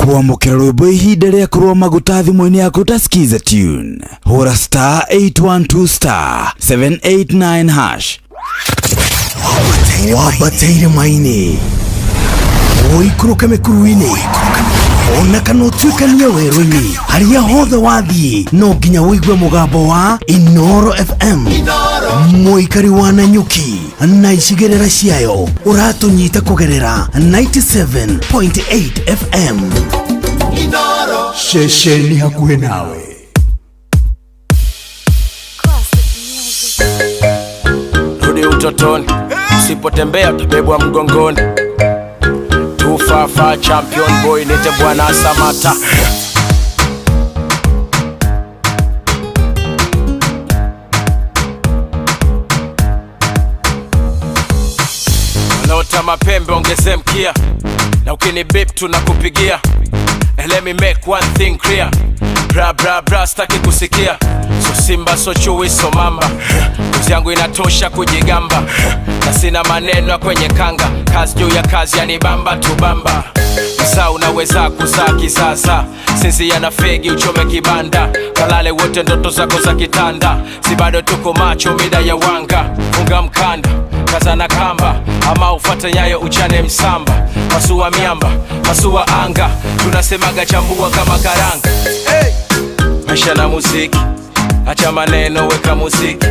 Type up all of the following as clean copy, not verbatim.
Kwamũkĩra rwĩmbo ihinda rĩa kũrũa maguta thimũ-inĩ yaku ta Skiza Tune. Hũra star 812 star 789 hash. Wambataire maini ũikũrũke mĩkuru-inĩ ona kana ũtuĩkanie werũ-inĩ, harĩa hothe wathiĩ no nginya ũigue mũgambo wa Inoro FM. Mũikari wa Nanyuki na icigĩrĩra ciayo, ũratũnyita kũgerera 97.8 FM, ceceni hakuhĩ nawe. Rudi utotoni, usipotembea utabebwa mgongoni. Tufafa champion boy, nite bwana Samata. Wanaota mapembe ongeze mkia, na ukinibip tunakupigia. And let me make one thing clear, bra bra bra, staki kusikia. So simba, so chui, so mamba, kazi yangu inatosha kujigamba, na sina maneno ya kwenye kanga. Kazi juu ya kazi, yani bamba tu bamba. Msaa unaweza kuzaa kisasa, sinzia na fegi uchome kibanda, kalale wote ndoto zako za kitanda. Si bado tuko macho mida ya wanga, funga mkanda, kazana kamba, ama ufate nyayo uchane msamba. Pasua miamba, pasua anga, tunasemaga chambua kama karanga. Hey! Maisha na muziki, acha maneno, weka muziki.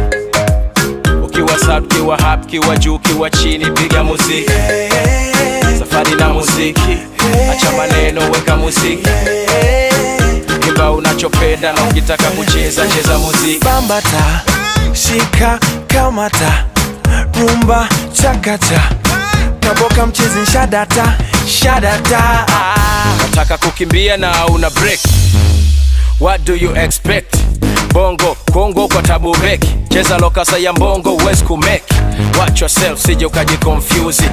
Ukiwa sad, ukiwa happy, ukiwa juu, ukiwa chini, piga muziki. Safari na muziki, acha maneno, weka muziki. Imba unachopenda na ukitaka kucheza, cheza muziki. Bambata, shika, kamata, rumba chakata, kaboka mchezi, shadata shadata. Nataka kukimbia na una break, what do you expect? Bongo Kongo kwa tabu beki, cheza lokasa ya mbongo huwezi kumeki. Watch yourself sije ukajiconfuse,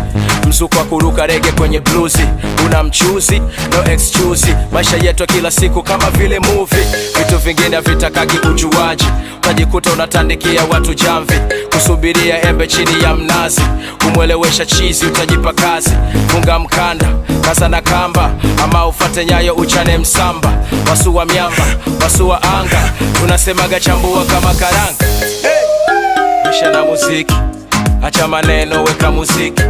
mzuko wa kuruka rege kwenye bluzi, una mchuzi no excuse. Maisha yetu ya kila siku kama vile movie, vitu vingine havitakagi ujuaji, utajikuta unatandikia watu jamvi, kusubiria embe chini ya mnazi, kumwelewesha chizi utajipa kazi. Funga mkanda, kaza na kamba, ama ufate nyayo uchane msamba. Pasua miamba, pasua anga, tunasemaga chambua kama karanga. Hey! Maisha na muziki, acha maneno, weka muziki.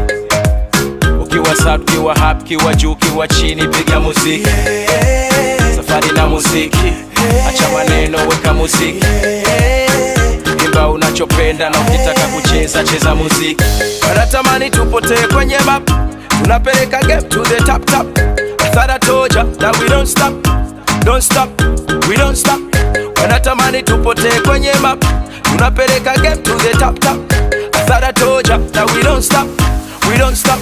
Ukiwa sad, ukiwa happy, ukiwa juu, ukiwa chini, piga muziki. Safari na muziki, acha maneno, weka muziki. Imba unachopenda na ukitaka kucheza, cheza muziki. Wanatamani tupotee kwenye map, tunapeleka game to the top top. I thought I told ya that we don't stop, don't stop, we don't stop. Wanatamani tupotee kwenye map, tunapeleka game to the top top. I thought I told ya that we don't stop, we don't stop.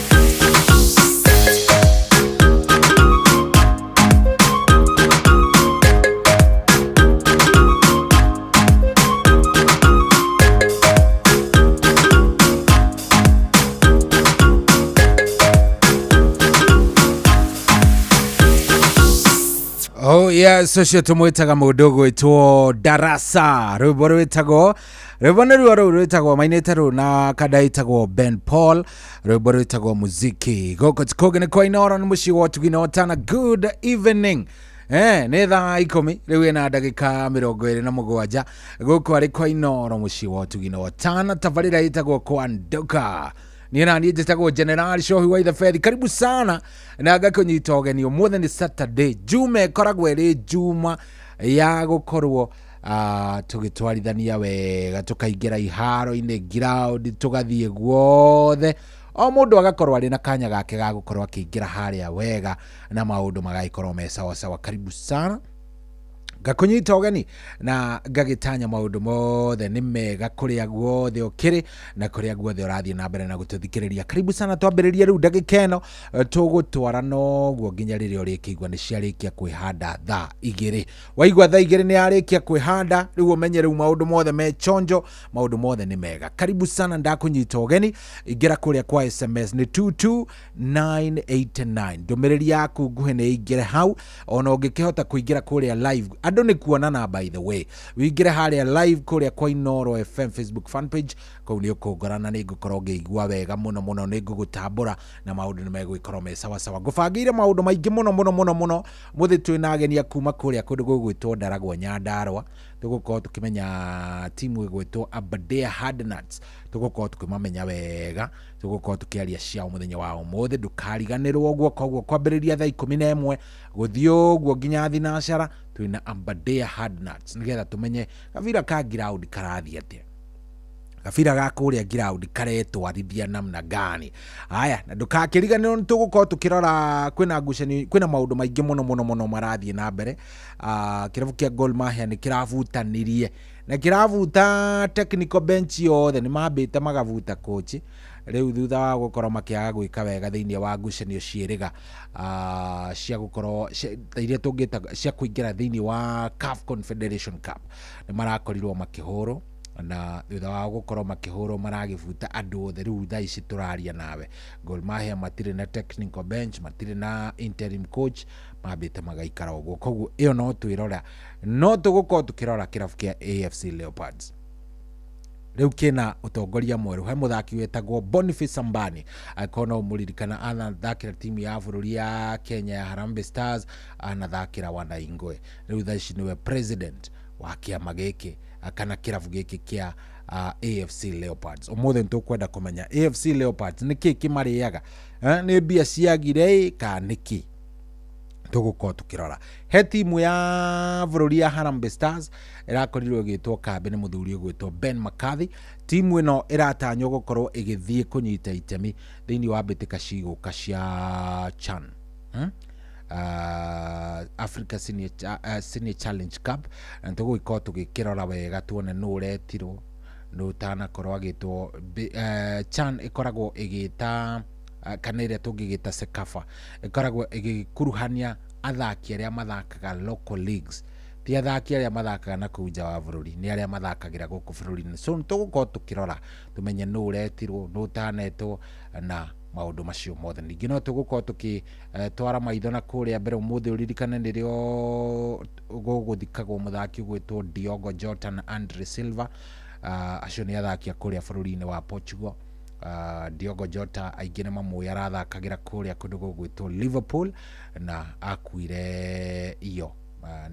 Oh yes, ũcio tũmwĩtaga mũndũ ũgwĩtwo Darasa, rwĩmbo rwĩtagwo, rwĩmbo nĩruo rũu rwĩtagwo, mainĩte rũu na kanda ĩtagwo Ben Paul, rwĩmbo rwĩtagwo Muziki. Gũkũ ti kũngĩ nĩ kwa Inoro, nĩ mũciĩ wa ũtugi na ũtana. Good evening. Nĩ thaa 10 rĩu ĩna ndagĩka 27, gũkũ arĩ kwa Inoro, mũciĩ wa ũtugi na ũtana, tabarĩra ĩtagwo Kwa Nduka. Niĩ na niĩ njĩtagwo General Shohi wa Itheberi. Karibu sana na ngakũnyita ũgeni. Ũmũthĩ nĩ Saturday, Juma ĩkoragwo ĩrĩ Juma ya gũkorwo tũgĩtwarithania wega, tũkaingĩra iharo-inĩ, ground, tũgathiĩ guothe, o mũndũ agakorwo arĩ na kanya gake ga gũkorwo akĩingĩra harĩa wega na maũndũ magagĩkorwo me sawasawa. Karibu sana, ngakũnyita ũgeni na ngagĩtanya maũndũ mothe nĩ mega kũrĩa guothe ũkĩrĩ na kũrĩa guothe ũrathiĩ na mbere na gũtũthikĩrĩria. Karibu sana, twambĩrĩrie rĩu ndagĩka ĩno, tũgũtwara noguo nginya rĩrĩa ũrĩkĩigua nĩ ciarĩkia kwĩhanda thaa 2. Waigua thaa 2 nĩ yarĩkia kwĩhanda, rĩu ũmenye rĩu maũndũ mothe me chonjo, maũndũ mothe nĩ mega. Karibu sana, ndakũnyita ũgeni. Ingĩra kũrĩa kwa SMS nĩ 22989, ndũmĩrĩri yaku nguhĩ nĩ ĩingĩre hau. Ona ũngĩkĩhota kũingĩra kũrĩa live, Andũ nĩ kuonana. By the way, wingĩre harĩa live kũrĩa kwa Inooro FM Facebook fan page, kũu nĩ ũkũngora na nĩ ngũkorwo ngĩigua wega mũno mũno, nĩ ngũgũtambũra na maũndũ nĩ megũgĩkorwo me sawa sawa. Ngũbangĩire maũndũ maingĩ mũno mũno mũno mũno. Mũthĩ twĩna ageni a kuma kũrĩa kũndũ gũgwĩtwo Ndaragwa, Nyandarua. Tũgũkorwo tũkĩmenya timu ĩgwĩtwo Aberdare Hardnuts, tũgũkorwo tũkĩmamenya wega, tũgũkorwo tũkĩaria ciao mũthenya wa ũmũthĩ. Ndũkariganĩrwo ũguo. Koguo kwambĩrĩria thaa 11 gũthiĩ ũguo nginya thinacara twĩna Aberdare Hardnuts, nĩgetha tũmenye gabira ka ground karathiĩ atĩa, gabira ga kũrĩa ground karetwarithia namna gani. Haya, na ndũkakĩriganĩrwo nĩ tũgũkorwo tũkĩrora kwĩna ngucanio, kwĩna maũndũ maingĩ mũno mũno mũno marathiĩ na mbere. Kĩrabu kĩa Gor Mahia nĩ kĩravutanirie na kĩrabuta technical bench yothe, nĩ mambĩte magabuta coach rĩu thutha wa gũkorwo makĩaga gwĩka wega thĩinĩ wa ngucanio ciĩrĩga cia gũkorwo ta iria tũngĩta cia kũingĩra thĩinĩ wa CAF Confederation Cup. Nĩ marakorirwo makĩhũrwo, na thutha wa gũkorwo makĩhũrwo maragĩbuta andũ othe. Rĩu thaa ici tũraria nawe, Gor Mahia matirĩ na technical bench, matirĩ na interim coach, mambĩte magaikara ũguo. Koguo ĩyo no twĩrora, no tũgũkorwo tũkĩrora kĩrabu kĩa AFC Leopards rĩu kĩna ũtongoria mwerũ. He mũthaki wetagwo Boniface Ambani, angĩkorwo no ũmũririkana, anathakĩra timu ya bũrũri ya Kenya ya Harambee Stars, anathakĩra Wanaingwe. Rĩu thaa ici nĩwe president wa kĩama gĩkĩ kana kĩrabu gĩkĩ kĩa AFC Leopards. Ũmũthĩ nĩtũkwenda kũmenya AFC Leopards nĩkĩ kĩmarĩaga, nĩ mbia ciagire kana nĩkĩ. Tũgũkorwo tũkĩrora he timu ya bũrũri ya Harambee Stars ĩrakorirwo ĩgĩtwo kambĩ nĩ mũthuri ũgwĩtwo Ben McCarthy. Timu ĩno ĩratanywo gũkorwo ĩgĩthiĩ kũnyita itemi thĩinĩ wa mbĩtĩka cigũka cia CHAN, Africa Senior Challenge Cup, na tũgũgĩkorwo tũgĩkĩrora wega tuone nũ ũretirwo, nũ ũtanakorwo agĩtwo. CHAN ĩkoragwo ĩgĩta kana ĩrĩa tũngĩgĩta CECAFA, ĩkoragwo ĩgĩkuruhania athaki arĩa mathakaga local leagues, ti athaki arĩa mathakaga na kũu nja wa bũrũri, nĩ arĩa mathakagĩra gũkũ bũrũri-inĩ. So nĩ tũgũkorwo tũkĩrora tũmenye nũ ũretirwo, nũ ũtanetwo na maũndũ macio mothe. Ningĩ no tũgũkorwo tũgĩtwara maitho na kũrĩa mbere. Ũmũthĩ ũririkane nĩrĩo gũgũthikagwo mũthaki ũgwĩtwo Diogo Jota na Andre Silva. Acio nĩ athaki a kũrĩa bũrũri-inĩ wa Portugal. Diogo Jota aingĩ nĩ mamũĩ, arathakagĩra kũrĩa kũndũ gũgwĩtwo Liverpool, na akuire iyo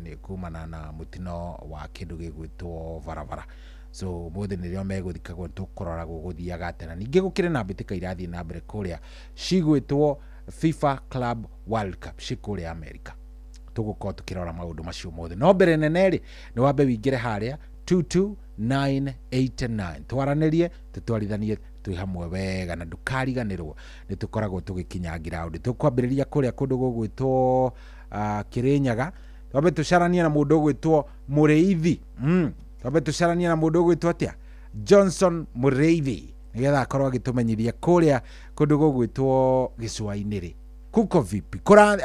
nĩ kumana na mũtino wa kĩndũ gĩgwĩtwo barabara. So ũmũthĩ nĩrĩo megũthikagwo, tũkũrora gũgũthiaga atĩa. Na ningĩ gũkĩrĩ na mbĩtĩka irathiĩ na mbere kũrĩa cigwĩtwo FIFA Club World Cup ci kũrĩa America. Tũgũkorwo tũkĩrora maũndũ macio mothe, no mbere nene rĩ, nĩ wambe wingĩre harĩa 22989, twaranĩrie, tũtwarithanie twĩ hamwe wega, na ndũkariganĩrwo nĩ tũkoragwo tũgĩkinya ground. Tũkwambĩrĩria kũrĩa kũndũ gũgwĩtwo Kĩrĩnyaga, twambe tũcaranie na mũndũ ũgwĩtwo Mũrĩithi. Twambe tũcaranie na mũndũ ũgwĩtwo atĩa, Johnson Mũrĩithi, nĩgetha akorwo agĩtũmenyithia kũrĩa kũndũ gũgwĩtwo gĩcũa-inĩ rĩ kuko vipi. Kũra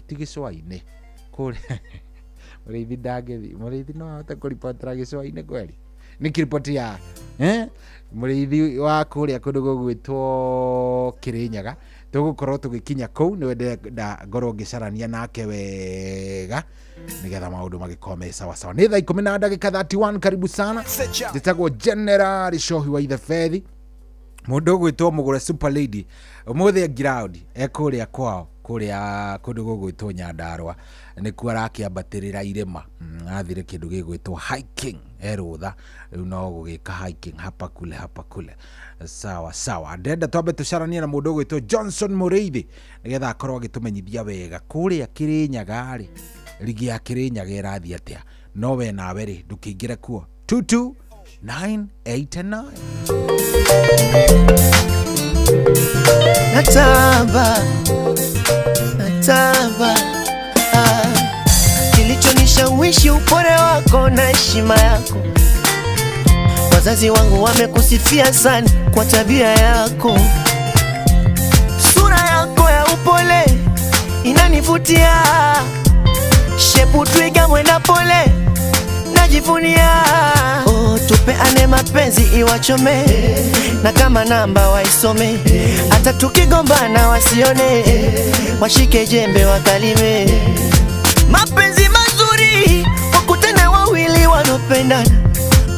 ti gĩcũa-inĩ kũrĩa, Mũrĩithi ndangĩthi. Mũrĩithi no ahote kũribotera gĩcũa-inĩ kweri? Nĩ kiriboti ya Mũrĩithi wa kũrĩa kũndũ gũgwĩtwo Kĩrĩnyaga. Tũgũkorwo tũgĩkinya kũu, nĩwe ndĩrenda ngorwo ngĩcarania nake wega nĩgetha maũndũ magĩkorwo me sawa sawa. Nĩ thaa 10 na ndagĩka 31. Karibu sana, njĩtagwo General Cohi wa Ithebethi. Mũndũ ũgwĩtwo Mũgũre Super Lady ũmũthĩ ground ekũrĩa kwao kũrĩa kũndũ gũgwĩtwo Nyandarua, nĩkuo arakĩambatĩrĩra irĩma. Athire kĩndũ gĩgwĩtwo hiking, e rũtha rĩu no gũgĩka hiking hapa kule hapa kule. Sawa sawa, ndenda twambe tũcaranie na mũndũ ũgwĩtwo Johnson Mũrĩithi nĩgetha akorwo agĩtũmenyithia wega kũrĩa Kĩrĩnyaga rĩ, rigi ya Kĩrĩnyaga ĩrathiĩ atĩa. No we nawe rĩ, ndũkĩingĩre kuo 22989. Natamba, natamba, ah. Kilichonishawishi upole wako na heshima yako. Wazazi wangu wamekusifia sana kwa tabia yako. Sura yako ya upole inanivutia, shepu twiga mwenda pole najivunia. Oh, tupeane mapenzi iwachome, na kama namba waisome, hata tukigombana wasione, washike jembe wakalime. Mapenzi mazuri kwa Wanaopendana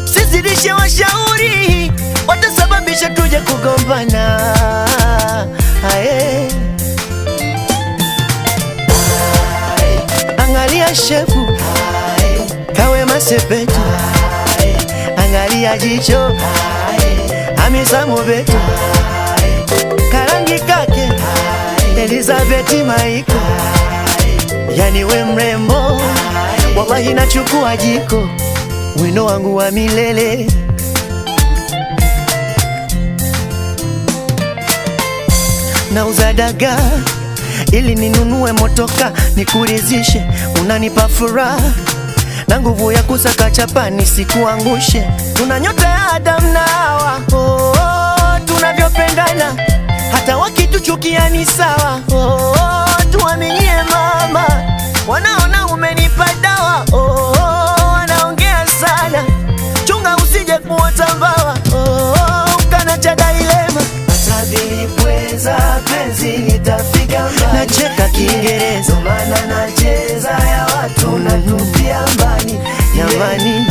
sizidishe washauri, watasababisha tuje kugombana. Ae. Angalia shepu kawe masepetu, angalia jicho Hamisa Mobeto, karangi kake Elizabeth Maiko, yani we mrembo, wallahi nachukua jiko, wino wangu wa milele. Nauza dagaa ili ninunue motoka nikuridhishe, unanipa furaha na nguvu ya kusaka chapa nisikuangushe. Tuna nyota ya Adam na Hawa, oh, oh, tunavyopendana hata wakituchukia ni sawa. Oh, oh, tuaminie mama, wanaona umenipa dawa. Oh, oh, wanaongea sana, chunga usije kuota mbawa. Oh, oh, ukana cha dailema Pweza penzi litafika mbali. Nacheka Kiingereza maana nacheza ya watu natupia mbali. Jamani,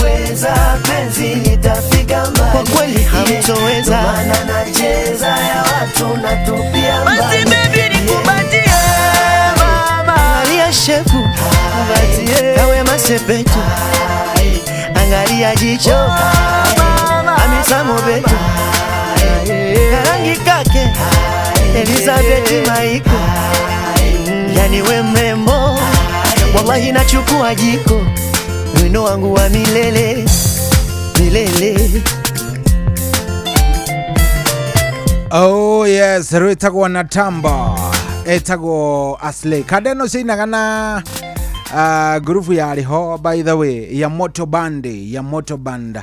pweza penzi litafika mbali. Kwa kweli hamtoweza maana nacheza ya watu natupia mbali. Basi baby nikubatie mama, angalia shepu kubatie, kawe masepetu, angalia jicho Hamisa Mobeto, karangi kake Elizabeth Maiko, yani we mrembo, wallahi nachukua jiko, wino wangu wa milele milele. Oh yes, rwĩtagwo na tamba ĩtagwo Aslay kanda ĩno ciainaga na ngurubu yarĩ ho by the way ya Moto Band, ya Moto Band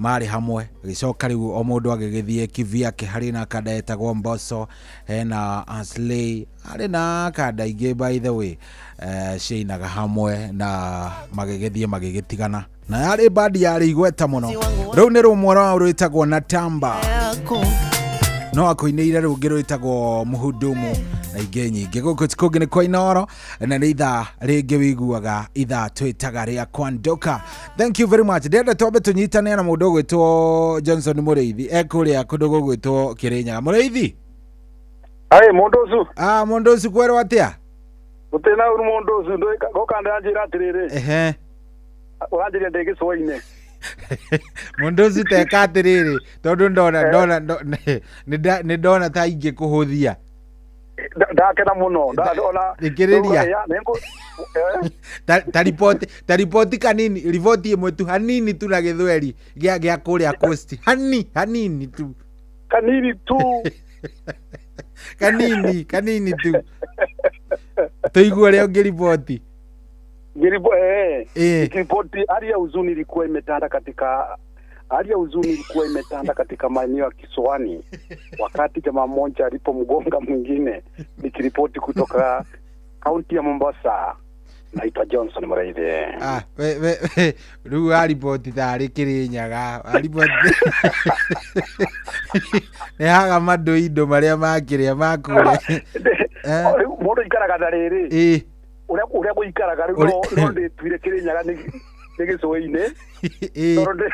marĩ hamwe gĩcoka rĩu o mũndũ agĩgĩthiĩ kivyake. Harĩ na kanda ĩtagwo Mbosso, hena Aslay, harĩ na kanda ingĩ by the way ciainaga hamwe na magĩgĩthiĩ magĩgĩtigana na yarĩ bandi yarĩ igweta mũno. Rĩu nĩ rũmwe rwao rwĩtagwo na tamba no akũinĩire rũngĩ rwĩtagwo Mũhudumu na ingĩ nyingĩ. Gũkũ kũngĩ nĩ kwa Inooro na nĩ ithaa rĩngĩ wĩiguaga ithaa twĩtaga rĩa Kwandoka. Thank you very much. Ndĩrenda twambe tũnyitane na mũndũ ũgwĩtwo Johnson Mũrĩithi ekũrĩa kũndũ gũgwĩtwo Kĩrĩnyaga. Mũrĩithi. Aye mũndũ ũcio. Ah, mũndũ ũcio kwerwo atĩa? Gũtirĩ na ũru mũndũ ũcio goka ndanjĩra atĩrĩrĩ. Ehe. Ũranjĩria ndĩ gĩcũa-inĩ. Mũndũ ũcio teka atĩrĩrĩ tondũ ndona nĩ ndona ta ingĩ kũhũthia. Ndakena mũno. Thikĩrĩria. Ta ripoti kanini, riboti ĩmwe tu hanini tu na gĩthweri gĩa kũrĩa coast. Hanini tu. Kanini tu. Kanini tu. Tũigue ũrĩa ũngĩriboti. Ripoti hali ya huzuni ilikuwa imetanda katika hali ya huzuni ilikuwa imetanda katika maeneo ya Kisiwani wakati jamaa mmoja alipomgonga mwingine. Nikiripoti kutoka kaunti ya Mombasa, naitwa Johnson Mũrĩithi. Ah, we rĩu ariboti tarĩ Kĩrĩnyaga, ariboti nĩ haga mandũ indo marĩa makĩrĩa makũrĩa. Mũndũ aikaraga na rĩrĩ ũrĩa gũikaraga rĩu no ndĩtuire Kĩrĩnyaga nĩ gĩcũa-inĩ tondũ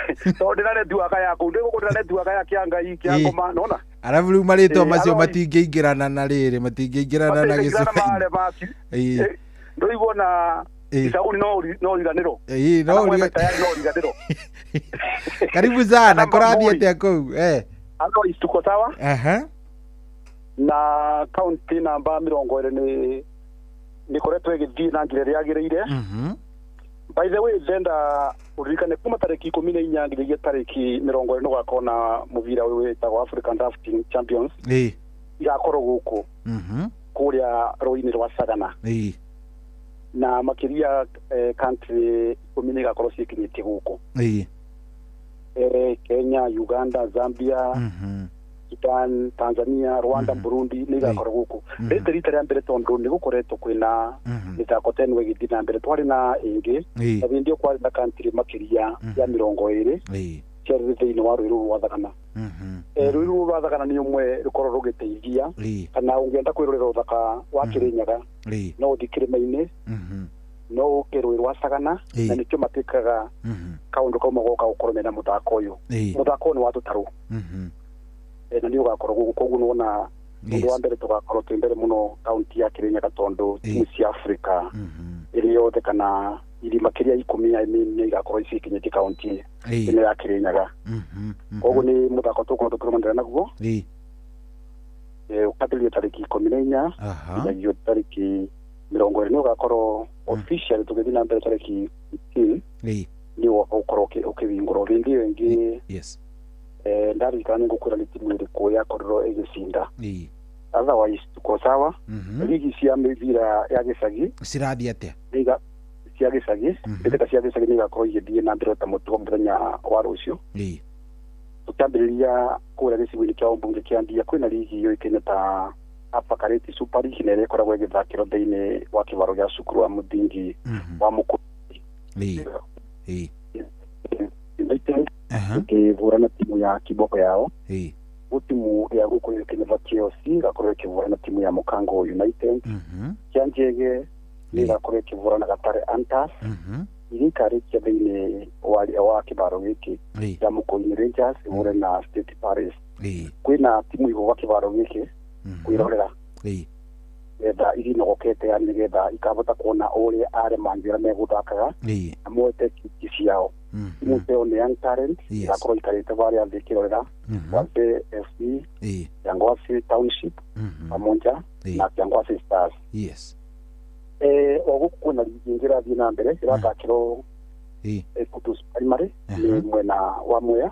ndĩna netiwaka ya kũu, ndĩgũkũ ndĩna netiwaka ya Kĩangai, Kĩangoma, nona arabu rĩu marĩtwa macio matingĩingĩrana na rĩrĩ, matingĩingĩrana na gĩcũa-inĩ. Ndũiguona Kisauni no riganĩro. No riganĩro. Karibu sana, kũrathiĩ atĩa kũu? Andũ tuko sawa. Na kaunti namba 20 nĩ koretwo ĩgĩthiĩ na njĩra ĩrĩa yagĩrĩire. By the way, ndenda uririkane kuma tarĩki 14 nginyagia tarĩki 20 nĩ gũgakorwo na mũbira ũyũ wĩtagwo African Rafting Champions. Igakorwo gũkũ kũrĩa rũĩ-inĩ rwa Sagana. Na makĩria country 10 igakorwo ciĩkinyĩtie gũkũ. Kenya, Uganda, Zambia, Sudan, Tanzania, Rwanda, Burundi nĩ igakorwo gũkũ. Rĩrĩ rita rĩa mbere tondũ nĩ gũkoretwo kwĩna mĩthako ta ĩno ĩgĩthiĩ na mbere, twarĩ na ĩngĩ na hĩndĩ ĩyo kwarĩ na country makĩria ya 20 ciarĩ thĩinĩ wa rũĩ rũrũ rwa Thagana. Rũĩ rũrũ rwa Thagana nĩ ũmwe rũkorwo rũgĩteithia kana ũngĩenda kwĩrorera ũthaka wa Kĩrĩnyaga no ũthiĩ kĩrĩma-inĩ No ũke rũĩ rwa Sagana na nĩkĩo matĩkaga kaũndũ kau magoka gũkorwo mena mũthako ũyũ. Mũthako ũyũ nĩ wa tũtarũ. Na nĩ ũgakorwo gũkũ, koguo nĩwona ũndũ wa mbere tũgakorwo twĩ mbere mũno kaunti ya Kirinyaga tondũ timu cia Afrika ĩrĩ yothe kana iri makĩria 10, I mean, nĩ igakorwo cikinyĩtie kaunti ĩno ya Kirinyaga. Koguo nĩ mũthako tũgũkorwo tũkĩrũmanĩrĩra naguo. Ũkambĩrĩria tarĩki 14 nginyagia tarĩki 20, nĩ ũgakorwo officially tũgĩthiĩ na mbere tarĩki 15 nĩ ũgũkorwo ũkĩhingũrwo. Rĩngĩ ĩyo ĩngĩ, ndaririkana nĩ ngũkwĩra nĩ timu ĩrĩkũ yakorirwo ĩgĩcinda. Otherwise tuko sawa. Ligi cia mĩbira ya gĩcagi cirathiĩ atĩa? Cia gĩcagi, mbĩtĩka cia gĩcagi nĩ igakorwo igĩthiĩ na mbere ta mũtugo mũthenya wa rũciũ. Tũkĩambĩrĩria kũrĩa gĩcigo-inĩ kĩa ũmbunge kĩa Ndia, kwĩna ligi yũĩkaine ta Upper Kareti Super League na ĩrĩa ĩkoragwo ĩgĩthakĩrwo thĩinĩ wa kĩbaro gĩa cukuru wa mũthingi wa Mũkũrwe United ĩkĩhũra na timu ya Kiboko yao. Gũ timu ya gũkũ yũĩkaine ta KOC ĩgakorwo ĩkĩhũra na timu ya Mũkango United. Kĩanjege nĩ ĩgakorwo ĩkĩhũra na Gatare Hunters iria ikarĩkia thĩinĩ wa kĩbaro gĩkĩ kĩa Mũkũyũ Rangers ĩhũre na State Paris. Kwĩna timu igũka kĩbaro gĩkĩ kwĩrorera getha irinogokete, yani nĩgetha ikahota kuona ũrĩa arĩa mangĩra megũthakaga na moete kiti ciao. Timu ĩyo nĩ Young Talent ĩgakorwo ikarĩte varĩa thĩ ĩkĩrorera Wazee FC, Kyangwasi Township Pamoja na Kyangwasi Stars. O gũkũ kwĩna ligi ĩngĩ ĩrathiĩ na mbere ĩrathakĩrwo Kutus Primary nĩ mwena wa Mwea,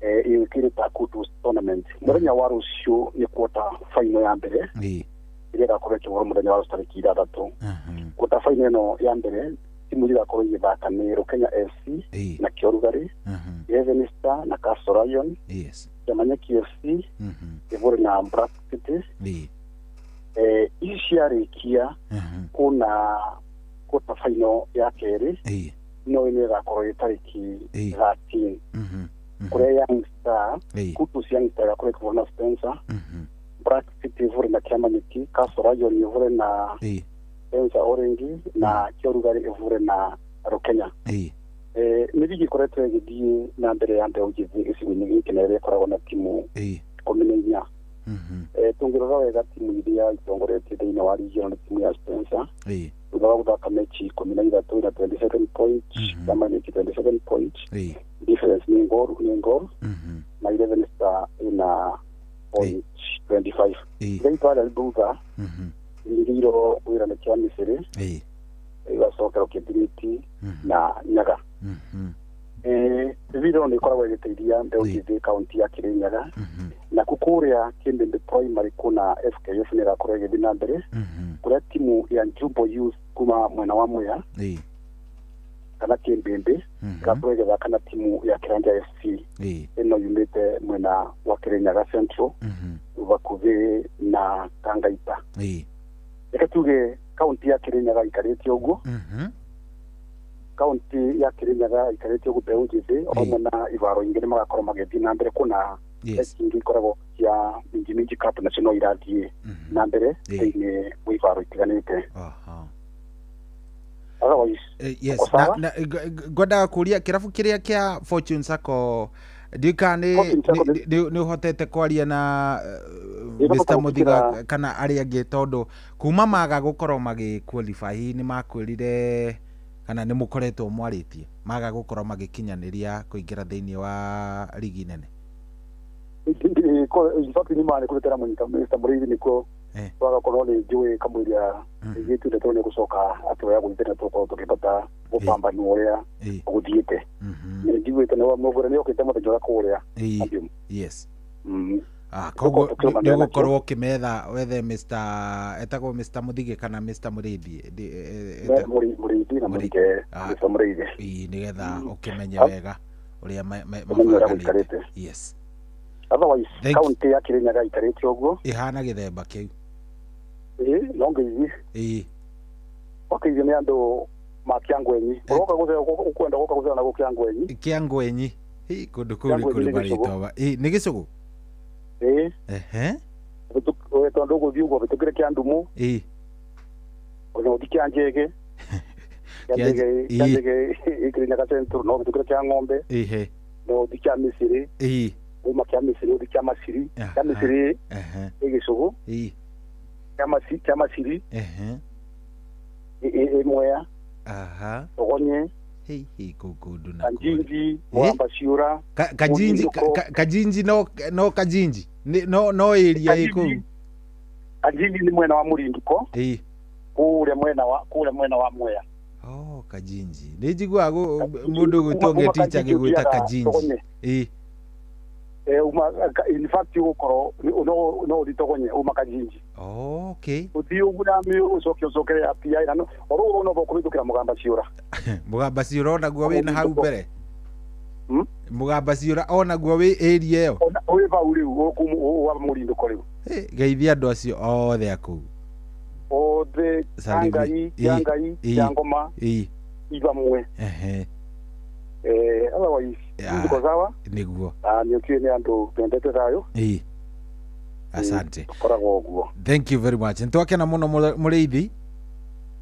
ĩũkĩre ta Kutus Tournament. Mũthenya wa rũciũ nĩ quarter final ya mbere ĩrĩa ĩgakorwo ĩkĩhũrwo mũthenya wa rũciũ tarĩki 6. Quarter final ĩno ya mbere timu iria igakorwo igĩthaka nĩ Rũkenya FC na Kĩorugarĩ, Eleven Star na Castle Lion, Kĩamanyeki FC ĩhũre na Black City. Ici ciarĩkia kuna quarter final ya kerĩ no ĩno ĩgakorwo ĩ tarĩki 13 kũrĩa Young Star, Kutus Young Star ĩgakorwo ĩkĩhũra na Spencer, Black City ĩhũre na Kĩamanyeki, Castle Lion ĩhũre na Spencer Orange na Kĩorugarĩ ĩhũre na Rũkenya. Nĩ ligi ĩkoretwo ĩgĩthiĩ na mbere ya mbeũ njĩthĩ gĩcigo-inĩ gĩkĩ na ĩrĩa ĩkoragwo na timu 14. Tũngĩrora wega timu iria itongoretie thĩinĩ wa ligi ĩno nĩ timu ya Spencer thutha wa gũthaka mechi 13 na 27 points, Kĩamanyeki 27 points, difference nĩ goal na 11 Star ĩna point 25. Iria itwarĩa thutha ringĩirwo wĩra nĩ kĩa Misiri, igacokerwo Kĩbiriti na Nyaga. Mĩbira ĩno nĩ ĩkoragwo ĩgĩteithia mbeũ njĩthĩ kaunti ya Kirinyaga. Naku kũrĩa Kĩmbĩmbĩ Primary kuna FKF nĩ ĩrakorwo ĩgĩthiĩ na mbere kũrĩa timu ya Jumbo Youth kuma mwena wa Mwea kana Kĩmbĩmbĩ ĩgakorwo ĩgĩthaka na timu ya Kĩranja FC ĩno yumĩte mwena wa Kirinyaga Central bakuhĩ na Kangaita. Reke tuge kaunti ya Kirinyaga ikarĩte ũguo, kaunti ya Kirinyaga ikarĩte ũguo, mbeũ njĩthĩ o hamwe na ibaro ingĩ nĩ magakorwo magĩthiĩ na mbere kuna ingĩ ikoragwo cia Minji Minji Cup nacio no irathiĩ na mbere thĩinĩ wa ibaro itiganĩte. Otherwise Yes. uko sawa? Na ngwendaga kũria kĩrabu kĩrĩa kĩa Fortune Sacco ndiũĩ kana nĩ Fortune Sacco nĩ ũhotete kwaria na Nĩ Mr. Mũthiga kana arĩa angĩ, tondũ kuma maga gũkorwo magĩ qualify, hihi nĩ makwĩrire kana nĩ mũkoretwo mwarĩtie maga gũkorwo magĩkinyanĩria kũingĩra thĩinĩ wa ligi nene? In fact nĩ ma nĩ kũretera mũnyita Mr. Mũrĩithi nĩkuo twagakorwo nĩ njũĩ kamũiria ĩgĩtuire tondũ nĩ gũcoka atĩ ya gũthire tũkorwo tũkĩbata gũpambanua ũrĩa gũthiĩte. Nĩ njiguĩte nĩ mũgũre nĩ okĩte mũthenya ũrĩa kũrĩa stadium. Koguo Tũkorwo tũkĩrũmanĩrĩra nĩ nakĩo. ũgũkorwo ũkĩmetha wethe Mr. etagwo Mr. Mũthige kana Mr. Mũrĩithi? Mũrĩithi na Mũrĩithi, Mr. Mũrĩithi. Nĩgetha ũkĩmenye wega ũrĩa Ũmenye ũrĩa mabanganĩte. gũikarĩte. Otherwise Thank kaunti ya Kirinyaga ikarĩte ũguo. Ĩhana gĩthemba kĩu. Ĩĩ, no ngeithi. Wakeithio nĩ andũ ma Kĩangwenyi ũroka ũkwenda gũka gũcera na gũkĩangwenyi. Kĩangwenyi. Hi, kũndũ kũu nĩ Kĩangwenyi kũrĩ nĩ gĩcũgũ. marĩtwa nĩ gĩcũgũ. Ĩĩ. Tondũ ũgũthiĩ ũguo bĩtũkĩre kĩa ndumu. Ona ũthi kĩa njege. Kĩa njege, kĩa njege ĩkĩrĩ Central, no ũhĩtũkĩre kĩa ng'ombe. Ihe. No ũthi kĩa Misiri. Uma kĩa Misiri ũthi kĩa Masiri. Kĩa Misiri ĩ Gĩcũgũ. Kĩa Masi, kĩa Masiri. Ĩ Mwea. Aha. Togonye. Hei hei kũu kũndũ na Kanjinji, Mwamba Ciũra. Kajinji Kajinji no no Kajinji no no area ĩ kũu. Kajinji nĩ mwena wa Mũrindũko. Kũrĩa mwena wa kũrĩa mwena wa Mwea. Oh, Kajinji. Nĩ njiguaga mũndũ ũgwĩtwo Ngeticha agĩgwĩta Kajinji. Uma in fact ũgũkorwo no no ũthi Togonye uma Kajinji. Oh, okay. Ũthiĩ ũguo na ũcoke ũcokere ya PI na oro ũguo no ũkũhĩtũkĩra Mũgamba Ciũra. Mũgamba Ciũra onaguo wĩna hau mbere. Mũgamba Ciũra onaguo wĩ area ĩyo. Wĩ bau rĩu wa Mũrindũko rĩu. Geithia andũ acio othe a kũu. Othe Ngai, Ngai, Ngoma. Ibamwe. Ehe. Otherwise ndiko sawa. Niguo. Nĩ ũkiũĩ nĩ andũ twendete thayũ. Asante. Tũkoragwo ũguo. Thank you very much. Nĩtwakena mũno Mũrĩithi.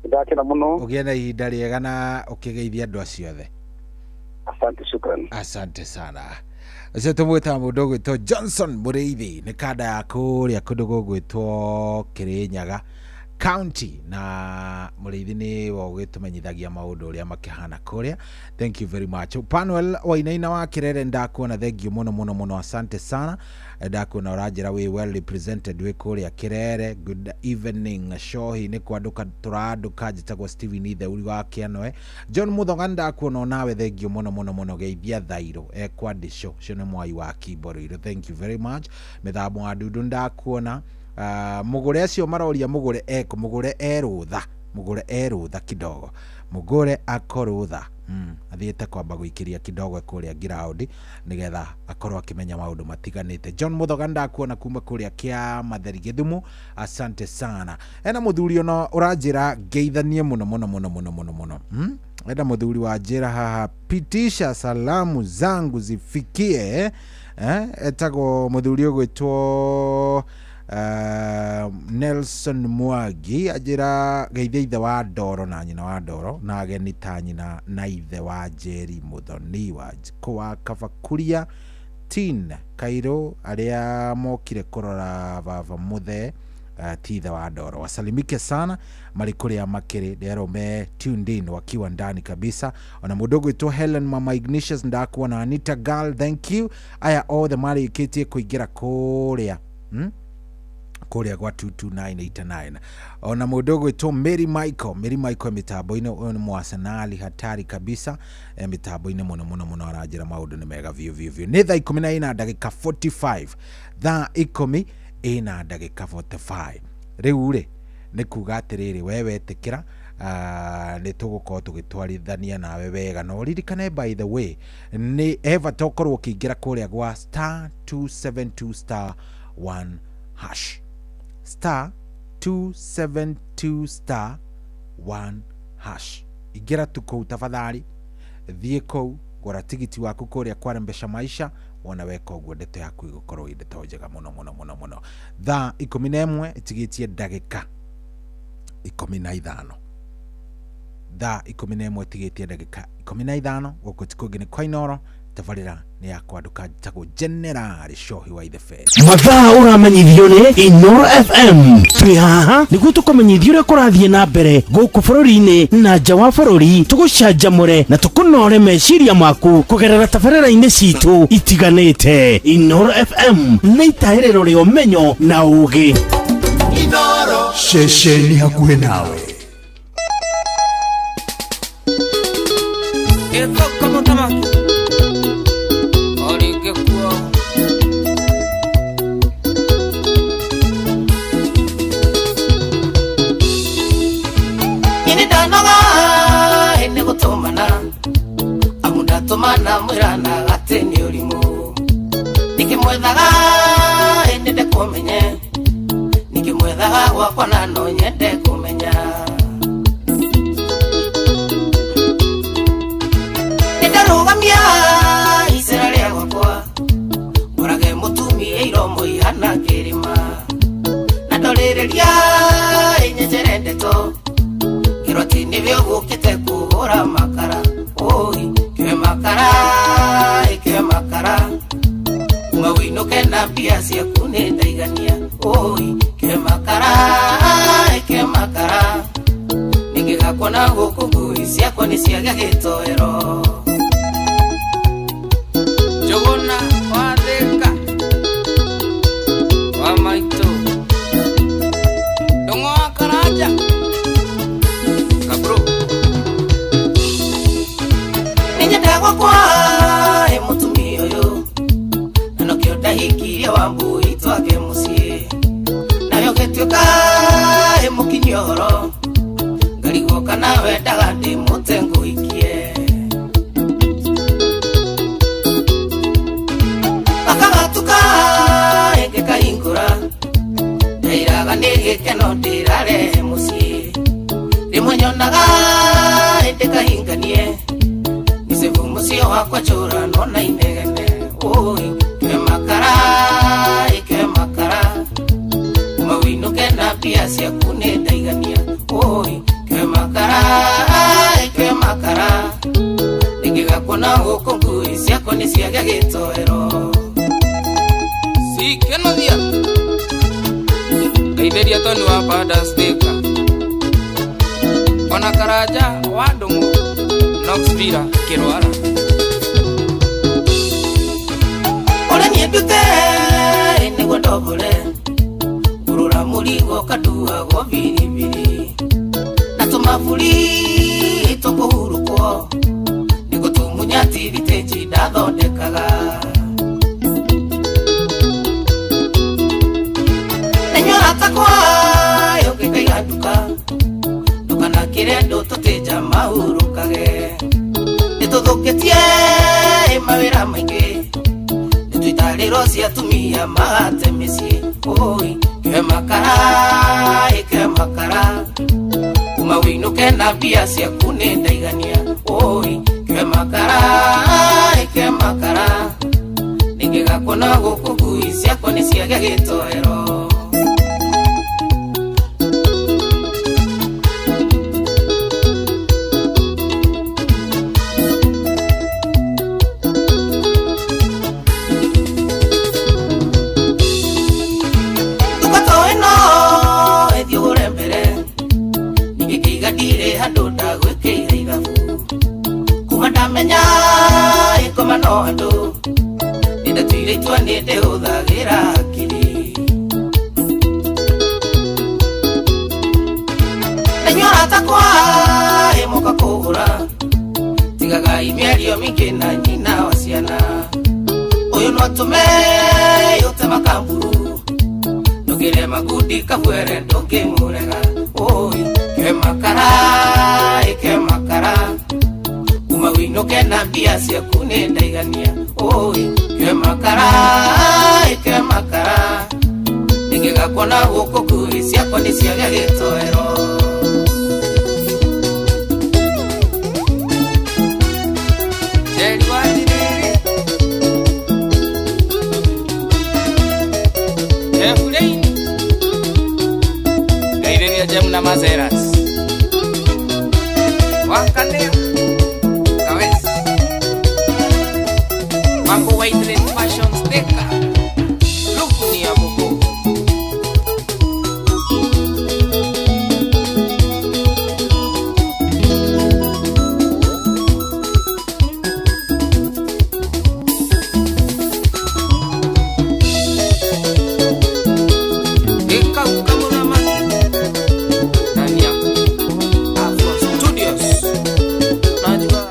Ndakena mũno. Ũgĩe na ihinda rĩega na ũkĩgeithia andũ acio othe. Asante, shukran. Asante sana. Ũcio tũmwĩtaga mũndũ ũgwĩtwo Johnson Mũrĩithi, nĩ kanda ya kũrĩa kũndũ gũgwĩtwo Kĩrĩnyaga County, na Mũrĩithi nĩ we ũgĩtũmenyithagia maũndũ ũrĩa makĩhana kũrĩa. Thank you very much. Panuel Wainaina wa Kĩrere, ndakuona, thank you mũno mũno mũno, asante sana. Ndakuona ũranjĩra wĩ well represented wĩ kũrĩa Kĩrere. Good evening Shohi, nĩ kwandũka tũrandũka. Njĩtagwo Steven Itheuri wa Kĩanoe. John Mũthoga, ndakuona onawe, thank you mũno mũno mũno. Geithia Thairũ ekwandĩco, ũcio nĩ mwai wa Kimbo-Rũirũ, thank you very much. Mĩthambo wa Ndundu, ndakuona. Mũgũre acio maroria mũgũre eko, mũgũre erũtha, mũgũre erũtha kidogo, mũgũre akorũtha. Athiĩte kwamba gũikĩria kidogo kũrĩa ground nĩgetha akorwo akĩmenya maũndũ matiganĩte. John Mũthoga, ndakuona kuma kũrĩa kĩa Matheri Gĩthumo, asante sana. Ena mũthuri ono ũranjĩra ngeithanie mũno mũno mũno mũno mũno mũno. Ena mũthuri wa njĩra haha, pitisha salamu zangu zifikie etagwo mũthuri ũgwĩtwo Nelson Mwagi, anjĩra geithia ithe wa Ndoro na nyina wa Ndoro na ageni ta nyina na ithe wa Njeri Mũthoni wa Njikũ wa Kabakuria Tin Kairũ arĩa mokire kũrora baba mũthee, ti ithe wa Ndoro. Wasalimike sana marĩ kũrĩa makĩrĩ, nderwo me tuned in wakiwa ndani kabisa. Ona mũndũ ũgwĩtwo Helen Mama Ignatius, ndakuona. Anita Girl, thank you. Aya othe marĩkĩtie kũingĩra kũrĩa kũrĩa gwa 22989. Ona mũndũ ũgwĩtwo Mary Michael, Mary Michael mĩtambo-inĩ, ũyũ nĩ mwasenali hatari kabisa, mĩtambo-inĩ mũno mũno mũno, aranjĩra maũndũ nĩ mega biũ biũ biũ. Nĩ thaa 14 ndagĩka 45, thaa 10 ndagĩka 45. Rĩu rĩ nĩ kuga atĩrĩrĩ, we wetĩkĩra nĩ tũgũkorwo tũgĩtwarithania nawe wega. Na ũririkane by the way, nĩ eva tokorwo ũkĩingĩra kũrĩa gwa star 272 star 1 hash, star 272 star 1 hash. Ingĩra tu kũu tafadhali, thiĩ kũu gũra tigiti waku kũrĩa kwa Mbeca Maisha, wona weka ũguo ndeto yaku ĩgũkorwo ĩ ndeto njega mũno mũno mũno mũno. Thaa 11 ĩtigĩtie ndagĩka 15, thaa 11 ĩtigĩtie ndagĩka 15. Gũkũ ti kũngĩ nĩ kwa Inooro, tabarĩra nĩ ya kwandũka, njĩtagwo General Shohi wa Ithe. Mathaa ũramenyithio nĩ Inooro FM. Twĩ haha nĩguo tũkũmenyithia ũrĩa kũrathiĩ na mbere gũkũ bũrũri-inĩ na nja wa bũrũri, tũgũcanjamũre na tũkũnore meciria maku kũgerera tabarĩra-inĩ citũ itiganĩte. Inooro FM nĩ itahĩrĩro rĩa ũmenyo na ũũgĩ. Ceceni hakuhĩ nawe. Tumana mwirana ate ni ũrimũ nikimwethaga ĩndĩ ndekũmenye nikimwethaga gwakwa na no nyende kũmenya nĩndarũgamia icera rĩa gwakwa ngorage mũtumia iromo ihana kĩrĩma na ndorĩrĩria ĩnyenjere ndeto Kuma wĩinũke na mbia ciaku nĩ ndaigania oi kĩmakara kĩmakara ningĩgakuona gũkũ ngui ciakwa nĩ ciagĩa gĩtoero Njũgũna wa Thĩka wa maitũ Ndũng'ũ wa Karanja Kabro Nĩnyendaga gwakwa ĩ mũtumia ũyũ na nokĩo ndahikirie wa mbui twake mũciĩ nayo gĩtuĩka ĩ mũkinyia ũhoro ngarigwo kana wendaga ndĩmũte ngũhikie akagatuka ĩngĩkahingũra ndairaga nĩ gĩkeno ndĩrarehe mũciĩ rĩmwe nyonaga ĩndĩkahinganie nĩcibu mũciĩ wakwa njũra nona inegene oi kĩmakara ĩkĩmakara kuma wĩinũke na mbia ciaku nĩ ndaigania oi kĩmakara ĩkĩmakara nĩngĩgakuona gũkũ ngui ciakwa nĩ ciagĩa gĩtoero Sikenothia Ngeithĩria Toni wa Padas Thĩka ona Karanja wa Ndũng'ũ Knox Villa Kĩrwara ũrĩa niĩ ndute nĩguo ndombore ngũrũra mũrigo kanduagwo biribiri na tũmaburi tũkũhurũkwo nĩgũtumunya tiritĩnji ndathondekaga takwa yũkĩkaiga nduka ndũkanakĩre andũ tũtĩnja mahurũkage nĩtũthũkĩtie mawĩra maingĩ nĩtũitarĩrwo cia atumia mahate mĩciĩ oi kĩmakara ĩkĩmakara kuma wĩinũke na mbia ciaku nĩ ndaigania oi kĩmakara ĩkĩmakara nĩngĩgakuona gũkũ ngui ciakwa nĩ ciagĩa gĩtoero Ndamenya ikoma no andũ nĩndatuire itua nĩndĩhũthagĩra hakiri na inyuĩ arata akwa ĩmũka kũgũra tigagai mĩario mĩingĩ na nyina wa ciana ũyũ no atũme ũte makamburu ndũngĩre magundi kabwere ndũngĩmũrega oi kĩmakara ĩkĩmakara kuma wĩinũke na mbia ciaku nĩ ndaigania oi kĩmakara ĩkĩmakara nĩngĩgakuona gũkũ ngui ciakwa nĩ ciagĩa gĩtoero Njeri wa Ndiriri Jeff Lane Ngeithĩria Jem na Mazeras Wakanĩa Mambo White Fashion Sticker Luku ni ya Bubu Eka ukamuna maki Ndani ya Afro Studios.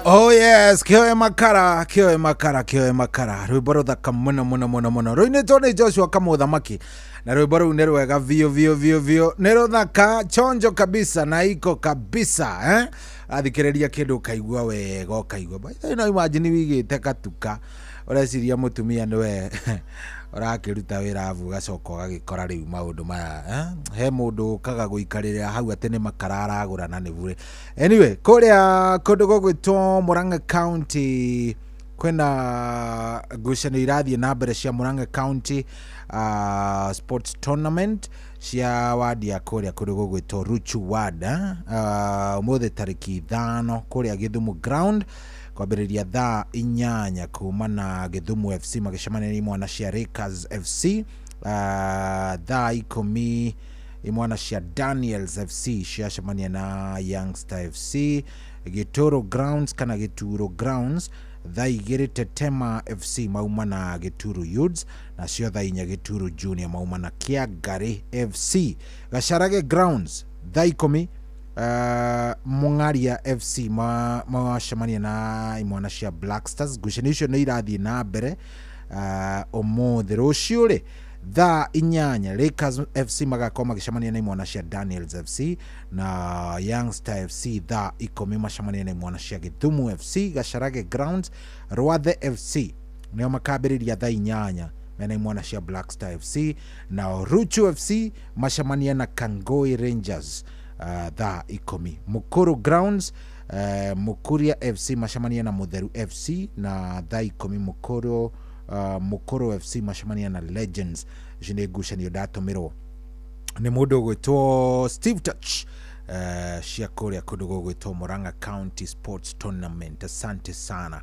Oh yes, kĩoe makara, kĩoe makara, kĩoe makara. Rwĩmbo rũthaka mũno mũno mũno mũno. Rũinĩtwo nĩ Joshua Kamũthamaki. Na rwĩmbo rũu nĩ rwega biũ biũ biũ biũ. Nĩ rũthaka chonjo kabisa na iko kabisa, eh? Athikĩrĩria kĩndũ ũkaigua wega ũkaigua. By the way, no imagine wigĩte katuka. Ũreciria mũtumia nĩwe ũrakĩruta wĩra abu ũgacoka ũgagĩkora rĩu maũndũ maya, eh? He mũndũ ũkaga gũikarĩra hau atĩ nĩ makara aragũra na nĩ bure. Anyway, kũrĩa kũndũ gũgwĩtwo Murang'a County kwĩna ngucanio irathiĩ na mbere cia Murang'a County sports tournament cia wadi ya kũrĩa kũndũ gũgwĩtwo Ruchu ward, ũmũthĩ tarĩki 5 kũrĩa Gĩthumo ground. Kwambĩrĩria thaa 8 kuma na Gĩthumo FC magĩcemania na imwana cia Lakers FC. Thaa 10 imwana cia Daniels FC ciacemania na Youngster FC. Gĩtũrũ Grounds kana Gĩturo Grounds, thaa 2 Tetema FC mauma na Gĩturu Youths, nacio thaa 4 Gĩturu Junior mauma na Kĩangarĩ FC. Gacarage Grounds, thaa 10 Mũng'aria FC macemania na imwana cia Black Stars. Ngucanio icio nĩ irathiĩ na mbere ũmũthĩ. Rũciũ rĩ, thaa 8 Lakers FC magakorwo magĩcemania na imwana cia Daniels FC, na Youngster FC thaa 10 macemania na imwana cia Gĩthumo FC. Gacarage Grounds, Rwathe FC nĩo makambĩrĩria thaa 8 mena imwana cia Black Star FC, na Ruchu FC macemania na Kangoi Rangers thaa 10. Mukuru Grounds, Mukuria FC macemania na Mutheru FC, na thaa 10 Mukuru FC macemania na Legends. Ici nĩ ngucanio ndatũmĩrwo nĩ mũndũ ũgwĩtwo Steve Touch cia kũrĩa kũndũ gũgwĩtwo Murang'a County Sports Tournament. Asante sana,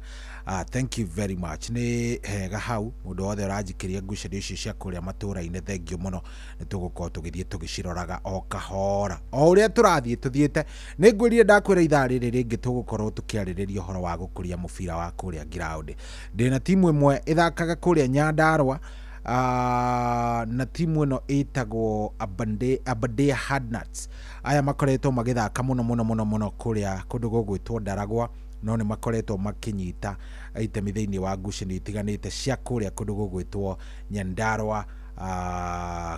thank you very much. Nĩ hega hau mũndũ wothe ũranjikĩria ngucanio icio cia kũrĩa matũũra-inĩ, thengio mũno. Nĩ tũgũkorwo tũgĩthiĩ tũgĩciroraga o kahora o ũrĩa tũrathiĩ tũthiĩte. Nĩ ngwĩrire ndakwĩra ithaa rĩrĩ rĩngĩ tũgũkorwo tũkĩarĩrĩria ũhoro wa gũkũria mũbira wa kũrĩa ground. Ndĩna timu ĩmwe ĩthakaga kũrĩa Nyandarua, na timu ĩno ĩtagwo Aberdare Hardnuts. Aya makoretwo magĩthaka mũno mũno mũno mũno kũrĩa kũndũ gũgwĩtwo Ndaragwa, no nĩ makoretwo makĩnyita itemi thĩinĩ wa ngucanio itiganĩte cia kũrĩa kũndũ gũgwĩtwo Nyandarua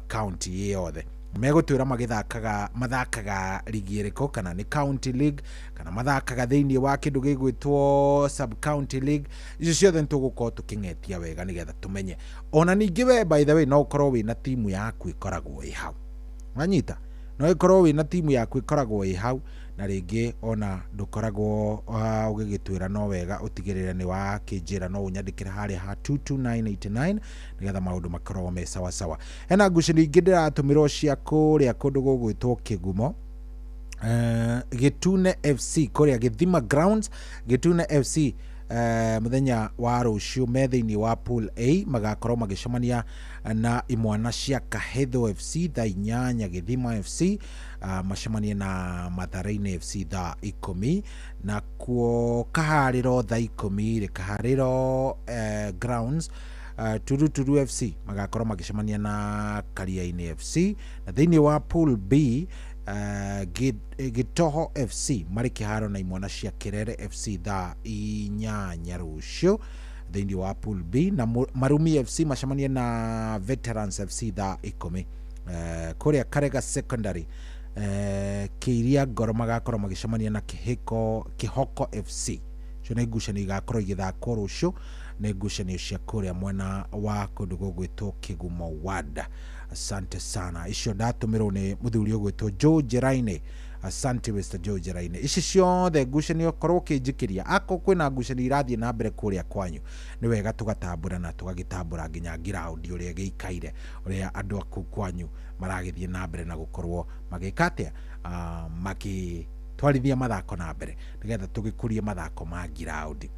county yothe. Megũtwĩra magĩthakaga mathakaga ligi ĩrĩkũ, kana nĩ county league, kana mathakaga thĩinĩ wa kĩndũ gĩgwĩtwo sub county league. Icio ciothe nĩ tũgũkorwo tũkĩng'etia wega nĩgetha tũmenye. Ona ningĩ we, by the way, no ũkorwo wĩna timu yaku ĩkoragwo ĩ hau, wanyita, no ĩkorwo wĩna timu yaku ĩkoragwo ĩ hau, na rĩngĩ ona ndũkoragwo ũgĩgĩtwĩra. No wega ũtigĩrĩre nĩ wakĩnjĩra, no ũnyandĩkĩre harĩa ha 22989 nĩgetha maũndũ makorwo me sawa sawa. Hena ngucanio ingĩ ndĩratũmĩrwo cia kũrĩa kũndũ gũgwĩtwo Kĩgumo, Gĩtune FC kũrĩa Gĩthima Grounds. Gĩtune FC mũthenya wa rũciũ me thĩinĩ wa pool A magakorwo magĩcemania na imwana cia Kahitho FC thaa 8. Gĩthima FC macemanie na Mathare-inĩ FC thaa 10. Nakuo Kaharĩro thaa 10 rĩ, Kaharĩro Grounds, Turu Turu FC magakorwo magĩcemania na Kariainĩ FC. Na thĩinĩ wa pool B, Gĩtoho FC marĩ kĩharo na imwana cia Kerere FC thaa 8 rũciũ thĩinĩ wa pool B, na Marumi FC macemanie na Veterans FC thaa 10. Kũrĩa Karega Secondary, Kĩiria Ngoro magakorwo magĩcemania na Kĩhoko FC. Icio nĩ ngucanio igakorwo igĩthakwo rũciũ, nĩ ngucanio cia kũrĩa mwena wa kũndũ gũgwĩtwo Kĩgumo Ward. Asante sana. Icio ndatũmĩrwo nĩ mũthuri ũgwĩtwo Joe Jeraine. Asante, Mr Joe Jeraine. Ici ciothe ngucanio korwo ũkĩnjikĩria akorwo kwĩna ngucanio irathiĩ na mbere kũrĩa kwanyu, nĩ wega tũgatambũra na tũgagĩtambũra nginya ngiraundi ũrĩa gĩikaire, ũrĩa andũ aku kwanyu maragĩthiĩ na mbere na gũkorwo magĩka atĩa, magĩtwarithia mathako na mbere nĩgetha tũgĩkũrie mathako ma ngiraundi,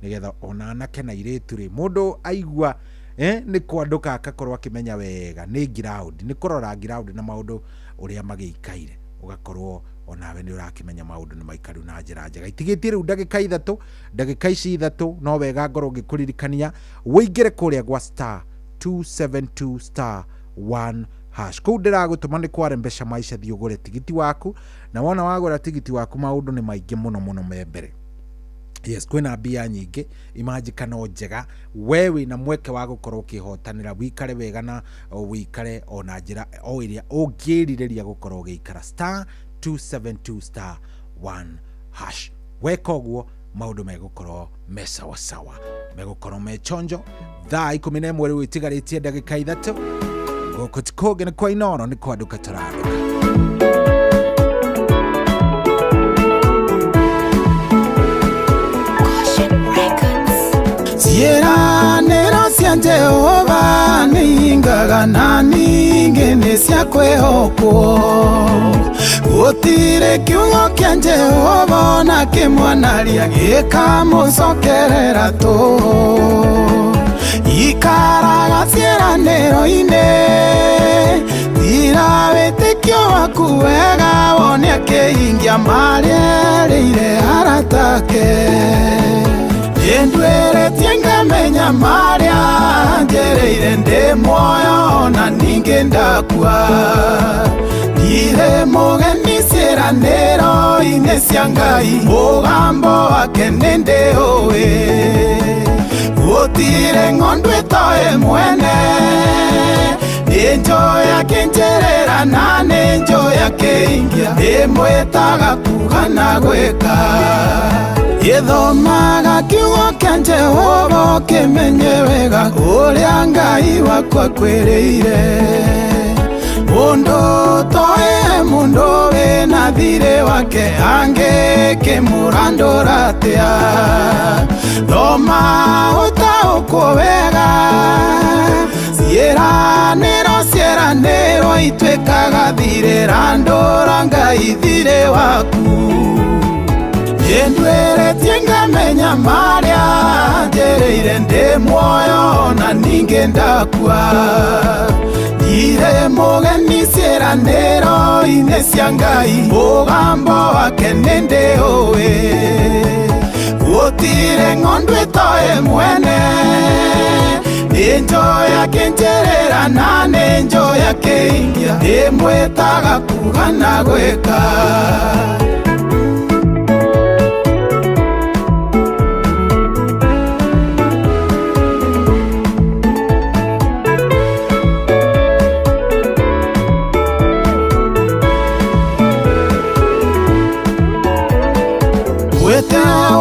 Nĩgetha ona anake na airĩtu rĩ, mũndũ aigua nĩ kwandũka akakorwo akĩmenya wega nĩ ngiraundi, nĩ kũrora ngiraundi na maũndũ ũrĩa magĩikaire, ũgakorwo onawe nĩ ũrakĩmenya maũndũ nĩ maikaru na njĩra njega. Itigĩtie rĩu ndagĩka 3, ndagĩka ici 3 no wega ngorwo ngĩkũririkania wĩingĩre kũrĩa gwa star 272 star 1 hash. Kũu ndĩragũtũma nĩ kware mbeca maica. Thiĩ ũgũre tigiti waku, na wona wagũra tigiti waku maũndũ nĩ maingĩ mũno mũno me mbere. Yes, kwĩna mbia nyingĩ, imanjikano njega. We wĩna mweke wa gũkorwo ũkĩhotanĩra wikare wega na wikare ona njĩra o ĩrĩa ũngĩrirĩria gũkorwo ũgĩikara. Star 272 star 1 hash. Weka ũguo maũndũ megũkorwo me sawasawa, megũkorwo me chonjo. Thaa 11 rĩu itigarĩtie ndagĩka 3. Gũkũ ti kũngĩ, nĩ kwa Inoro, nĩ kwandũka tũrandũka. Ciĩranĩro cia Jehova nĩ ingaga na ningĩ nĩ cia kwĩhokwo. Gũtirĩ kiugo kĩa Jehova ona kĩmwanaria gĩkamũcokerera tũhũ. Ikaraga ciĩranĩro-inĩ, tira wĩtĩkio waku wega wone akĩhingia marĩa erĩire arata ake. Nĩnduĩrĩtie ngamenya marĩa njereire ndĩ muoyo na ningĩ ndakua. Ndirĩ mũgeni ciĩranĩro-inĩ cia Ngai, mũgambo wake nĩndĩũĩ. Gũtirĩ ng'ondu ĩtoĩ mwene, nĩnjũĩ akĩnjĩrĩra na nĩnjũĩ akĩingia, ndĩmwĩtaga kuga na gwĩka. Gĩthomaga kiugo kĩa Jehova ũkĩmenye wega ũrĩa Ngai waku akwĩrĩire. Mũndũ ũtoĩ mũndũ wĩna thirĩ wake angĩkĩmũrandũra atĩa? Thoma ũtaũkwo wega, ciĩranĩro ciĩranĩrwo ituĩkaga thirĩ, randũra Ngai thirĩ waku. Nĩnduĩrĩtie ngamenya marĩa njereire ndĩ muoyo na ningĩ ndakua. Ndirĩ mũgeni ciĩranĩro-inĩ cia Ngai, mũgambo wake nĩndĩũĩ. Gũtirĩ ng'ondu ĩtoĩ mwene, nĩnjũĩ akĩnjĩrĩra na nĩnjũĩ akĩingia, ndĩmwĩtaga kuga na gwĩka.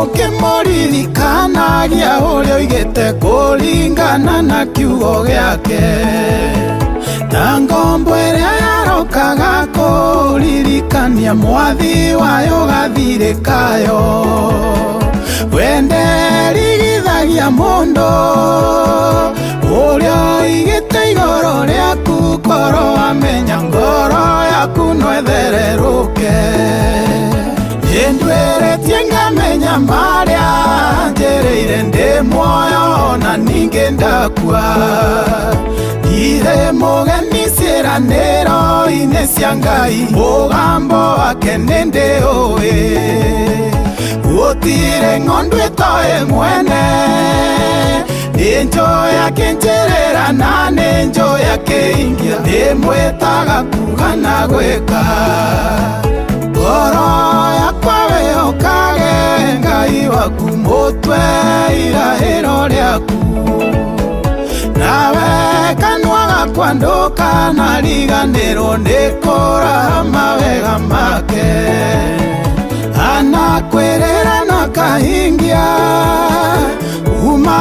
Ũkĩmũririkanagia ũrĩa oigĩte kũringana na kiugo gĩake. Ta ngombo ĩrĩa yarokaga kũririkania mwathi wayo gathirĩ kayo. Wenderigithagia mũndũ ũrĩa oigĩte igũrũ rĩaku, korwo amenya ngoro yaku no ĩthererũke. Nĩnduĩrĩtie ngamenya marĩa njereire ndĩ muoyo na ningĩ ndakua. Ndirĩ mũgeni ciĩranĩro-inĩ cia Ngai, mũgambo wake nĩndĩũĩ. Gũtirĩ ng'ondu ĩtoĩ mwene, nĩnjũĩ akĩnjĩrĩra na nĩnjũĩ akĩingia, ndĩmwĩtaga kuga na gwĩka. Ngoro yakwa wĩhokage Ngai waku, mũtwe irahĩro rĩaku. Nawe kanua gakwa ndũkanariganĩrwo nĩ kũraha mawega make. Anakwĩrĩra na akahingia uma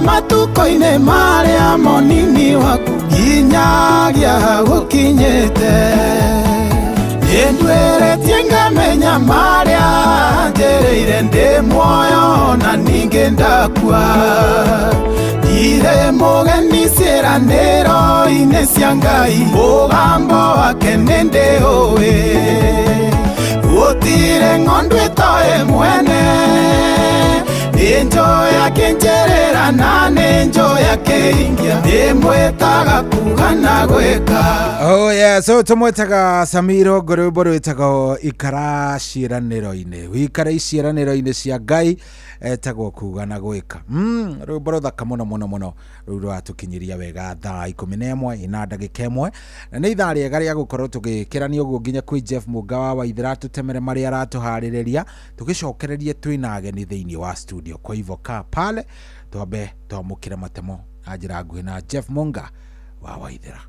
matukũ-inĩ marĩa monini waku nginyagia gũkinyĩte. Nĩnduĩrĩtie ngamenya marĩa njereire ndĩ muoyo na ningĩ ndakua. Ndirĩ mũgeni ciĩranĩro-inĩ cia Ngai, mũgambo wake nĩndĩũĩ. Gũtirĩ ng'ondu ĩtoĩ mwene, nĩnjũĩ akĩnjĩrĩra na nĩnjũĩ akĩingia, ndĩmwĩtaga kuga na gwĩka. Oh yeah, so tũmwĩtaga Samiro rwĩmbo rwĩtagwo ikara ciĩranĩro-inĩ, wikare iciĩranĩro-inĩ cia Ngai, etagwo kuga na gwĩka. Rwĩmbo rũthaka mũno mũno mũno, rũu rũratũkinyĩria wega thaa 11 ina ndagĩka 1, na nĩ ithaa rĩega rĩa gũkorwo tũgĩkĩrania ũguo nginya kwĩ Jeff Mũnga wa Waithera tũtemere marĩa aratũharĩrĩria, tũgĩcokererie twĩna ageni thĩinĩ wa studio. Kwa hivyo kaa pale twambe twamũkĩre matemo na njĩra nguhĩ na Jeff Munga wa Waithera.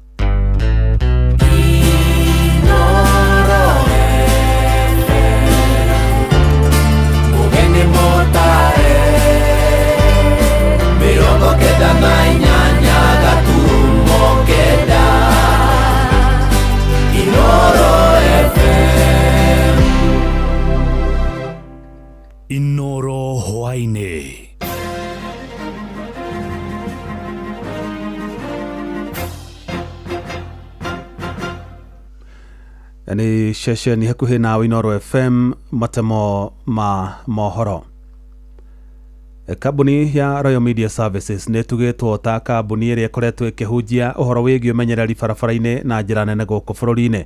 Mugeni motare 98 gaturumo kenda Inoro FM. Inoro hwaĩ-inĩ. Nĩ ceceni hakuhĩ nawe Inooro FM, matemo ma mohoro. Kambuni ya Royal Media Services nĩ ĩtugĩtwo ta kambuni ĩrĩa ĩkoretwo ĩkĩhunjia ũhoro wĩgiĩ ũmenyereri barabara-inĩ na njĩra nene gũkũ bũrũri-inĩ.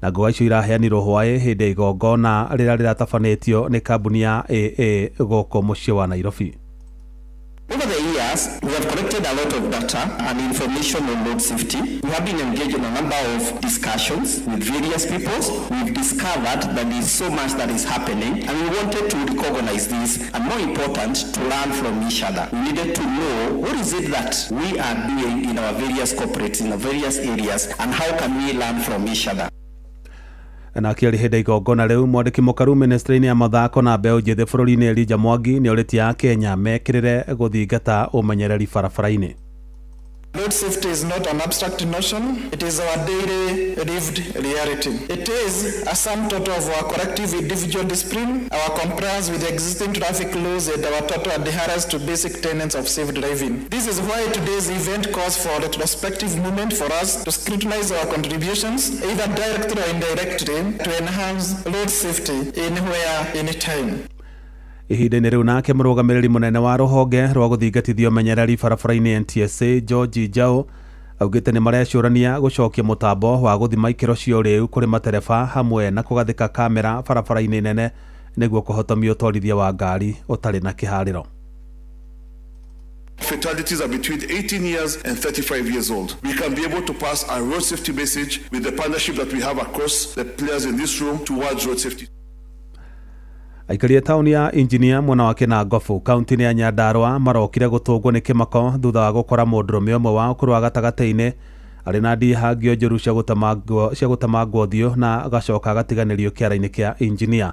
Na ngũa icio iraheanirwo hwaĩ hĩndĩ ya igongona rĩrĩa rĩratabanĩtio nĩ kambuni ya AA gũkũ mũciĩ wa Nairobi. Over the years, we have collected a lot of data and information on road safety. We have been engaged in a number of discussions with various peoples. We've discovered that there is so much that is happening, and we wanted to recognize this, and more important, to learn from each other. We needed to know what is it that we are doing in our various corporates, in our various areas, and how can we learn from each other. Na akĩaria hĩndĩ ya igongona rĩu, mwandĩki mũkaru ministry-inĩ ya mathako na mbeũ njĩthĩ bũrũri-inĩ Elijah Mwangi nĩ orĩtie Akenya mekĩrĩre gũthingata ũmenyereri barabara-inĩ. Road safety is not an abstract notion, it is our daily lived reality. It is a sum total of our collective individual discipline, our compliance with existing traffic laws, and our total adherence to basic tenets of safe driving. This is why today's event calls for a retrospective moment for us to scrutinize our contributions, either directly or indirectly, to enhance road safety anywhere, anytime. Ihinda-inĩ rĩu nake mũrũgamĩrĩri mũnene wa rũhonge rwa gũthingatithia ũmenyereri barabara-inĩ NTSA George Njau augĩte nĩ marecũrania gũcokia mũtambo wa gũthima ikĩro cia ũrĩu kũrĩ matereba hamwe na kũgathĩka kamera barabara-inĩ nene nĩguo kũhotomia ũtwarithia wa ngari ũtarĩ na kĩharĩro. Fatalities are between 18 years and 35 years old. We can be able to pass a road safety message with the partnership that we have across the players in this room towards road safety. Aikari a taũni ya Injinia mwena wa Kinangofu kaunti-inĩ ya Nyandarua marokire gũtũngwo nĩ kĩmako thutha wa gũkora mũndũrũme ũmwe wa ũkũrũ wa gatagatĩ-inĩ arĩ na ndihangio njũru cia gũtemangwo ũthiũ na agacoka agatiganĩrio kĩara-inĩ kĩa Injinia.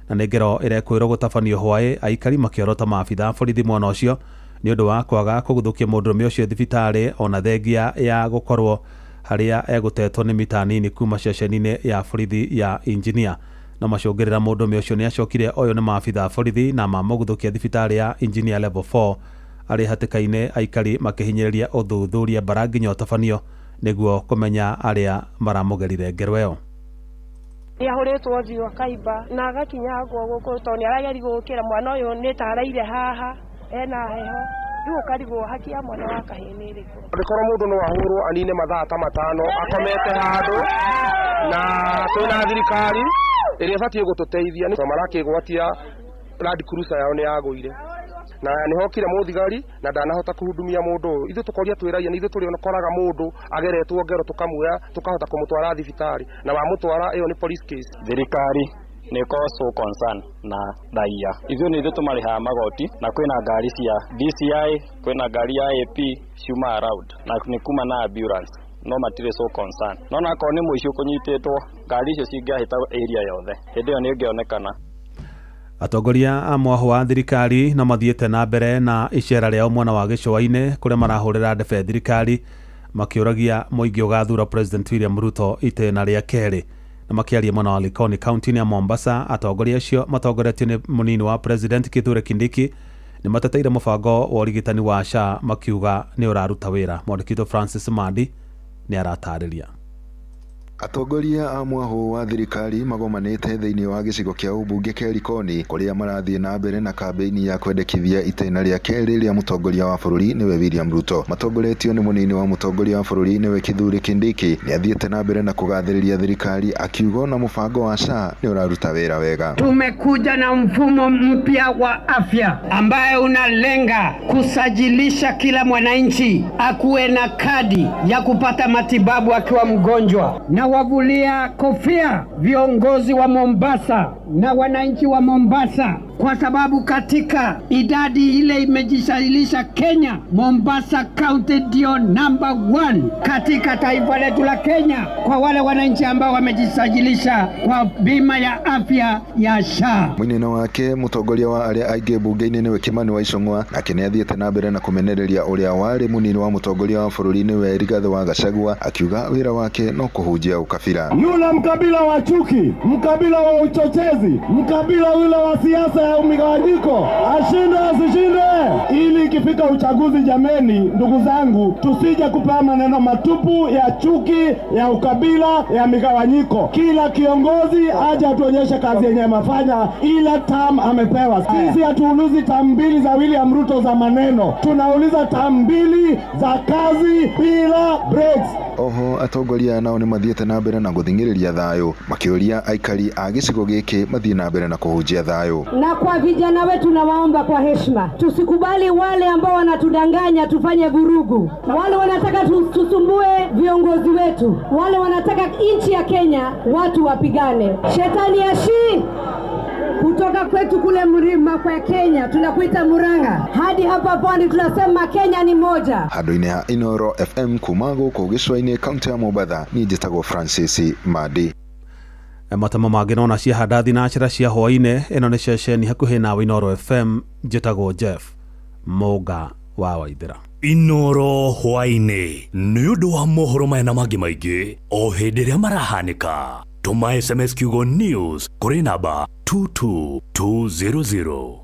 Na nĩ ngero ĩrekwĩrwo gũtabanio hwaĩ aikari makĩorota maabitha borithi mwena ũcio nĩ ũndũ wa kwaga kũguthũkia mũndũrũme ũcio thibitarĩ ona thengia ya gũkorwo harĩa egũtetwo nĩ mita nini kuma ceceni-inĩ ya borithi ya Injinia. Na macũngĩrĩra mũndũrũme ũcio nĩ acokire oywo nĩ maabitha borithi na mamũguthũkia thibitarĩ ya Engineer level 4 arĩ hatĩka-inĩ aikari makĩhinyĩrĩria ũthuthuria mbara nginya ũtabanio nĩguo kũmenya arĩa maramũgerire ngero ĩyo. Nĩ ahũrĩtwo ũthiũ akaimba na agakinyangwo gũkũ tondũ nĩ arageria gũkĩra mwana ũyũ nĩ ta araire haha ena heho rĩu ũkarigwo haki ya mwana wa kahĩĩ nĩ ĩrĩkũ. Angĩkorwo mũndũ no ahũrwo anine mathaa ta 5 akomete handũ na twĩna thirikari ĩrĩa ĩbatiĩ gũtũteithia nĩ marakĩgwatia Land Cruiser yao nĩ yagũire na nĩ hokire mũthigari na ndanahota kũhudumia mũndũ ũyũ. Ithuĩ tũkoria twĩ raia nĩ ithuĩ tũrĩkoraga mũndũ ageretwo ngero tũkamuoya tũkahota kũmũtwara thibitarĩ na wamũtwara ĩyo nĩ police case. Thirikari nĩ ĩkoragwo so concern na raia. Ithuĩ nĩ ithuĩ tũmarĩhaga magoti na kwĩna ngari cia DCI, kwĩna ngari ya AP ciuma around na nĩ kuma na ambulance no matirĩ so concern. No nakorwo nĩ mũici ũkũnyitĩtwo ngari icio cingĩahĩta area yothe hĩndĩ ĩyo nĩ ĩngĩonekana. Atongoria a mwahũ wa thirikari no mathiĩte na mbere na icera rĩao mwena wa gĩcũa-inĩ kũrĩa marahũrĩra ndebe thirikari makĩũragia mũingĩ ũgathura President William Ruto itĩna rĩa kerĩ. Na makĩaria mwena wa Likoni kaunti-inĩ ya Mombasa, atongoria acio matongoretio nĩ mũnini wa President Kithure Kindiki nĩ mateteire mũbango wa ũrigitani wa SHA makiuga nĩ ũraruta wĩra. Mwandĩki witũ Francis Mandi nĩ aratarĩria. Atongoria a mwahũ wa thirikari magomanĩte thĩinĩ wa gĩcigo kĩa ũmbunge kĩa Likoni kũrĩa marathiĩ na mbere na kambĩini ya kwendekithia itĩna rĩa kerĩ rĩa mũtongoria wa bũrũri nĩwe William Ruto. Matongoretio nĩ mũnini wa mũtongoria wa bũrũri nĩwe Kithure Kindiki nĩ athiĩte na mbere na kũgathĩrĩria thirikari akiuga na mũbango wa SHA nĩ ũraruta wĩra wega. Tumekuja na mfumo mpya wa afya ambaye unalenga kusajilisha kila mwananchi akuwe na kadi ya kupata matibabu akiwa mgonjwa, na wavulia kofia viongozi wa Mombasa na wananchi wa Mombasa kwa sababu katika idadi ile imejisajilisha Kenya, Mombasa County ndio number 1 katika taifa letu la Kenya kwa wale wananchi ambao wamejisajilisha kwa bima ya afya ya SHA. Mwinene wake mũtongoria wa arĩa aingĩ mbunge-inĩ nĩwe Kimani wa Ichung'wa nake nĩ athiĩte na mbere na kũmenereria ũrĩa warĩ mũnini wa mũtongoria wa bũrũri nĩwe Rigathĩ wa Gachagua akiuga wĩra wake no kũhunjia ukabila. Yule mkabila wa chuki, mkabila wa uchochezi, mkabila yule wa siasa ya migawanyiko, ashindwe asishindwe, ili ikifika uchaguzi, jameni, ndugu zangu, tusije kupewa maneno matupu ya chuki, ya ukabila, ya migawanyiko. Kila kiongozi aje atuonyeshe kazi yenye amefanya, ila tam amepewa. Sisi hatuulizi tam mbili za William Ruto za maneno, tunauliza tam mbili za kazi bila breaks. Oho atongoria nao nĩ mathiĩte na mbere na gũthing'ĩrĩria thayũ makĩũria aikari a gĩcigo gĩkĩ mathiĩ na mbere na kũhunjia thayũ. Na kwa vijana wetu nawaomba kwa heshima, tusikubali wale ambao wanatudanganya tufanye vurugu, wale wanataka tusumbue viongozi wetu, wale wanataka nchi ya Kenya watu wapigane. Shetani ashi kutoka kwetu kule mlima kwa Kenya tunakuita Murang'a, hadi hapa pwani tunasema Kenya ni moja. Handũ-inĩ ha Inooro FM kuma gũkũ gĩcũa-inĩ kaũntĩ ya Mombatha, niĩ njĩtagwo Francis Madi. Matamo mangĩ nona ciahanda thinacera cia hwaĩ-inĩ. Ĩno nĩ ceceni hakuhĩ nawe Inooro FM, njĩtagwo Jeff Mũnga wa Waithĩra. Inooro hwaĩ-inĩ nĩ ũndũ wa mohoro maya na mangĩ maingĩ o hĩndĩ ĩrĩa marahanĩka. Tũma SMS kiugo news kũrĩ namba 22200.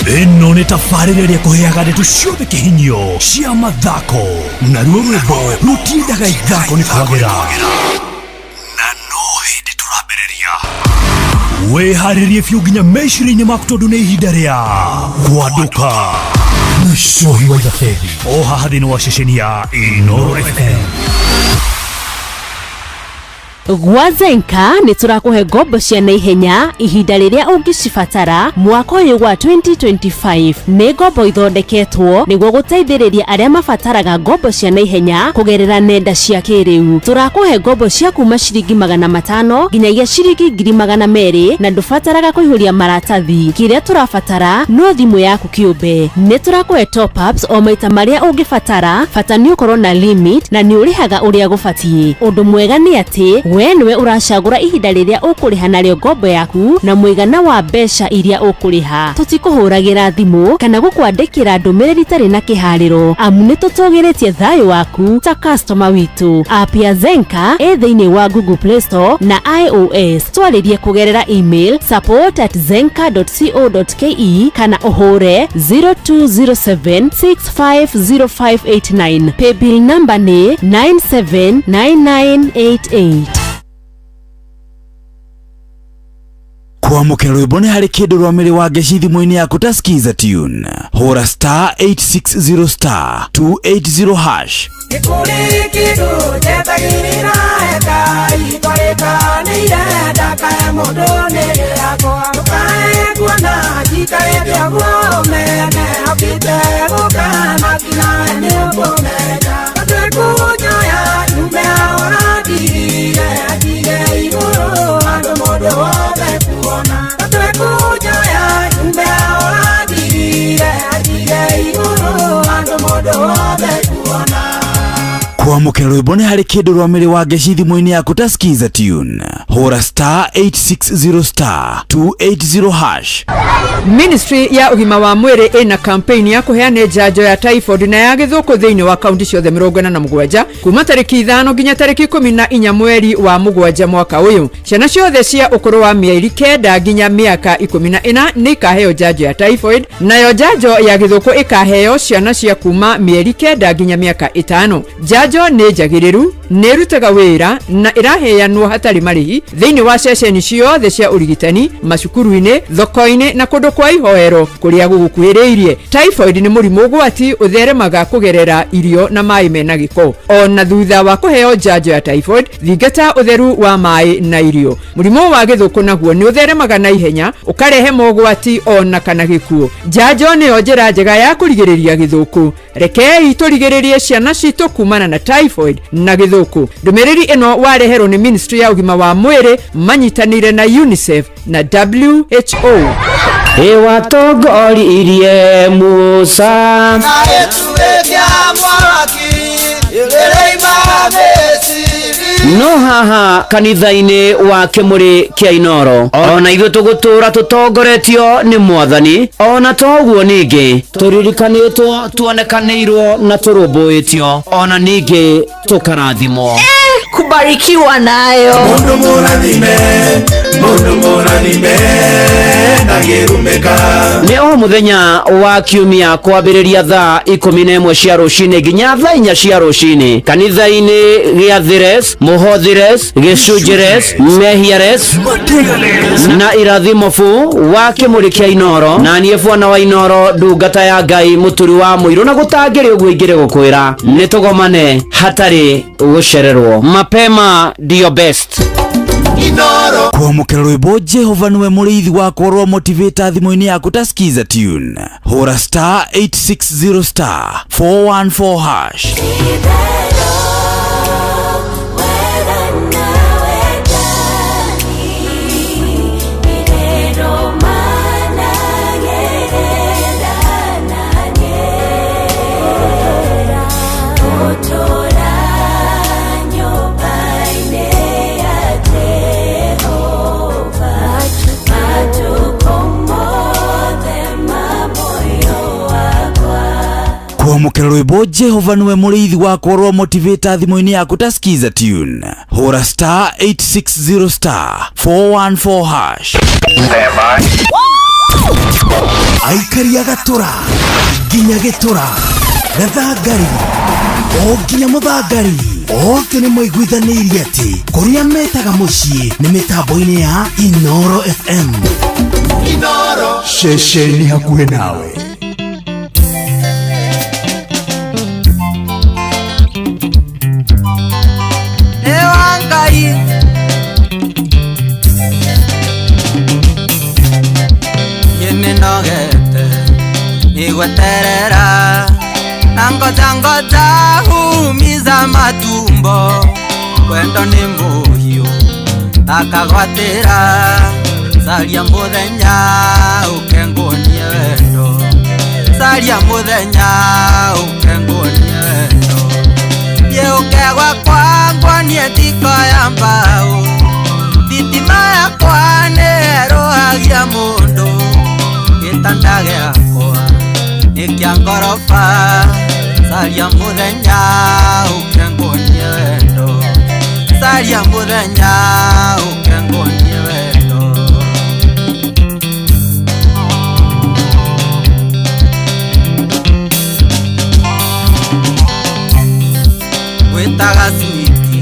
Ĩno nĩ tabarĩra ĩrĩa ĩkũheaga ndeto ciothe kĩhinyio cia mathako, naruo rwĩmbo rũtindaga ithako nĩ kwagĩra, na no hĩndĩ tũrambĩrĩria. Wĩharĩrie biũ nginya meciria-inĩ maku tondũ nĩ ihinda rĩa kwandũka na Cohi wa Ithabethi o haha thĩinĩ wa ceceni ya Inooro FM. Gwa Zenka nĩ tũrakũhe ngombo cia naihenya ihinda rĩrĩa ũngĩcibatara mwaka ũyũ wa 2025. Nĩ ngombo ithondeketwo nĩguo gũteithĩrĩria arĩa mabataraga ngombo cia naihenya kũgerera nenda cia kĩrĩu. Tũrakũhe ngombo cia kuma ciringi 500 nginyagia ciringi 200,000 na ndũbataraga kũihũria maratathi. Kĩrĩa tũrabatara no thimũ yaku kĩũmbe. Nĩ tũrakũhe top ups o maita marĩa ũngĩbatara, bata nĩ ũkorwo na limit na nĩ ũrĩhaga ũrĩa gũbatiĩ. Ũndũ mwega nĩ atĩ we nĩwe ũracagũra ihinda rĩrĩa ũkũrĩha narĩo ngombo yaku na mũigana wa mbeca iria ũkũrĩha. Tũtikũhũragĩra thimũ kana gũkwandĩkĩra ndũmĩrĩri itarĩ na kĩharĩro, amu nĩ tũtũgĩrĩtie thayũ waku ta customer witũ. App ya Zenka ĩ thĩinĩ wa Google Play Store na iOS. Twarĩrie kũgerera email support@zenka.co.ke kana ũhũre 0207650589. Paybill number nĩ 979988. Kwamũkĩra rwĩmbo nĩ harĩ kĩndũ rwa mĩrĩ wa ngeci thimũ-inĩ yaku ta Skiza tune. Hũra star 860 star 280 hash. Nĩ kũrĩ kĩndũ njetagĩrĩra Ngai twarĩkanĩire ndakae mũndũ nĩ gĩakwa, ndũkae kuona njikarĩte ũguo ũmene okĩte gũka na tinawe nĩ ũkũmenya, tondũ ĩkũnjoya nyume ũrandigire anjige igũrũ handũ mũndũ wothe kuona, tondũ ĩkũnjoya nyume ũrandigire anjige igũrũ handũ mũndũ wothe kuona. Kwamũkĩra rwĩmbo nĩ harĩ kĩndũ rwa mĩrĩ wa ngeci thimũ-inĩ yaku ta Skiza tune. Hũra star 860 star 280 hash. Ministry ya ũgima wa mwĩrĩ ĩna campaign ya kũheana njanjo ya typhoid na ya gĩthũkũ thĩinĩ wa kaunti ciothe 47 kuma tarĩki 5 nginya tarĩki 14 mweri wa 7 mwaka ũyũ. Ciana ciothe cia ũkũrũ wa mĩeri 9 nginya mĩaka 14 nĩ ikaheo njanjo ya typhoid, nayo njanjo ya gĩthũkũ ĩkaheo ciana cia kuma mĩeri 9 nginya mĩaka 5. Njanjo nĩ njagĩrĩru, nĩ ĩrutaga wĩra na ĩraheanwo hatarĩ marĩhi thĩinĩ wa ceceni ciothe cia ũrigitani, macukuru-inĩ, thoko-inĩ na kũndũ kwa ihoero kũrĩa gũgũkuhĩrĩirie. Typhoid nĩ mũrimũ ũgwati ũtheremaga kũgerera irio na maĩ mena gĩko. Ona thutha wa kũheo njanjo ya typhoid, thingata ũtheru wa maĩ na irio. Mũrimũ wa gĩthũkũ naguo nĩ ũtheremaga na ihenya ũkarehe mogwati ona kana gĩkuũ. Njanjo nĩyo njĩra njega ya kũrigĩrĩria gĩthũkũ. Rekei tũrigĩrĩrie ciana citũ kumana na typhoid na gĩthũkũ. Ndũmĩrĩri ĩno wareherwo nĩ Ministry ya ũgima wa mwĩrĩ manyitanĩire na UNICEF na WHO. Ĩwatongoririe Musa na ĩtuĩkia mwaki No haha kanitha-inĩ wa Kĩmũrĩ kĩa Inoro ona ithuĩ tũgũtũra tũtongoretio nĩ mwathani, ona toguo ningĩ tũririkanĩtwo, tuonekanĩirwo na tũrũmbũĩtio, ona ningĩ tũkarathimwo. Kubarikiwa nayo. Mundu mũrathime, mundu mũrathime, ndangĩrumĩka. Nĩ o mũthenya wa kiumia kwambĩrĩria thaa 11 cia rũcinĩ nginya thaa 4 cia rũcinĩ kanitha-inĩ gĩa Thires, Mũhothires, Gĩcunjĩres, Mehiares na Irathimobu wa Kĩmũrĩ kĩa Inoro, na niĩ bwana wa Inoro, ndungata ya Ngai, mũturi wa mũirũ, na gũtangĩrĩ ũguo ingĩrĩ gũkwĩra nĩ tũgomane hatarĩ gũcererwo. Mapema ndio best. Kwamũkĩra rwĩmbo Jehova nĩwe mũrĩithi wakwa rwa motivator thimũ-inĩ yaku ta skiza tune, hũra star 860 star 414 hash. Kwamũkĩra rwĩmbo Jehova nĩwe mũrĩithi wakwa rwa motivator thimũ-inĩ yaku ta skiza tune, hũra star 860 star 414 hash. Aikari a Gatũra nginya Gĩtũra, Gathangari o nginya Mũthangari, othe nĩ maiguithanĩirie atĩ kũrĩa metaga mũciĩ nĩ mĩtambo-inĩ ya Inoro FM. Inoro. Ceceni hakuhĩ nawe. Ngai Nĩnogete nĩgweterera na ngoja ngoja humiza matumbo, wendo nĩ mũhiũ akagwatĩra, caria mũthenya ũke nguonie wendo, caria mũthenya ũke nguonie wendo, thiĩ ũke gwakwa nguonie thiko ya mbaũ, thitima yakwa nĩerũhagia mũndũ, gĩtanda gĩakwa nĩ kĩa ngoroba, caria mũthenya ũke nguonie wendo, caria mũthenya ũke nguonie wendo. Gwĩtaga switi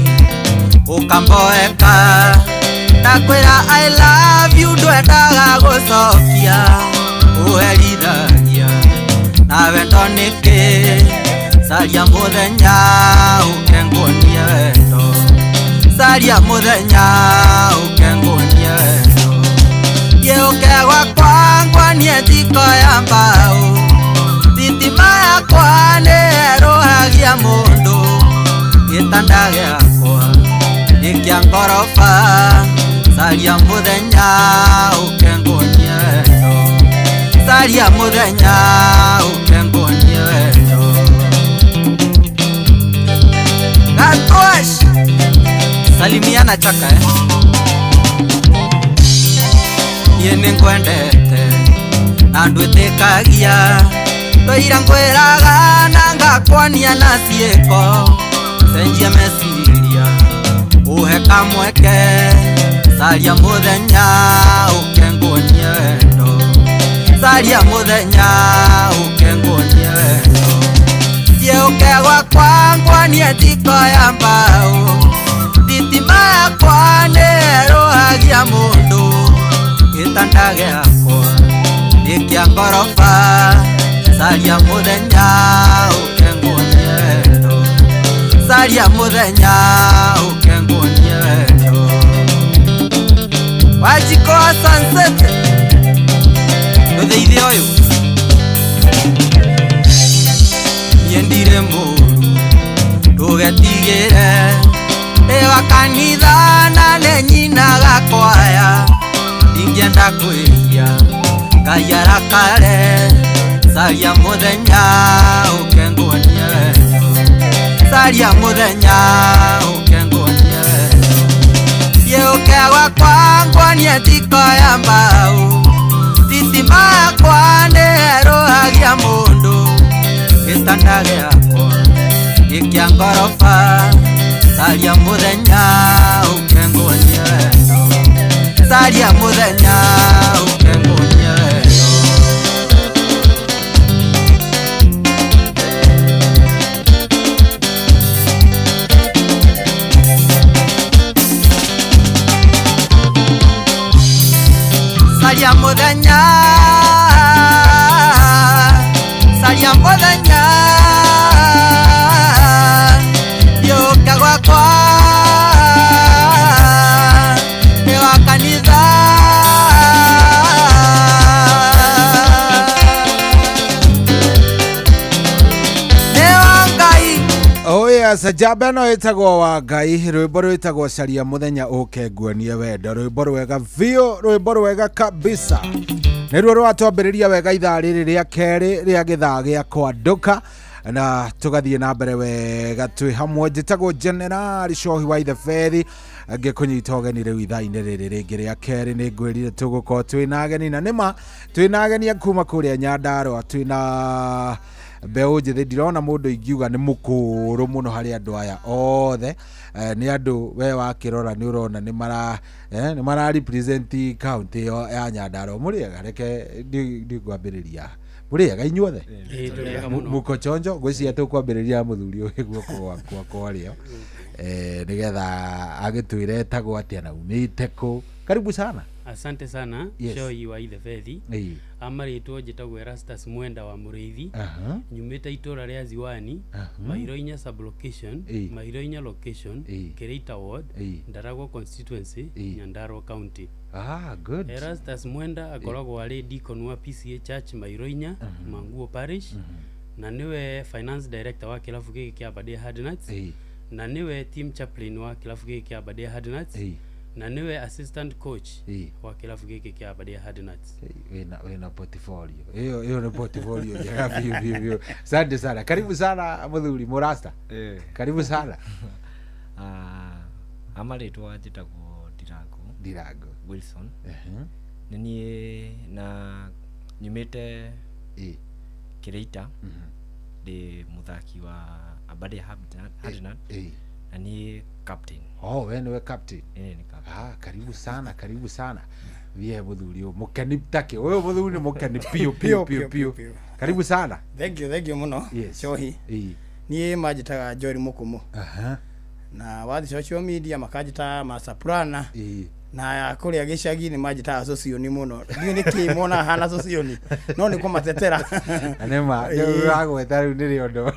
ũkamboeka, ndakwĩra I love you ndwendaga gũcokia, ũherithagia na wendo nĩkĩ, caria mũthenya ũke nguonie wendo, caria mũthenya ũke nguonie wendo, thiĩ ũke gwakwa nguonie thiko ya mbaũ, thitima yakwa nĩerũhagia mũndũ, gĩtanda gĩakwa nĩ kĩa ngoroba, caria mũthenya ũke nguonie wendo, caria mũthenya ũke nguonie wendo. Gatosh salimiana chaka niĩ nĩngwendete na ndwĩtĩkagia, twaira ngwĩraga na ngakwania na ciĩko, cenjia meciria ũhe kamweke, caria mũthenya ũke nguonie wendo, caria mũthenya ũke nguonie wendo, thiĩ ũke gwakwa nguonie thiko ya mbaũ, thitima yakwa nĩerũhagia mũndũ, gĩtanda gĩakwa nĩ kĩa ngoroba, caria mũthenya ũke nguonie wendo, caria mũthenya ũke nguonie wendo. Wajiko wa Sunset ndũtheithie ũyũ, niĩ ndirĩ mũũru ndũgetigĩre, ndĩ wa kanitha na nĩ nyinaga kwaya, ndingĩenda kwĩhia Ngai arakare, caria mũthenya ũke nguonie wendo, Caria mũthenya ũke nguonie wendo. Yũke gwakwa nguonie njiko ya mbaũ. Thitima yakwa nĩerũhagia mũndũ. Gĩtanda gĩakwa nĩ kĩa ngoroba. Caria mũthenya ũke nguonie wendo. Caria mũthenya ũke nguonie wendo. Caria mũthenya, caria mũthenya, yũke gwakwa nĩ wa kanitha. Nĩ wa Ngai. Oh yes, njamba ĩno ĩtagwo wa Ngai, rwĩmbo rwĩtagwo caria mũthenya ũke nguonie wendo, rwĩmbo rwega biũ, rwĩmbo rwega kabisa. Nĩruo rwatwambĩrĩria wega ithaa rĩrĩ rĩa kerĩ rĩa gĩthaa gĩa kwandũka na tũgathiĩ na mbere wega twĩ hamwe. Njĩtagwo General Cohi wa Ithebethi, ngĩkũnyita ũgeni rĩu ithaa-inĩ rĩrĩ rĩngĩ rĩa kerĩ. Nĩ ngwĩrire tũgũkorwo twĩna ageni, na nĩma twĩna ageni a kuma kũrĩa Nyandarũa, twĩna mbeũ njĩthĩ. Ndirona mũndũ ingiuga nĩ mũkũrũ mũno harĩ andũ aya othe. Nĩ andũ we wakĩrora nĩ ũrona nĩ mara nĩ mara represent county ĩyo ya Nyandarũa. Mũrĩega, reke ndikwambĩrĩria. Mũrĩega inyuothe? Ĩĩ, tũrĩega mũno. Mũko chonjo ngwĩciria tũkwambĩrĩria mũthuri ũyũ guoko gwakwa kwa ũrĩo, nĩgetha agĩtwĩre etagwo atĩa na umĩte kũ. Karibu sana. Asante sana. Yes. Cohi wa Ithebethi. Ĩĩ. Amarĩtwo njĩtagwo Erastus Mwenda wa Mũrĩithi. Aha. Nyumĩte itũra rĩa Ziwani, Aha. Mahiroinya sub-location, Ĩĩ. Mahiroinya location, Ĩĩ. Kĩrĩita ward, Ĩĩ. Ndaragwa constituency, Ĩĩ. Nyandarua county. Ah, good. Erastus Mwenda akoragwo arĩ deacon wa PCA Church Mahiroinya, Manguo Parish, na nĩwe finance director wa kĩrabu gĩkĩ kĩa Aberdare Hardnuts, Ĩĩ. na nĩwe team chaplain wa kĩrabu gĩkĩ kĩa Aberdare Hardnuts, Ĩĩ. na nĩwe assistant coach Ĩĩ. wa kĩrabu gĩkĩ kĩa Aberdare Hardnuts. Wĩna portfolio ĩyo, ĩyo nĩ portfolio njega biũ biũ biũ. Asante sana, karibu sana mũthuri mũrasta. Karibu sana. Amarĩtwa njĩtagwo Ndirango. Ndirango Wilson. Ehe. Nĩ niĩ na nyumĩte Kĩrĩita, ndĩ mũthaki wa Aberdare Hardnut na niĩ captain. Oh, we niwe captain. Ĩĩ, nĩ captain. Ah, karibu sana, karibu sana. Vie mũthuri ũyũ mũkeni take ũyũ mũthuri nĩ mũkeni piũ piũ piũ piũ. Karibu sana. Thank you, thank you mũno. Yes. Cohi. Ĩĩ. Niĩ manjĩtaga Joel Mũkũmũ. Aha. Na wathi social media makanjĩtaga Master Plana. Ĩĩ. Na kũrĩa gĩcagi-inĩ manjĩtaga Socioni mũno. Ndiũĩ nĩkĩ mona hana Socioni, no nĩ kũmatetera. Na nĩma nĩũragweta rĩu nĩrĩo ndo.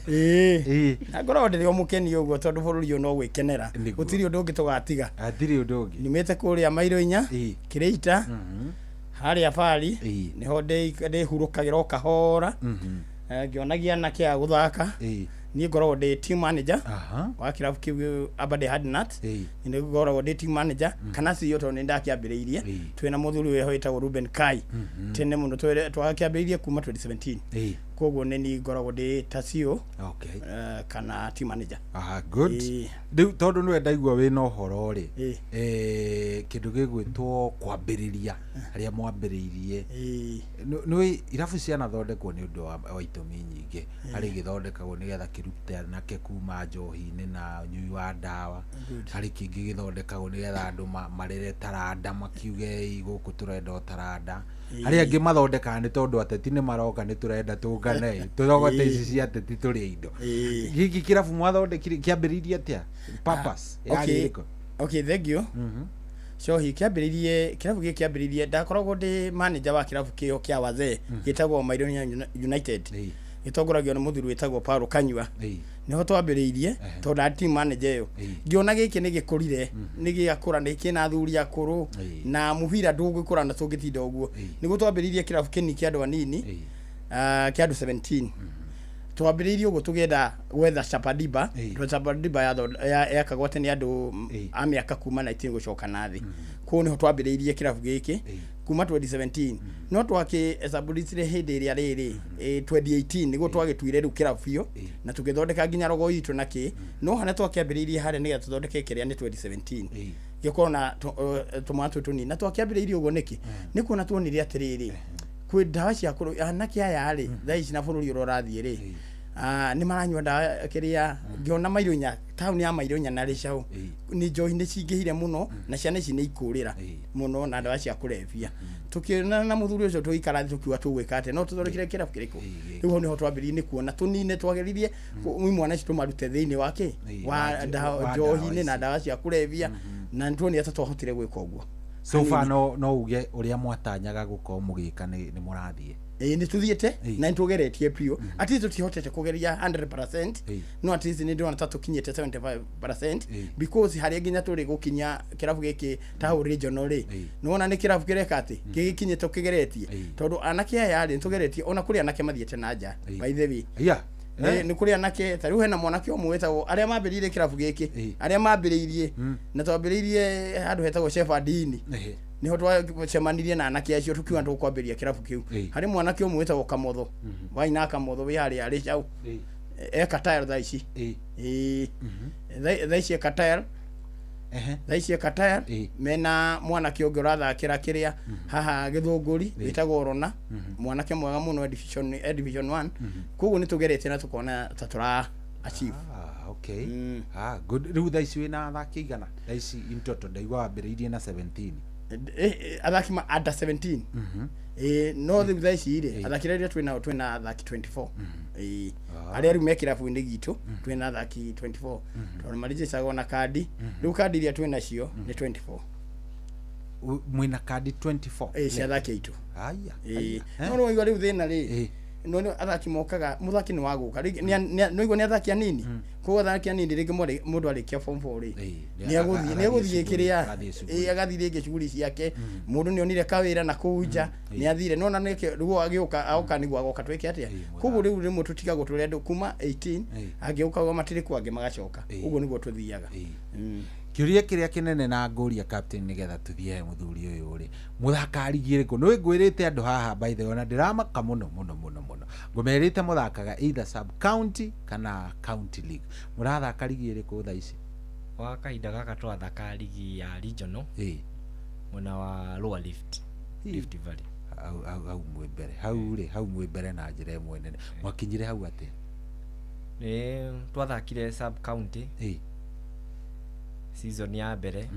Ĩĩ. Na ngoragwo ndĩrĩ o mũkeni ũguo tondũ bũrũri ũyũ no gwĩkenera. Gũtirĩ ũndũ ũngĩ tũgatiga. Hatirĩ ũndũ ũngĩ. Nyumĩte kũrĩa Mairũ-inya, Kĩrĩita, harĩa Bari, nĩho ndĩhurũkagĩra o kahora, ngĩonagia anake a gũthaka. Niĩ ngoragwo ndĩ team manager wa kĩrabu kĩu Aberdare Hardnut. Nĩ ngoragwo ndĩ team manager kana CEO tondũ nĩ ndakĩambĩrĩirie twĩna mũthuri wĩho wĩtagwo Ruben Kai tene mũno, twakĩambĩrĩirie kuma 2017. Koguo nĩ niĩ ngoragwo ndĩ ta CEO kana team manager. Ah, good. Ĩĩ. Rĩu tondũ nĩwe ndaigua wĩna ũhoro rĩ, kĩndũ gĩgwĩtwo kwambĩrĩria harĩa mwambĩrĩirie, nĩ irabu cianathondekwo nĩ ũndũ wa itũmi nyingĩ. Harĩ gĩthondekagwo nĩgetha kĩrute anake kuma njohi-inĩ na ũnyui wa ndawa. Harĩ kĩngĩ gĩthondekagwo nĩgetha andũ marere taranda, makiuge ĩ gũkũ tũrenda o taranda. Harĩ angĩ mathondekaga nĩ tondũ ateti nĩ maroka, nĩ tũrenda tũngane tũrogote ici cia ateti tũrĩe indo. Gĩkĩ kĩrabu mwathondekire kĩambĩrĩirie atĩa? Purpose yarĩ ĩrĩkũ? Okay, thank you. Cohi, kĩambĩrĩirie kĩrabu gĩkĩ kĩambĩrĩirie ndakoragwo ndĩ manager wa kĩrabu kĩo kĩa wazee gĩtagwo Mairũ United, gĩtongoragio nĩ mũthuri wĩtagwo Paulo Kanyua. Nĩho twambĩrĩirie tondũ ndarĩ team manager ĩyo, ngĩona gĩkĩ nĩ gĩkũrire, nĩ gĩakũra, nĩ kĩna athuri akũrũ na mũbira ndũgĩkũra na tũngĩtinda ũguo. Nĩguo twambĩrĩirie kĩrabu kĩnini kĩa andũ anini, kĩa andũ 17. Twambĩrĩirie ũguo tũgĩenda gwetha Chapadiba, tondũ Chapadiba yakagwo atĩ nĩ andũ a mĩaka kuma 19 gũcoka na thĩ. Koguo nĩho twambĩrĩirie kĩrabu gĩkĩ. Kuma 2017 no twakĩ establishire hĩndĩ ĩrĩa rĩrĩ 2018 nĩguo twagĩtuire rĩu kĩrabu biũ na tũgĩthondeka nginya rogo itũ na kĩ no harĩa twakĩambĩrĩirie harĩa nĩgetha tũthondeke kĩrĩa nĩ 2017 gĩkorwo na tũmwana tũtũ tũnini na twakĩambĩrĩirie ũguo nĩkĩ nĩ kuona tuonire atĩrĩrĩ kwĩ ndawa cia kũrũ anake aya rĩ thaa ici na bũrũri ũrĩa ũrathiĩ rĩ nĩ maranyua ndawa kĩrĩa ngĩona Maironya taũni ya Maironya na Rĩcaũ nĩ njohi nĩ cingĩhire mũno na ciana ici nĩ ikũrĩra mũno na ndawa cia kũrebia tũkĩonana na mũthuri ũcio tũgĩikara thĩ tũkiuga tũgwĩka atĩa no tũthondekire kĩrabu kĩrĩkũ rĩu hau nĩho twambĩrĩirie nĩ kuona tũnine twageririe imwana ici tũmarute thĩinĩ wa kĩ wa njohi-inĩ na ndawa cia kũrebia na nĩtuonire ta twahotire gwĩka ũguo. So far no uge ũrĩa mwatanyaga gũkorwo mũgĩka nĩ mũrathiĩ. Ĩĩ nĩ tũthiĩte na nĩ tũgeretie biũ at least tũtihotete kũgeria 100% no at least nĩ ndĩrona ta tũkinyĩte 75% because harĩa nginya tũrĩ gũkinya kĩrabu gĩkĩ ta hau regional rĩ nĩwona nĩ kĩrabu kĩreka atĩ gĩgĩkinyĩte ũkĩgeretie tondũ anake aya rĩ nĩtũgeretie ona kũrĩ anake mathiĩte na nja by the way. Nĩ kũrĩ anake ta rĩu hena mwanake ũmwe wĩtagwo arĩa mambĩrĩirie kĩrabu gĩkĩ arĩa mambĩrĩirie na twambĩrĩirie handũ hetagwo Shepherdini niho twacemanirie na anake acio tukiuga tũkwambĩrĩria kĩrabu kĩu harĩ mwanake ũmwe wĩtagwo Kamotho Waina Kamotho wĩ harĩa Rĩcaũ eka tile thaa ici ĩĩ thaa ici eka tile thaa ici eka tile mena mwanake ũngĩ ũrathakĩra kĩrĩa haha Gĩthũngũri wĩtagwo Rona mwanake mwega mũno division 1 koguo nĩ tũgeretie na tũkona ta tũra achieve. Okay. Good. Rĩu thaa ici wĩna athaki igana thaa ici in total ndaigua wambĩrĩirie na 17 athaki ma under 17 no rĩu thaa ici rĩ athaki arĩa twĩnao twĩna athaki 24 arĩa rĩu me kĩrabu-inĩ gitũ twĩna athaki 24 tondũ marĩnjĩcagwo na kandi rĩu kandi iria twĩnacio nĩ 24. Mwĩna kandi 24 cia athaki aitũ. Aya. No nĩwaigua rĩu thĩna rĩ no athaki mokaga mũthaki nĩ wagũka nĩwaigua nĩ athaki anini koguo athaki anini rĩngĩ mũndũ arĩkia form 4 rĩ nĩegũthiĩ kĩrĩa agathiĩ rĩngĩ shughuli ciake mũndũ nĩonire kawĩra na kũu nja nĩathire nona rĩu agĩũka agoka nĩguo agoka twĩke atĩa koguo rĩu rĩmwe tũtigagwo tũrĩ andũ kuma 18 angĩũka matirĩ kuo angĩ magacoka ũguo nĩguo tũthiaga. Kĩũria kĩrĩa kĩnene na ngũria captain nĩgetha tũthiĩ he mũthuri ũyũ rĩ mũthaka rigi ĩrĩkũ nĩ ngwĩrĩte andũ haha by the way ona ndĩramaka mũno mũno mũno mũno ngũmerĩte mũthakaga either sub county kana county league mũrathaka rigi ĩrĩkũ thaa ici? Kwa kahinda gaka tũrathaka rigi ya regional mwena wa Lower Rift Rift Valley hau mwĩ mbere hau rĩ hau mwĩ mbere na njĩra ĩmwe nene mwakinyire hau atĩa? Nĩ twathakire sub county season ya mbere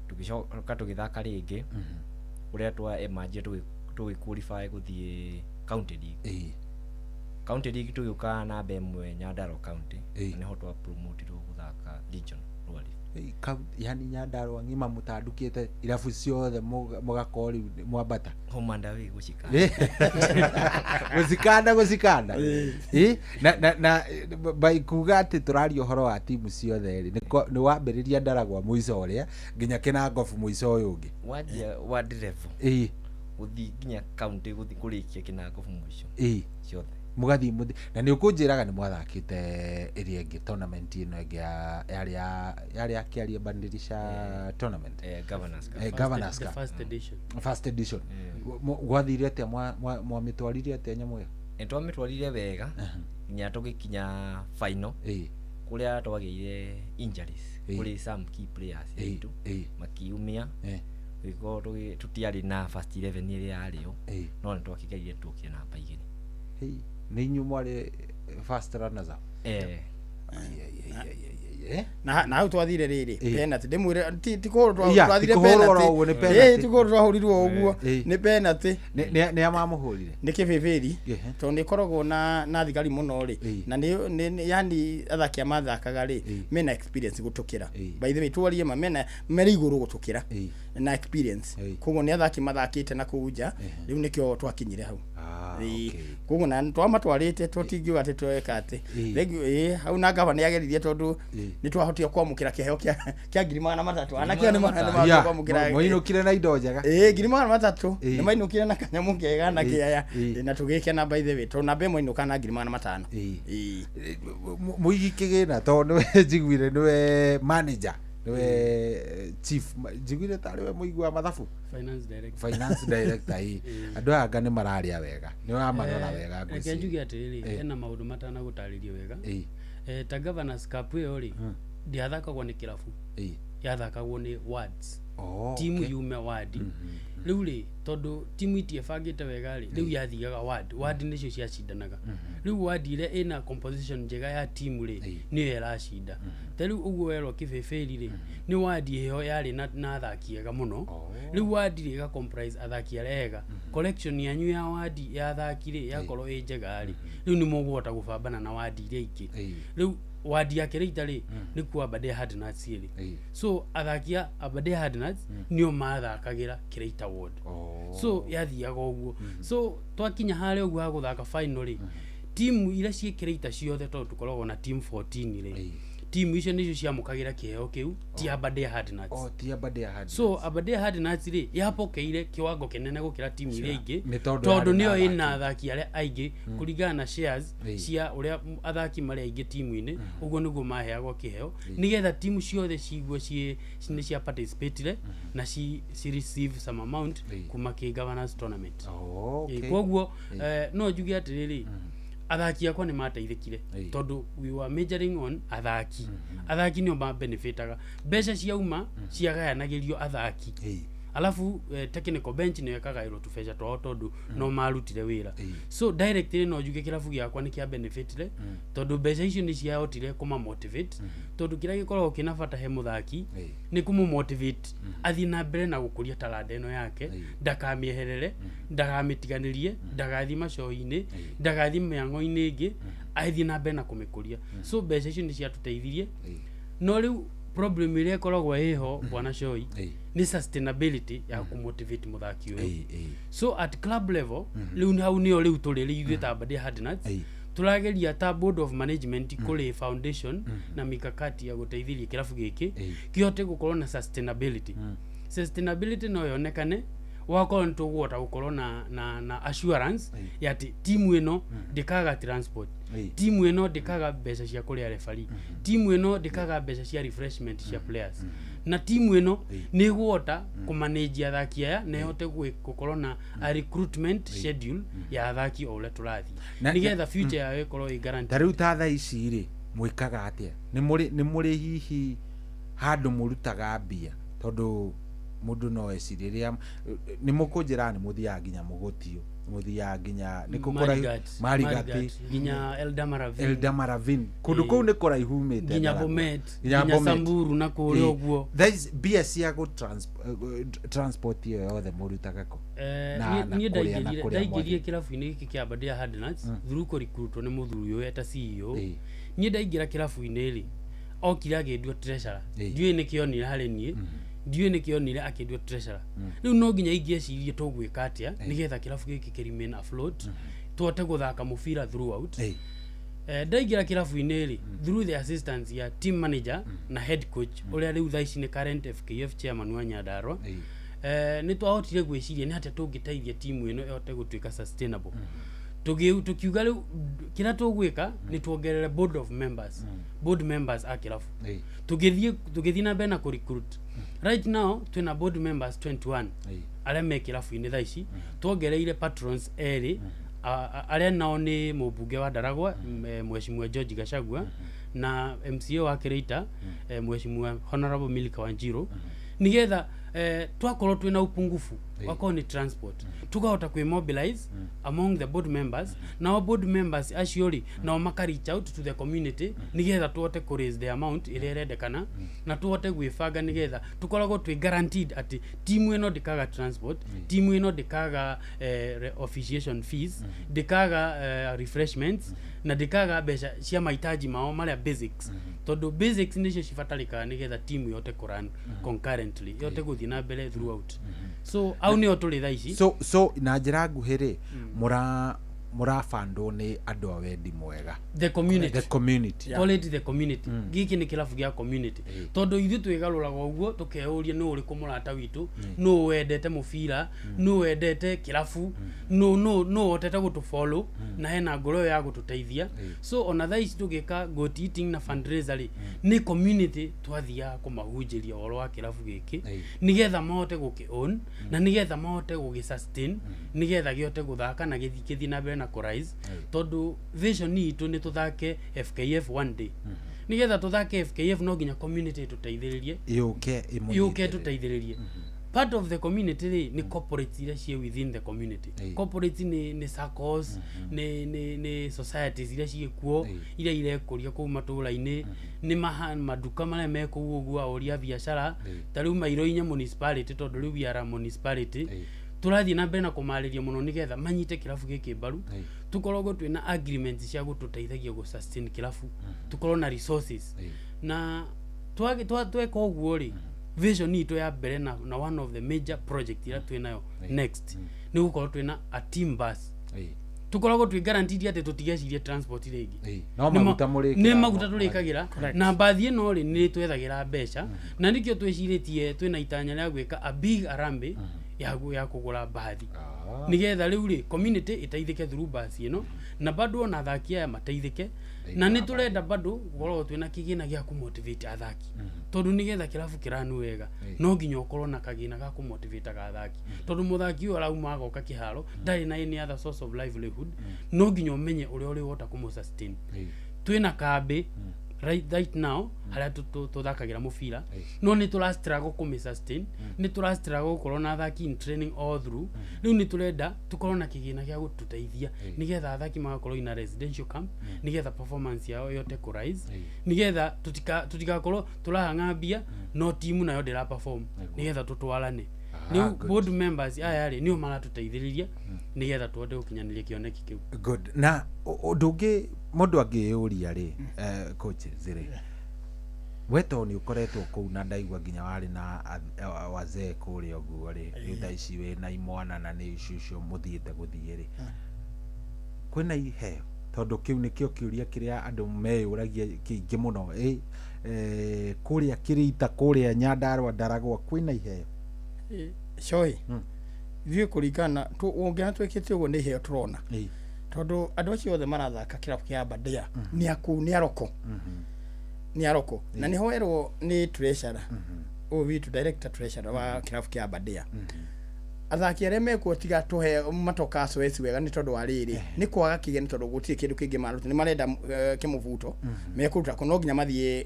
tũgĩcoka tũgĩthaka rĩngĩ ũrĩa twa emerge tũgĩ qualify gũthiĩ county league. County league tũgĩũka namba ĩmwe Nyandarua county nĩho twa promotirwo gũthaka region Lower Rift. Yani Nyandarua ng'ima mũtandukĩte irabu ciothe mũgakorwo rĩu mwambata home and away gũcikanda gũcikanda na by kuga atĩ tũraria ũhoro wa timu ciothe rĩ nĩ wambĩrĩria Ndaragwa mũico ũrĩa nginya Kĩnangobu mũico ũyũ ũngĩ wanjia ward level gũthiĩ nginya county gũthiĩ kũrĩkia Kĩnangobu mũico ciothe mũgathiĩ na nĩ ũkũnjĩraga nĩ mwathakĩte ĩrĩa ĩngĩ tournament ĩno ĩngĩ yarĩ ya Kĩaria Bandirisha tournament Governors Cup first edition gwathire atĩa mwamĩtwarire atĩa nyamũ ĩyo? Nĩ twamĩtwarire wega nginya tũgĩkinya final kũrĩa twagĩire injuries kũrĩ some key players aitũ makiumia gĩkorwo tũtiarĩ na first 11 ĩrĩa yarĩ yo no nĩ twakĩgeire tuokire namba 2. Nĩ inyuĩ mwarĩ first runners up? Na hau twathire rĩrĩ penalty ndĩmwĩre ti kũhũrwo twathire penalty ti kũhũrwo twahũrirwo ũguo nĩ penalty nĩ a mamũhũrire nĩ kĩbĩbĩri tondũ nĩ ĩkoragwo na thigari mũno rĩ na nĩ yani athaki a mathakaga rĩ mena experience gũtũkĩra by the way twarie ma mena merĩ igũrũ gũtũkĩra na experience koguo nĩ athaki mathakĩte na kũu nja rĩu nĩkĩo twakinyire hau koguo na twamatwarĩte tũtingiuga atĩ tweka atĩ rĩngĩ hau na gavana nĩageririe tondũ nĩ twahotire kwamũkĩra kĩheo kĩa 300,000 anake nĩ kwamũkĩra moinũkire na indo njega 300,000 nĩ mainũkire na kanyamũ kega na kĩaya na tũgĩkena by the way tondũ namba ĩmwe inũka na 500,000. Mũigi kĩgĩna tondũ nĩwe njiguire nĩwe manager Niwe chief, njiguire tarĩ we mũigua wa mathabu. Finance director. Finance director, ĩ. Andũ aya anga nĩ mararĩa wega, nĩ ũramarora wega. Reke Ngwĩciria. njuge atĩrĩrĩ, hena maũndũ matanagũtarĩria wega. Ta Governors Cup ĩyo rĩ, ndĩathakagwo nĩ kĩrabu, yathakagwo nĩ wards. Timu yume ward. Rĩu rĩ, tondũ timu itiebangĩte wega rĩ, rĩu yathiaga ward, ward nĩcio ciacindanaga. Rĩu ward ĩrĩa ĩna composition njega ya timu rĩ, nĩyo ĩracinda. Ta rĩu ũguo werwo kĩbĩbĩri rĩ, nĩ ward ĩyo yarĩ na athaki ega mũno. Rĩu ward rĩ, ĩga comprise athaki arĩa ega. Collection yanyu ya ward ya athaki rĩ, yakorwo ĩ njega rĩ, rĩu nĩ mũgũhota gũbambana na ward iria ingĩ. Rĩu ward ya Kĩrĩita rĩ, nĩ kuo Aberdare Hardnuts ĩrĩ. So athaki a Aberdare Hardnuts nĩo mathakagĩra Kĩrĩita ward. So yathiaga ũguo. So twakinya harĩa ũguo ha gũthaka final rĩ, timu iria ciĩ Kĩrĩita ciothe, tondũ tũkoragwo na team 14 rĩ, timu icio nĩcio ciamũkagĩra kĩheo kĩu, ti Aberdare Hardnuts. Oh, ti Aberdare Hardnuts. So Aberdare Hardnuts rĩ, yapokeire kiwango kĩnene gũkĩra timu iria ingĩ, Nĩ tondũ tondũ yarĩ na nĩyo athaki. ĩna athaki arĩa aingĩ kũringana na shares cia ũrĩa athaki marĩ aingĩ timu-inĩ. Ũguo nĩguo maheagwo kĩheo, nĩgetha timu ciothe ciigue ciĩ nĩ cia participatire na ci receive some amount kuma kĩ Governors Tournament. Koguo no njuge atĩrĩrĩ, athaki akwa nĩ mateithĩkire, tondũ we were majoring on athaki. Athaki nĩo mabenefitaga, mbeca ciauma ciagayanagĩrio athaki. Alafu technical bench nĩyo ĩkagaĩrwo tũbeca twao, tondũ no marutire wĩra. So directly no njuge kĩrabu gĩakwa nĩ kĩa benefitire, tondũ mbeca icio nĩ ciahotire kũma motivate, tondũ kĩrĩa gĩkoragwo kĩna bata he mũthaki nĩ kũmũ motivate athiĩ na mbere na gũkũria taranda ĩno yake, ndakamĩeherere, ndakamĩtiganĩrie, ndagathiĩ macohi-inĩ, ndagathiĩ mĩang'o-inĩ ĩngĩ, athiĩ na mbere na kũmĩkũria. So mbeca icio nĩ ciatũteithirie. No rĩu problem ĩrĩa ĩkoragwo ĩho, bwana Shoi, nĩ sustainability ya kũmotivate mũthaki ũyũ. So at club level, rĩu hau nĩyo rĩu tũrĩ rĩu ithuĩ ta Aberdare Hardnuts tũrageria ta board of management kũrĩ foundation na mikakati ya gũteithĩria kĩrabu gĩkĩ kĩhote gũkorwo na sustainability. Sustainability no yonekane wakorwo nĩ tũgũhota gũkorwo na assurance ya atĩ timu ĩno ndĩkaga transport, timu ĩno ndĩkaga mbeca cia kũrĩa referee, timu ĩno ndĩkaga mbeca cia refreshment cia players, na timu ĩno nĩ ĩgũhota kũmanage athaki aya na ĩhote gũkorwo na a recruitment schedule ya athaki o ũrĩa tũrathiĩ, nĩgetha future yao ĩkorwo ĩ guaranteed. Ta rĩu ta thaa ici rĩ, mwĩkaga atĩa? Nĩ mũrĩ hihi handũ mũrutaga mbia? Tondũ mũndũ no ecirie rĩrĩa nĩ mũkũnjĩra nĩ mũthiaga nginya mũgũtio, mũthiaga nginya nĩ kũ kũraihu? Marigat, Marigat. Marigat, nginya Eldama Ravine. Eldama Ravine, kũndũ kũu nĩ kũraihu umĩte Nginya Ndaragwa. Bomet, nginya Bomet. Samburu na kũrĩa ũguo. Thaa ici mbia cia gũ transport ĩyo yothe mũrutaga kũ? Niĩ Na niĩ kũrĩa na ndaingĩrire kũrĩa ndaingĩrire mwathiĩ. kĩrabu-inĩ gĩkĩ kĩa Aberdare Hardnuts through kũrecruitwo nĩ mũthuri ũyũ eta CEO. Niĩ ndaingĩra kĩrabu-inĩ rĩ, okire akĩndua treasurer. Ndiũĩ nĩkĩ onire harĩ niĩ, ndiũĩ nĩkĩ onire akĩndua treasurer. Rĩu no nginya ingĩecirie tũgwĩka atĩa nĩgetha kĩrabu gĩkĩ kĩ remain afloat, tũhote gũthaka mũbira throughout. Ndaingĩra kĩrabu-inĩ rĩ, through the assistance ya team manager na head coach ũrĩa rĩu thaa ici nĩ current FKF chairman wa Nyandarua, nĩ twahotire gwĩciria nĩ atĩa tũngĩteithia timu ĩno ĩhote gũtuĩka sustainable. Tũkiuga rĩu kĩrĩa tũgwĩka nĩ tuongerere board of members, board members a kĩrabu. Tũgĩthiĩ na mbere na kũ-recruit. Right now twĩna board members 21 arĩa me kĩrabu-inĩ thaa ici. Tuongereire patrons erĩ, arĩa nao nĩ mũmbunge wa Ndaragwa, Mheshimiwa George Gachagua, na MCA wa Kĩrĩita, Mheshimiwa Honorable Milka Wanjiru, nigetha twakorwo twĩna upungufu wakorwo nĩ transport, tukahota kwĩ mobilize among the board members. Nao board members acio rĩ, nao maka reach out to the community nigetha tuhote kũ raise the amount ĩrĩa ĩrendekana na tuhote gwĩbanga, nigetha tukoragwo twĩ guaranteed atĩ timu ĩno ndĩkaga transport, timu ĩno ndĩkaga officiation fees, ndĩkaga refreshments, na ndĩkaga mbeca cia mahitaji mao marĩa basics, tondũ basics nĩcio cibatarĩkaga nĩgetha timu ĩhote kũ run concurrently, ĩhote gũthiĩ na mbere throughout. So au nĩho tũrĩ thaa ici. So na njĩra nguhĩ rĩ, mũra Mũrabandwo nĩ andũ a wendi mwega. The community. The community. Call it the community. Gĩkĩ nĩ kĩrabu gĩa community, tondũ ithuĩ twĩgarũraga ũguo tũkeyũria nũ ũrĩkũ mũrata witũ, nũ wendete mũbira, nũ wendete kĩrabu, nũ ũhotete gũtũ follow na hena ngoro ĩyo ya gũtũteithia. So ona thaa ici tũgĩka goat eating na fundraiser rĩ, nĩ community twathiaga kũmahunjĩria ũhoro wa kĩrabu gĩkĩ, nĩgetha mahote gũkĩ own na nĩgetha mahote gũgĩ sustain, nĩgetha gĩhote gũthaka na gĩthiĩ na mbere na kũrise, tondũ vision itũ nĩ tũthake FKF one day. Nĩgetha tũthake FKF, no nginya community ĩtũteithĩrĩrie. Yũke. Yũke ĩtũteithĩrĩrie. Part of the community rĩ, nĩ corporates iria ciĩ within the community. Corporates nĩ SACCOs, nĩ societies iria ciĩ kuo, iria irekũria kũu matũra-inĩ, nĩ maduka marĩa me kũu ũguo, ahũri a biacara ta rĩu Mairo-inĩ municipality, tondũ rĩu we are a municipality, tũrathiĩ na mbere na kũmarĩria mũno nĩgetha manyite kĩrabu gĩkĩ mbaru, tũkoragwo twĩna agreements cia gũtũteithagia gũ sustain kĩrabu, tũkorwo na resources. Na tweka ũguo rĩ, vision itũ ya mbere na one of the major project iria twĩ nayo next nĩ gũkorwo twĩna a team bus, tũkoragwo twĩ guaranteed atĩ tũtigecirie transport rĩngĩ. No maguta mũrĩkĩraga. Nĩ maguta tũrĩkagĩra, na mbathi ĩno rĩ, nĩ twethagĩra mbeca, na nĩkĩo twĩcirĩtie twĩna itanya rĩa gwĩka a big harambee ya kũgũra mbathi, nĩgetha rĩu rĩ, community ĩteithĩke through basi ĩno, na bado ona athaki aya mateithĩke. Na nĩ tũrenda bado gũkorwo twĩna kĩgĩna gĩa kũmotivate athaki, tondũ nĩgetha kĩrabu kĩranu wega, no nginya ũkorwo na kagĩna ga kũmotivate athaki, tondũ mũthaki ũyũ arauma agoka kĩharo ndarĩ na any other source of livelihood. No nginya ũmenye ũrĩa ũrĩhota kũmũ sustain. Twĩna kambĩ right now harĩa tũthakagĩra mũbira, no nĩ tũra struggle kũmĩ sustain, nĩ tũra struggle gũkorwo na athaki in training all through. Rĩu nĩ tũrenda tũkorwo na kĩgĩna gĩa gũtũteithia, nĩgetha athaki magakorwo in a residential camp, nĩgetha performance yao ĩhote kũ rise, nĩgetha tũtigakorwo tũrahang'a mbia no timu nayo ndĩra perform, nĩgetha tũtwarane. Rĩu board members aya rĩ, nĩo maratũteithĩrĩria nĩgetha tũhote gũkinyanĩria kĩoneki kĩu. Good. Na ũndũ ũngĩ mũndũ angĩyũria rĩ, coaches rĩ, we tondũ nĩ ũkoretwo kũu na ndaigua nginya warĩ na wazee kũrĩa ũguo rĩ, rĩu thaa ici wĩna imwana na nĩ icio icio mũthiĩte gũthiĩ rĩ, kwĩna iheo? Tondũ kĩu nĩkĩo kĩũria kĩrĩa andũ meyũragia kĩingĩ mũno. Kũrĩa Kĩrita, kũrĩa Nyandarua, Ndaragwa, kwĩna iheo? Coĩ ithuĩ kũringana ũngĩona twĩkĩte ũguo nĩ iheo tũrona, tondũ andũ acio othe marathaka kĩrabu kĩa Aberdare nĩ akũu, nĩ aroko, nĩ aroko, na nĩ hoerwo nĩ treasurer ũyũ witũ, director treasurer wa kĩrabu kĩa Aberdare, athaki arĩa mekuo tiga tũhe matoka Suez wega, nĩ tondũ wa rĩrĩ, nĩ kwaga kĩgĩa, nĩ tondũ gũtirĩ kĩndũ kĩngĩ maruta, nĩ marenda kĩmũbuto mekũruta kũ, no nginya mathiĩ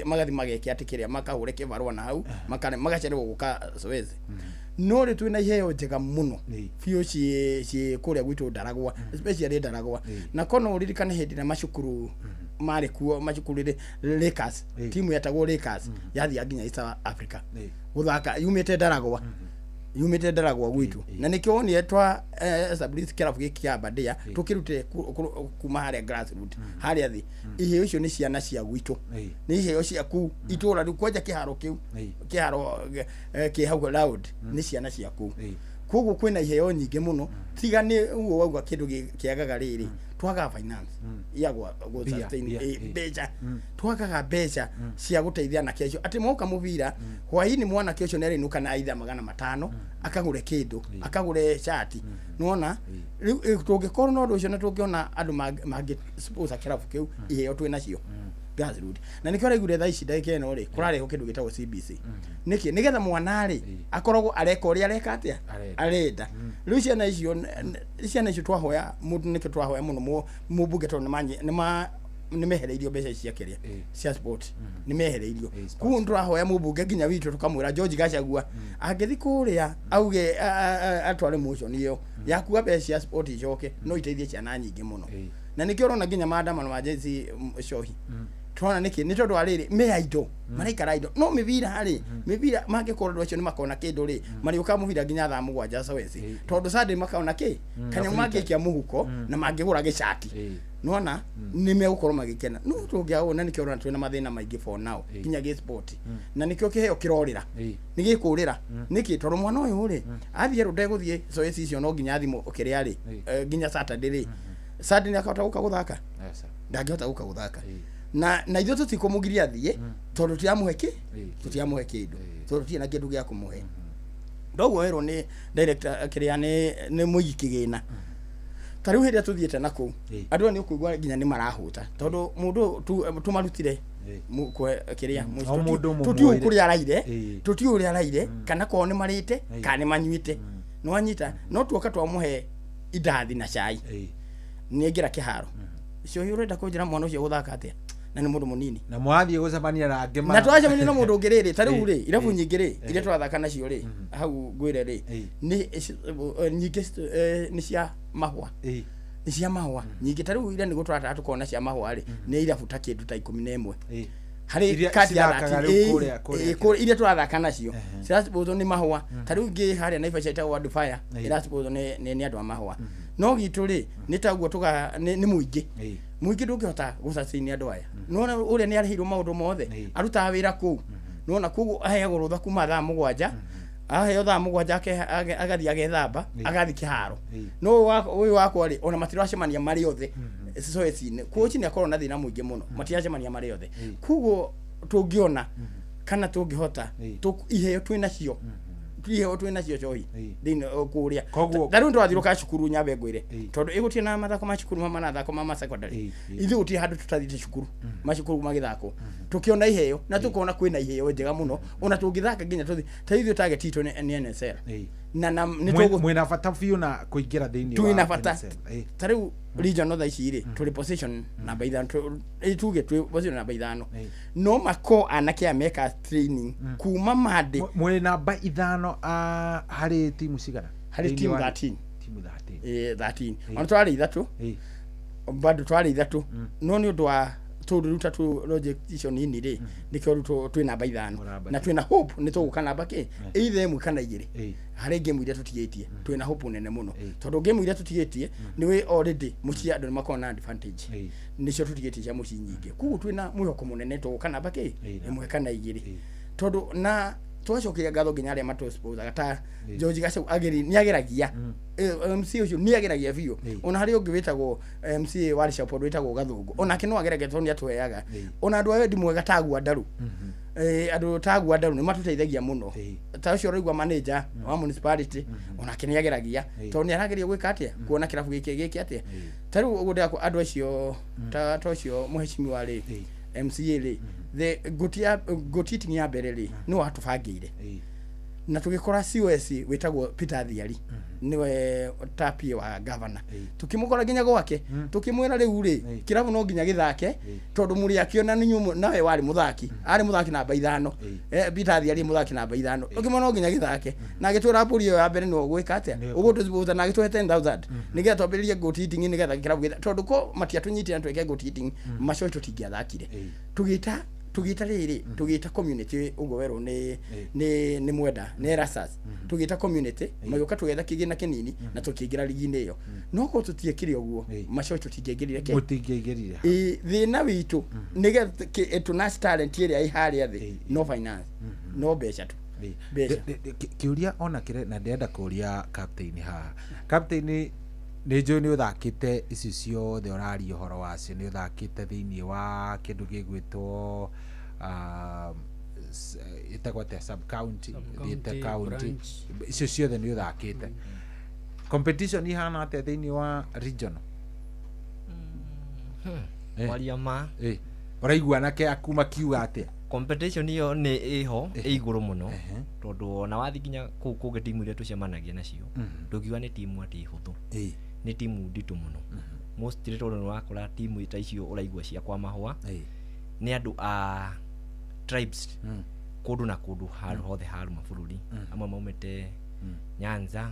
magathiĩ mageke atĩ kĩrĩa makahũre kĩbarũa na hau magacererwo gũka Suez. No rĩ, twĩna iheo njega mũno biũ ciĩ kũrĩa gwitũ Ndaragwa, especially Ndaragwa. Na kono ũririkane hĩndĩ ĩrĩa macukuru marĩ kuo, macukuru rĩ, Lakers, timu yetagwo Lakers yathiaga nginya East Africa gũthaka yumĩte Ndaragwa, yumĩte Ndaragwa gwitũ. Na nĩkĩo wonire twa establish kĩrabu gĩkĩ kĩa Aberdare, tũkĩrutire kuma harĩa grassroot, harĩa thĩ. Iheo icio nĩ ciana cia gwitũ, nĩ iheo ciaku itũra rĩu kwanja kĩharo kĩu, kĩharo kĩ hau round, nĩ ciana ciaku. Koguo kwĩna iheo nyingĩ mũno, tiga nĩ ũguo wauga kĩndũ kĩagaga rĩrĩ, twagaga finance ya gwa Mbia, sustain mbia, mbeca, twagaga mbeca cia gũteithia anake acio atĩ moka mũbira hwaĩ-inĩ, mwanake ũcio nĩarĩinũka na aitha 500 akagũre kĩndũ, akagũre cati. Nĩwona rĩu, tũngĩkorwo na ũndũ ũcio na tũngĩona andũ mangĩ sponsor kĩrabu kĩu, iheo twĩ nacio grassroot. Na nĩkĩo ũraiguire thaa ici ndagĩka ĩno rĩ, kũrarehwo kĩndũ gĩtagwo CBC. Nĩkĩ? Nĩgetha mwana rĩ, akoragwo areka ũrĩa areka atĩa arenda. Rĩu ciana icio ciana icio twahoya mũndũ, nĩkĩo twahoya mũno mũmbunge, tondũ nĩma nĩmehereirio mbeca cia kĩrĩa cia sport, nĩmehereirio. Koguo nĩtũrahoya mũmbunge nginya witũ, tũkamwĩra George Gachagua angĩthi kũrĩa auge atware motion ĩyo ya kuga mbeca cia sport icoke, no iteithie ciana nyingĩ mũno. Na nĩkĩo ũrona nginya maandamano ma Gen Z, cohi. Tũrona nĩkĩ? Nĩ tondũ wa rĩrĩ, me indo maraikara indo, no mĩbira rĩ, mĩbira mangĩkorwo andũ acio nĩ makona kĩndũ rĩ, marĩũka mũbira nginya thaa 7 caweci, tondũ Sunday makona kĩ kanyamũ mangĩikia mũhuko na mangĩgũra gĩcati, nona nĩ megũkorwo magĩkena. No tũngĩaga, na nĩkĩo ũrona twĩna mathĩna maingĩ for now nginya gĩ sport, na nĩkĩo kĩheo kĩrorĩra, nĩ gĩkũrĩra. Nĩkĩ? Tondũ mwana ũyũ rĩ, athiĩ rũ ndegũthiĩ zoezi icio, no nginya athimũ kĩrĩa rĩ, nginya Saturday rĩ, Sunday nĩ akahota gũka gũthaka? Ndangĩhota gũka gũthaka. Na ithuĩ tũtikũmũgiria athiĩ, tondũ tũtiramũhe kĩ, tũtiramũhe kĩndũ, tondũ tũtirĩ na kĩndũ gĩa kũmũhe. Ndoguo werwo nĩ director kĩrĩa nĩ mũigi kĩgĩna. Ta rĩu hĩndĩ ĩrĩa tũthiĩte na kũu, andũ aya nĩ ũkũigua nginya nĩ marahũta, tondũ mũndũ tũmarutire kĩrĩa O mũndũ tũtiũĩ mũmwĩre. Kũrĩa araire, tũtiũĩ ũrĩa araire, kana korwo nĩ marĩte kana nĩ manyuĩte, nĩ wanyita. No tuoka twamũhe indathi na cai, nĩ aingĩra kĩharo. Cio ũrenda kũnjĩra mwana ũcio gũthaka atĩa na nĩ mũndũ mũnini? Na mwathiĩ gũcemania na angĩ Na twacemania na mũndũ ũngĩ rĩrĩ, ta rĩu rĩ, irabu nyingĩ rĩ, iria tũrathaka nacio rĩ, hau ngwĩre rĩ, nĩ nyingĩ nĩ cia mahũa, nĩ cia mahũa nyingĩ. Ta rĩu iria nĩ gũtũratara tũkona cia mahũa rĩ, nĩ irabu ta kĩndũ ta 11 harĩ Iria kati ya cithakaga 13. Rĩu kũrĩa. Iria tũrathaka nacio ciracibũthwo nĩ mahũa. Ta rĩu ingĩ harĩa Naivasha ĩtagwo Andũ Fire, ĩracibũthwo nĩ andũ a mahũa. No gitũ rĩ, nĩ taguo tũga nĩ mũingĩ, mũingĩ ndũngĩhota gũcacaini andũ aya. Nĩwona ũrĩa nĩ arĩhĩirwo maũndũ mothe, arutaga wĩra kũu, nĩwona? Koguo aheagwo rũtha kuma thaa 7, aheo thaa 7 agathiĩ agethamba, agathiĩ kĩharo. No ũyũ wakwa rĩ, ona matiracemania marĩ othe coeci-inĩ. Coach nĩ akorwo na thĩna mũingĩ mũno, matiracemania marĩ othe. Koguo tũngĩona kana tũngĩhota iheo twĩ nacio, iheo twĩ nacio cohi thĩinĩ kũrĩa. Ta rĩu twathiũrũka cukuru, nyambe ngwĩre, tondũ ĩgũtirĩ na mathako ma cukuru, ma manathako ma secondary, ithuĩ gũtirĩ handũ tũtathiĩte cukuru, macukuru magĩthakwo, tũkĩona iheo na tũkona kwĩna iheo njega mũno, ona tũngĩthaka nginya tũthi. Ta ithuĩ target itũ nĩ NSL na nĩ Mwĩna bata biũ na kũingĩra thĩinĩ twĩna wa bata. NSL. Ta rĩu regional thaa ici rĩ, tũrĩ position namba 5, tuge twĩ position namba 5, no mako anake aya meka training kuma Monday. Mwĩ namba 5 harĩ timu cigana? Harĩ Thĩinĩ timu 13. Timu 13. 13. Ona twarĩ ithatũ, bado twarĩ ithatũ, no nĩ ũndũ wa tũndũ rĩu ta tũ project icio nini rĩ, nĩkĩo rĩu twĩ namba 5, na twĩna hope nĩ tũgũka namba kĩ, either 1 kana 2 harĩ game iria tũtigĩtie. Twĩna hope nene mũno, tondũ game iria tũtigĩtie nĩ wĩ already mũciĩ andũ nĩ makoragwo na advantage, nĩcio tũtigĩtie cia mũciĩ nyingĩ. Koguo twĩna mwĩhoko mũnene tũgũka namba kĩ, 1 kana 2, tondũ na twacokeria ngatho nginya arĩa matũsposaga ta George Gacau ageri nĩ ageragia, MC ũcio nĩ ageragia biũ. Ona harĩ ũngĩ wĩtagwo MC wa Shapodo wĩtagwo Gathũngũ, onake no ageragia, tondũ nĩ atũheaga. Ona andũ a wendi mwega ta Gwandaru, andũ ta Gwandaru nĩ matũteithagia mũno. Ta ũcio ũraigua manager wa municipality, onake nĩ ageragia, tondũ nĩ arageria gwĩka atĩa kuona kĩrabu gĩkĩ gĩkĩ atĩa. Ta rĩu ũguo ndĩrakũ andũ acio ta ũcio mũheshimiwa rĩ, MCA rĩ, the ngũti ya ngũti itingi ya mbere rĩ, nĩ watũbangĩire na tũgĩkora COS wĩtagwo Peter Thiari, nĩwe ta PA wa governor. Tukĩmũkora nginya gwake, tukĩmwĩra rĩu rĩ, kĩrabu no nginya gĩthake, tondũ mũrĩ akĩona nĩ inyuĩ nawe warĩ mũthaki, arĩ mũthaki namba 5. Peter Thiari mũthaki namba 5, ũkĩmwona no nginya gĩthake, na agĩtwĩra mbũri ĩyo ya mbere no ũgwĩka atĩa, ũgũtũbuta, na agĩtũhe 10,000 nĩgetha twambĩrĩrie goat eating, nĩgetha kĩrabu gĩtha, tondũ ko matiatũnyitire na twĩke goat eating macio tũtingĩathakire. Tũgĩta rĩrĩ, tũgĩta community, ũguo werwo nĩ mwenda nĩ Erastus, tũgĩta community magĩũka, tũgetha kĩgĩna kĩnini na tũkĩingĩra rigi-inĩ ĩyo. No korwo tũtiekire ũguo, macio tũtingĩaingĩrire kĩ. Mũtingĩaingĩrire. Ĩ, thĩna witũ nĩgetha tũnas talent ĩrĩa ĩ harĩa thĩ, no finance, no mbeca tu, mbeca. Kĩũria ona kĩrĩa na ndĩrenda kũria captain haha, captain, nĩ njũĩ nĩ ũthakĩte ici ciothe ũraria ũhoro wacio, nĩ ũthakĩte thĩinĩ wa kĩndũ gĩgwĩtwo ĩtagwo atĩa, sub county, thiĩte county, branch. Icio ciothe nĩ ũthakĩte. Competition ihana atĩa thĩinĩ wa regional? Kwaria ma, Ũraigua anake aku makiuga atĩa? Competition ĩyo nĩ ĩho, ĩ igũrũ mũno, tondũ ona wathiĩ nginya kũu kũngĩ, timu iria tũcemanagia nacio, ndũngiuga nĩ timu atĩ hũthũ, nĩ timu nditũ mũno mostly, tondũ nĩ wakora timu ta icio ũraigua cia kwa mahũa nĩ andũ a tribes kũndũ na kũndũ handũ hothe haruma bũrũri, amwe maumĩte Nyanza,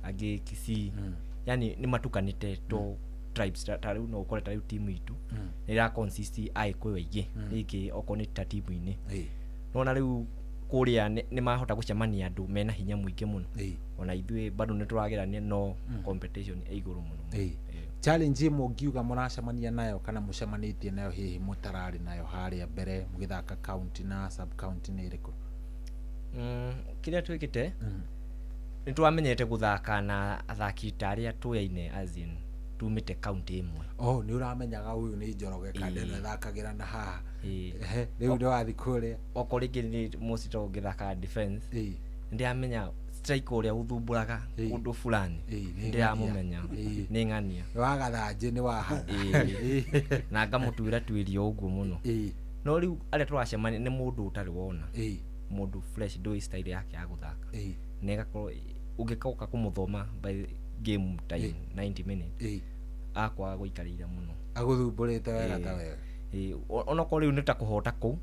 angĩ Kisii, yani nĩ matukanĩte to. tribes ta rĩu no ũkore ta rĩu timu itũ nĩ ĩra consist Agĩkũyũ aingĩ, rĩngĩ okorwo nĩ ta timu-inĩ nona rĩu kũrĩa nĩ mahota gũcemania andũ mena hinya mũingĩ mũno. Ona ithuĩ bado nĩ tũragerania no competition ĩ igũrũ mũno. Challenge ĩmwe ũngiuga mũracemania nayo kana mũcemanĩtie nayo hihi mũtararĩ nayo harĩa mbere mũgĩthaka county na sub county nĩ ĩrĩkũ? Kĩrĩa twĩkĩte nĩ twamenyete gũthaka na athaki ta arĩa tũyaine, as in tumĩte county ĩmwe. Oh, nĩ ũramenyaga ũyũ nĩ Njoroge kana ĩno ĩthakagĩra na haha. Rĩu nĩ wathiĩ kũrĩa okorwo rĩngĩ nĩ mũcito ũngĩthaka defense, ndĩramenya striker ũrĩa ũthumbũraga ũndũ fulani, ndĩramũmenya nĩ ng'ania wagathanjĩ nĩ waha na ngamũtuĩra tuĩrio ũguo mũno. No rĩu arĩa tũracemania nĩ mũndũ ũtarĩ wona, mũndũ fresh, ndũĩ style yake ya gũthaka, na ĩgakorwo ũngĩkoka kũmũthoma by game time 90 minutes akwaga gũikarĩire mũno, agũthumbũrĩte wega ta wega. Onokorwo rĩu nĩ ta kũhota kũu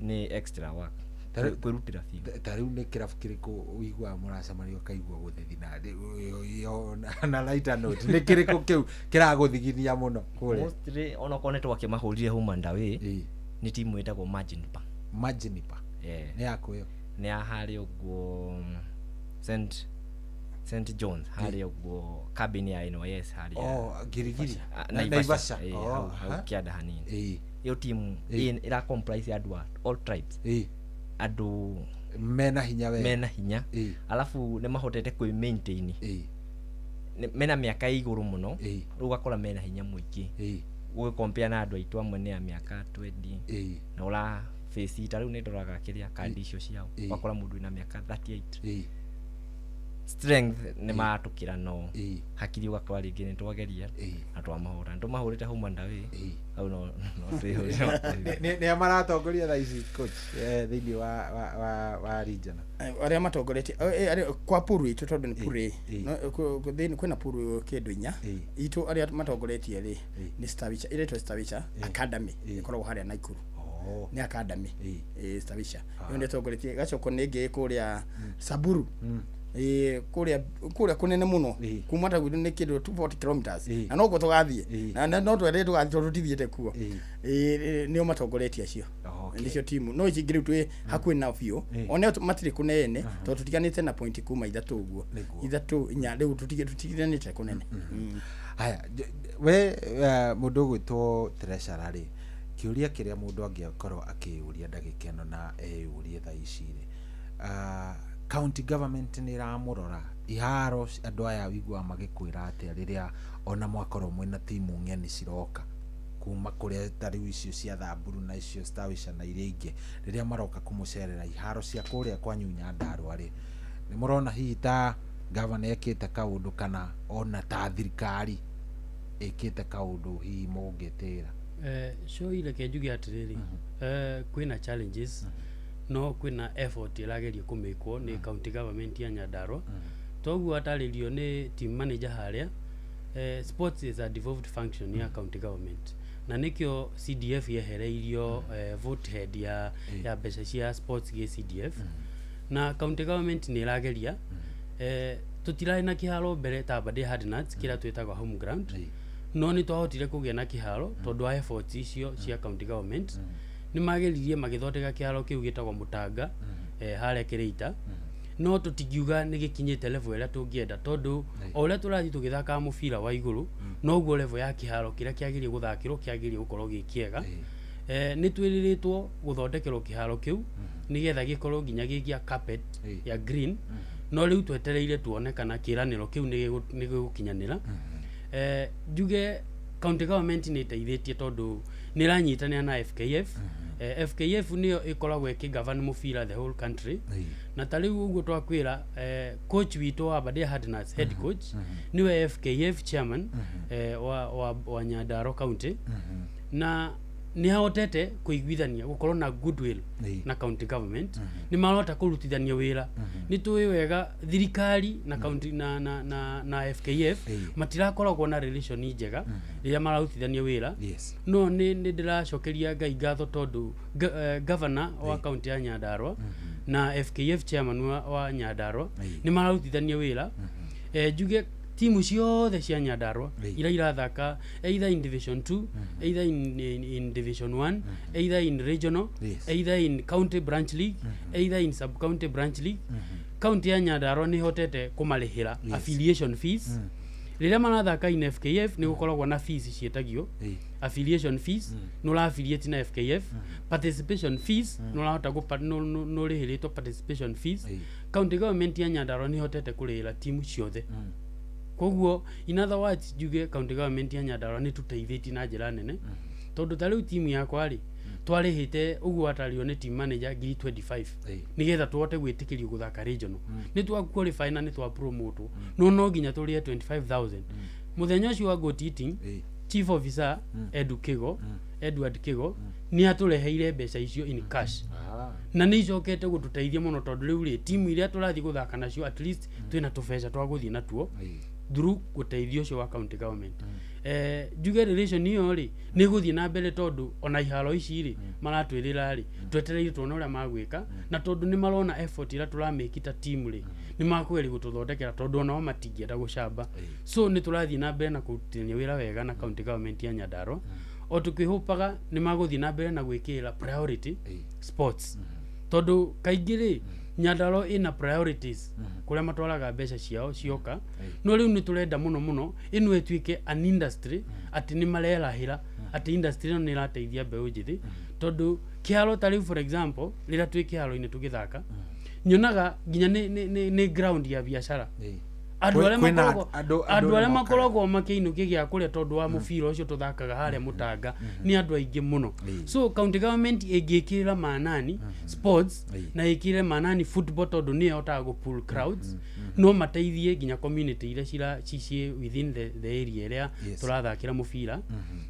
nĩ extra work kwĩrutĩra biũ. Ta rĩu nĩ kĩrabu kĩrĩkũ ũiguaga mũracemania ũkaigua gũthithina na lighter note, nĩ kĩrĩkũ kĩu kĩragũthiginia mũno kũrĩa? Mostly onokorwo nĩ twakĩmahũrire home and away, nĩ timu ĩtagwo Majinipa. Majinipa nĩ yakũ ĩyo? Nĩ ya harĩa ũguo St John's, harĩa ũguo cabin ya NYS harĩa. Oh, Girigiri. Naivasha. Hau kĩanda hanini. Ĩyo timu ĩra comprise andũ a all tribes, andũ mena hinya wega, mena hinya, alafu nĩ mahotete kwĩ maintain, mena mĩaka ĩ igũrũ mũno, rĩu ũgakora mena hinya mũingĩ ũgĩkompea na andũ aitũ amwe nĩ a mĩaka 20 na ũra face ta rĩu nĩ ndoraga kĩrĩa kandi icio ciao, ũgakora mũndũ wĩna mĩaka 38 strength nĩ maratũkĩra, no hakiri ũgakora rĩngĩ nĩ twageria na twamahũra, nĩ tũmahũrĩte home and away hau no twĩhũrĩre. Nĩ maratongoria thaa ici coach thĩinĩ wa regional arĩa matongoretie kwa puru itũ, tondũ nĩ puru thĩinĩ kwĩna puru kĩndũ inya itũ, arĩa matongoretie rĩ nĩ Stawicha, ĩretwo Stawicha Academy, ĩkoragwo harĩa Naikuru, nĩ academy Stawicha ĩyo nĩ ĩtongoretie. Gacoko nĩ ĩngĩ kũrĩa Samburu, kũrĩa kũnene mũno kuma ta gwitũ nĩ kĩndũ 240 kilometers, na noguo tũgathiĩ na no twende tũgathiĩ tondũ tũtithiĩte kuo. Nĩo matongoretie acio, nĩcio timu. No ici ingĩ rĩu twĩ hakuhĩ nao biũ, onao matirĩ kũnene tondũ tũtiganĩte na point kuma ithatũ ũguo, ithatũ inya, rĩu tũtiganĩte kũnene. Haya, we mũndũ ũgwĩtwo treasurer rĩ, kĩũria kĩrĩa mũndũ angĩkorwo akĩyũria ndagĩka ĩno na eyũrie thaa ici rĩ, county government nĩ ĩramũrora iharo andũ aya wiguaga magĩkwĩra atĩa rĩrĩa ona mwakorwo mwĩna timu ng'eni ciroka kuma kũrĩa ta rĩu icio cia Thamburu na icio Stawisha na iria ingĩ, rĩrĩa maroka kũmũcerera iharo cia kũrĩa kwanyu Nyandarũa rĩ, nĩ mũrona hihi ta governor ekĩte kaũndũ kana ona ta thirikari ĩkĩte kaũndũ hihi mũngĩtĩra? Sure, reke njuge atĩrĩrĩ, kwĩna challenges no kwĩna effort ĩragerio kũmĩkwo nĩ county government ya Nyandarũa. Toguo atarĩrio nĩ team manager harĩa, sports is a devolved function ya county government, na nĩkĩo CDF yehereirio vote head ya mbeca cia sports gĩ CDF, na county government nĩ ĩrageria. Tũtirarĩ na kĩharo mbere ta Aberdare Hardnuts kĩrĩa twĩtaga home ground, no nĩ twahotire kũgĩa na kĩharo tondũ wa efforts icio cia county government. Nĩ mageririe magĩthondeka kĩharo kĩu gĩtagwo Mũtanga harĩa Kĩrĩita, no tũtingiuga nĩ gĩkinyĩte level ĩrĩa tũngĩenda, tondũ o ũrĩa tũrathiĩ tũgĩthakaga mũbira wa igũrũ noguo level ya kĩharo kĩrĩa kĩagĩrĩire gũthakĩrwo kĩagĩrĩire gũkorwo gĩ kĩega. Nĩ twĩrĩrĩtwo gũthondekerwo kĩharo kĩu nĩgetha gĩkorwo nginya gĩ gĩa carpet ya green, no rĩu twetereire tuone kana kĩranĩro kĩu nĩ gĩgũkinyanĩra. Njuge county government nĩ ĩteithĩtie tondũ nĩ ĩranyitanĩra na FKF. FKF nĩyo ĩkoragwo ĩkĩgovern mũbira the whole country, na ta rĩu ũguo twakwĩra coach witũ wa Aberdare Hardnuts, head coach, nĩwe FKF chairman wa Nyandarua county, na nĩ ahotete kũiguithania gũkorwo na goodwill na county government, nĩ marahota kũrutithania wĩra. Nĩ tũĩ wega thirikari na county na FKF matirakoragwo na relation njega rĩrĩa mararutithania wĩra. No nĩ ndĩracokeria Ngai ngatho tondũ governor wa county ya Nyandarua na FKF chairman wa Nyandarua nĩ mararutithania wĩra. Njuge Timu ciothe cia Nyandarua iria irathaka either in division 2, either in division 1, either in regional, either in county branch league, either in sub county branch league, county ya Nyandarua nĩ ihotete kũmarĩhĩra affiliation fees. Rĩrĩa marathaka in FKF, nĩ gũkoragwo na fees ciĩtagio affiliation fees, nĩ ũra affiliate na FKF, participation fees, nĩ ũrahota nĩ ũrĩhĩrĩtwo participation fees. County government ya Nyandarua nĩ ihotete kũrĩhĩra timu ciothe. Koguo in other words, njuge county government ya Nyandarua nĩ tũteithĩtie na njĩra nene, tondũ ta rĩu timu yakwa rĩ, twarĩhĩte ũguo watario nĩ team manager ngiri 25 nĩgetha tũhote gwĩtĩkĩrio gũthaka regional. Nĩ twa qualify na nĩ twa promote, no nginya tũrĩhe 25,000. Mũthenya ũcio wa goat eating, chief officer Edu Kigo, Edward Kigo, nĩ atũreheire mbeca icio in cash, na nĩ icokete gũtũteithia mũno, tondũ rĩu rĩ, timu iria tũrathiĩ gũthaka nacio, at least twĩna tũbeca twa gũthiĩ natuo through ũteithio ũcio wa county government. Njuge relation ĩyo rĩ, nĩ ĩgũthiĩ na mbere, tondũ ona iharo ici rĩ, maratwĩrĩra rĩ, twetereire tuone ũrĩa magwĩka, na tondũ nĩ marona effort ĩrĩa tũramĩki ta team rĩ, nĩ makũgeria gũtũthondekera, tondũ onao matingĩenda gũcamba. So nĩ tũrathiĩ na mbere na kũrutithania wĩra wega na county government ya Nyandarua, o tũkwĩhũpaga nĩ magũthiĩ na mbere na gwĩkĩrĩra priority sports, tondũ kaingĩ rĩ, Nyandarua ĩna priorities kũrĩa matwaraga mbeca ciao cioka. No rĩu nĩ tũrenda mũno mũno ĩno ĩtuĩke an industry, atĩ nĩ marerahĩra atĩ industry ĩno nĩ ĩrateithia mbeũ njĩthĩ, tondũ kĩharo ta rĩu, for example, rĩrĩa twĩ kĩharo-inĩ tũgĩthaka, nyonaga nginya nĩ ground ya biacara. Andũ arĩa Kwĩna makoragwo andũ andũ arĩa nĩ mokaga. Makoragwo makĩinũkia gĩa kũrĩa tondũ wa mũbira ũcio tũthakaga harĩa mũtanga nĩ andũ aingĩ mũno. So county government ĩngĩkĩrĩra manani sports na ĩkĩrĩre manani football, tondũ nĩyo ĩhotaga gũ pull crowds, no mateithie nginya community iria cira ciĩ within the area ĩrĩa tũrathakĩra mũbira,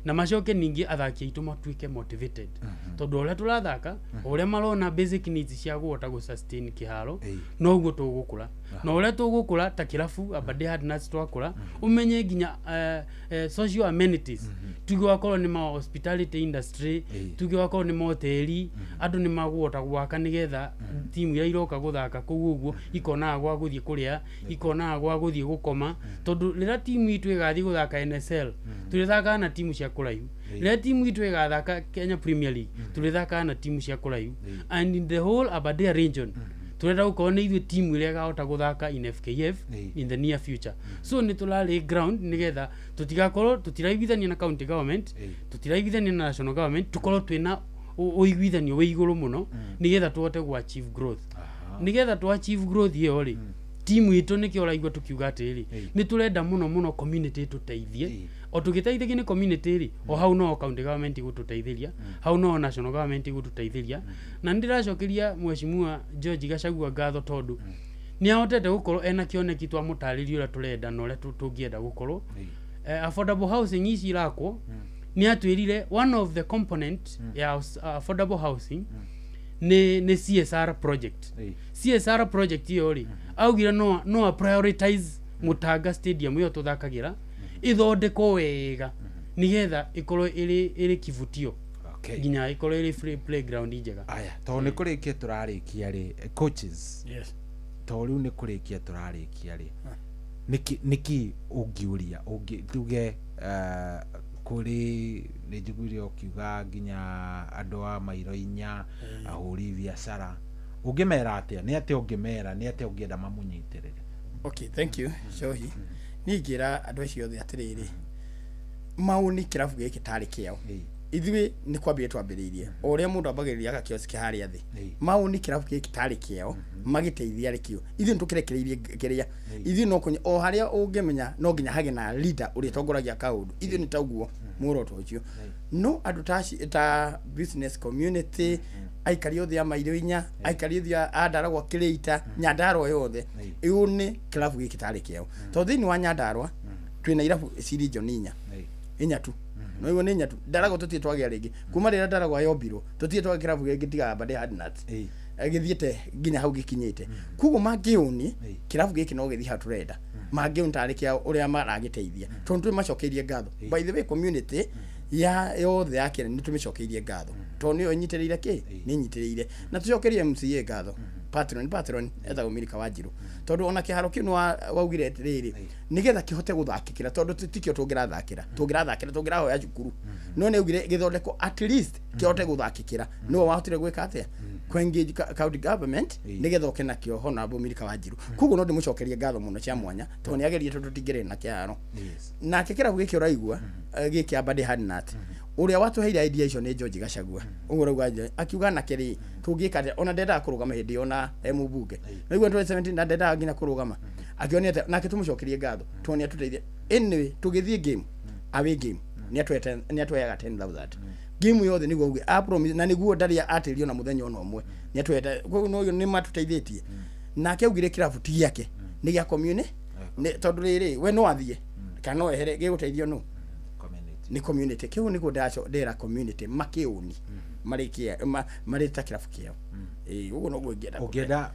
na macoke ningĩ athaki aitũ matuĩke motivated, tondũ ũrĩa tũrathaka, o ũrĩa marona basic needs cia kũhota gũ sustain kĩharo, noguo tũgũkũra. Na ũrĩa tũgũkũra ta kĩrabu Aberdare Hardnuts, twakũra, ũmenye nginya social amenities, tuge wakorwo nĩ ma hospitality industry, tuge wakorwo nĩ mahoteli, andũ nĩ magũhota gwaka nĩgetha timu iria iroka gũthaka kũu ũguo ikonaga gwa gũthiĩ kũrĩa, ikonaga gwa gũthiĩ gũkoma, tondũ rĩrĩa timu itũ ĩgathiĩ gũthaka NSL, tũrĩthakaga na timu cia kũraihu. Rĩrĩa timu itũ ĩgathaka Kenya Premier League, tũrĩthakaga na timu cia kũraihu. And in the whole Aberdare region, turenda gũkorwo nĩ ithuĩ timu ĩrĩa ĩkahota gũthaka in FKF in the near future. So nĩ tũrarĩ ground nĩgetha tũtigakorwo tũtiraiguithania na county government, tũtiraiguithania na national government, tũkorwo twĩna ũiguithanio wĩ igũrũ mũno nĩgetha tũhote gũ achieve growth. Nĩgetha tũ achieve growth ĩyo rĩ, timu itũ nĩkĩo ũraigua tũkiuga atĩrĩrĩ, nĩ tũrenda mũno mũno community ĩtũteithie. O tũgĩteithĩkio nĩ community rĩ, o hau no county government ĩgũtũteithĩria, hau no national government ĩgũtũteithĩria. Na nĩ ndĩracokeria mheshimiwa George Gachagua ngatho, tondũ nĩ ahotete gũkorwo ena kĩoneki twamũtarĩria ũrĩa tũrenda na ũrĩa tũngĩenda gũkorwo. Affordable housing ici irakwo, nĩ atwĩrire one of the component ya affordable housing nĩ CSR project. CSR project ĩyo rĩ, augire no a prioritize Mutanga Stadium ĩyo tũthakagĩra ĩthondekwo wega nĩgetha ĩkorwo ĩrĩ kivutio, nginya ĩkorwo ĩrĩ free playground njega. Aya, tondũ nĩ kũrĩkia tũrarĩkia rĩ, coaches, Yes. tondũ rĩu nĩ kũrĩkia tũrarĩkia rĩ, nĩkĩ ũngiũria ũngĩ tuge kũrĩ nĩ njiguire ũkiuga nginya andũ a mairo inya, ahũri biacara, ũngĩmera atĩa? Nĩ atĩa ũngĩmera? Nĩ atĩa ũngĩenda mamũnyitĩrĩre? Okay, thank you, Shohi. Niĩ ingĩra andũ acio othe atĩrĩrĩ, maũni kĩrabu gĩkĩ tarĩ kĩao, ithuĩ nĩ kwambĩrĩria twambĩrĩirie o ũrĩa mũndũ ambagĩrĩria gakioski harĩa thĩ. Maũni kĩrabu gĩkĩ tarĩ kĩao, magĩteithia arĩ kĩo, ithuĩ nĩ tũkĩrekereirie kĩrĩa ithuĩ no kũnya o harĩa ũngĩmenya no nginya hagĩe na leader ũrĩa tongoragia kaũndũ. Ithuĩ nĩ taguo muoroto ũcio. No andũ ta business community, aikari othe a mairo inya, aikari othe a Ndaragwa, Kĩrĩita, Nyandarua yothe, ĩũ nĩ kĩrabu gĩkĩ tarĩ kĩao, tondũ thĩinĩ wa Nyandarua twĩna irabu ci region inya, inya tu no iguo nĩ inya tu. Ndaragwa tũtirĩ twagĩa rĩngĩ kuma rĩrĩa Ndaragwa yombirwo, tũtirĩ twagĩa kĩrabu gĩngĩ tiga Aberdare Hardnuts gĩthiĩte nginya hau gĩkinyĩte. Koguo mangĩũni kĩrabu gĩkĩ no gĩthiĩ hau tũrenda, mangĩũni tarĩ kĩa ũrĩa maragĩteithia, tondũ tũmacokeirie ngatho. By the way, community ya yothe ya Kenya nĩ tũmĩcokeirie ngatho, tondũ nĩyo ĩnyitĩrĩire kĩ nĩ ĩnyitĩrĩire. Na tũcokerie MCA ngatho. Patron etagwo Milika Wanjiru tondu ona kiharo kiu waugire atiriri nigetha kihote guthakikira tondu tikio tungirathakira tungirahoya cukuru no ni augire githondeko at least kihote guthakikira no wahotire gwika atia ku engage county government nigetha oke nakio Honorable Milika Wanjiru. Koguo no ndimucokerie ngatho muno cia mwanya tondu ni agerie tondu tingire na kiharo nake kirabu giki uraigua giki Abadi Hadnat uria watuheire idea icio ni George Gachagua uguo urauga akiuga nake ri tungika atia ona ndendaga kurugama hindi ona mubunge naigua 2017 na ndendaga nginya kurugama akionia nake tumucokerie ngatho tuonia tuteithie. Anyway tugithie game away game ni atweyaga 10,000 game yothe niguo uge a promise na niguo ndaria atirio na muthenya ona umwe ni atwete koguo no ni matuteithitie nake augire kirabu ti giake ni gia commune tondu riri we no athie kana no ehere giguteithio no ni community kiu niguo ndera community makiuni marikia marita kirabu kiao uguo noguo ingienda ungienda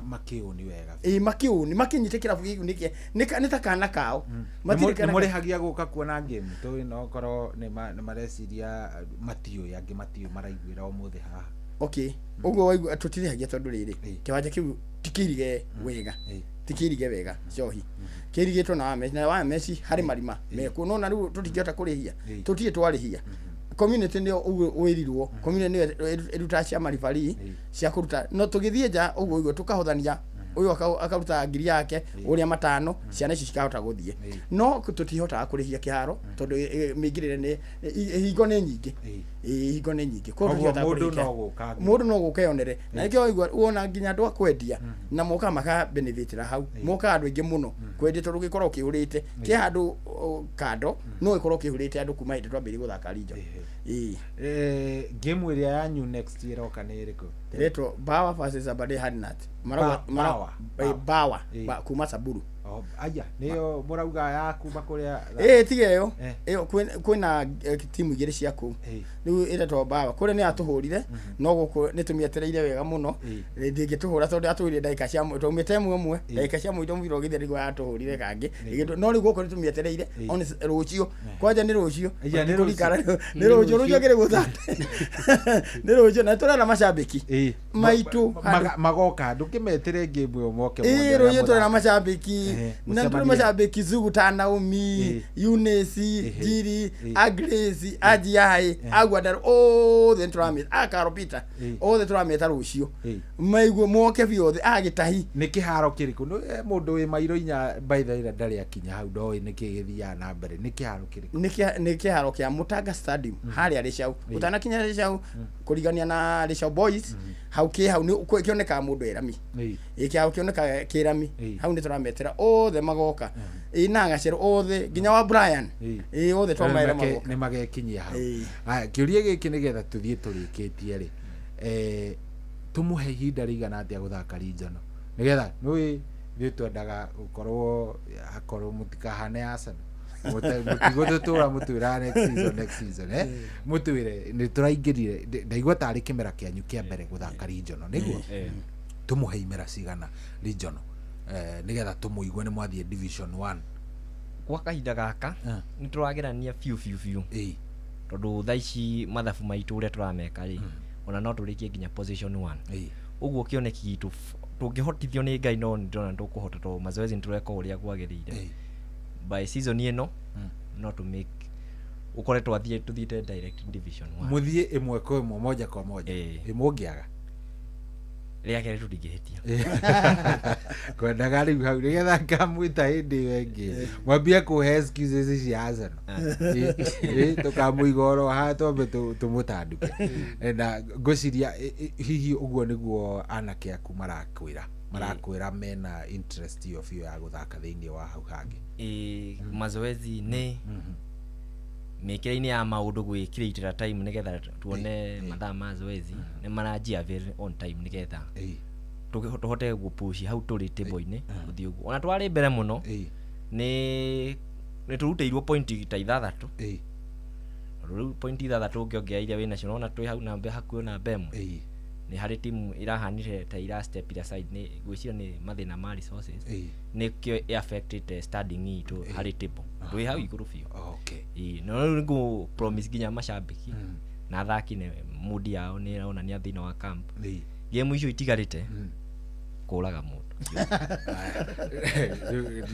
makiuni wega makiuni makinyite kirabu giku niki ni ta kana kao matire kana murihagia guka kuona game tu no korwo ni mareciria matiũ angi matiũ maraiguira umuthi haha. Okay uguo waigua tutirihagia tondu riri kiwanja kiu tikirige wega tikirige wega cohi kirigitwo na wameshi na wameshi hari marima mekuo no na riu tutingihota kurihia tutie twarihia community nio uguo wirirwo community nio iruta cia maribari cia kuruta no tugithie nja uguo uguo tukahothania uyu akaruta ngiri yake uria matano ciana ici cikahota guthie no tutihotaga kurihia kiharo tondu mĩingĩrĩre ni hingo ni nyingĩ hingo ni nyingĩ koguo tutihotaga kurihia mundu no guka yonere na nikio waigua wona nginya andu a kwendia na moka maka benefitira hau moka andu aingi muno kwendia tondu gikorwo kihurite ki handu kando no gikorwo kihurite andu kuma hindi twambĩrĩrie guthaka region. Game ĩrĩa yanyu next year oka nĩ ĩrĩkũ? Ĩretwo Bawa versus Abadi Hadnat. Bawa kuma Samburu. Aya niyo murauga ya kuma kuria tiga iyo iyo kwina timu igiri cia kuu riu iretwo Bawa kuria ni atuhurire no guku ni tumietereire wega muno ndingituhura tondu atuhurire ndagika cia twaumite ĩmwe ĩmwe ndagika cia mũico mũbira ũgĩthira nĩguo yatuhurire kangĩ no riu guku ni tumietereire on rucio kwanja ni rucio ni rucio rucio kiri guthate ni rucio na turera macambiki maitu magoka ndukimetere game ĩyo moke rucio turera macambiki na turi macambiki Zugu ta Naomi Eunice Jiri Agnes Ajiai Agwadar othe turameta Akaropita othe turameta rucio maiguo moke biothe agitahi ni kiharo kiriku mundu wi mairo inya by the way ndari akinya hau ndoi ni kigithiaga na mbere ni kiharo kiriku ni kiharo kia Mutanga Stadium haria Ricau utanakinya Ricau kurigania na Ricau Boys hau ki hau ni kioneka mundu erami kihau kioneka kirami hau ni turametera othe magoka ina gacero othe nginya wa Brian othe twamaira magoka ni magekinyia hau. Aya kiuria giki nigetha tuthie turikitie ri tumuhe ihinda rigana atia guthaka regional nigetha nui ithuĩ twendaga gukorwo akorwo mutikahane Arsenal mutigũtũtũra mũtwĩra next season mũtwĩre nĩ tũraingĩrire ndaigua tarĩ kĩmera kĩanyu kĩa mbere gũthaka regional nĩguo tumuhe imera cigana regional nigetha tumuigue nĩ mwathiĩ division 1 kwa kahinda gaka nĩ tũragerania biũ biũ biũ tondũ thaa ici mathabu maitũ ũrĩa tũrameka rĩ ona no tũrĩkie nginya position 1 ũguo kĩoneki gitũ tũngĩhotithio nĩ Ngai no ndĩrona nĩtũkũhota tondũ mazoezi nĩtũreka ũrĩa kwagĩrĩire by season ĩno no to make ukore twathie tuthiite direct division 1 muthie ĩmwe kwa ĩmwe moja kwa moja ĩmwe ũngĩaga rĩa kerĩ tũtingĩhĩtia kwendaga rĩu hau nĩgetha ngamwĩta hĩndĩ ĩyo ĩngĩ mwambie kũhe excuses cia Arsenal tũkamũiga oro haha twambe tũmũtanduke na ngwĩciria hihi ũguo nĩguo anake aku marakwĩra mena interest ĩyo biũ ya gũthaka thĩinĩ wa hau hangĩ. Mazoezi nĩ mĩkĩre-inĩ ya maũndũ gwĩkĩrĩtĩra time nĩgetha tuone mathaa ma zoezi nĩ maranjia very on time nĩgetha tũhote gũpush hau tũrĩ table-inĩ gũthiĩ ũguo ona twarĩ mbere mũno nĩ tũrutĩirwo point ta ithathatũ tondũ rĩu point ithathatũ ũngĩongerera iria wĩnacio nĩwona twĩ hau namba hakuhĩ namba ĩmwe nĩ harĩ timu irahanire ta ira step ira side nĩ ngwĩciria nĩ mathĩna ma resources nĩkĩo ĩ-affectĩte standing itũ harĩ table twĩ hau igũrũ biũ. No rĩu nĩngũ promise nginya macambĩki na athaki nĩ mood yao nĩ ĩronania thĩinĩ wa camp Game icio itigarĩte kũraga mũndũ.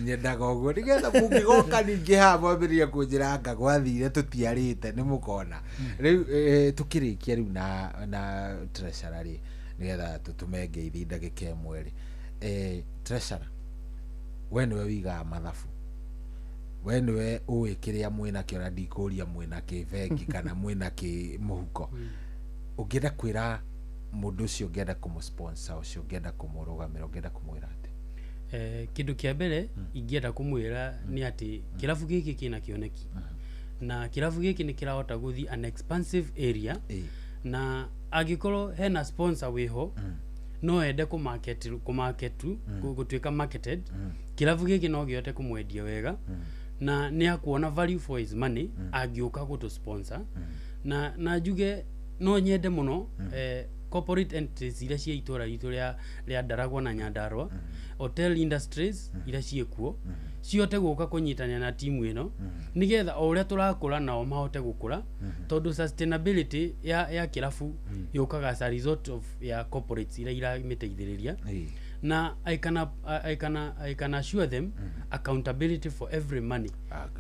Nyendaga ũguo nĩgetha mũngĩgoka ningĩ haha mwambĩrĩria kũnjĩra anga gwathire tũtiarĩte nĩ mũkona. Rĩu tũkĩrĩkia rĩu na treasurer rĩ, nĩgetha tũtũme ngeithi ndagĩka ĩmwe rĩ, treasurer, we nĩwe wĩigaga mathabu, we nĩwe ũĩ kĩrĩa mwĩnakĩo na ndikũria mwĩna kĩ bengi kana mwĩna kĩ mũhuko. Ũngĩenda kwĩra mũndũ ũcio ũngĩenda kũmũ-sponsor, ũcio ũngĩenda kũmũrũgamĩra, ũngĩenda kũmwĩra atĩ? Kĩndũ kĩa mbere ingĩenda kũmwĩra nĩ atĩ kĩrabu gĩkĩ kĩna kĩoneki na kĩrabu gĩkĩ nĩ kĩrahota gũthiĩ an expansive area, na angĩkorwo hena sponsor wĩho no ende kũmarket gũtuĩka marketed, kĩrabu gĩkĩ no gĩhote kũmwendia wega na nĩ akuona value for his money angĩũka gũtũ sponsor. Na njuge no nyende mũno corporate entities iria cia itũra ritũ rĩa Ndaragwa na Nyandarua, hotel industries iria ciĩkuo cihote gũka kũnyitanĩra na timu ĩno nĩgetha o ũrĩa tũrakũra nao mahote gũkũra, tondũ sustainability ya kĩrabu yũkaga as a result of ya corporates iria iramĩteithĩrĩria. Na I can assure them accountability for every money.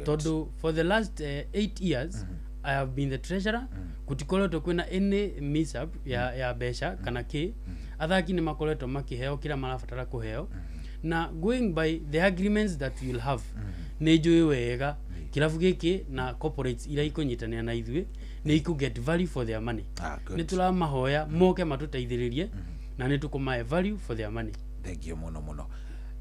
Tondũ for the last 8 years I have been the treasurer, gutikoretwo kwina any mishap ya mbeca kana ki, athaki ni makoretwo makiheo kila marabatara kuheo, na going by the agreements that we will have ni njui wega kirabu giki na corporates ira ikunyitanira na ithuĩ ni iku get value for their money. Ni turamahoya moke matuteithĩrĩrie na ni tukumahe value for their money. Thank you muno muno.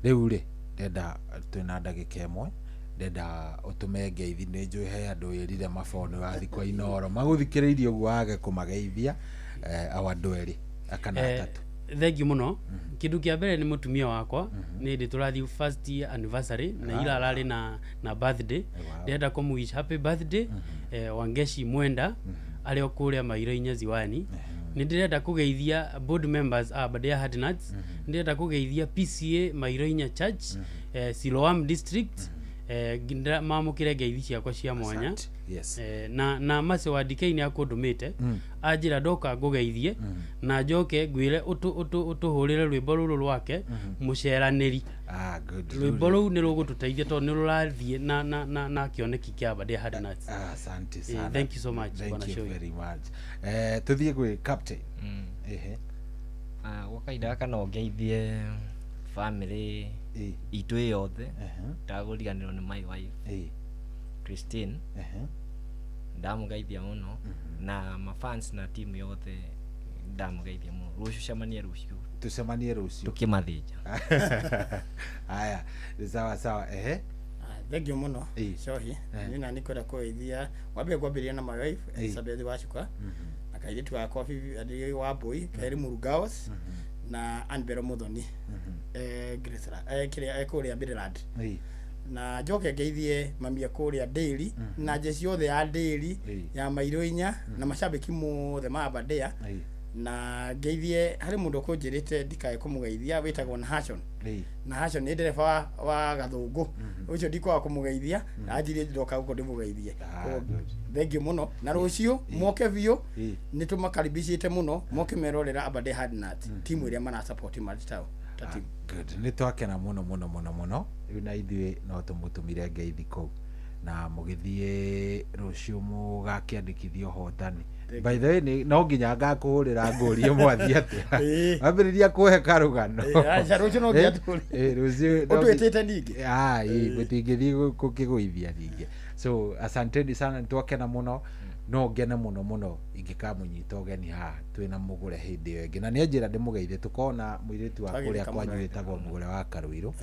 Riu ri ndenda twina ndagĩka ĩmwe, ndenda ũtũme ngeithi nĩ njũĩ he andũ wĩrire maboni wathi kwa Inooro magũthikĩrĩirie ũguo wage kũmageithia awa andũ erĩ kana atatũ. Thank you muno. Kindu kia mbere ni mutumia wakwa, ni ndi turathi first year anniversary na ira arari na birthday. Ndenda kũmũ wish happy birthday Wangeshi Mwenda arĩ o kũrĩa Mairo-inĩ Ziwani. Nĩ ndĩrenda kũgeithia board members a Aberdare Hardnuts, ndĩrenda kũgeithia PCA Mairo-inĩ Church, Siloam District, mamũkĩre ngeithi ciakwa cia mwanya. Yes. Na macio wa DK nĩ akũndũmĩte anjĩra ndoka ngũgeithie na njoke ngwĩre ũtũhũrĩre rwĩmbo rũrũ rwake mũceranĩri. Rwĩmbo rũu nĩ rũgũtũteithia tondũ nĩ rũrathiĩ na kĩoneki kĩa Aberdare Hardnuts. Asante sana. Thank you so much. Thank you very much. Tuthiĩ gwĩ captain. Ehe. Gwa kahinda gaka no ngeithie family itũ yothe, ndagũriganĩrwo nĩ my wife Christine, ndamũgeithia mũno, na mafans na team yothe ndamũgeithia mũno. Rũciũ cemanie rũciũ. Tucemanie rũciũ. Tũkĩmathĩnja. Haya, sawa sawa. Ehe. Thank you mũno Cohi. Niĩ na nĩkwenda kũgeithia wambere kwambĩrĩria na my wife Elizabeth Wacuka na kairĩtu gakwa Vivi Wambui Kerĩ Murugaos na Anbero Muthoni Grace kũrĩa Maryland. Na njoke ngeithie mamia kũrĩa Dairy na jeshi yothe ya Dairy ya Mairo inya na macambĩki mothe ma Aberdare, na ngeithie harĩ mũndũ ũkũnjĩrĩte ndikae kũmũgeithia wĩtagwo Nahashon. Nahashon nĩ ndereba wa Gathũngũ, ũcio ndikwaga kũmũgeithia, anjirie ndoka gũkũ ndĩmũgeithie. Thank you mũno, na rũciũ moke biũ, nĩ tũmakaribicĩte mũno moke merorera Aberdare Hardnuts timu ĩrĩa marasupport Martau. Good. Nĩ twakena mũno mũno mũno mũno. Rĩu na ithuĩ no tũmũtũmire ngeithi kũu na mũgĩthiĩ rũciũ mũgakĩandĩkithia ũhotani. By the way, no nginya ngakũhũrĩra ngũrie mwathiĩ atĩa. Wambĩrĩria kũhe karũgano. Rũciũ no nginya tũkũrie. Rũciũ ũtwĩtĩte ningĩ. Mũtingĩthiĩ gũkĩgũithia ningĩ. So asanteni sana, nĩtwakena mũno. No ngene mũno mũno ingĩkamũnyita ũgeni haha twĩna mũgũre hĩndĩ ĩyo ĩngĩ, na nĩ anjĩra ndĩmũgeithie. Tũkona mũirĩtu wa kũrĩa kwanyu wĩtagwo Mũgũre wa Karũirũ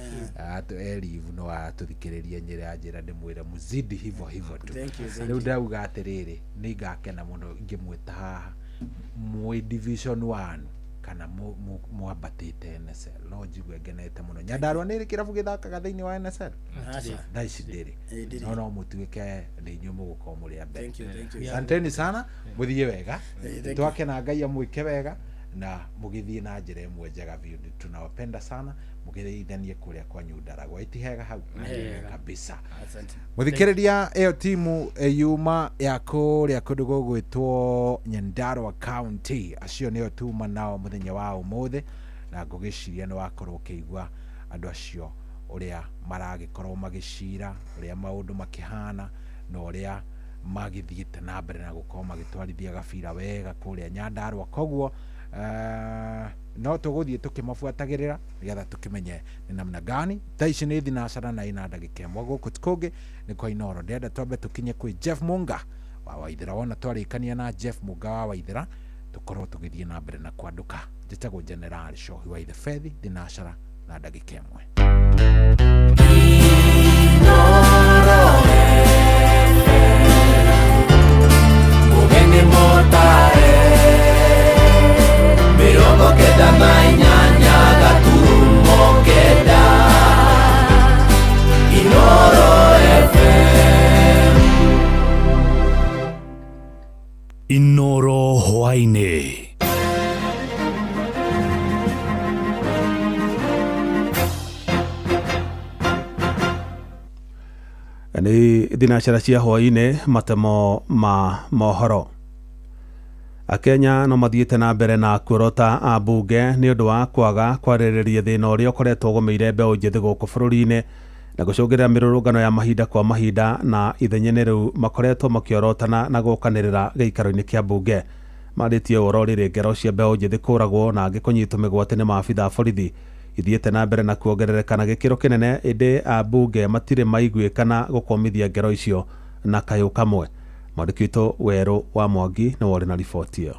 elivu no atũthikĩrĩrie nyĩre anjĩra ndĩmwĩre muzidi hivo hivo tu. Rĩu ndauga atĩrĩrĩ, nĩ ngakena mũno ingĩmwĩta haha mwĩ division 1 kana mwambatĩte NSL, no njigue ngenete mũno. Nyandarua nĩ ĩrĩ kĩrabu gĩthakaga thĩinĩ wa NSL? Thaa ici ndĩrĩ, no mũtuĩke nĩ inyuĩ mũgũkorwo mũrĩ a mbere. Asanteni sana, mũthiĩ wega, twakena Ngai amwĩke wega Na mũgĩthiĩ na njĩra ĩmwe njega biũ. Tunawapenda sana, mũgĩteithanie kũrĩa kwanyu Ndaragwa. Itihega hau kabisa. Mũthikĩrĩria, ĩyo timu yuma ya kũrĩa kũndũ gũgwĩtwo Nyandarua County, acio nĩo tuma nao mũthenya wa ũmũthĩ, na ngũgĩciria nĩ wakorwo ũkĩigua andũ acio ũrĩa maragĩkorwo magĩcira, ũrĩa maũndũ makĩhana, na ũrĩa magĩthiĩte na mbere na gũkorwo magĩtwarithia gabira wega kũrĩa Nyandarua. Koguo no tũgũthiĩ tũkĩmabuatagĩrĩra nĩgetha tũkĩmenye nĩ namna gani. Thaa ici nĩ thinacara na ina ndagĩka ĩmwe gũkũ kũngĩ nĩ kwa Inoro. Ndĩrenda twambe tũkinye kwĩ Jeff Munga wa Waithera. Wona twarĩkania na Jeff Munga wa Waithera, tũkorwo tũgĩthiĩ na mbere na kwandũka. Njĩtagwo General Shohi wa Ithefethi, thinacara na ndagĩka ĩmwe. Mugeni motare 98 gaturumo kenda Inoro FM. Inoro hwaĩ-inĩ. Nĩ thinacara cia hwaĩ-inĩ, matemo ma mohoro. Akenya no mathiĩte na mbere na kuorota ambunge nĩ ũndũ wa kwaga kwarĩrĩria thĩna ũrĩa ũkoretwo ũgũmĩire mbeũ njĩthĩ gũkũ bũrũri-inĩ na gũcũngĩrĩra mĩrũrũngano ya mahinda kwa mahinda, na ithenya-inĩ rĩu makoretwo makĩorotana na gũkanĩrĩra gĩikaro-inĩ kĩa mbunge. Marĩtie ũhoro rĩrĩ ngero cia mbeũ njĩthĩ kũragwo na angĩ kũnyitwo mĩgwate nĩ maabitha a borithi ithiĩte na mbere na kuongerereka na gĩkĩro kĩnene, ĩndĩ ambunge matirĩ maiguĩkana gũkomithia ngero icio na kayũ kamwe. Mwandĩki witũ Werũ wa Mwangi nĩwe ũrĩ na riboti ĩyo.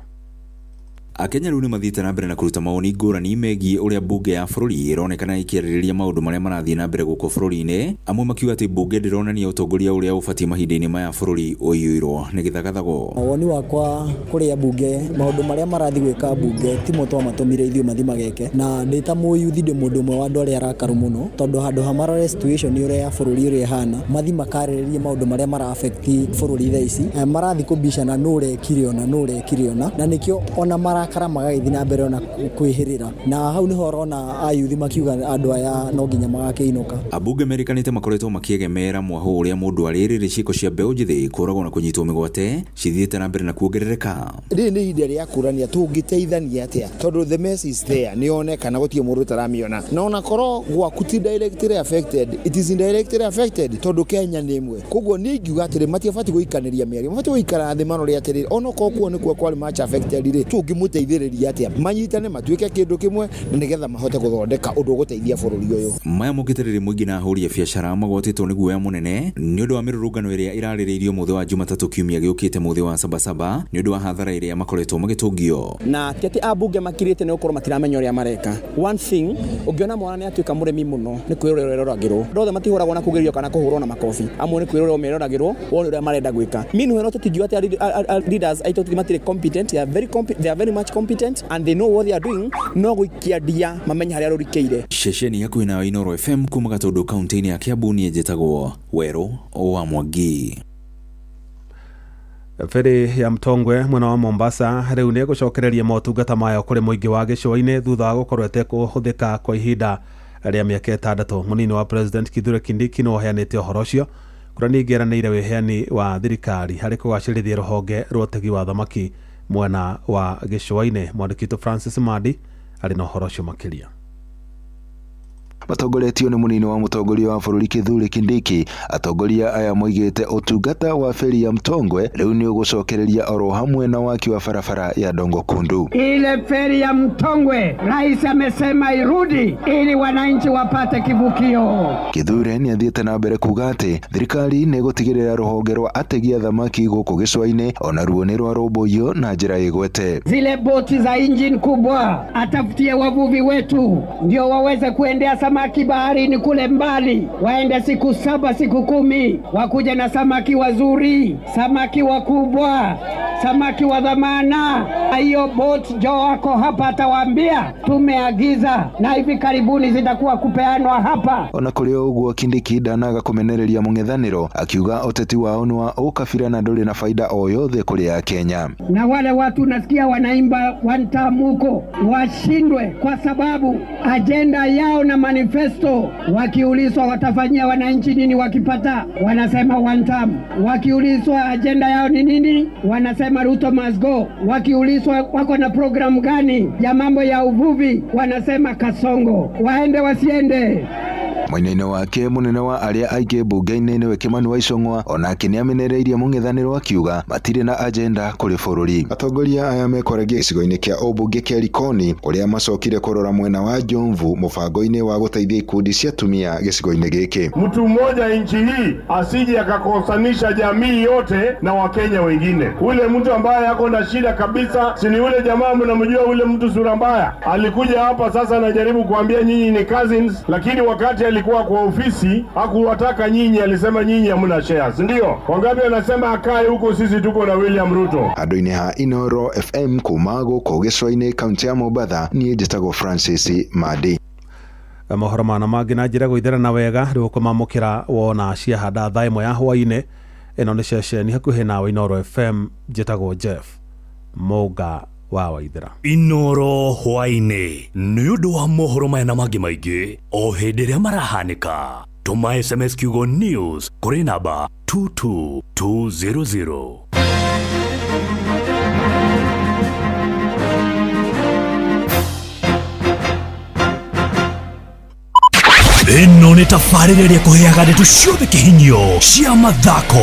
Akenya rĩu nĩ mathiĩte na mbere na kũruta mawoni ngũrani megiĩ ũrĩa mbunge ya bũrũri ĩronekana ĩkĩarĩrĩria maũndũ marĩa marathiĩ na mbere gũkũ bũrũri-inĩ, amwe makiuga atĩ mbunge ndĩronania ũtongoria ũrĩa ũbatiĩ mahinda-inĩ maya bũrũri ũiyũirwo nĩ gĩthagathago. Woni wakwa kũrĩa mbunge, maũndũ marĩa marathiĩ gwĩka mbunge timo twamatũmire ithuĩ mathi mageke, na ndĩ ta mũyuthi ndĩ mũndũ ũmwe wa andũ arĩa arakaru mũno, tondũ handũ ha marore situation ũrĩa ya bũrũri ũrĩa ĩhana, mathi makarĩrĩrie maũndũ marĩa mara affect bũrũri thaa ici. Marathi kũbicana nũ ũrekire ona nũ ũrekire ona, na nĩkĩo ona marakara magagĩthiĩ na mbere ona kwĩhĩrĩra, na hau nĩho ũrona ayuthi makiuga andũ aya no nginya magakĩinũka. Ambunge merĩkanĩte makoretwo makĩegemera mwahũ ũrĩa mũndũ arĩrĩrĩ ciĩko cia mbeũ njĩthĩ kũragwo na kũnyitwo mĩgwate cithiĩte na mbere na kuongerereka. Rĩrĩ nĩ ihinda rĩa kũrania tũngĩteithania atĩa, tondũ the mess is there, nĩ yonekana gũtirĩ mũndũ ũtaramĩona, na onakorwo gwaku ti directly affected, it is indirectly affected, tondũ Kenya nĩ ĩmwe. Koguo niĩ ingiuga atĩrĩ, matiabatiĩ gũikanĩria mĩario, mabatiĩ gũikara thĩ marore atĩrĩrĩ, onokorwo kuo nĩkuo kwarĩ much affected rĩ, tũngĩmũteithĩrĩria atĩa manyitane matuĩke kĩndũ kĩmwe na nĩgetha mahote gũthondeka ũndũ ũgũteithia bũrũri ũyũ. Maya mokĩte rĩrĩ mũingĩ na ahũri a biacara magwatĩtwo nĩ guoya mũnene nĩ ũndũ wa mĩrũrũngano ĩrĩa ĩrarĩrĩirio mũthĩ wa Jumatatũ kiumia gĩũkĩte mũthĩ wa Sabasaba nĩ ũndũ wa hathara ĩrĩa makoretwo magĩtũngio. Na ti atĩ ambunge makirĩte nĩ gũkorwo matiramenya ũrĩa mareka. One thing, ũngĩona mwana nĩ atuĩka mũrĩmi mũno nĩ kwĩrorera eroragĩrwo. Andũ othe matihũragwo na kũgĩrio kana kũhũrwo na makobi, amwe nĩ kwĩrorerwo meroragĩrwo wone ũrĩa marenda gwĩka. Meanwhile, tũtingiuga atĩ leaders aitũ matirĩ competent, they are very they are very much competent and they know what they are doing, no gũikia ndia mamenye harĩa rũrikĩire. Ceceni hakuhĩ nayo Inoro FM kuma Gatũndũ kaunti-inĩ ya Kiambu, niĩ njĩtagwo Werũ wa Mwangi. Feri ya Mtongwe mwena wa Mombasa rĩu nĩ ĩgũcokereria motungata mayo kũrĩ mũingĩ wa gĩcũa-inĩ thutha wa gũkorwo ĩtekũhũthĩka kwa ihinda rĩa mĩaka 6. Mũnini wa President Kithure Kindiki nĩwe ũheanĩte ũhoro ũcio, kũrĩa ningĩ eranĩire wĩheani wa thirikari harĩ kũgacĩrithia rũhonge rwa ũtegi wa thamaki mwena wa gĩcũa-inĩ. Mwandĩki witũ Francis Mandi arĩ na ũhoro ũcio makĩria. Matongoretio nĩ mũnini wa mũtongoria wa bũrũri Kithure Kindiki, atongoria aya moigĩte ũtungata wa feri ya Mtongwe rĩu nĩ ũgũcokereria oro hamwe na waki wa barabara ya Dongo Kundu. Ile feri ya Mtongwe rais amesema irudi ili wananchi wapate kivukio. Kithure nĩ athiĩte na mbere kuga atĩ thirikari nĩ ĩgũtigĩrĩra rũhonge rwa ategi a thamaki gũkũ gĩcũa-inĩ onaruo nĩ rwarũmbũiyo na njĩra ĩgwete. Zile boti za engine kubwa atafutie wavuvi wetu ndio waweze kuendea samaki baharini kule mbali, waende siku 7 siku 10, wakuja na samaki wazuri, samaki wakubwa. samaki wa dhamana. Hiyo boat Joe ako hapa atawaambia tumeagiza, na hivi karibuni zitakuwa kupeanwa hapa. Ona kũrĩ o ũguo Kindiki ndanaga kũmenereria mũng'ethanĩro akiuga ũteti wao nĩ wa ũkabira na ndũrĩ na baida o yothe kũrĩ Akenya. Na wale watu nasikia wanaimba one term huko washindwe, kwa sababu ajenda yao na manifesto, wakiulizwa watafanyia wananchi nini wakipata, wanasema one term. Wakiulizwa ajenda yao ni nini, wanasema Ruto must go. Wakiulizwa wako na programu gani ya mambo ya uvuvi, wanasema Kasongo. Waende wasiende? Mwena-inĩ wake mũnene wa arĩa aingĩ mbunge-inĩ nĩwe Kimani wa Ichung'wa onake nĩamenereirie mũng'ethanĩro akiuga matirĩ na agenda kũrĩ bũrũri. Atongoria aya mekwaragia gĩcigo-inĩ kĩa ũmbunge kĩa Likoni kũrĩa macokire kũrora mwena wa Jomvu mũbango-inĩ wa gũteithia ikundi cia atumia gĩcigo-inĩ gĩkĩ. Mtu mmoja nchi hii asije akakosanisha jamii yote na Wakenya wengine. Ule mtu ambaye ako na shida kabisa, si ni ule jamaa mnamjua, ule mtu sura mbaya alikuja hapa sasa anajaribu kuambia nyinyi ni cousins, lakini wakati alikuwa kwa ofisi hakuwataka nyinyi, alisema nyinyi hamna shares. Ndio wangapi anasema akae huko, sisi tuko na William Ruto. Handũ-inĩ ha Inooro FM kuma gũkũ gĩcũa-inĩ kaũntĩ ya Mombatha, niĩ njĩtagwo Francis Mandi. Mohoro mana mangĩ na njĩra gũitherana wega rĩu ũkũmamũkĩra wona ciahanda thaa ĩmwe ya hwaĩ-inĩ. Ĩno nĩ ceceni hakuhĩ nawe Inooro FM, njĩtagwo Jeff Mũnga wa Waithera. Inoro hwaĩ-inĩ nĩ ũndũ wa mohoro maya na mangĩ maingĩ o hĩndĩ ĩrĩa marahanĩka. Tũma SMS kiugo news kũrĩ namba 22200. Ĩno nĩ tabarĩra ĩrĩa ĩkũheaga ndeto ciothe kĩhinyio cia mathako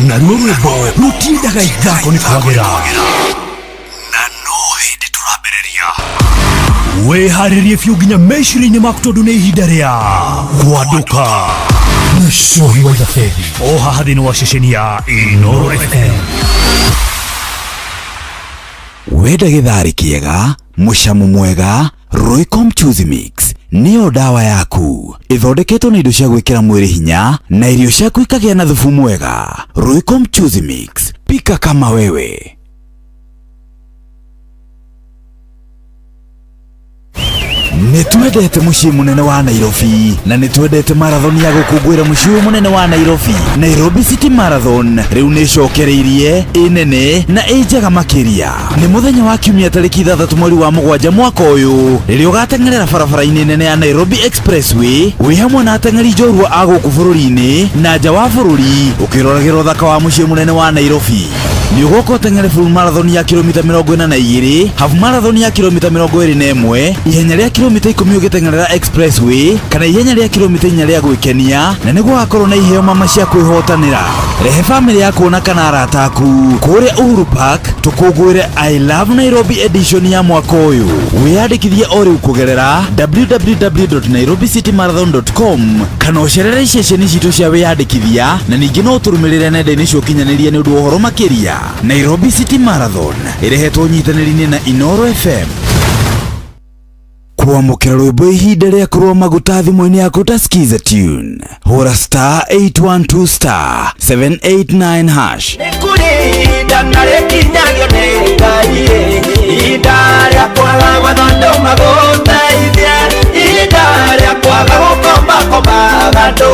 naruo rwĩmbo rũtindaga ithako nĩ kwagĩra na no hĩndĩ tũrambĩrĩria. Wĩharĩrie biũ nginya meciria-inĩ maku tondũ nĩ ihinda rĩa kwandũka na Cohi wa Ithabethi o haha thĩinĩ wa ceceni ya Inooro FM. Wenda gĩtharĩ kĩega, mũcamo mwega, Royco Mchuzi Mix nĩyo ndawa yaku. Ĩthondeketwo na indo cia gwĩkĩra mwĩrĩ hinya na irio ciaku ikagĩa na thubu mwega. Royco Mchuzi Mix, pika kama wewe. Nĩ twendete mũciĩ mũnene wa Nairobi na nĩ twendete marathon ya gũkũngũĩra mũciĩ ũyũ mũnene wa Nairobi. Nairobi City Marathon rĩu nĩ ĩcokereirie, ĩ nene na ĩ njega makĩria. Nĩ mũthenya wa kiumia tarĩki 6 mweri wa 7 mwaka ũyũ rĩrĩa ũgateng'erera barabara-inĩ nene ya Nairobi Expressway wĩ hamwe na ateng'eri njorua a gũkũ bũrũri-inĩ na nja wa bũrũri ũkĩroragĩra ũthaka wa mũciĩ mũnene wa Nairobi. Nĩ ũgoka ũteng'ere full marathon ya kilomita 42, half marathon ya kilomita 21, ihenya rĩa kilomita 10 ũgĩteng'erera expressway kana ihenya rĩa kilomita 4 rĩa gwĩkenia, na nĩguo hakorwo na iheo mama cia kwĩhotanĩra. Rehe bamĩrĩ yaku ona kana arata aku kũrĩa Uhuru Park tũkũngũĩre I Love Nairobi edition ya mwaka ũyũ. Wĩyandĩkithie o rĩu kũgerera www.nairobicitymarathon.com kana ũcerere ceceni citũ cia wĩyandĩkithia, na ningĩ no ũtũrũmĩrĩre nenda-inĩ cia ũkinyanĩria nĩ ũndũ wa ũhoro makĩria. Nairobi City Marathon ĩrehetwo nyitanĩri-inĩ na Inooro FM. Kwamũkĩra rwĩmbo ihinda rĩa kũrũa maguta thimũ-inĩ yaku ta Skiza tune. Hũra star 812 star 789 hash. Nĩkũrĩ na rĩkinyagio nĩ Ngai, ihinda rĩa kwaga gwetha andũ magũteithie, ihinda rĩa kwaga gũkombakombaga andũ,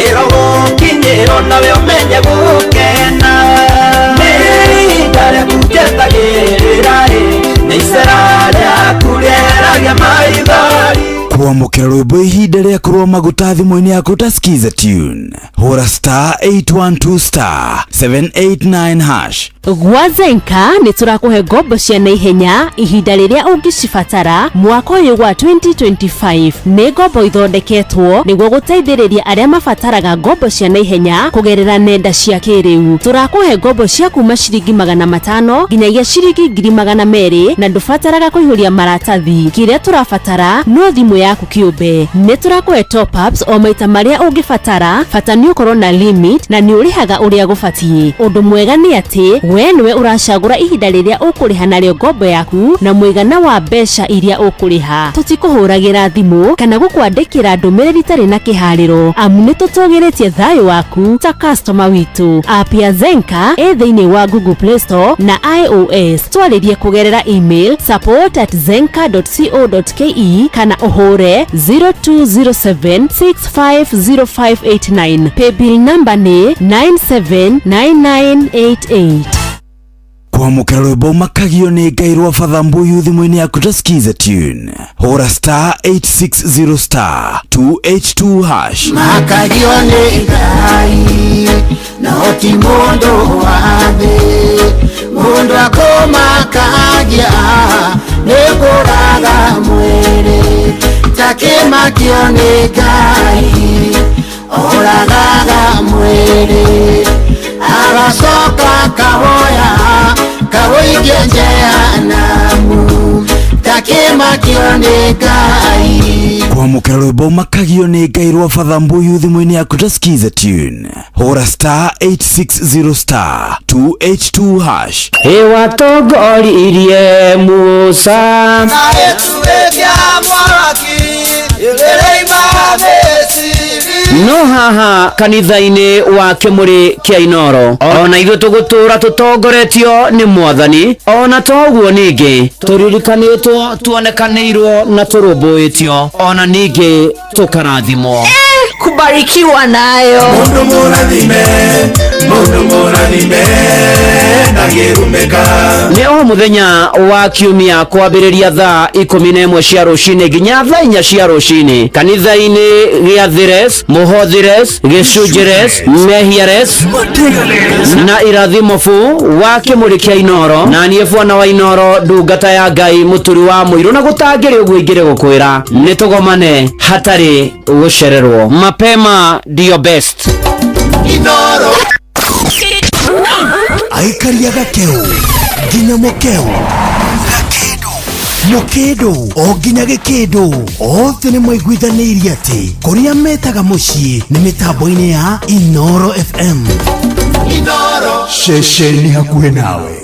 ĩrogũkinyĩrwo nawe ũmenye gũkena. Nĩ ihinda rĩaku njetagĩrĩra, nĩ icera rĩaku rĩeragia maithori. Kwamũkĩra rwĩmbo ihinda rĩa kũrũa maguta thimũ-inĩ yaku ta Skiza tune. Hũra star 812 star 789 hash. Gwa Zenka nĩ tũrakũhe ngombo cia naihenya ihinda rĩrĩa ũngĩcibatara mwaka ũyũ wa 2025. Nĩ ngombo ithondeketwo nĩguo gũteithĩrĩria arĩa mabataraga ngombo cia naihenya kũgerera nenda cia kĩrĩu. Tũrakũhe ngombo cia kuma ciringi 500 nginyagia ciringi 200,000 na ndũbataraga kũihũria maratathi. Kĩrĩa tũrabatara no thimũ yaku kĩũmbe. Nĩ tũrakũhe top ups o maita marĩa ũngĩbatara, bata nĩ ũkorwo na limit na nĩ ũrĩhaga ũrĩa gũbatiĩ. Ũndũ mwega nĩ atĩ We nĩwe ũracagũra ihinda rĩrĩa ũkũrĩha narĩo ngombo yaku na mũigana wa mbeca iria ũkũrĩha. Tũtikũhũragĩra thimũ kana gũkwandĩkĩra ndũmĩrĩri itarĩ na kĩharĩro, amu nĩ tũtũgĩrĩtie thayũ waku ta customer witũ. App ya Zenka ĩ thĩinĩ wa Google Play Store na iOS. Twarĩrie kũgerera email support@zenka.co.ke kana ũhũre 0207650589. Paybill number nĩ 979988. Kwamũkĩra rwĩmbo makagio nĩ Ngai rwa Father Mbuyu thimũ-inĩ yaku ta skiza tune, hũra star 860 star 282 hash. Makagio nĩ Ngai no ti mũndũ wa thĩ, mũndũ akũmakagia nĩ kũraga mwĩrĩ, takĩmakio nĩ Ngai oragaga mwĩrĩ, agacoka kawoya kawoigie jehanamu, takĩmakio nĩ Ngai. Kwamũkĩra rwĩmbo makagio nĩ Ngai rwa Father Mbuyu thimũ-inĩ yaku ta skiza tune, hũra star 860 star 282 hash. Ĩwatongoririe Musa no haha kanitha-inĩ wa Kĩmũrĩ kĩa Inoro, ona ithuĩ tũgũtũra tũtongoretio nĩ Mwathani. Ona toguo ningĩ tũririkanĩtwo, tuonekanĩirwo na tũrũmbũĩtio, ona ningĩ tũkarathimwo. Kubarikiwa nayo. Mundu mũrathime, mundu mũrathime ndangĩrumĩka. Nĩ o mũthenya wa kiumia kwambĩrĩria thaa 11 cia rũcinĩ nginya thaa 4 cia rũcinĩ, kanitha-inĩ gĩa Thires, Mũhothires, Gĩcunjĩres, Mehiares na Irathimo bu wa Kĩmũrĩ kĩa Inoro. Na niĩ bwana wa Inoro, ndungata ya Ngai, mũturi wa mũirũ, na gũtangĩrĩ ũguo ingĩrĩ gũkwĩra nĩ tũgomane hatarĩ gũcererwo. Mapema ndio best. Inoro. Aikaria gakeu nginya mukeu, gakindu mukindu o nginya gikindu, othe nĩ maiguithanĩirie atĩ kũrĩa metaga mũciĩ nĩ mĩtambo-inĩ ya Inoro FM. Inoro. Ceceni hakuhĩ nawe.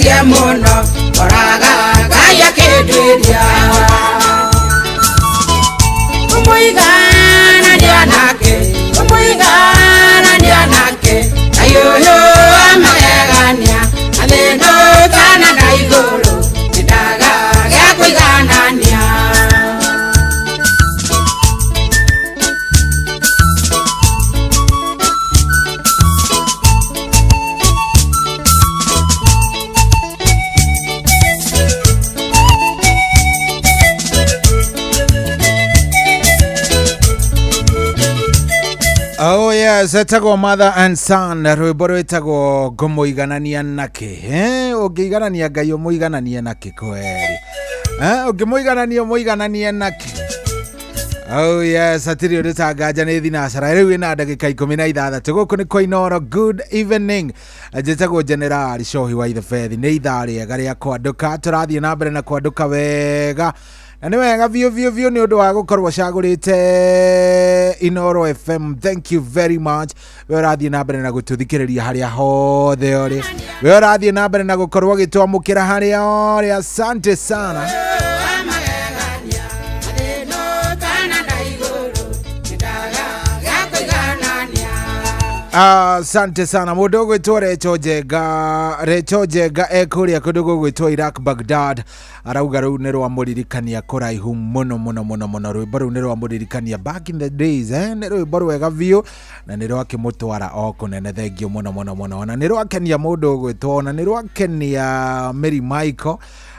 Njĩtie mũno koraga Ngai akĩnduĩria Kũmũiganania nake Kũmũiganania nake Ngai ũyũ wa magegania Athĩndũ kana na igũrũ Nĩndaga gĩa kũiganania. Oh yes, etagwo mother and son, rwĩmbo rwĩtagwo ngũmũiganania nakĩ. Ũngĩiganania Ngai ũmũigananie nakĩ kweri? Ũngĩmũiganania ũmũigananie nakĩ? Oh yes, hatirĩ ũndũ ta nganja nĩ thinacara. Rĩu ĩna ndagĩka 16. Gũkũ nĩ kwa Inooro. Good evening. Njĩtagwo General Cohi wa Ithebethi. Nĩ ithaa rĩega rĩa kwandũka. Tũrathiĩ na mbere na kwandũka wega. Na nĩ wega biũ biũ biũ nĩ ũndũ wa gũkorwo cagũrĩte Inooro FM. Thank you very much. We ũrathiĩ na mbere na gũtũthikĩrĩria harĩa hothe ũrĩ. We ũrathiĩ na mbere na gũkorwo ũgĩtwamũkĩra harĩa ũrĩ. Asante sana. Asante sana mũndũ ũgwĩtwo Recho Njenga. Recho Njenga ekũrĩa kũndũ gũgwĩtwo Iraq Baghdad, arauga rũu nĩ rwamũririkania kũraihu mũno mũno mũno mũno. Rwĩmbo rũu nĩ rwamũririkania back in the days, nĩ rwĩmbo rwega biũ na nĩ rwakĩmũtwara o kũnene. Thengio mũno mũno mũno. Ona nĩ rwakenia mũndũ ũgwĩtwo, ona nĩ rwakenia Mary Michael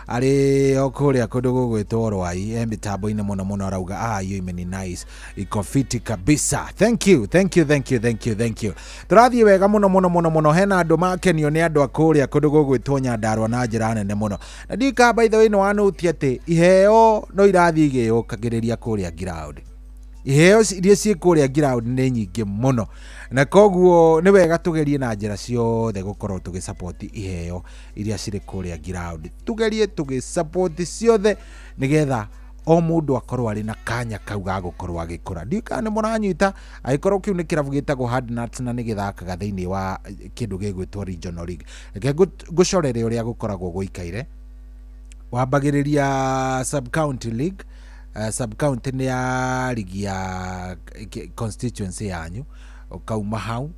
arĩ o kũrĩa kũndũ gũgwĩtwo Rwai, mĩtambo-inĩ mũno mũno, arauga hiyo imeni nice, iko fiti kabisa. Thank you, thank you, thank you, thank you, thank you. Tũrathiĩ wega mũno mũno mũno mũno. Hena andũ makenio nĩ andũ a kũrĩa kũndũ gũgwĩtwo Nyandarua na njĩra nene mũno. Na ndika by the way nĩ wanũti atĩ iheo no irathiĩ igĩyũkagĩrĩria kũrĩa ground. Iheo iria ciĩ kũrĩa ground nĩ nyingĩ mũno, na koguo nĩ wega tũgerie na njĩra ciothe gũkorwo tũgĩsupport iheo iria cirĩ kũrĩa ground. Tugerie tũgĩsupport ciothe nĩgetha o mũndũ akorwo arĩ na kanya kau ga gũkorwo agĩkũra. Ndiũĩ kana nĩ mũranyita, angĩkorwo kĩu nĩ kĩrabu gĩtagwo Hard Nuts na nĩ gĩthakaga thĩinĩ wa kĩndũ gĩgwĩtwo Regional League. Reke ngũcorere ũrĩa gũkoragwo gũikaire. Wambagĩrĩria sub county league. Sub county nĩ ya ligi ya constituency yanyu, ũkauma hau.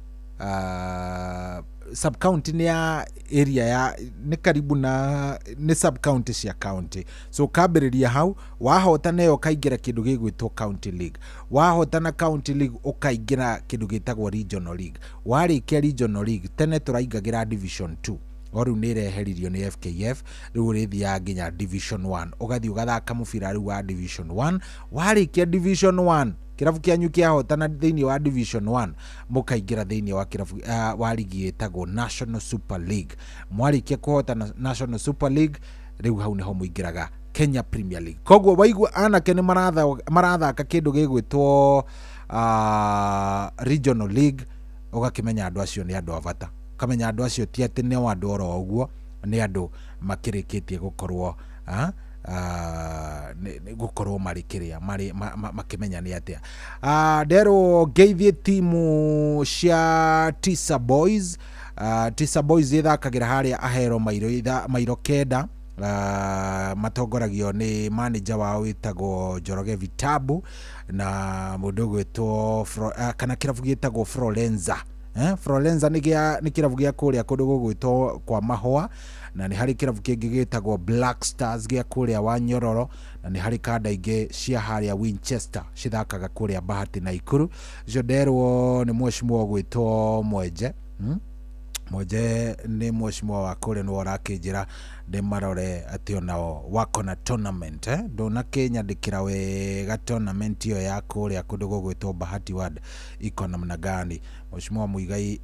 Sub county nĩ ya area ya nĩ karibu na nĩ sub county cia county, so ũkambĩrĩria hau. Wahotana ĩyo ũkaingĩra kĩndũ gĩgwĩtwo county league. Wahotana county league ũkaingĩra kĩndũ gĩtagwo regional league. Warĩkia regional league, tene tũraingagĩra division 2, o rĩu nĩ ĩreheririo nĩ FKF, rĩu ũrĩthiaga nginya division 1, ũgathiĩ ũgathaka mũbira rĩu wa division 1. Warĩkia division 1, kĩrabu kĩanyu kĩahotana thĩinĩ wa division 1, mũkaingĩra thĩinĩ wa kĩrabu wa ligi ĩtagwo National Super League. Mwarĩkia kũhotana National Super League, rĩu hau nĩho mũingĩraga Kenya Premier League. Koguo waigua anake nĩ marathaka kĩndũ gĩgwĩtwo Regional League, ũgakĩmenya andũ acio nĩ andũ a bata. Ũkamenya andũ acio ti atĩ nĩ o andũ oro ũguo, nĩ andũ makĩrĩkĩtie gũkorwo gũkorwo marĩ kĩrĩa marĩ makĩmenya nĩ atĩa. Nderwo ngeithie timu cia Tisa Boys. Tisa Boys ĩthakagĩra harĩa Ahero mairo 9. Matongoragio nĩ manager wao wĩtagwo Njoroge Vitabu na mũndũ ũgwĩtwo kana kĩrabu gĩtagwo Florenza. Florenza nĩ kĩrabu gĩa kũrĩa kũndũ gũgwĩtwo kwa Mahũa, na nĩ harĩ kĩrabu kĩngĩ gĩtagwo Black Stars gĩa kũrĩa Wanyororo, na nĩ harĩ kanda ingĩ cia harĩa Winchester cithakaga kũrĩa Bahati na Ikuru. Icio nderwo nĩ mheshimiwa ũgwĩtwo Mwenje. Mwenje nĩ mheshimiwa wa kũrĩa, nĩwe ũrakĩnjĩra ndĩmarore atĩ onao wako na tournament. Ndũnakĩnyandĩkĩra wega tournament ĩyo ya kũrĩa kũndũ gũgwĩtwo Bahati Ward iko namna gani. Mheshimiwa Muigai,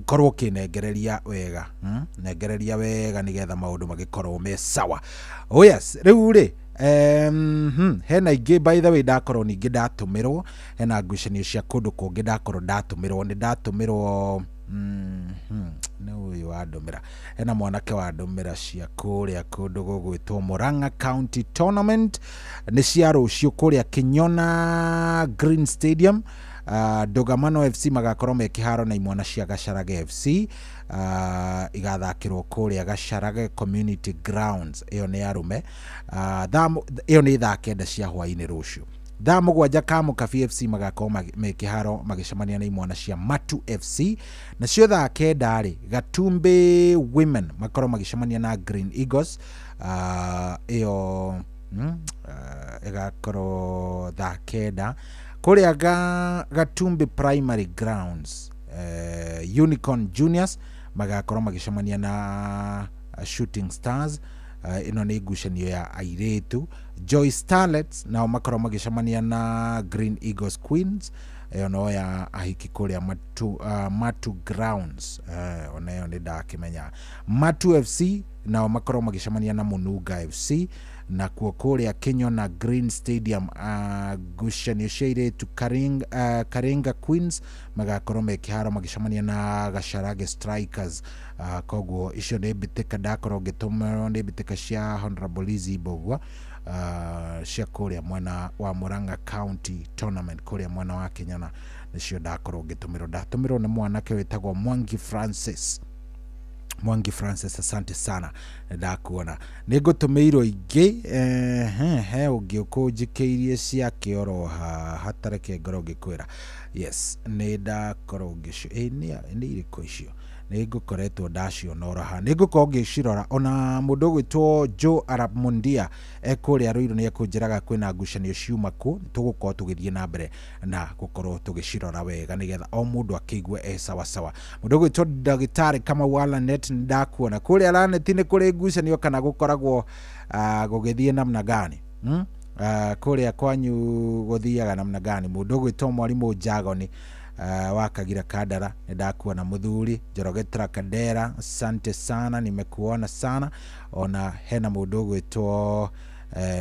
korwo ũkĩnengereria wega, nengereria wega nĩgetha maũndũ magĩkorwo me sawa. Oh yes, rĩu rĩ hena ingĩ by the way ndakorwo ningĩ ndatũmĩrwo, hena ngucanio cia kũndũ kũngĩ ndakorwo ndatũmĩrwo, nĩ ndatũmĩrwo nĩ ũyũ wandũmĩra, hena mwanake wandũmĩra cia kũrĩa kũndũ gũgwĩtwo Murang'a County Tournament, nĩ cia rũciũ kũrĩa Kinyona Green Stadium. Ndũgamano FC magakorwo me kĩharo na imwana cia Gacharage FC, igathakĩrwo kũrĩa Gacharage Community Grounds. Ĩyo nĩ arũme. Ĩyo nĩ thaa 9 cia hwaĩ-inĩ rũciũ. Thaa 7 Kamũkabi FC magakorwo me kĩharo magĩcemania na imwana cia Matu FC. Nacio thaa 9 rĩ, Gatumbi Women makorwo magĩcemania na Green Eagles. Ĩyo ĩgakorwo thaa 9 kũrĩa Gatumbi Primary Grounds. Unicorn Juniors magakorwo magĩcemania na Shooting Stars. Ĩno nĩ ngucanio ya airĩtu. Joy Starlets nao makorwo magĩcemania na Green Eagles Queens. Ĩyo no ya ahiki kũrĩa Matu Grounds. Ona ĩyo nĩ ndakĩmenya. Matu FC nao makorwo magĩcemania na Mũnunga FC. Nakuo kũrĩa Kinyona Green Stadium, ngucanio cia airĩtu Karinga Queens magakorwo me kĩharo magĩcemania na Gacharage Strikers. Koguo icio nĩ mbĩtĩka ndakorwo ngĩtũmĩrwo, nĩ mbĩtĩka cia Honorable Lizzy Mbũgua, cia kũrĩa mwena wa Murang'a County Tournament kũrĩa mwena wa Kinyona, nĩcio ndakorwo ngĩtũmĩrwo. Ndatũmĩrwo nĩ mwanake wĩtagwo Mwangi Francis. Mwangi Francis, asante sana, ndakuona. Nĩ ngũtũmĩirwo ingĩ, he ũngĩ ũkũnjikĩirie ciake oro haha, tareke ngorwo ngĩkwĩra. Yes, nĩ ndakorwo ngĩcio, nĩ irĩkũ icio? Nĩ ngũkoretwo ndaciona oro haha, nĩ ngũkorwo ngĩcirora. Ona mũndũ ũgwĩtwo Joe Arap Mundia ekũrĩa Ruiru nĩ ekũnjĩraga kwĩna ngucanio ciuma kuo. Tũgũkorwo tũgĩthiĩ na mbere na gũkorwo tũgĩcirora wega nĩgetha o mũndũ akĩigue e sawasawa. Mũndũ ũgwĩtwo ndagĩtarĩ Kamau wa Lanet, nĩ ndakuona kũrĩa Lanet nĩ kũrĩ ngucanio kana gũkoragwo gũgĩthiĩ namna gani? Kũrĩa kwanyu gũthiaga namna gani? Mũndũ ũgwĩtwo mwarimũ Njagoni wa Kagira Kandara, nĩ ndakuona. Mũthuri Njoroge Trakadera, asante sana, nimekuona sana. Ona hena mũndũ ũgwĩtwo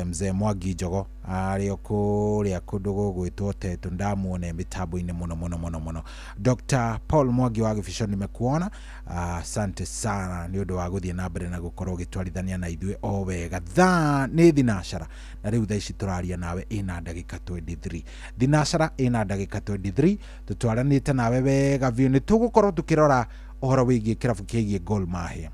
mzee Mwangi Njogo arĩ o kũrĩa kũndũ gũgwĩtwo Tetu, ndamuona mĩtambo-inĩ mũno mũno mũno mũno. Dr. Paul Mwangi wa Gĩbico, nimekuona, asante sana nĩ ũndũ wa gũthiĩ na mbere na gũkorwo ũgĩtwarithania na ithuĩ o wega. Thaa nĩ thinacara na rĩu thaa ici tũraria nawe ĩna ndagĩka 23, thinacara ĩna ndagĩka 23, tũtwaranĩte nawe wega biũ. Nĩ tũgũkorwo tũkĩrora ũhoro wĩgiĩ kĩrabu kĩgiĩ Gor Mahia,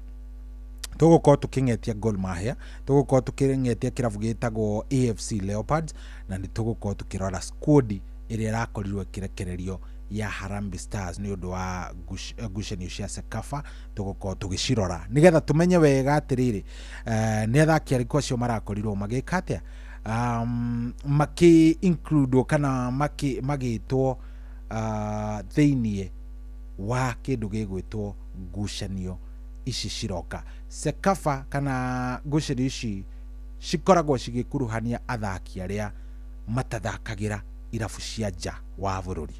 tũgũkorwo tũkĩng'etia Gor Mahia, tũgũkorwo tũkĩng'etia kĩrabu gĩtagwo AFC Leopards, na nĩ tũgũkorwo tũkĩrora squad ĩrĩa ĩrakorirwo ĩkĩrekererio ya Harambee Stars nĩ ũndũ wa ngucanio cia CECAFA. Tũgũkorwo tũgĩcirora nĩgetha tũmenye wega atĩrĩrĩ, nĩ athaki arĩkũ acio marakorirwo magĩka atĩa, makĩ include kana magĩtwo thĩiniĩ wa kĩndũ gĩgwĩtwo ngucanio ici ciroka CECAFA, kana ngucanio ici cikoragwo cigĩkuruhania athaki arĩa matathakagĩra irabu cia nja wa bũrũri.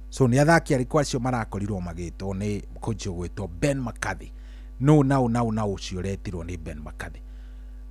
So nĩ athaki arĩkũ acio marakorirwo magĩtwo nĩ coach ũgwĩtwo Ben McCarthy? No nau nau nau ũcio ũretirwo nĩ Ben McCarthy,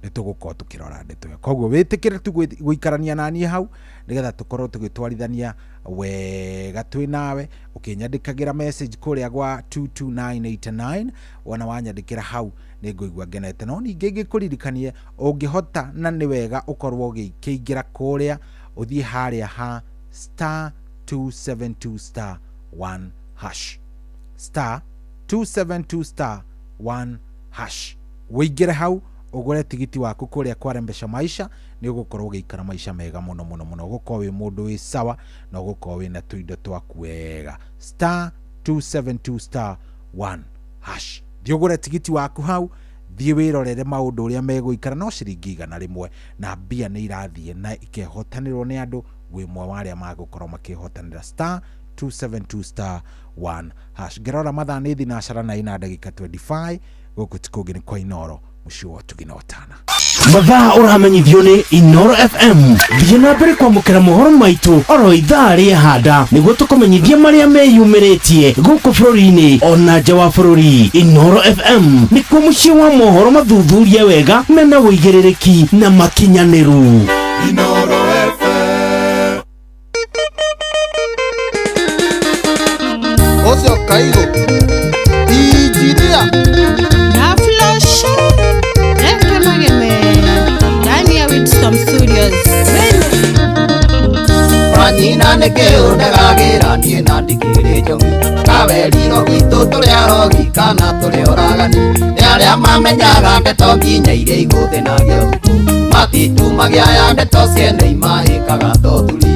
nĩ tũgũkorwo tũkĩrora ndeto ĩyo. Koguo wĩtĩkĩre tu gũikarania naniĩ hau nĩgetha tũkorwo tũgĩtwarithania wega twĩ nawe, ũkĩnyandĩkagĩra message kũrĩa gwa 22989. Wona wanyandĩkĩra hau nĩ ngũigua ngenete. No ningĩ ngĩkũririkanie, ũngĩhota na nĩ wega ũkorwo ũgĩkĩingĩra kũrĩa, ũthiĩ harĩa ha star 272 star 1 hash, star 272 star 1 hash, wĩingĩre hau ũgũre tigiti waku kũrĩa kwa Rembesha Maisha. Nĩ ũgũkorwo ũgĩikara maica mega mũno mũno mũno, ũgũkorwo wĩ mũndũ wĩ sawa na ũgũkorwo wĩna tũindo twaku wega. Star 272 star 1 hash, thiĩ ũgũre tigiti waku hau, thiĩ wĩrorere maũndũ ũrĩa megũikara. No ciringi 100 na mbia nĩ irathiĩ na ikehotanĩrwo nĩ andũ, wĩ ũmwe wa arĩa magũkorwo makĩhotanĩra. Star 272 star 1 hash. Ngĩrora mathaa nĩ thinacara na ina ndagĩka 25, gũkũ ti kũngĩ nĩ kwa Inooro, mũciĩ wa ũtugi na ũtana. Mathaa ũramenyithio nĩ Inooro FM. Thiĩ na mbere kwamũkĩra mohoro maitũ oro ithaa rĩehanda nĩguo tũkũmenyithie marĩa meyumĩrĩtie gũkũ bũrũri-inĩ ona nja wa bũrũri. Inooro FM nĩkuo mũciĩ wa mohoro mathuthurie wega mena ũigĩrĩrĩki na makinyanĩru. Inooro FM. Ũcio Kairũ injinia na Flash Reke Mageme ndani ya Wisdom Studios. Wanyina. Nĩkĩ ũndegagĩra niĩ na ndikĩrĩ njomi kaweriro gwitũ tũrĩ arogi kana tũrĩ oragani nĩ arĩa mamenyaga ndeto nginya iria igũthĩnagia ũtukũ matitumagia ya ndeto ciene imahĩkaga tothuri.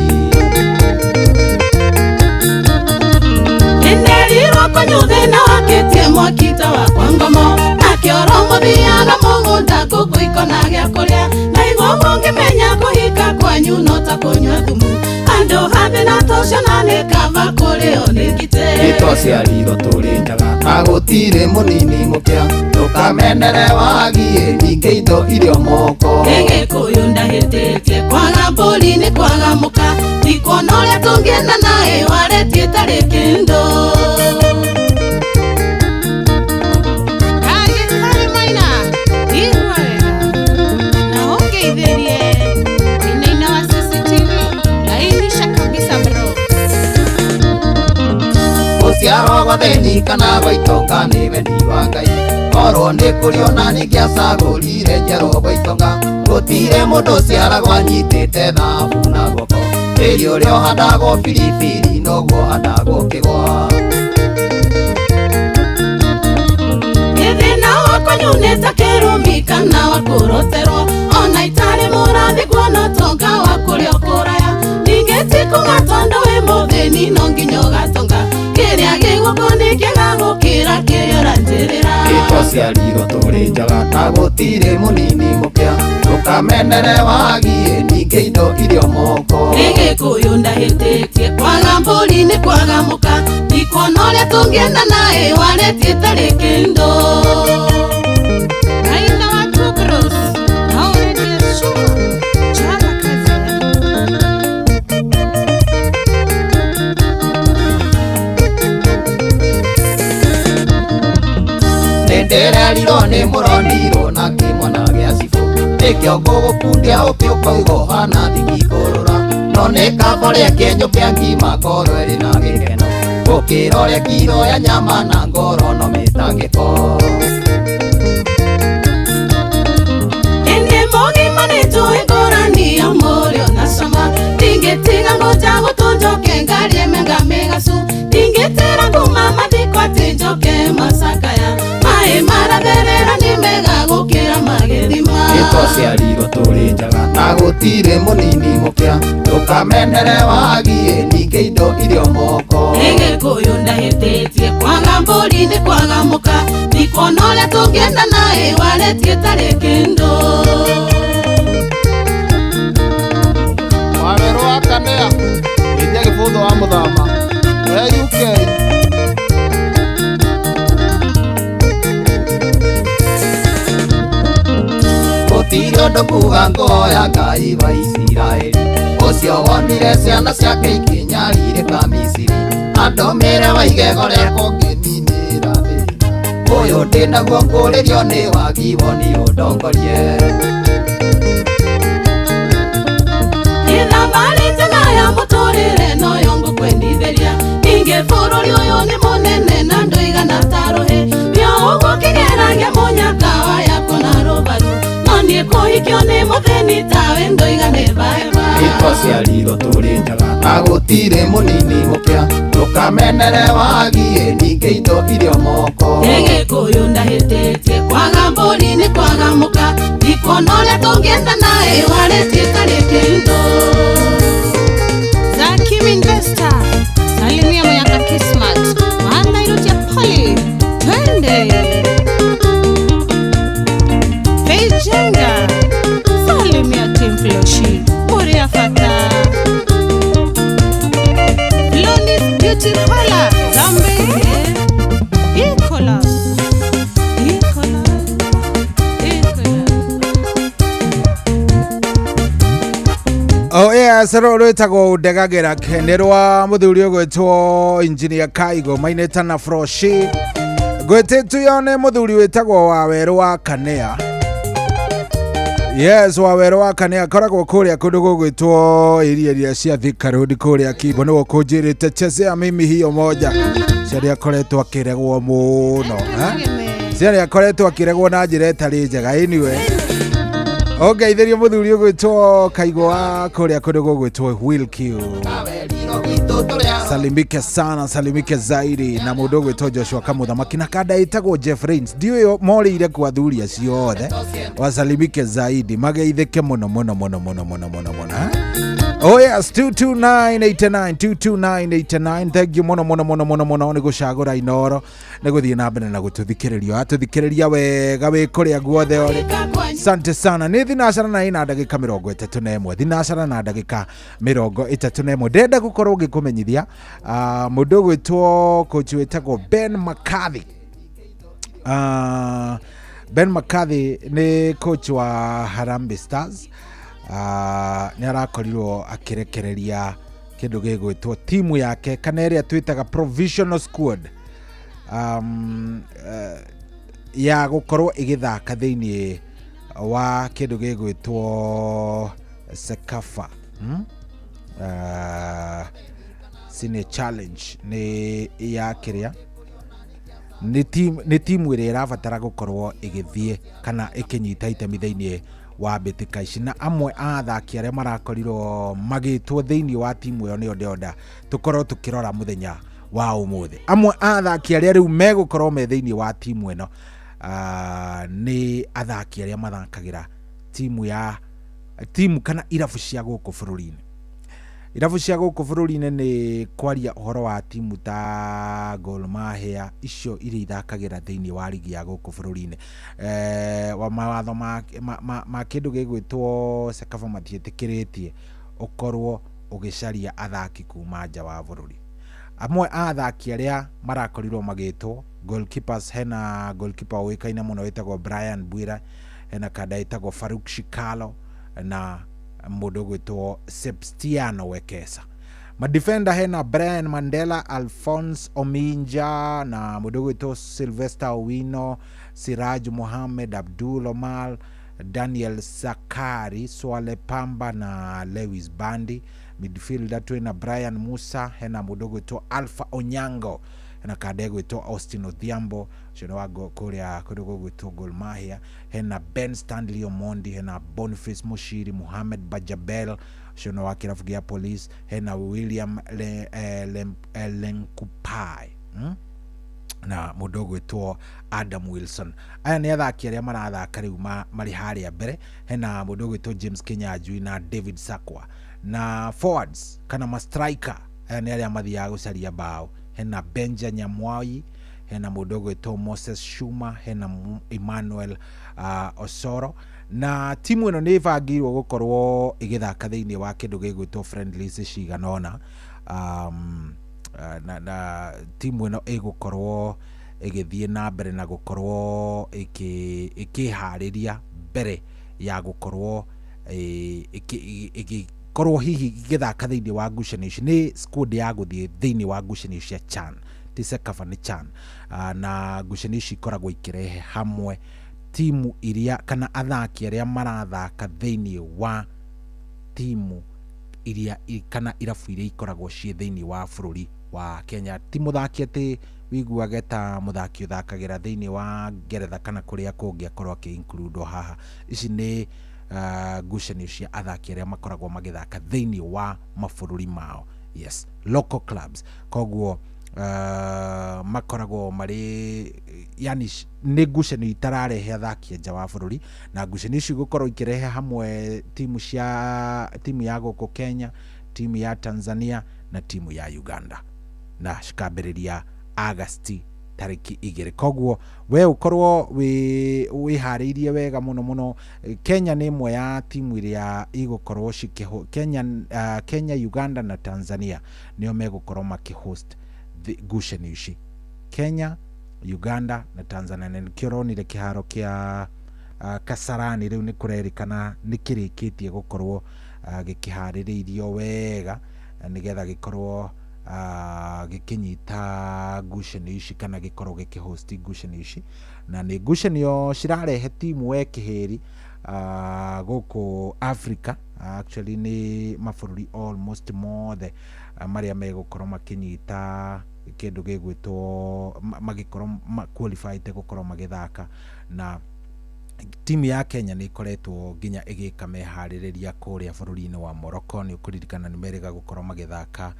Nĩnderirwo kũnyua thĩna wakĩtie mwaki ta wakwa ngomo nakĩoro mũthiaga mũgũnda ngũkũ ikona gĩa kũrĩa na igua mũngĩmenya kũhika kwanyu no ta kũnyua thumu andũ hathĩ na tũciana nĩ kaba kũrĩo nĩ ngitĩ. Nĩtwaciarirwo tũrĩ njaga na gũtirĩ mũnini mũkĩa ndũkamenere wagiĩ ningĩ indo irio moko. Nĩ Gĩkũyũ ndahĩtĩtie kwaga mbũri nĩ kwaga mũka ndikuona ũrĩa tũngĩenda naĩ warĩtie tarĩ kĩndũ. Gũciarwo gwa thĩni kana gwa itonga nĩ wendi wa Ngai korwo nĩ kũrĩ ona ningĩacagũrire njiarwo gwa itonga gũtirĩ mũndũ ũciaragwo anyitĩte thabu na guoko tĩri ũrĩa ũhandagwo biribiri noguo ũhandagwo kĩgwa. Thĩna wakwa nyunĩte kĩrumi kana wa kũroterwo ona itarĩ mũrathi kuona ũtonga wa kũrĩa ũkũraya ningĩ ti kuga tondũ wĩ mũthĩni no nginya ũgatonga kĩrĩa gĩ guoko nĩ kĩega gũkĩra kĩrĩa ũranjĩrĩra. Nĩtwaciarirwo tũrĩ njaga na gũtirĩ mũnini mũkĩa ndũkamenere wagiĩ ningĩ indo irio moko. Nĩ Gĩkũyũ ndahĩtĩtie kwaga mbũri nĩ kwaga mũka ndikuona ũrĩa tũngĩenda naĩ warĩtie tarĩ kĩndũ. Raila wa Tugros, Aurelia Shuma, Chapa kazi. Nĩndĩrerirwo nĩ mũronirwo na kĩmwana gĩa cibũ nĩkĩo ngũgũkundia ũkĩ ũkauga ũhana thiki kũrũra no nĩ kaba ũrĩa kĩenyũ kĩa ngima ngoro ĩrĩ na gĩkeno gũkĩra ũrĩa kiro ya nyama na ngoro no mĩtangĩko. Ĩndĩ mũgima nĩnjũĩ ngũrani ya mũrĩo na cama ndingĩtiga ngũnja gũtũ njoke ngarie mĩanga mĩgacu ndingĩtĩra nguma mathiko atĩ njoke macakaya maĩ maratherera nĩ mega gũkĩra magĩthima. Nĩtwaciarirwo tũrĩ njaga na gũtirĩ mũnini mũkĩa ndũkamenere wagiĩ ningĩ indo irio moko. Nĩ Gĩkũyũ ndahĩtĩtie kwaga mbũri nĩ kwaga mũka ndikuona ũrĩa tũngĩenda naĩ warĩtie tarĩ kĩndũ. Wawerũ wa Kanea ĩtia gĩbũthũ wa mũthama we UK. Gũtirĩ ũndũ kuga ngoya Ngai wa Isiraeli ũcio wonire ciana ciake ikĩnyarirĩka Misiri andũmĩre wa igego rĩakwa ũngĩninĩra thĩna ũyũ ndĩnaguo ngũrĩrio nĩ wagi woni ũndongorie. Thabarĩ njega ya mũtũrĩre noyo ngũkwendithĩria ningĩ bũrũri ũyũ nĩ mũnene na ndũigana ta rũhĩ nĩo ũguo kĩgeragia mũnyaka wa yako na rũbaru no niĩ kũhikio nĩ mũthĩni tawe ndoiga nĩ baeba. Nĩtwaciarirwo tũrĩ njaga na gũtirĩ mũnini mũkĩa ndũkamenere wagiĩ ningĩ indo irio moko. Nĩ Gĩkũyũ ndahĩtĩtie kwaga mbũri nĩ kwaga mũka ndikuona ũrĩa tũngĩenda naĩ warĩtie tarĩ kĩndũ. Zakim Investor, salimia Muyaka Kismat, wana irutia poli, twende. Beijenga, salimia Team Floshi, Muria Fata. Lonis Beauty Parlor, Zambezi, Ikola, Ikola, Ikola. Oh yes, rå rwĩtagwo ndegagĩra nĩ rwa mũthuri ũgwĩtwo engineer Kaigo mainĩta na Froshi ngwĩtĩtuyo nĩ mũthuri wĩtagwo Wawerũ wa Kanea. Yes, Wawerũ wa Kanea akoragwo kũrĩa kũndũ gũgwĩtwo iria iria cia Thika Road kũrĩa Kimbo nĩguo kũnjĩrĩte chezea mimi hiyo moja ciarĩa akoretwo akĩregwo mũno ciarĩa akoretwo akĩregwo na njĩra ĩtarĩ njega anyway. Ũngeithĩrie mũthuri ũgwĩtwo Kaigwa kũrĩa kũndũ gũgwĩtwo Wilq. Salimike sana, salimike zaidi na mũndũ ũgwĩtwo Joshua Kamũthamaki na kanda ĩtagwo Jeff Rains. Ndiũĩ morĩire kwa athuri acio othe, wasalimike zaidi, mageithĩke mũno mũno mũno mũno mũno mũno mũno. Oh yes, 22989 22989. Thank you mũno mũno mũno mũno mũno nĩ gũcagũra Inoro nĩ gũthiĩ na mbere na gũtũthikĩrĩria. Watũthikĩrĩria wega wĩ kũrĩa guothe ũrĩ. Asante sana. Nĩ thinacara na ĩna ndagĩka 31, thinacara na ndagĩka 31. Ndĩrenda gũkorwo ngĩkũmenyithia mũndũ ũgwĩtwo coach wĩtagwo Ben McCarthy. Ben McCarthy nĩ coach wa Harambee Stars. Nĩ arakorirwo akĩrekereria kĩndũ gĩgwĩtwo timu yake kana ĩrĩa twĩtaga provisional squad ya gũkorwo ĩgĩthaka thĩinĩ wa kĩndũ gĩgwĩtwo CECAFA, Senior Challenge nĩ ya kĩrĩa nĩ timu ĩrĩa ĩrabatara gũkorwo ĩgĩthiĩ kana ĩkĩnyita itemi thĩinĩ wa mbĩtĩka ici, na amwe a athaki arĩa marakorirwo magĩtwo thĩinĩ wa timu ĩyo nĩyo ndĩrenda tũkorwo tũkĩrora mũthenya wa ũmũthĩ. Amwe a athaki arĩa rĩu megũkorwo me thĩinĩ wa timu ĩno nĩ athaki arĩa mathakagĩra timu ya timu kana irabu cia gũkũ bũrũri-inĩ. Irabu cia gũkũ bũrũri-inĩ nĩ kwaria ũhoro wa timu ta Gor Mahia, icio iria ithakagĩra thĩinĩ wa rigi ya gũkũ bũrũri-inĩ. Wa mawatho ma kĩndũ gĩgwĩtwo CECAFA matiĩtĩkĩrĩtie ũkorwo ũgĩcaria athaki kuma nja wa bũrũri. Amwe a athaki arĩa marakorirwo magĩtwo goalkeepers, hena goalkeeper ũĩkaine mũno wĩtagwo Brian Bwira, hena kanda ĩtagwo Faruk Shikalo na mũndũ ũgwĩtwo Sepstiano Wekesa. Madefender hena Brian Mandela, Alphonse Ominja na mũndũ ũgwĩtwo Sylvester Owino, Siraj Mohamed, Abdul Omar, Daniel Sakari, Swale Pamba na Lewis Bandi. Midfielder twĩna Brian Musa, hena mũndũ ũgwĩtwo Alpha Onyango, hena kanda ĩgwĩtwo Austin Odhiambo ũcio nĩ wa kũrĩa kũndũ gũgwĩtwo Gor Mahia, hena Ben Stanley Omondi, hena Boniface Mushiri, Mohamed Bajabel ũcio nĩ wa kĩrabu gĩa Police, hena William Lenkupai, na mũndũ ũgwĩtwo Adam Wilson. Aya nĩ athaki arĩa marathaka rĩu marĩ harĩa mbere. Hena mũndũ ũgwĩtwo James Kinyanjui na David Sakwa. Na forwards kana ma striker, aya nĩ arĩa mathiaga gũcaria bao. Hena Benja Nyamwai, hena mũndũ ũgwĩtwo Moses Shuma, hena Emmanuel Osoro. Na timu ĩno nĩ ĩbangĩirwo gũkorwo ĩgĩthaka thĩinĩ wa kĩndũ gĩgwĩtwo friendlies cigana ũna. Na timu ĩno ĩgũkorwo ĩgĩthiĩ na mbere na gũkorwo ĩkĩharĩria mbere ya gũkorwo ĩgĩkorwo hihi ĩgĩthaka thĩinĩ wa ngucanio ici. Nĩ squad ya gũthiĩ thĩinĩ wa ngucanio cia CHAN, ti CECAFA, nĩ CHAN. Na ngucanio ici ikoragwo ikĩrehe hamwe timu iria kana athaki arĩa marathaka thĩinĩ wa timu iria kana irabu iria ikoragwo ciĩ thĩinĩ wa bũrũri wa Kenya. Ti mũthaki atĩ wiguage ta mũthaki ũthakagĩra thĩinĩ wa Ngeretha kana kũrĩa kũngĩ akorwo akĩ-include haha. Ici nĩ ngucanio cia athaki arĩa makoragwo magĩthaka thĩinĩ wa mabũrũri mao, yes, local clubs. Koguo makoragwo marĩ yani nĩ ngucanio itararehe athaki a nja wa bũrũri, na ngucanio ici gũkorwo ikĩrehe hamwe timu cia timu ya gũkũ Kenya, timu ya Tanzania na timu ya Uganda, na cikambĩrĩria Agasti tarĩki 2. Koguo we ũkorwo wĩharĩirie wega mũno mũno. Kenya nĩ ĩmwe ya timu iria igũkorwo cikĩho Kenya, Uganda na Tanzania nĩo megũkorwo makĩhost ngucanio ici. Kenya, Uganda na Tanzania. Na nĩkĩo ũronire kĩharo kĩa Kasarani rĩu nĩ kũrerĩkana nĩ kĩrĩkĩtie gũkorwo gĩkĩharĩrĩirio wega nĩgetha gĩkorwo gĩkĩnyita ngucanio ici kana gĩkorwo gĩkĩhost ngucanio ici. Na nĩ ngucanio cirarehe timu we kĩhĩri gũkũ Africa. Actually nĩ mabũrũri almost mothe marĩa megũkorwo makĩnyita kĩndũ gĩgwĩtwo magĩkorwo qualified gũkorwo magĩthaka, na Timu ya Kenya nĩ ĩkoretwo nginya ĩgĩka meharĩrĩria kũrĩa bũrũri-inĩ wa Morocco. Nĩ ũkũririkana nĩ merĩga gũkorwo magĩthaka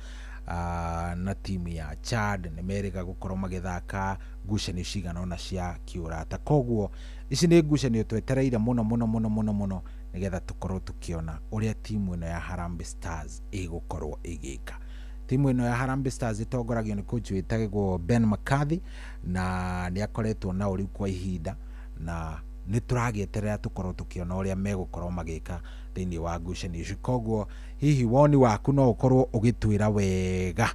na timu ya Chad, nĩ merĩga gũkorwo magĩthaka ngucanio cigana ũna cia kĩũrata. Koguo ici nĩ ngucanio twetereire mũno mũno mũno mũno mũno, nĩgetha tũkorwo tũkĩona ũrĩa timu ĩno ya Harambee Stars ĩgũkorwo ĩgĩka. Timu ĩno ya Harambee Stars ĩtongoragio nĩ coach wĩtagwo Ben McCarthy, na nĩ akoretwo nao rĩu kwa ihinda, na nĩ tũragĩeterera tũkorwo tũkĩona ũrĩa megũkorwo magĩka thĩinĩ wa ngucanio ici. Koguo hihi woni waku no ũkorwo ũgĩtwĩra wega,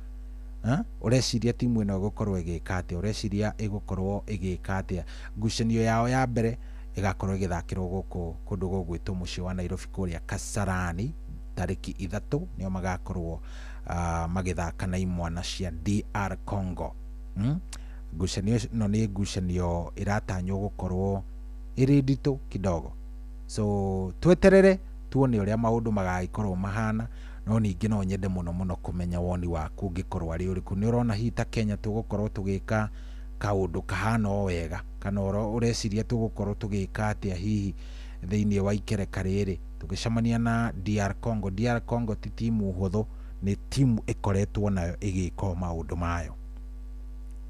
ũreciria timu ĩno ĩgũkorwo ĩgĩka atĩa, ũreciria ĩgũkorwo ĩgĩka atĩa. Ngucanio yao ya mbere ĩgakorwo ĩgĩthakĩrwo gũkũ kũndũ gũgwĩtwo mũciĩ wa Nairobi, kũrĩa Kasarani, tarĩki 3 nĩo magakorwo magĩthaka na imwana cia DR Congo. Ngucanio ĩno nĩ ngucanio ĩratanywo gũkorwo ĩrĩ nditũ kidogo, so tweterere tuone ũrĩa maũndũ magagĩkorwo mahana. No ningĩ no nyende mũno mũno kũmenya woni waku ũngĩkorwo arĩ ũrĩkũ. Nĩ ũrona hihi ta Kenya tũgũkorwo tũgĩka kaũndũ kahana o wega, kana ũreciria tũgũkorwo tũgĩka atĩa hihi thĩinĩ wa ikereka rĩrĩ tũgĩcemania na DR Congo? DR Congo ti timu hũthũ, nĩ timu ĩkoretwo nayo ĩgĩka o maũndũ mayo.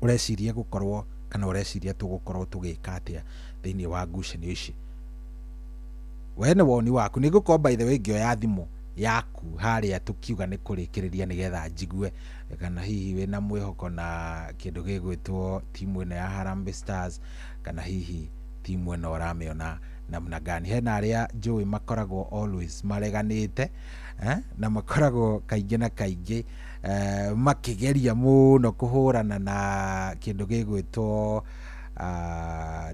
Ũreciria gũkorwo, kana ũreciria tũgũkorwo tũgĩka atĩa thĩinĩ wa ngucanio ici? We nĩ woni waku. Nĩ ngũkorwo, by the way, ngĩoya thimũ yaku harĩa tũkiuga nĩ kũrĩkĩrĩria, nĩgetha njigue kana hihi wĩna mwĩhoko na kĩndũ gĩgwĩtwo timu ĩno ya Harambee Stars, kana hihi timu ĩno ũramĩona namna gani. Hena arĩa njũĩ makoragwo always mareganĩte, na makoragwo kaingĩ na kaingĩ makĩgeria mũno kũhũrana na kĩndũ gĩgwĩtwo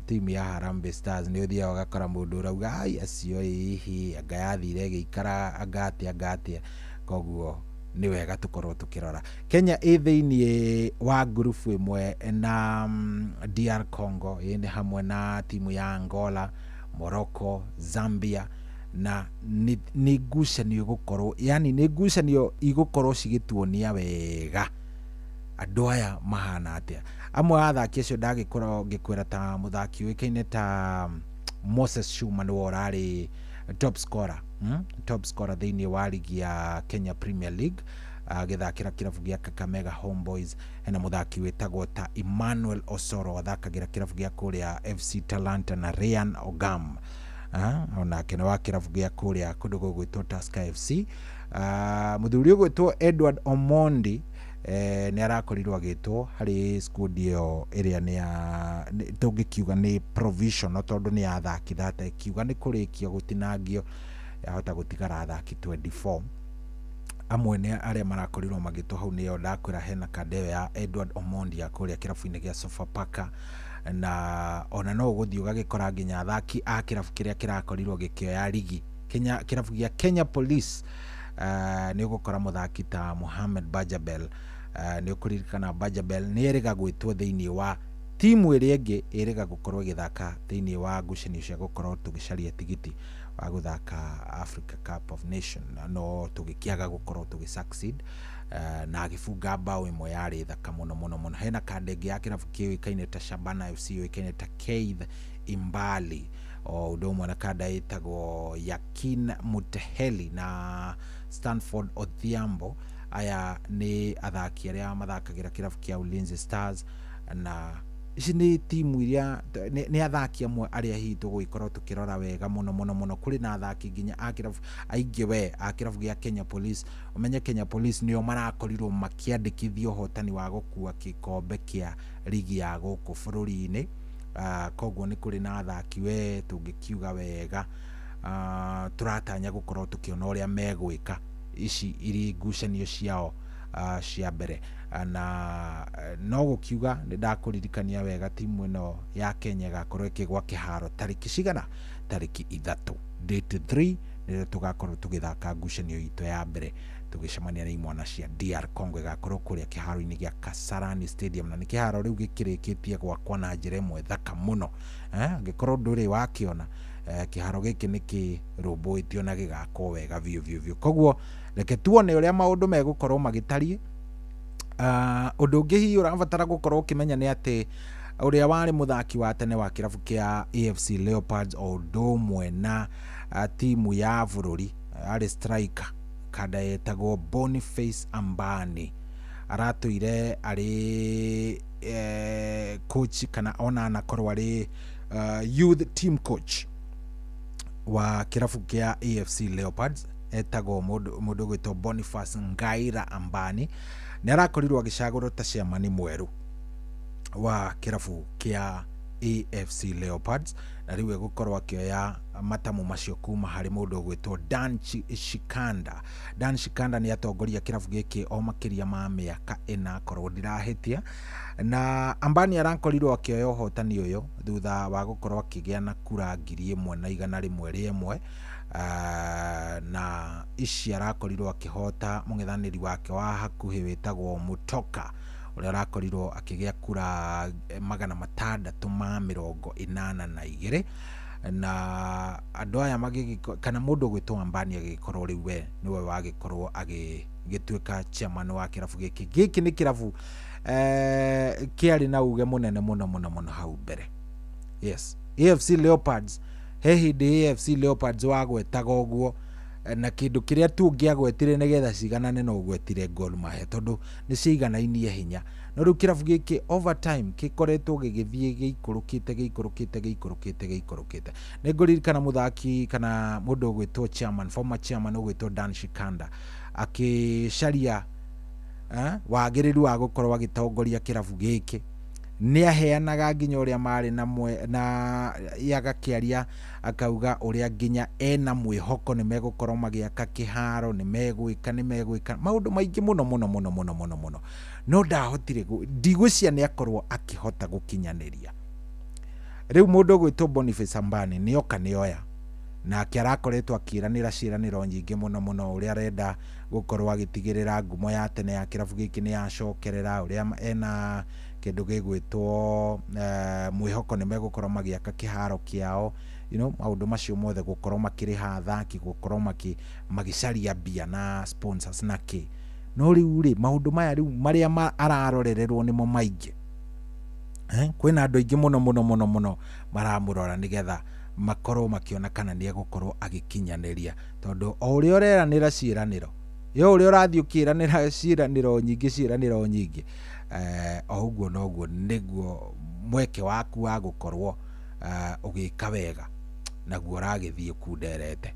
timu ya Harambee Stars. Nĩ ũthiaga ũgakora mũndũ ũrauga, "Ai, acio ĩhĩ anga yathire ĩgĩikara anga atĩa, anga atĩa." Koguo nĩ wega tũkorwo tũkĩrora Kenya ĩ thĩinĩ wa ngurubu ĩmwe na DR Congo, ĩ nĩ hamwe na timu ya Angola, Morocco, Zambia, na nĩ ngucanio ĩgũkorwo, yani nĩ ngucanio igũkorwo cigĩtuonia wega andũ aya mahana atĩa. Amwe a athaki acio ndagĩkorwo ngĩkwĩra ta mũthaki ũĩkaine ta Moses Shuma, nĩwe ũrarĩ top scorer, Top scorer thĩinĩ wa ligi ya Kenya Premier League agĩthakĩra kĩrabu gĩa Kakamega Homeboys. Hena mũthaki wĩtagwo ta Emmanuel Osoro, athakagĩra kĩrabu gĩa kũrĩa FC Talanta, na Ryan Ogam, onake nĩ wa kĩrabu gĩa kũrĩa kũndũ gũgwĩtwo Tusker FC. Mũthuri ũgwĩtwo Edward Omondi nĩ arakorirwo agĩtwo harĩ squad ĩyo ĩrĩa nĩ ya tũngĩkiuga nĩ provisional, tondũ nĩ athaki thata, ĩkiuga nĩ kũrĩkia gũtinangio yahota gũtigara athaki 24. Amwe nĩ arĩa marakorirwo magĩtwo hau nĩyo ndakwĩra, hena kanda ĩyo ya Edward Omondi ya kũrĩa kĩrabu-inĩ gĩa Sofapaka, na ona no ũgũthiĩ ũgagĩkora nginya athaki a kĩrabu kĩrĩa kĩrakorirwo gĩkĩoya ligi Kenya, kĩrabu gĩa Kenya Police, nĩ ũgũkora mũthaki ta Mohamed Bajabel. Nĩ ũkũririkana Bajabel nĩ erĩga gwĩtwo thĩinĩ wa timu ĩrĩa ĩngĩ ĩrĩga gũkorwo ĩgĩthaka thĩinĩ wa ngucanio cia gũkorwo tũgĩcaria tigiti wa gũthaka Africa Cup of Nation, no tũgĩkĩaga gũkorwo tũgĩ succeed, na agĩbunga bao ĩmwe yarĩ thaka mũno mũno mũno. Hena kanda ĩngĩ ya kĩrabu kĩũĩkaine ta Shabana FC, yũĩkaine ta Keith Imbali, o ũndũ ũmwe na kanda ĩtagwo Yakin Muteheli na Stanford Odhiambo. Aya nĩ athaki arĩa mathakagĩra kĩrabu kĩa Ulinzi Stars, na ici nĩ timu iria nĩ athaki amwe arĩa hihi tũgũgĩkorwo tũkĩrora wega mũno mũno mũno. Kũrĩ na athaki nginya a kĩrabu aingĩ we a kĩrabu gĩa Kenya Police. Ũmenye Kenya Police nĩo marakorirwo makĩandĩkithia ũhotani wa gũkua gĩkombe kĩa ligi ya gũkũ bũrũri-inĩ. Koguo nĩ kũrĩ na athaki we tũngĩkiuga wega tũratanya gũkorwo tũkĩona ũrĩa megwĩka ici irĩ ngucanio ciao cia mbere. Na no gũkiuga nĩ ndakũririkania wega, timu ĩno ya Kenya ĩgakorwo ĩkĩgwa kĩharo tarĩki cigana? Tarĩki 3, date 3, nĩrĩo tũgakorwo tũgĩthaka ngucanio itũ ya mbere tũgĩcemania na imwana cia DR Congo. Ĩgakorwo kũrĩa kĩharo-inĩ gĩa Kasarani Stadium, na nĩ kĩharo rĩu gĩkĩrĩkĩtie gwakwo na njĩra ĩmwe thaka mũno. Angĩkorwo ndũrĩ wakĩona, kĩharo gĩkĩ nĩ kĩrũmbũĩtio na gĩgakwo wega biũ biũ biũ. Koguo reke tuone ũrĩa maũndũ megũkorwo magĩtariĩ. Ũndũ ũngĩ hihi ũrabatara gũkorwo ũkĩmenya nĩ atĩ Ũrĩa warĩ mũthaki wa tene wa kĩrabu kĩa AFC Leopards o ũndũ ũmwe na timu ya bũrũri, arĩ striker kanda yetagwo Boniface Ambani, aratũire arĩ coach kana ona anakorwo arĩ youth team coach wa kĩrabu kĩa AFC Leopards. Etagwo mũndũ ũgwĩtwo Boniface Ngaira Ambani, nĩ arakorirwo agĩcagũrwo ta chairman mwerũ wa kĩrabu kĩa AFC Leopards, na rĩu egũkorwo akĩoya matamu macio kuma harĩ mũndũ ũgwĩtwo Dan Shikanda. Dan Shikanda nĩ atongoria kĩrabu gĩkĩ o makĩria ma mĩaka 4 akorwo ndirahĩtia, na Ambani arakorirwo akĩoya ũhotani ũyũ thutha wa gũkorwo akĩgĩa na kura 1101, na ici arakorirwo akĩhota mũng'ethanĩri wake wa hakuhĩ wĩtagwo Mutoka, ũrĩa arakorirwo akĩgĩa kura 682, na andũ aya kana mũndũ ũgwĩtwo Ambani agĩgĩkorwo rĩu we nĩwe wagĩkorwo agĩgĩtuĩka chairman wa kĩrabu gĩkĩ. Gĩkĩ nĩ kĩrabu kĩarĩ na uge mũnene mũno mũno mũno hau mbere. Yes, AFC Leopards, he hĩndĩ AFC Leopards wagwetaga ũguo, na kĩndũ kĩrĩa tu ũngĩagwetire nĩgetha ciganane no ũgwetire Gor Mahia tondũ nĩ ciiganainie hinya. No rĩu kĩrabu gĩkĩ over time gĩkoretwo gĩgĩthiĩ gĩikũrũkĩte gĩikũrũkĩte gĩikũrũkĩte gĩikũrũkĩte. Nĩ ngũririkana mũthaki kana mũndũ ũgwĩtwo chairman, former chairman ũgwĩtwo Dan Shikanda akĩcaria wagĩrĩru wa gũkorwo agĩtongoria kĩrabu gĩkĩ, nĩ aheanaga nginya ũrĩa marĩ na agakĩaria akauga ũrĩa nginya ena mwĩhoko nĩ megũkorwo magĩaka kĩharo, nĩ megwĩka maũndũ maingĩ mũno mũno mũno mũno mũno mũno, no ndahotire, ndigwĩciria nĩ akorwo akĩhota gũkinyanĩria. Rĩu mũndũ ũgwĩtwo Boniface Ambani nĩ oka nĩ oya, nake arakoretwo akĩranĩra ciĩranĩro nyingĩ mũno mũno, ũrĩa arenda gũkorwo agĩtigĩrĩra ngumo ya tene ya kĩrabu gĩkĩ nĩ yacokerera, ũrĩa ena kĩndũ gĩgwĩtwo mwĩhoko nĩ megũkorwo magĩaka kĩharo kĩao, you know, maũndũ macio mothe, gũkorwo makĩrĩha athaki, gũkorwo magĩcaria mbia na sponsors na kĩ. No rĩu rĩ, maũndũ maya rĩu marĩa ararorererwo nĩmo maingĩ. Kwĩna andũ aingĩ mũno mũno mũno mũno maramũrora nĩgetha makorwo makĩona kana nĩ egũkorwo agĩkinyanĩria, tondũ o ũrĩa ũreranĩra ciĩranĩro, yo ũrĩa ũrathiĩ ũkĩranĩra ciĩranĩro nyingĩ o ũguo noguo nĩguo mweke waku wa gũkorwo ũgĩka wega naguo ũragĩthiĩ ũkunderete.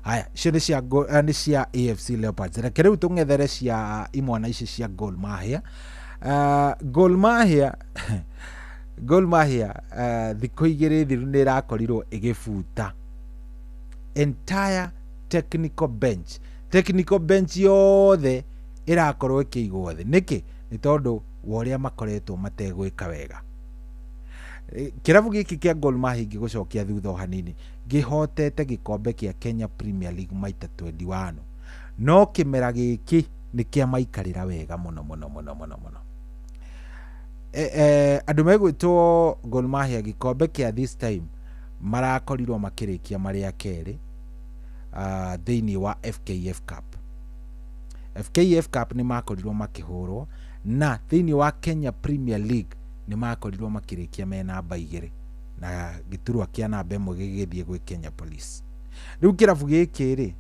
Haya, icio nĩ cia AFC Leopards. Reke rĩu tũng'ethere cia imwana ici cia Gor Mahia. Gor Mahia Gor Mahia thikũ igĩrĩ thiru nĩ ĩrakorirwo ĩgĩbuta entire technical bench. Technical bench yothe ĩrakorwo ĩkĩigwo thĩ. Nĩkĩ? Nĩ tondũ wa ũrĩa makoretwo mategwĩka wega. Kĩrabu gĩkĩ kĩa Gor Mahia ingĩgũcokia thutha o hanini, ngĩhotete gĩkombe kĩa Kenya Premier League maita 21, no kĩmera gĩkĩ nĩ kĩamaikarĩra wega mũno mũno mũno mũno mũno. Andũ megwĩtwo Gor Mahia gĩkombe kĩa this time marakorirwo makĩrĩkia marĩ a kerĩ thĩinĩ wa FKF Cup. FKF Cup nĩ makorirwo makĩhũrwo, na thĩinĩ wa Kenya Premier League nĩ makorirwo makĩrĩkia me namba 2, na gĩturwa kĩa namba 1 gĩgĩthiĩ gwĩ Kenya Police. Rĩu kĩrabu gĩkĩ rĩ,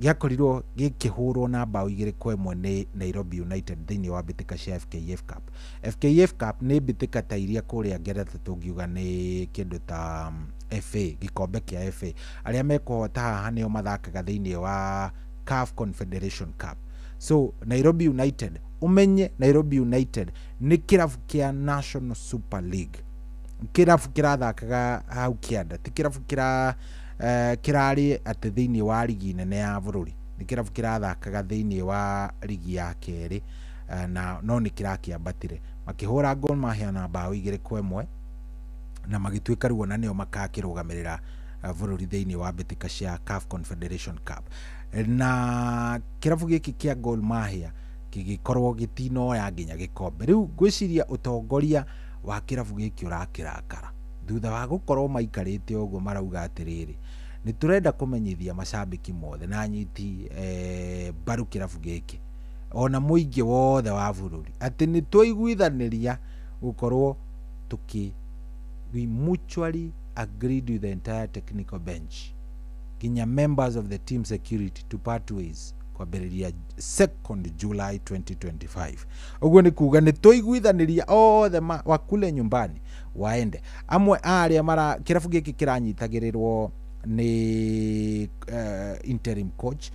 gĩakorirwo gĩkĩhũrwo na mbaũ 2-1 nĩ Nairobi United thĩinĩ wa mbĩtĩka cia FKF Cup. FKF Cup nĩ mbĩtĩka ta iria kũrĩa Ngeretha tũngiuga nĩ kĩndũ ta FA, gĩkombe kĩa FA. Arĩa mekũhota haha nĩo mathakaga thĩinĩ wa CAF Confederation Cup. So Nairobi United, ũmenye Nairobi United nĩ kĩrabu kĩa National Super League, kĩrabu kĩrathakaga hau kĩanda, ti kĩrabu kĩrarĩ atĩ thĩinĩ wa ligi nene ya bũrũri, nĩ kĩrabu kĩrathakaga thĩinĩ wa ligi ya kerĩ, na no nĩ kĩrakĩambatire. Makĩhũra Gor Mahia na mbaũ 2-1, na magĩtuĩka rĩu ona nĩo makakĩrũgamĩrĩra bũrũri thĩinĩ wa mbĩtĩka cia CAF Confederation Cup. Na kĩrabu gĩkĩ kĩa Gor Mahia gĩgĩkorwo gĩtinoya nginya gĩkombe. Rĩu ngwĩciria ũtongoria wa kĩrabu gĩkĩ ũrakĩrakara thutha wa gũkorwo maikarĩte ũguo, marauga atĩrĩrĩ, nĩ tũrenda kũmenyithia macambĩki mothe na anyiti mbaru kĩrabu gĩkĩ ona mũingĩ wothe wa bũrũri atĩ nĩ twaiguithanĩria Gũkorwo tũkĩ we mutually agreed with the entire technical bench nginya members of the team security to part ways kwambĩrĩria 2nd July 2025. Ũguo nĩ kuga nĩ tũiguithanĩria othe wakule nyumbani waende. Amwe a arĩa mara kĩrabu gĩkĩ kĩranyitagĩrĩrwo nĩ interim coach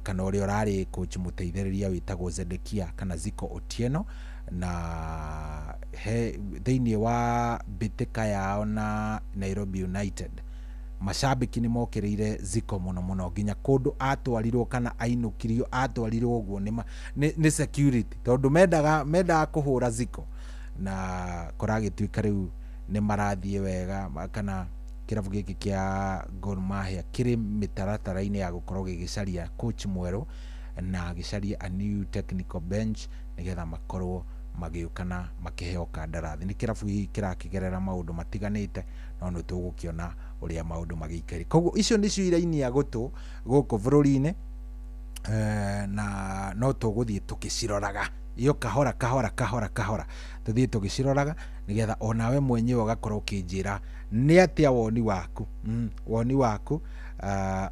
kana ũrĩa ũrarĩ coach mũteithĩrĩria wĩtagwo Zedekia kana Ziko Otieno, na he thĩinĩ wa mbĩtĩka yao na Nairobi United macambĩki nĩ mokĩrĩire Ziko mũno mũno, nginya kũndũ atwarirwo kana ainũkirio, atwarirwo ũguo nĩ security tondũ mendaga kũhũra Ziko, na kũragĩtuĩka rĩu nĩ marathiĩ wega kana kĩrabu gĩkĩ kĩa Gor Mahia kĩrĩ mĩtaratara-inĩ ya gũkorwo gĩgĩcaria coach mwerũ na gĩcarie a new technical bench nĩgetha makorwo magĩũka na makĩheo kandarathi. Nĩ kĩrabu hihi kĩrakĩgerera maũndũ matiganĩte, no nĩ tũgũkĩona ũrĩa maũndũ magĩikaire. Koguo icio nĩcio irainia gũtũ gũkũ bũrũri-inĩ, na no tũgũthiĩ tũkĩciroraga iyo kahora kahora kahora kahora, tũthiĩ tũgĩciroraga nĩgetha onawe mwenyewe ũgakorwo ũkĩnjĩra nĩ atĩa woni waku, woni waku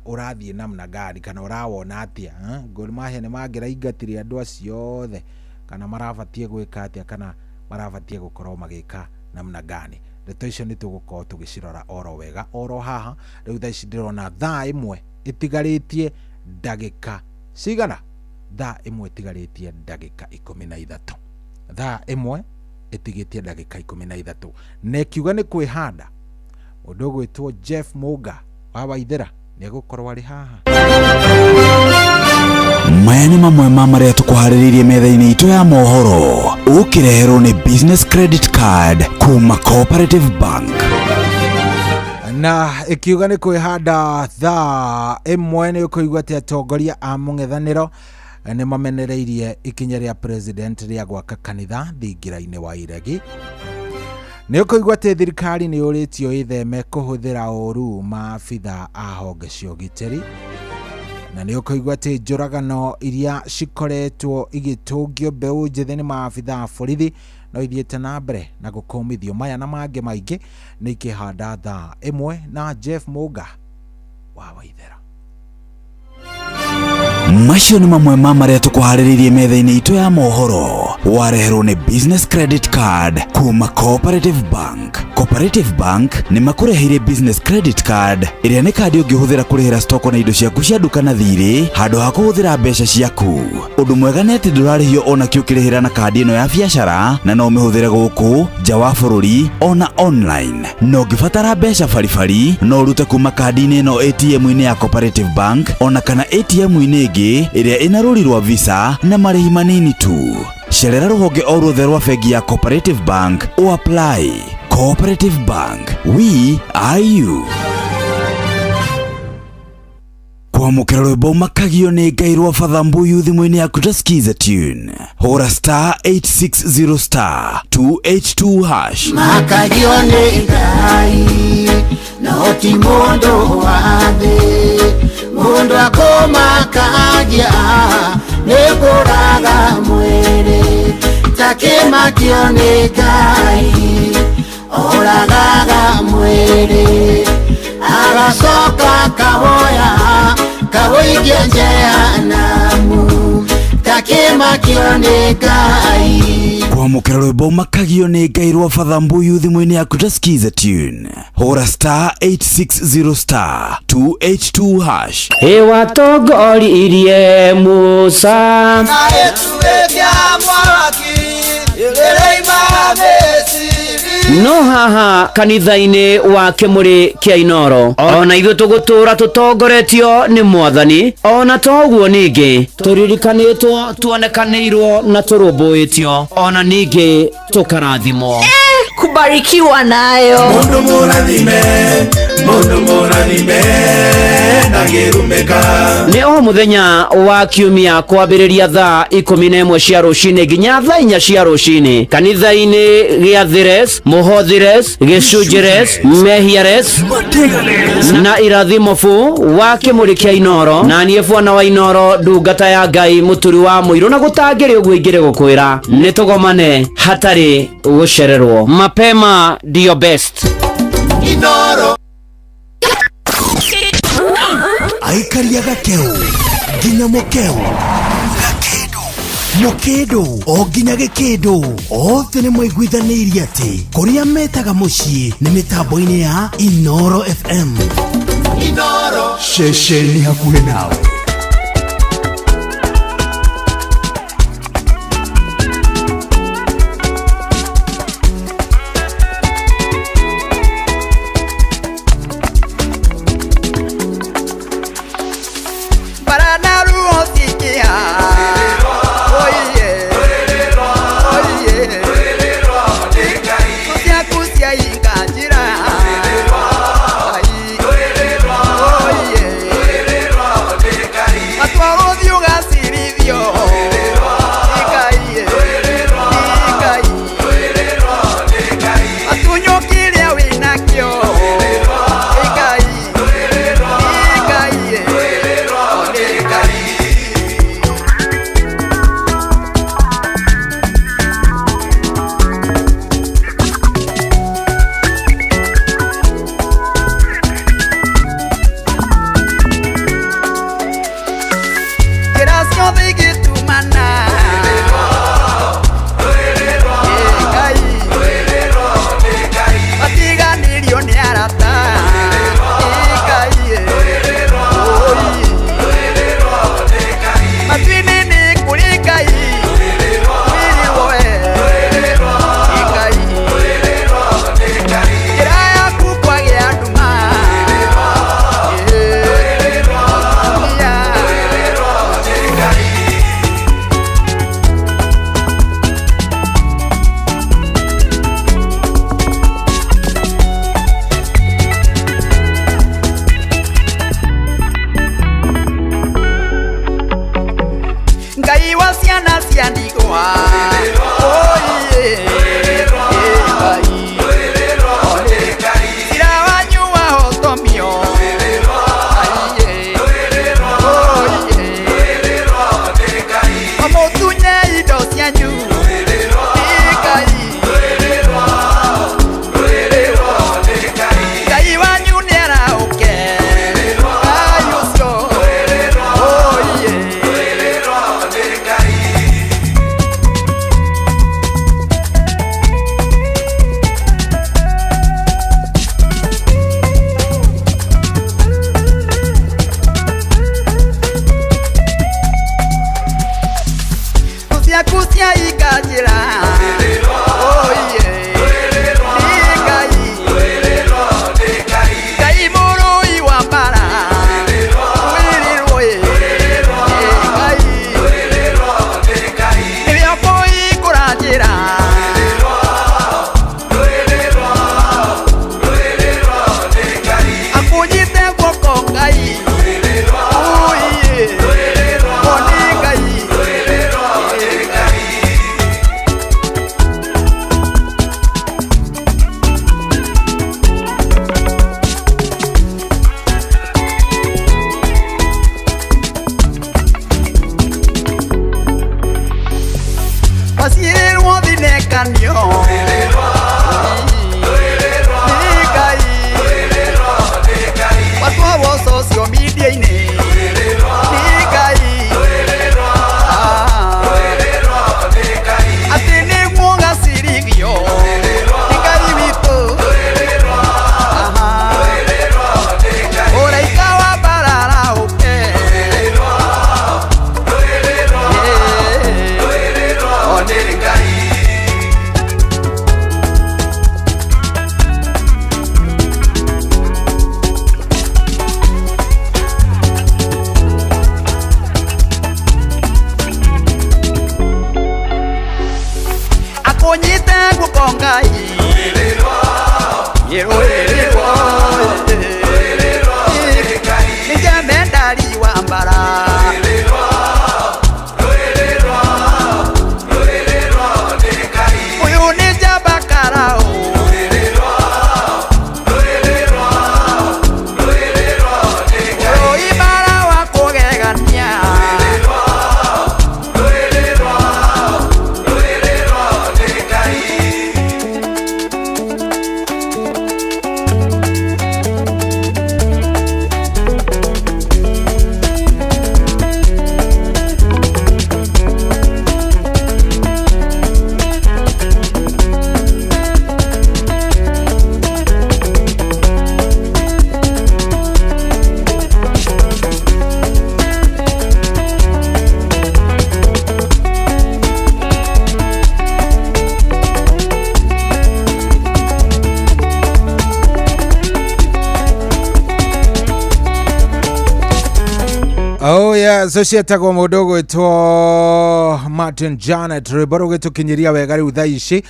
ũrathiĩ namna gani kana ũrawona atĩa. Gor Mahia nĩ mangĩraingatire andũ acio othe kana marabatiĩ gwĩka atĩa kana marabatiĩ gũkorwo magĩka namna gani. Ndeto icio nĩ tũgũkorwo tũgĩcirora oro wega oro haha. Rĩu thaa ici ndĩrona thaa ĩmwe ĩtigarĩtie ndagĩka cigana? Thaa ĩmwe ĩtigarĩtie ndagĩka 13. Thaa ĩmwe ĩtigĩtie ndagĩka 13, na ĩkiuga nĩ kwĩhanda mũndũ ũgwĩtwo Jeff Muga wa Waithera nĩ egũkorwo arĩ haha. Maya nĩ mamwe ma marĩa tũkũharĩrĩirie metha-inĩ itũ ya mohoro, ũkĩreherwo nĩ business credit card kuma Cooperative Bank. Na ĩkiuga nĩ kwĩhanda thaa ĩmwe nĩ ũkũigua atĩ atongoria a mũng'ethanĩro nĩ mamenereirie ikinya rĩa president rĩa gwaka kanitha thingira-inĩ wa Iregi. Nĩ ũkũigua atĩ thirikari nĩ yũrĩtio ĩtheme kũhũthĩra ũru maabitha a honge cia ũgitĩri, na nĩ ũkũigua atĩ njũragano iria cikoretwo igĩtũngio mbeũ njĩthĩ nĩ maabitha a borithi no ithiĩte na mbere na gũkũmithio. Maya na mangĩ maingĩ nĩ ikĩhanda thaa ĩmwe na Jeff Muga wa Waithera. Macio nĩ mamwe ma marĩa tũkũharĩrĩirie metha-inĩ itũ ya mohoro, wareherwo nĩ business credit card kuma Cooperative Bank. Cooperative Bank nĩ makũreheire business credit card ĩrĩa nĩ kandi ũngĩhũthĩra kũrĩhĩra stoko na indo ciaku cia nduka na thirĩ handũ ha kũhũthĩra mbeca ciaku. Ũndũ mwega nĩ atĩ ndũrarĩhio ona kĩ ũkĩrĩhĩra na kandi ĩno ya biacara, na no ũmĩhũthĩre gũkũ nja wa bũrũri ona online. Na ũngĩbatara mbeca baribari no ũrute kuma kandi-inĩ ĩno ATM-inĩ ya Cooperative Bank ona kana ATM-inĩ ĩngĩ ĩrĩa ĩna rũri rwa Visa na marĩhi manini tu. Cerera rũhonge o ruothe rwa bengi ya Cooperative Bank o apply. Cooperative Bank, we are you. Kwamũkĩra rwĩmbo makagio nĩ Ngai rwa Father Mbuyu thimũ-inĩ yaku ta skiza tune, hũra star 860 star 282 hash. Makagio nĩ Ngai no ti mũndũ wa thĩ, mũndũ akũmakagia nĩ kũraga mwĩrĩ, takĩmakio nĩ Ngai oragaga mwĩrĩ, agacoka kawoya kawoikia jehanamu, takĩmakio nĩ Ngai. Kwamũkĩra rwĩmbo makagio nĩ Ngai rwa Father Mbuyu thimũ-inĩ yaku ta skiza tune, hũra star 860 star 282 hash. Ĩwatongoririe Musa na ĩtuĩkia mwaki ĩrĩima Misiri. No haha kanitha-inĩ wa Kĩmũrĩ kĩa Inoro ona ithuĩ tũgũtũra tũtongoretio nĩ Mwathani, ona toguo ningĩ tũririkanĩtwo, tuonekanĩirwo na tũrũmbũĩtio, ona ningĩ tũkarathimwo. Kubarikiwa nayo. Mundu mũrathime Mũndũ mũrathime ndangĩrumĩka. Nĩ o mũthenya wa kiumia kwambĩrĩria thaa 11 cia rũcinĩ nginya thaa 4 cia rũcinĩ kanitha-inĩ gĩa Thires, Mũhothires, Gĩcunjĩres, Mehiares na Irathimobu wa kĩmũrĩ kĩa Inoro, na niĩ bwana wa Inoro, ndungata ya Ngai, mũturi wa mũirũ, na gũtangĩrĩ ũguo ingĩrĩ gũkwĩra nĩ tũgomane hatarĩ gũcererwo. Mapema ndio best. Inoro. Aikaria gakeu nginya mukeu, gakindu mukindu o nginya gikindu, othe nĩ maiguithanĩirie atĩ kũrĩa metaga mũciĩ nĩ mĩtambo-inĩ ya Inoro FM. Inoro. Ceceni hakuhĩ nawe. Oh yeah, so cietagwo mũndũ ũgwĩtwo Martin Janet, rwĩmbo rũgĩtũkinyĩria wega rĩu thaa ici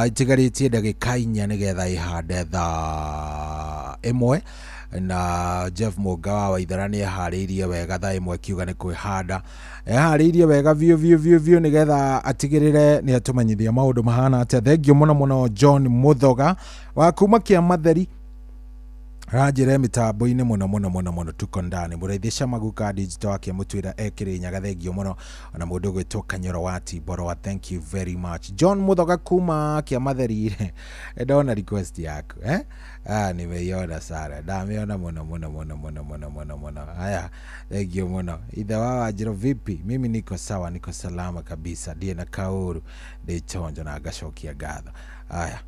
itigarĩtie ndagĩka 4 nĩgetha ĩhande thaa 1 na Jeff Mũnga wa Waithera nĩ eharĩirie wega thaa 1 kiuga nĩ kwĩhanda, eharĩirie wega biũ biũ biũ biũ nĩgetha atigĩrĩre nĩ atũmenyithia maũndũ mahana atĩa. Thengiũ mũno mũno John Muthoga wa kuma Kĩamatheri ranjĩre mĩtambo-inĩ mũno mũno mũno mũno, tuko ndani mũraithisha maguka digital akĩmũtwĩra ekĩrĩ nyaga, thengio mũno ona mũndũ ũgwĩtwo Kanyoro wa Timboro, thank you very much John Muthoga kuma Kĩamatheri. Ndona request yaku nimeiona sana, ndamĩona mũno mũno mũno mũno mũno mũno mũno. Haya, thengio mũno ithe wa Wanjĩrũ, vipi? Mimi niko sawa, niko salama kabisa, ndiĩ na kaũru, ndĩ chonjo na ngacokia ngatho. Aya,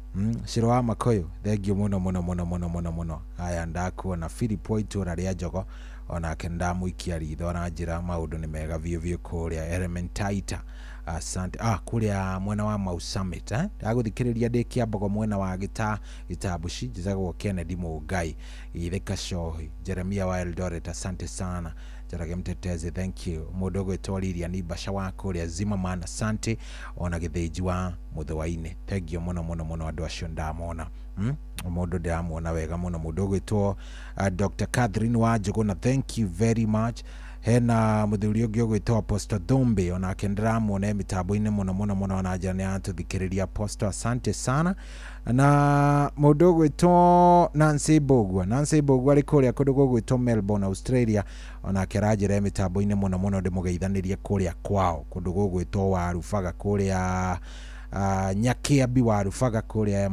Ciro wa Makoyo, thengio mũno mũno mũno mũno mũno mũno. Aya, ndakuona Philip wa itũra rĩa Njogo, onake ndamũikia ritho aranjĩra maũndũ nĩ mega biũ biũ kũrĩa Elementaita. Asante. Kũrĩa mwena wa Mau Summit, ndagũthikĩrĩria ndĩ Kĩambogo mwena wa Gĩtambuci, njĩtagwo Kennedy Mũngai, Ithe Kacohi, Jeremia wa Eldoret, asante sana. Njoroge Mtetezi, thank you. Mũndũ ũgwĩtwo Lilian Ibasha wa kũrĩa Zimmerman, asante. Ona Gĩthĩnji wa Mũthũa-inĩ, thank you mũno mũno mũno andũ acio ndamona. Mũndũ ndĩramuona wega mũno, mũndũ ũgwĩtwo Dr. Catherine wa Njũgũna, thank you very much. Hena mũthuri ũngĩ ũgwĩtwo Apostle Thumbe, onake ndĩramuona mĩtambo-inĩ mũno mũno mũno, ona njĩra nĩ aratũthikĩrĩria. Apostle, asante sana. Na mũndũ ũgwĩtwo Nancy Mbũgua, Nancy Mbũgua arĩ kũrĩa kũndũ gũgwĩtwo Melbourne, Australia, onake aranjĩra mĩtambo-inĩ mũno mũno, ndĩmũgeithanĩrie kũrĩa kwao kũndũ gũgwĩtwo Warubaga kũrĩa Nyakĩambi Warubaga kũrĩa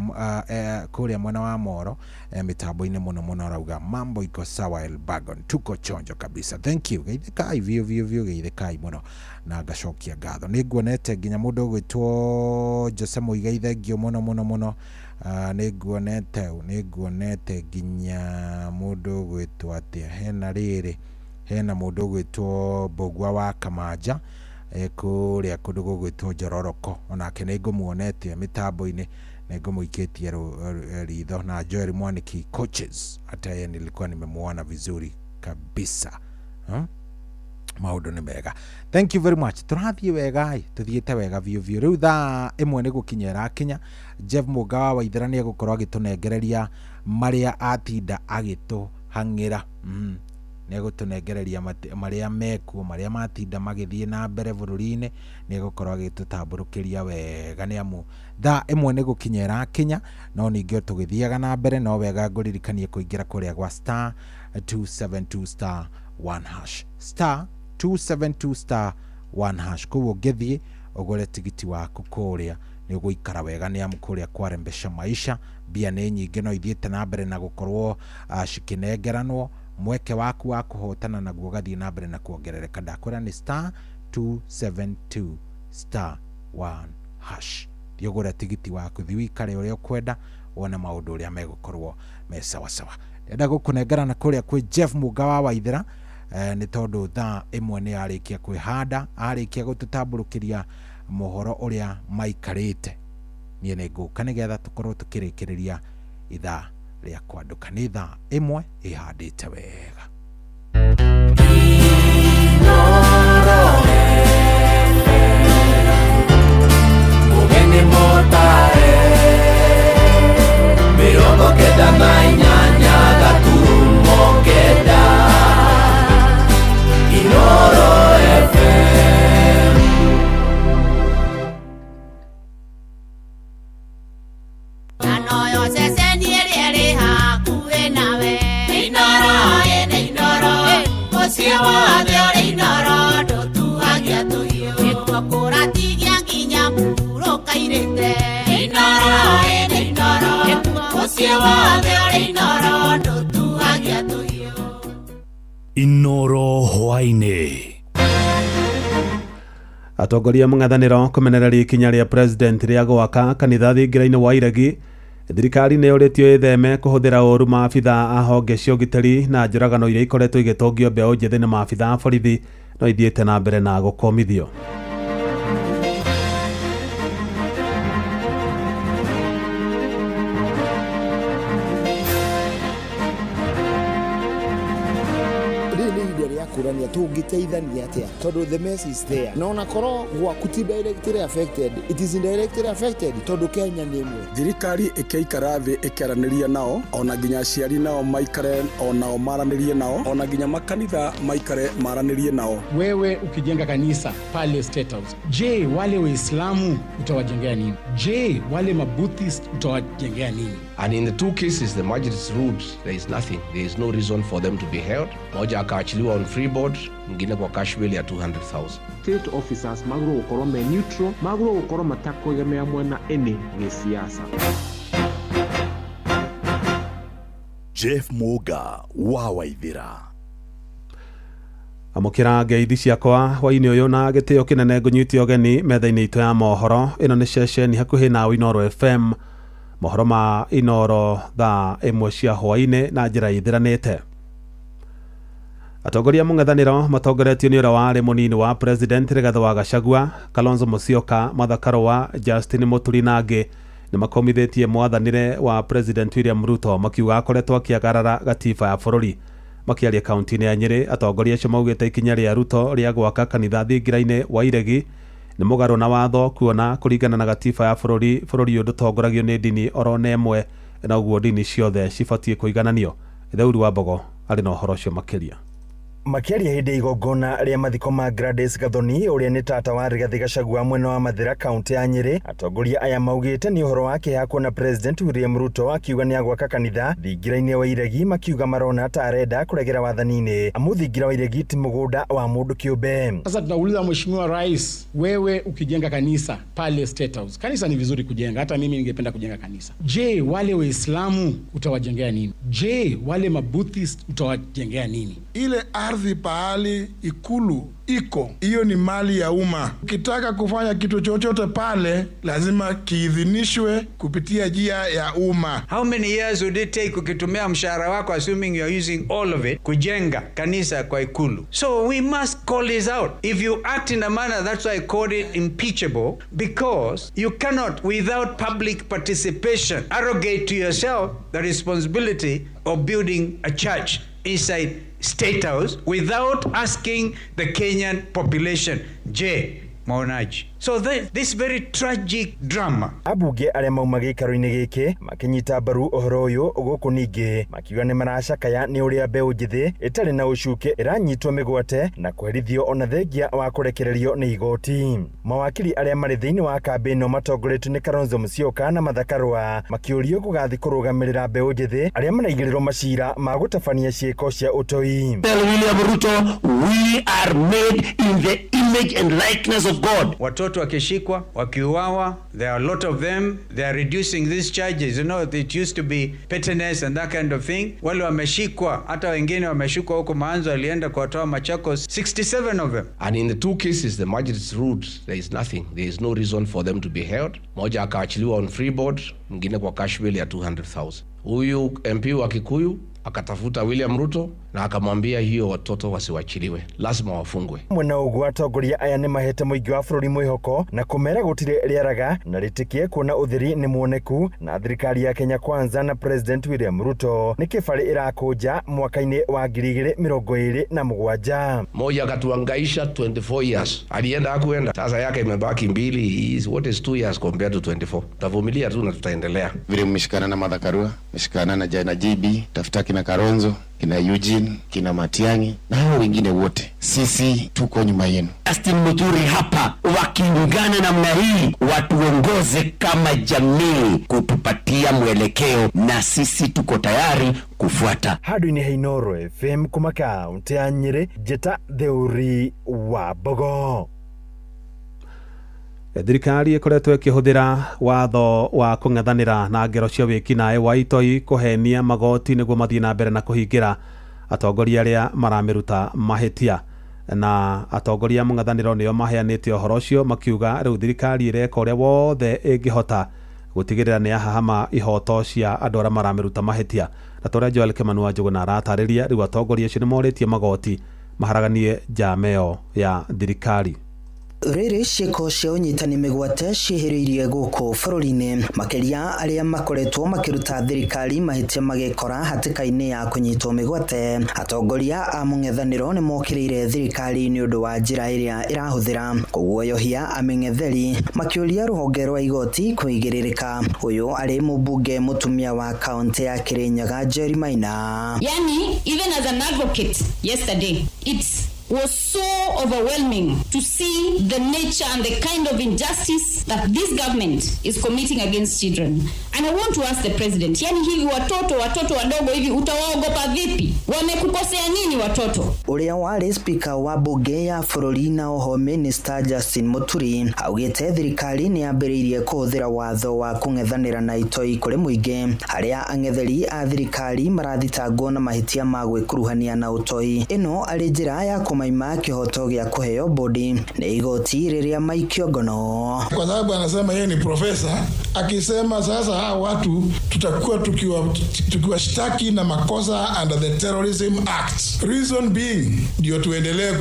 kũrĩa mwena wa Moro, mĩtambo-inĩ mũno mũno, arauga mambo iko sawa Elbagon, tuko chonjo kabisa, thank you. Geithĩkai biũ biũ biũ, geithĩkai mũno na ngacokia ngatho. Nĩ nguonete nginya mũndũ ũgwĩtwo Jose Muigai, thengio mũno mũno mũno. Nĩ nguonete nginya mũndũ ũgwĩtwo atĩa, hena rĩrĩ, hena mũndũ ũgwĩtwo Mbũgua wa Kamanja kũrĩa kũndũ gũgwĩtwo Njororoko, onake nĩ ngũmuonete mĩtambo-inĩ, nĩ ngũmũikĩtie ritho. Na Joel Mwaniki coaches, hata yeye nilikuwa nimemuona vizuri kabisa. Maũndũ nĩ mega, thank you very much. Tũrathiĩ wega, tũthiĩte wega biũ biũ. Rĩu thaa 1 nĩ gũkinya ĩrakinya. Jeff Mũnga wa Waithera nĩ egũkorwo agĩtũnengereria marĩa atinda agĩtũhang'ĩra. Nĩ egũtũnengereria marĩa mekuo, marĩa matinda magĩthiĩ na mbere bũrũri-inĩ, nĩ egũkorwo agĩtũtambũrũkĩria wega, nĩ amu thaa 1 nĩ gũkinya ĩrakinya. No ningĩ tũgĩthiaga na mbere, no wega ngũririkanie kũingĩra kũrĩa gwa star 272 star 1 hash, star 272 star 1 hash. Koguo ũngĩthiĩ ũgũre tigiti waku kũrĩa nĩ ũgũikara wega, nĩ amu kũrĩa kwarembesha maisha, mbia nĩ nyingĩ, no ithiĩte na mbere na gũkorwo cikĩnengeranwo, mweke waku wa kũhotana naguo ũgathiĩ na mbere na kuongerereka. Ndakwĩra nĩ star 272 star 1 hash. Thiĩ ũgũre tigiti waku, thiĩ ũikare ũrĩa ũkwenda, wone maũndũ ũrĩa megũkorwo me sawasawa. Ndĩrenda gũkũnengera na kũrĩa kwĩ Jeff Mũnga wa Waithera, nĩ tondũ thaa 1 nĩ arĩkia kwĩhanda, arĩkia gũtũtambũrũkĩria mohoro ũrĩa maikarĩte. Niĩ nĩ ngũka nĩgetha tũkorwo tũkĩrĩkĩrĩria ithaa rĩa kwandũka. Nĩ thaa 1 ĩhandĩte wega. Mũgeni mũtare 98.9 Inooro FM. Anoyo ceceni ĩrĩa ĩrĩ hakuhĩ nawe. Inooro, ĩ nĩ Inooro, mũciĩ wothe ũrĩ Inooro, ndũtuagia tũhiũ. Nĩkuo kũratigia nginya mũhurũka irĩte. Inooro, ĩ nĩ Inooro, mũciĩ wothe ũrĩ Inooro, ndũtuagia tũhiũ. Inooro hwaĩ-inĩ. Atongoria mũng'ethanĩro kũmenereria ikinya rĩa president rĩa gwaka kanitha thingira-inĩ wa Iregi. Thirikari nĩ yũrĩtio ĩtheme kũhũthĩra ũru maabitha a honge cia ũgitĩri na njũragano iria ikoretwo igĩtũngio mbeũ njĩthĩ nĩ maabitha a borithi no ithiĩte na mbere na gũkomithio. Rĩrĩ nĩ ihinda rĩa kũrania tũngĩteithania atĩa tondũ the mess is there, na ona korwo gwaku ti directly affected, it is indirectly affected tondũ Kenya nĩ ĩmwe. Thirikari ĩkĩikara thĩ ĩkĩaranĩria nao, ona nginya aciari nao maikare onao maranĩrie nao, ona nginya makanitha maikare maranĩrie nao. Wewe ukijenga kanisa pale State House, je, wale Waislamu utawajengea nini? Je, wale Mabuddhist utawajengea nini? And in the two cases, the magistrates ruled there is nothing. There is no reason for them to be held. Moja akaachiliwa on free board, mwingine kwa cash bail ya 200,000. State officers magĩrĩirwo gũkorwo me neutral, magĩrĩirwo gũkorwo matakwegemea mwena ĩnĩ gĩsiasa. Jeff Muga wa Waithira. Amũkĩra ngeithi ciakwa hwainĩ ũyũ na gĩtĩo kĩnene ngũnyite ũgeni metha-inĩ itũ ya mohoro. Ĩno nĩ ceceni hakuhĩ na Inooro FM. Mohoro ma Inooro thaa 1 cia hwainĩ na njĩra ĩthiranĩte. Atongoria mũng'ethanĩro matongoretio nĩ ũrĩa warĩ mũnini wa President Rigathĩ wa Gachagua, Kalonzo Musyoka, Martha Karua, Justin Muturi na angĩ nĩ makomithĩtie mwathanĩre wa President William Ruto makiuga akoretwo akĩagarara gatiba ya bũrũri. Makiaria kaunti-inĩ ya Nyĩrĩ, atongoria acio maugĩte ikinya rĩa Ruto rĩa gwaka kanitha thingira-inĩ wa Iregi nĩ mũgarũ na watho, kuona kũringana na gatiba ya bũrũri, bũrũri ũyũ ndũtongoragio nĩ ndini orona ĩmwe, na ũguo ndini ciothe cibatiĩ kũigananio. Theuri wa Mbogo arĩ na ũhoro ũcio makĩria. Makiaria hĩndĩ ya igongona rĩa mathiko ma Gladys Gathoni ũrĩa nĩ tata wa Rigathĩ Gachagua mwena wa Mathĩra kaunti ya Nyĩrĩ, atongoria aya maugĩte nĩ ũhoro wa kĩeha kuona President William Ruto akiuga nĩ agwaka kanitha thingira-inĩ wa Iregi, makiuga marona ta arenda kũregera wathani-inĩ amu thingira wa Iregi ti mũgũnda wa mũndũ kĩũmbe. Sasa tunauliza Mheshimiwa Rais, wewe ukijenga kanisa pale State House, kanisa ni vizuri kujenga, hata mimi ningependa kujenga kanisa. Je, wale Waislamu utawajengea nini? Je, wale Mabuddhist utawajengea nini? Ile ardhi pahali ikulu iko, hiyo ni mali ya umma. Ukitaka kufanya kitu chochote pale lazima kiidhinishwe kupitia njia ya umma. How many years would it take ukitumia mshahara wako, assuming you are using all of it, kujenga kanisa kwa ikulu? So we must call this out. If you act in a manner, that's why I called it impeachable, because you cannot, without public participation, arrogate to yourself the responsibility of building a church inside State House without asking the Kenyan population. Je, maonaji? So this very tragic drama. Abunge arĩa mauma gĩikaro-inĩ gĩkĩ makĩnyita mbaru ũhoro ũyũ gũkũ ningĩ makiuga nĩ maracakaya nĩ ũrĩa mbeũ njĩthĩ ĩtarĩ na ũcuke ĩranyitwo mĩgwate na kũherithio ona thengia wa kũrekererio nĩ igoti. Mawakiri arĩa marĩ thĩinĩ wa kambĩ ĩno matongoretio nĩ Kalonzo Musyoka na Martha Karua makĩũrio gũgathiĩ kũrũgamĩrĩra mbeũ njĩthĩ arĩa maraigĩrĩrwo macira ma gũtabania ciĩko cia ũtoi. Tell William Ruto, we are made in the image and likeness of God. Watoto wakishikwa, wakiuawa, there are a lot of them. They are reducing these charges. You know, it used to be pettiness and that kind of thing. Wale wameshikwa, hata wengine wameshikwa huko Maanzo, alienda kuwatoa Machakos, 67 of them. And in the two cases, the magistrates ruled there is nothing. There is no reason for them to be held. Moja akaachiliwa on free board, mwingine kwa cash bail ya 200,000. Huyu MP wa Kikuyu akatafuta William Ruto na akamwambia hiyo watoto wasiwachiliwe, lazima wafungwe. Mwena ũguo atongoria aya nĩ mahete mũingĩ wa bũrũri mwĩhoko na kũmera gũtirĩ rĩaraga na rĩtĩkie kuona ũtheri nĩ muoneku na thirikari ya Kenya Kwanza na President William Ruto nĩ kĩbarĩ ĩrakũnja mwaka-inĩ wa 2027. Moja akatuangaisha 24 years, alienda hakuenda, sasa yake imebaki mbili. Is what is 2 years compared to 24? Tutavumilia tu na tutaendelea. Vile mmeshikana na Martha Karua, mmeshikana na Jana JB, tafuta kina Kalonzo, kina Eugene, kina Matiang'i na hao wengine wote, sisi tuko nyuma yenu. Justin Muturi hapa wakiungana namna hii watuongoze kama jamii kutupatia mwelekeo, na sisi tuko tayari kufuata. Handũ-inĩ ha Inooro FM kuma kaunti ya Nyĩrĩ, Njĩta Theuri wa Mbogo. Thirikari ĩkoretwo ĩkĩhũthĩra watho wa kũng'ethanĩra na ngero cia wĩkinaĩ wa itoi kũhenia magoti nĩguo mathiĩ na mbere na kũhingĩra atongoria arĩa maramĩruta mahĩtia. Na atongoria mũng'ethanĩro nĩo maheanĩte ũhoro ũcio makiuga rĩu thirikari ĩreka ũrĩa wothe ĩngĩhota gũtigĩrĩra nĩ yahahama ihoto cia andũ arĩa maramĩruta mahĩtia. Na ta ũrĩa Joel Kimani wa Njũgũna aratarĩria, rĩu atongoria acio nĩ morĩtie magoti maharaganie njama ĩyo ya thirikari. Rĩrĩ ciĩko cia ũnyitani mĩgwate ciĩhĩrĩirie gũkũ bũrũri-inĩ, makĩria arĩa makoretwo makĩruta thirikari mahĩtia magĩkora hatĩka-inĩ ya kũnyitwo mĩgwate. Atongoria a mũng'ethanĩro nĩmokĩrĩire thirikari nĩ ũndũ wa njĩra ĩrĩa ĩrahũthĩra kũguoyohia amĩng'etheri, makĩũria rũhonge rwa igoti kũigĩrĩrĩka. Ũyũ arĩ mũmbunge mũtumia wa kaũntĩ ya Kirinyaga Njeri Maina. Yani, even as an advocate yesterday, it was so overwhelming to see the nature and the kind of injustice that this government is committing against children. And I want to ask the president, yani hivi watoto wadogo hivi utawaogopa vipi? Wamekukosea nini watoto? Ũrĩa warĩ speaker wa bunge ya bũrũri na oho minister Justin Muturi augĩte thirikari nĩ yambĩrĩirie kũhũthĩra watho wa kũng'ethanĩra na itoi kũrĩ mũingĩ, harĩa ang'etheri a thirikari marathitangwo na mahĩtia ma gwĩkuruhania na ũtoi. Ĩno arĩ njĩra ya kũmaima kĩhoto gĩa kũheo bodi nĩ igoti rĩrĩa maikio ngono. Kwa sababu anasema yeye ni profesa, akisema sasa hawa watu tutakuwa tukiwashtaki na makosa under the Terrorism Act. Reason being ndio tuendelee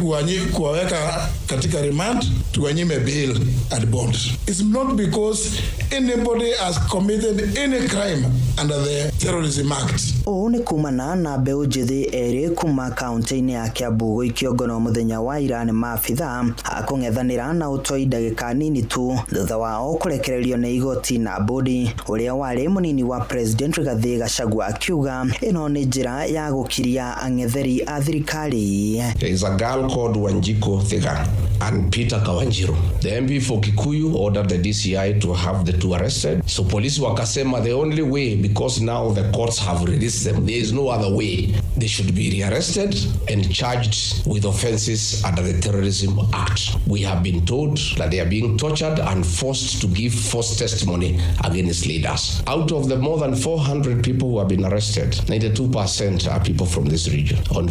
kuwaweka katika remand, tuwanyime bail and bond. It's not because anybody has committed any crime under the Terrorism Act. Ũũ nĩ kumana na mbeũ njĩthĩ erĩ kuma kaũntĩ-inĩ ya Kiambu gũikio ngono mũthenya wa ira nĩ maabitha a kũng'ethanĩra na ũtoi ndagĩka nini tu thutha wao kũrekererio nĩ igoti na bodi. Ũrĩa warĩ mũnini wa President Rigathĩ Gachagua akiuga ĩno nĩ njĩra ya gũkiria ang'etheri a thirikari. There is a girl called Wanjiko Thiga and Peter Kawanjiru. The MP for Kikuyu ordered the DCI to have the two arrested. So police wakasema the only way, because now the courts have released them, there is no other way. They should be rearrested and charged with offenses under the Terrorism Act. We have been told that they are being tortured and forced to give false testimony against leaders. Out of the more than 400 people who have been arrested, 92% are people from this region. On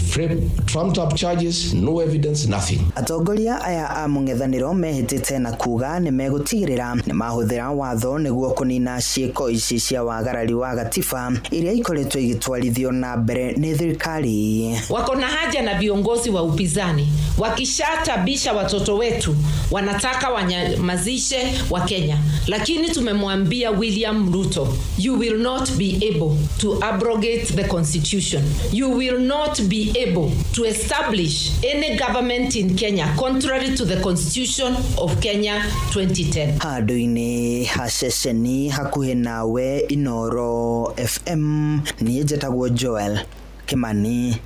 trumped up charges, no evidence, nothing. Atongoria aya a mũng'ethanĩro mehĩtĩte na kuga nĩ megũtigĩrĩra nĩ mahũthĩra watho nĩguo kũnina ciĩko ici cia wagarari wa gatiba iria ikoretwo igĩtwarithio na mbere nĩ thirikari. Wako na haja na viongozi wa upinzani, wakishatabisha watoto wetu wanataka wanyamazishe wa Kenya, lakini tumemwambia William Ruto, you will not be able to abrogate the constitution, you will not be able to establish any government in Kenya contrary to the constitution of Kenya 2010. Handũ-inĩ ha ceceni hakuhĩ nawe Inoro FM, niĩ njetagwo Joel Kimani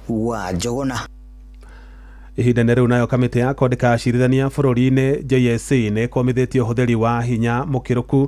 wa Njũgũna. Ihinda-inĩ rĩu nayo kamĩtĩ ya kwandĩka acirithania bũrũri-inĩ JSC nĩ ĩkũmithĩtie ũhũthĩri wa hinya mũkĩrũku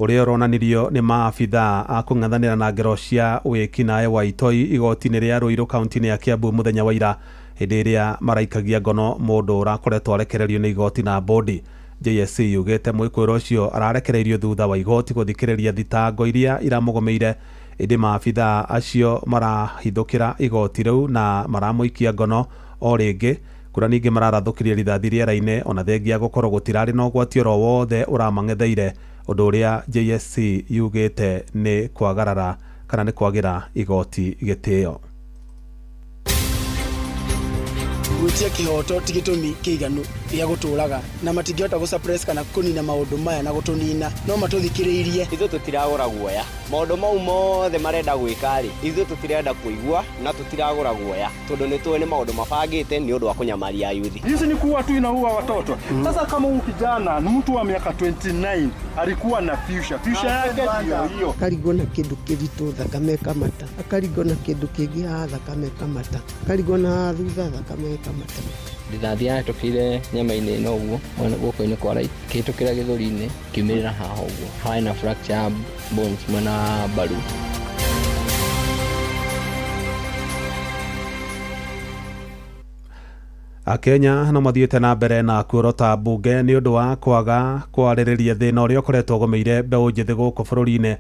ũrĩa ũronanirio nĩ maabithaa a kũng'ethanĩra na ngero cia wĩkinaĩ wa itoi igoti-inĩ rĩa Ruiru kaũntĩ-inĩ ya Kiambu mũthenya wa ira hĩndĩ ĩrĩa maraikagia ngono mũndũ ũrakoretwo arekererio nĩ igoti na bodi. JSC yugĩte mwĩkũĩro ũcio ararekereirio thutha wa igoti gũthikĩrĩria thitango iria iramũgũmĩire, ĩndĩ maabithaa acio marahithũkĩra igoti rĩu na maramũikia ngono o rĩngĩ kũrĩa ningĩ mararathũkirie rithathi rĩera-inĩ ona thengia gũkorwo gũtirarĩ na ũgwati oro wothe ũramang'etheire, ũndũ ũrĩa JSC yugĩte nĩ kwagarara kana nĩ kwagĩra igoti gĩtĩo. Gwĩtia kĩhoto ti gĩtũmi kĩiganu gĩa gũtũraga na matingĩhota gũ kana kũnina maũndũ maya na gũtũnina, no matũthikĩrĩirie. Ithuĩ tũtiragũra guoya, maũndũ mau mothe marenda gwĩka rĩ, ithuĩ tũtirenda kũigua na tũtiragũra guoya tondũ nĩ tũĩ nĩ maũndũ mabangĩte nĩ ũndũ wa kũnyamaria yuthi. Hizi ni kuua tu, inaua watoto. Sasa kama huyu kijana ni mtu wa miaka 29 alikuwa na future yake ndio hiyo. Akarigwo na kĩndũ kĩritũ thakame ĩkamata, akarigwo na kĩndũ kĩngĩ haha thakame ĩkamata, akarigwo na thutha thakame ĩkamata. Rithathi yahĩtũkĩire nyama-inĩ ĩno ũguo guoko-inĩ kwa right, kĩhĩtũkĩra gĩthũri-inĩ kiumĩrĩra haha ũguo, harĩ na fracture ya bones mwena wa mbaru. Akenya no mathiĩte na mbere na kuorota mbunge nĩ ũndũ wa kwaga kwarĩrĩria thĩna ũrĩa ũkoretwo ũgũmĩire mbeũ njĩthĩ gũkũ bũrũri-inĩ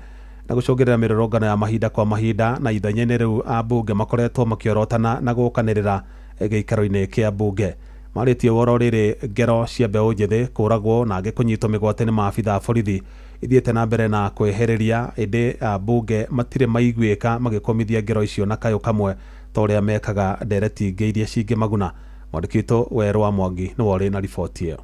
na gũcũngĩrĩra mĩrũrũngano ya mahinda kwa mahinda, na ithenya-inĩ rĩu ambunge makoretwo makĩorotana na gũkanĩrĩra gĩikaro-inĩ kĩa mbunge. Marĩtie ũhoro rĩrĩ ngero cia mbeũ njĩthĩ kũragwo na angĩ kũnyitwo mĩgwate nĩ maabitha a borithi ithiĩte na mbere na kwĩhĩrĩria, ĩndĩ ambunge matirĩ maiguĩka magĩkũmithia ngero icio na kayũ kamwe ta ũrĩa mekaga ndereti ingĩ iria cingĩmaguna. Mwandĩki witũ Werũ wa Mwangi nĩwe ũrĩ na riboti ĩyo.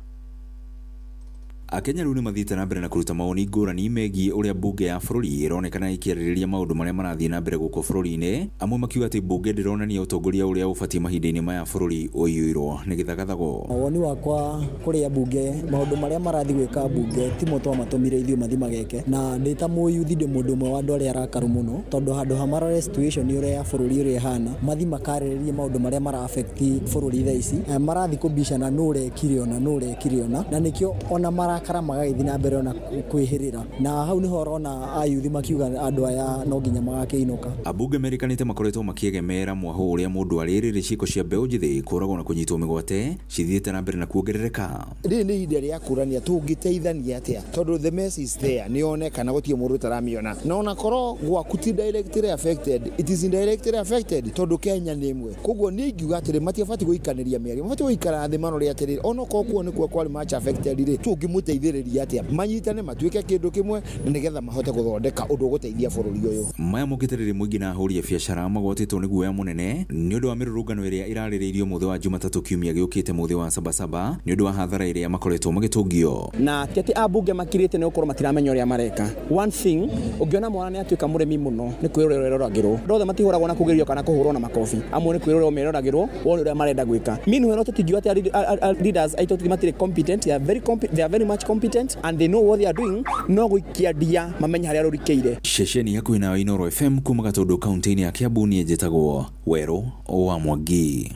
Akenya rĩu nĩ mathiĩte na mbere na kũruta mawoni ngũrani megiĩ ũrĩa mbunge ya bũrũri ĩronekana ĩkĩarĩrĩria maũndũ marĩa marathiĩ na mbere gũkũ bũrũri-inĩ, amwe makiuga atĩ mbunge ndĩronania ũtongoria ũrĩa ũbatiĩ mahinda-inĩ maya bũrũri ũiyũirwo nĩ gĩthagathago. Woni wakwa kũrĩa mbunge, maũndũ marĩa marathiĩ gwĩka mbunge timo twamatũmire ithuĩ mathi mageke, na ndĩ ta mũyuthi ndĩ mũndũ ũmwe wa andũ arĩa arakaru mũno, tondũ handũ ha marore situation ũrĩa ya bũrũri ũrĩa ĩhana, mathi makarĩrĩrie maũndũ marĩa mara affect bũrũri thaa ici, marathi kũbicana nũ ũrekire ũna, nũ ũrekire ũna, na nĩkĩo ona marakara magagĩthiĩ na mbere ona kwĩhĩrĩra, na hau nĩho ũrona ayuthi makiuga andũ aya no nginya magakĩinũka. Ambunge merĩkanĩte makoretwo makĩegemera mwahũ ũrĩa mũndũ arĩ rĩrĩ ciĩko cia mbeũ njĩthĩ kũragwo na kũnyitwo mĩgwate cithiĩte na mbere na kuongerereka. Rĩrĩ nĩ ihinda rĩa kũrania tũngĩteithania atĩa, tondũ the mess is there, nĩ yonekana gũtirĩ mũndũ ũtaramiona, na ona korwo gwaku ti directly affected, it is indirectly affected, tondũ Kenya nĩ ĩmwe. Koguo niĩ ingiuga atĩrĩ, matiabatiĩ gũikanĩria mĩario, mabatiĩ gũikara thĩ marore atĩrĩrĩ, onokorwo kuo nĩkuo kwarĩ much affected rĩ, tũngĩmũteithĩrĩria atĩa, manyitane matuĩke kĩndũ kĩmwe na nĩgetha mahote gũthondeka ũndũ ũgũteithia bũrũri ũyũ. Maya mokĩte rĩrĩ mũingĩ na ahũri a biacara magwatĩtwo nĩ guoya mũnene nĩ ũndũ wa mĩrũrũngano ĩrĩa ĩrarĩrĩirio mũthĩ wa Jumatatũ kiumia gĩũkĩte mũthĩ wa Sabasaba nĩ ũndũ wa hathara ĩrĩa makoretwo magĩtũngio. Na ti atĩ ambunge makirĩte nĩ gũkorwo matiramenya ũrĩa mareka. One thing, ũngĩona mwana nĩ atuĩka mũrĩmi mũno nĩ kwĩrorera eroragĩrwo. Andũ othe matihũragwo na kũgĩrio kana kũhũrwo na makobi, amwe nĩ kwĩrorerwo meroragĩrwo wone ũrĩa marenda gwĩka. Meanwhile, no tũtingiuga atĩ leaders aitũ matirĩ competent, they are very much competent and they know what they are doing, no gũikia ndia mamenye harĩa rũrikĩire. Ceceni hakuhĩ nayo Inooro FM kuma Gatũndũ kaunti-inĩ ya Kiambu, niĩ njĩtagwo Werũ wa Mwangi.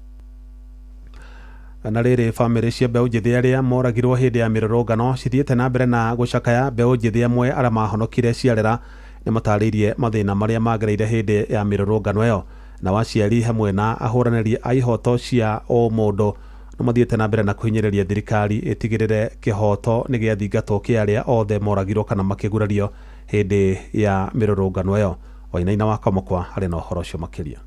Na rĩrĩ, bamĩrĩ cia mbeũ njĩthĩ arĩa moragirwo hĩndĩ ya mĩrũrũngano cithiĩte na mbere na gũcakaya. Mbeũ njĩthĩ amwe arĩa mahonokire ciarera nĩ matarĩirie mathĩna marĩa magereire hĩndĩ ya mĩrũrũngano ĩyo, na aciari hamwe na ahũranĩri a ihoto cia ũmũndũ nĩ mathiĩte na mbere na kũhinyĩrĩria thirikari ĩtigĩrĩre kĩhoto nĩ gĩathingatwo kĩa arĩa othe moragirwo kana makĩgurario hĩndĩ ya mĩrũrũngano ĩyo. Wainaina wa Kamũkwa arĩ na ũhoro ũcio makĩria.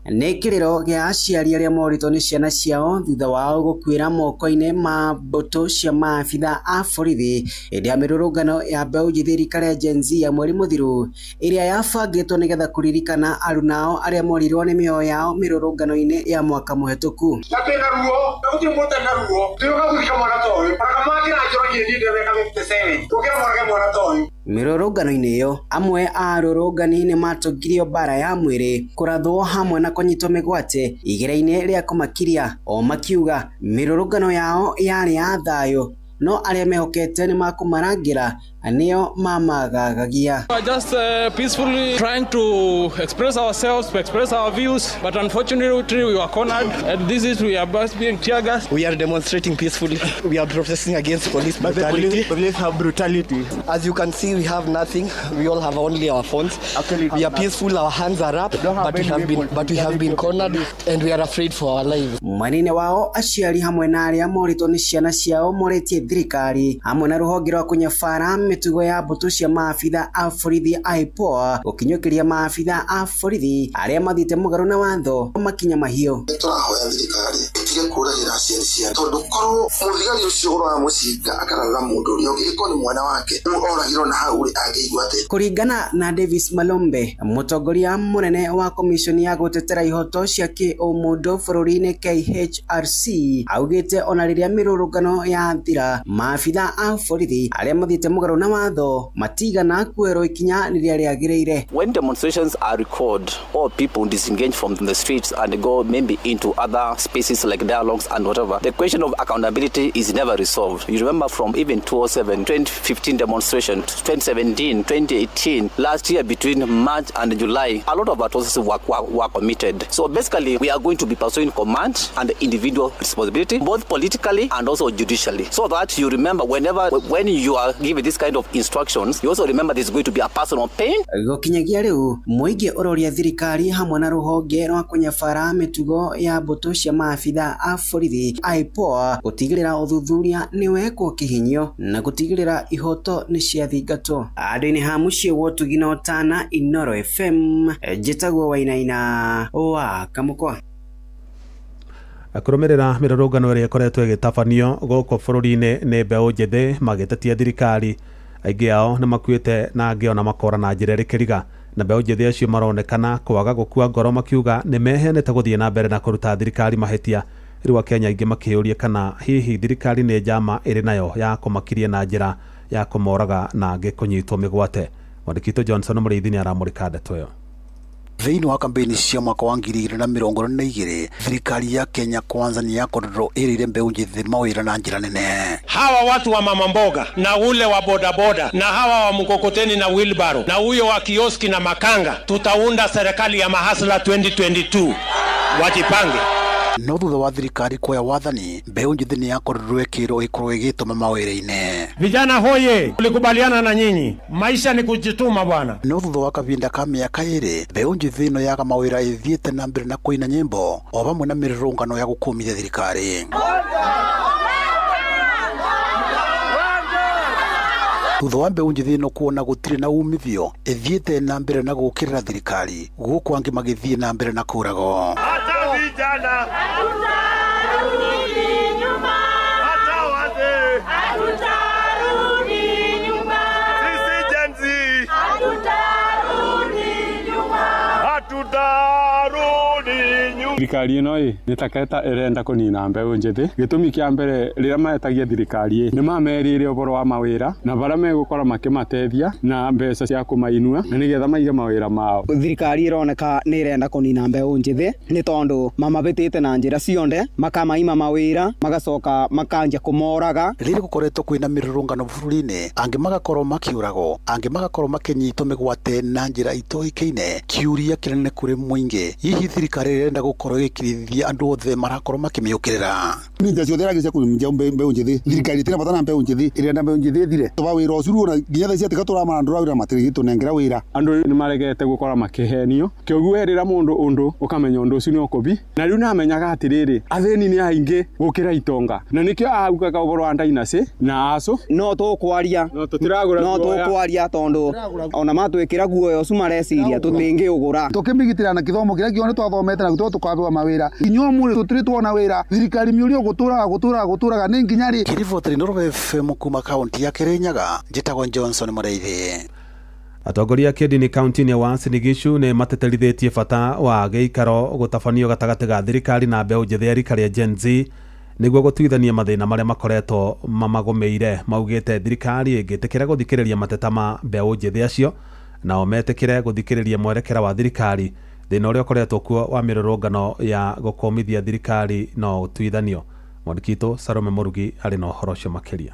Nĩ kĩrĩro gĩa aciari arĩa morĩtwo nĩ ciana ciao thutha wao gũkuĩra moko-inĩ ma mbũtũ cia maabitha a borithi hĩndĩ ya mĩrũrũngano ya mbeũ njĩthĩ rika rĩa Gen Z ya mweri mũthiru ĩrĩa yabangĩtwo nĩgetha kũririkana arunao arĩa morirwo nĩ mĩoyo yao mĩrũrũngano-inĩ ya mwaka mũhetũku. Na twĩna ruo, na gũtirĩ mũndũ ũtarĩ na ruo. Twĩũka gũthika mwana ta ũyũ. Ona kamwana kĩranjũragia niĩ ndĩ mĩaka 57. Tũkĩra mwanake mwana ta ũyũ. Mĩrũrũngano-inĩ ĩyo, amwe a arũrũngani nĩmatũngirio mbara ya mwĩrĩ, kũrathwo hamwe na kũnyitwo mĩgwate igera-inĩ rĩa kũmakiria, o makiuga mĩrũrũngano yao yarĩ ya thayũ, no arĩa mehokete nĩmakũmarangĩra nĩo mamagagagia. We are just peacefully trying to express ourselves, to express our views, but unfortunately we were cornered, and this is we are just being tear gas. We are demonstrating peacefully. We are protesting against police brutality. The police have brutality. As you can see, we have nothing. We all have only our phones. Actually, we are peaceful. Our hands are up, but we have been cornered, and we are afraid for our lives. Mwanene wao aciari hamwe na arĩa morĩtwo nĩ ciana ciao morĩtie thirikari hamwe na rũhonge rwa kũnyabara mĩtugo ya mbũtũ cia maabitha a borithi IPOA gũkinyũkĩria maabitha a borithi arĩa mathiĩte mũgarũ na watho makinya mahiũ. Tũrahoya thirikari ĩtige kũragĩra aciari ciana, tondũ korwo mũthigari ũcio ũroya mũcinga akaratha mũndũ ũrĩa ũngĩ ĩkorwo nĩ mwana wake oragirwo na hau rĩ, angĩigua atĩa? Kũringana na Davis Malombe, mũtongoria mũnene wa komishoni ya gũtetera ihoto cia kĩũmũndũ bũrũri-inĩ KHRC, augĩte ona rĩrĩa mĩrũrũngano yathira, maabitha a borithi arĩa mathiĩte mũgarũ na watho matigana kuoerwo ikinya rĩrĩa rĩagĩrĩire. When demonstrations are recorded or people disengage from the streets and go maybe into other spaces like dialogues and whatever, the question of accountability is never resolved. You remember from even 2007, 2015 demonstration, 2017, 2018, last year between March and July, a lot of atrocities were committed. So basically, we are going to be pursuing command and individual responsibility, both politically and also judicially, so that you remember when you are given this kind of instructions, you also remember there's going to be a personal pain. Gũkinyagia rĩu mũingĩ ũroria thirikari hamwe na rũhonge rwa kũnyabara mĩtugo ya mbũtũ cia maabitha a borithi IPOA gũtigĩrĩra ũthuthuria nĩwekwo kĩhinyio na gũtigĩrĩra ihoto nĩ ciathingatwo. Andũ-inĩ ha mũciĩ wa ũtugi na ũtana, Inooro FM, njĩtagwo Wainaina wa Kamũkwa. Kũrũmĩrĩra mĩrũrũngano ĩrĩa ĩkoretwo ĩgĩtabanio gũkũ bũrũri-inĩ nĩ mbeũ njĩthĩ magĩtetia thirikari, aingĩ ao nĩ makuĩte na angĩ ona makora na njĩra ĩrĩ kĩriga, na mbeũ njĩthĩ acio maronekana kwaga gũkua ngoro makiuga nĩ meheanĩte gũthiĩ na mbere na kũruta thirikari mahĩtia. Rĩu Akenya aingĩ makĩyũria kana hihi thirikari nĩ njama ĩrĩ nayo ya kũmakiria na njĩra ya kũmoraga na angĩ kũnyitwo mĩgwate. Mwandĩki witũ Johnson Mũrĩithi nĩ aramũrĩka ndeto ĩyo. Thĩinĩ wa kambĩini cia mwaka wa 2022, thirikari ya Kenya Kwanza nĩ yakorirwo ĩrĩire mbeũ njĩthĩ mawĩra na njĩra nene. Hawa watu wa mama mboga na ule wa bodaboda na hawa wa mkokoteni na wheelbarrow na huyo wa kioski na makanga, tutaunda serikali ya mahasla 2022. Wajipange. No thutha wa thirikari kuoya wathani, mbeũ njĩthĩ nĩ yakorirwo ĩkĩrwo ĩkorwo ĩgĩtũma mawĩra-inĩ. Vijana hoye, tulikubaliana na nyinyi, maisha ni kujituma bwana. No thutha wa kahinda ka mĩaka 2, mbeũ njĩthĩ ĩno yaga mawĩra ĩthiĩte na mbere na kũina nyĩmbo o vamwe na mĩrũrũngano ya gũkũmithia thirikari. Thutha wa mbeũ njĩthĩ ĩno kuona gũtirĩ na umithio, ĩthiĩte na mbere na gũũkĩrĩra thirikari, gũkũ angĩ magĩthiĩ na mbere na kũragwo. Hata vijana hatutarudi nyuma, hata wazee hatutarudi nyuma, sisi Gen Z hatutarudi nyuma, hatutarudi nyuma. Thirikari ĩno ĩ nĩ ta keta ĩrenda kũnina mbeũ njĩthĩ. Gĩtũmi kĩa mbere rĩrĩa maretagia thirikari ĩ nĩ mamerĩire ũhoro wa mawĩra na barĩa megũkorwo makĩmateithia na mbeca cia kũmainua na nĩgetha maige mawĩra mao. Thirikari ĩroneka nĩ ĩrenda kũnina mbeũ njĩthĩ nĩ tondũ mamabĩtĩte na njĩra cionde, makamaima mawĩra, magacoka makanja kũmoraga. Rĩrĩa gũkoretwo kwĩna mĩrũrũngano bũrũri-inĩ, angĩ magakorwo makĩũragwo, angĩ magakorwo makĩnyitwo mĩgwate na njĩra itoĩkaine. Kĩũria kĩnene kũrĩ mũingĩ, hihi thirikari ĩrenda gũkorwo ĩgĩkirithia andũ othe marakorwo makĩmĩũkĩrĩra? Nĩ njĩra ciothe irageria kũnyihia mbeũ njĩthĩ. Thirikari ĩtirĩ bata na mbeũ njĩthĩ, ĩrenda mbeũ njĩthĩ ĩthire. Tũba wĩra ũcio ona nginya thaa ici atiga tũramarandũra wĩra matirĩgĩtũnengera wĩra. Andũ nĩ maregete gũkorwo makĩhenio, kĩoguo werĩra mũndũ ũndũ ũkamenya ũndũ ũcio nĩ ũkũbi. Na rĩu namenyaga atĩrĩrĩ, athĩni nĩ aingĩ gũkĩra itonga, na nĩkĩo augaga ũhoro wa dynasty na acu. No tũkwaria, no tũtiragũra no tũkwaria tondũ ona matwĩkĩra guoya ũcio mareciria tũtingĩũgũra. Tũkĩmĩgitĩra na kĩthomo kĩrĩa kĩothe twathomete na gĩthomo tũkahewa mawĩra. Inyuĩ mũrĩ tũtirĩ tuona wĩra. Thirikari mĩũrio gũtũraga gũtũraga gũtũraga nĩ nginya rĩ? Kiriboti Inooro FM kuma kaunti ya Kirinyaga, njĩtagwo Johnson Mũrĩithi. Atongoria a kĩndini kaunti-inĩ ya Uasin Gishu nĩ mateterithĩtie bata wa gĩikaro gũtabanio gatagatĩ ga thirikari na mbeũ njĩthĩ ya rika rĩa Gen Z nĩguo gũtuithania mathĩna marĩa makoretwo mamagũmĩire. Maugĩte thirikari ĩngĩtĩkĩra gũthikĩrĩria mateta ma mbeũ njĩthĩ acio nao metĩkĩre gũthikĩrĩria mwerekera wa thirikari, thĩna ũrĩa ũkoretwo kuo wa mĩrũrũngano ya gũkũmithia thirikari no ũtuithanio. Mwandĩki witũ Salome Mũrugi arĩ na ũhoro ũcio makĩria.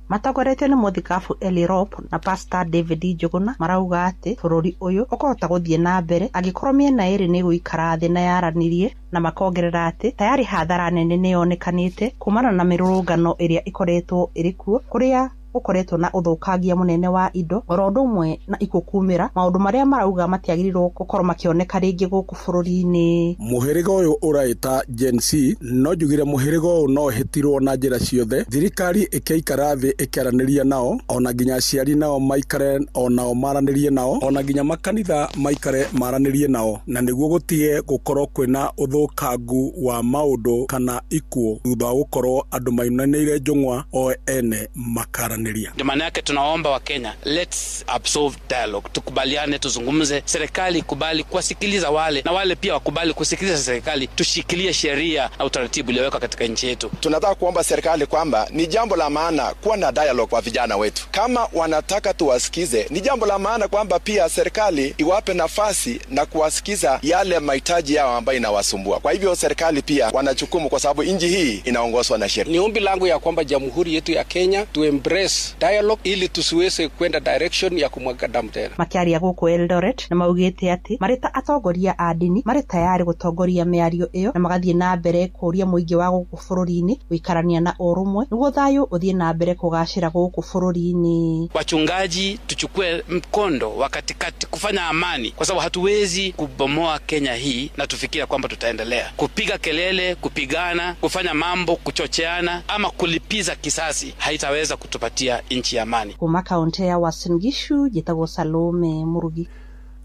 Matongoretio nĩ mũthikabu Eli Rop na Pastor David Njuguna marauga atĩ bũrũri ũyũ ũkũhota gũthiĩ na mbere angĩkorwo mĩena ĩrĩ nĩ ĩgũikara thĩ na yaranĩrie, na makongerera atĩ tayarĩ hathara nene nĩ yonekanĩte kumana na mĩrũrũngano ĩrĩa ĩkoretwo ĩrĩ kuo, kũrĩa gũkoretwo na ũthũkangia mũnene wa indo oro ũndũ ũmwe na ikukumĩra maũndũ marĩa marauga matiagĩrĩirwo gũkorwo makĩoneka rĩngĩ gũkũ bũrũri-inĩ. Mũhĩrĩga ũyũ ũraĩta Gen Z, no njugire mũhĩrĩga ũyũ no ũhĩtirwo na njĩra ciothe. Thirikari ĩkĩikara thĩ ĩkĩaranĩria nao, ona nginya aciari nao maikare onao maranĩrie nao, ona nginya makanitha maikare maranĩrie nao, na nĩguo gũtige gũkorwo kwĩna ũthũkangu wa maũndũ kana ikuũ thutha wa gũkorwo andũ mainanĩire njũng'wa o ene makaranĩria. Ndio maana yake tunaomba wa Kenya, let's absolve dialogue, tukubaliane, tuzungumze, serikali ikubali kuwasikiliza wale na wale pia wakubali kusikiliza serikali, tushikilie sheria na utaratibu uliowekwa katika nchi yetu. Tunataka kuomba serikali kwamba ni jambo la maana kuwa na dialogue kwa vijana wetu. Kama wanataka tuwasikize, ni jambo la maana kwamba pia serikali iwape nafasi na kuwasikiza yale mahitaji yao ambayo inawasumbua. Kwa hivyo serikali pia wanachukumu, kwa sababu nchi hii inaongozwa na sheria. Ni ombi langu ya kwamba jamhuri yetu ya Kenya tu embrace dialogue ili tusiweze kwenda direction ya kumwaga damu tena. Makiaria gũkũ Eldoret na maugĩte atĩ marĩ ta atongoria a ndini marĩ tayarĩ gũtongoria mĩario ĩyo na magathiĩ na mbere kũria mũingĩ wa gũkũ bũrũri-inĩ gũikarania na ũrũmwe nĩguo thayũ ũthiĩ na mbere kũgacĩra gũkũ bũrũri-inĩ. Wachungaji tuchukue mkondo wa katikati kufanya amani, kwa sababu hatuwezi kubomoa Kenya hii na tufikiria kwamba tutaendelea kupiga kelele, kupigana, kufanya mambo, kuchocheana ama kulipiza kisasi, haitaweza kutupatia nchi ya amani. Kuma kaunti ya Uasin Gishu njĩtagwo Salome Murugi.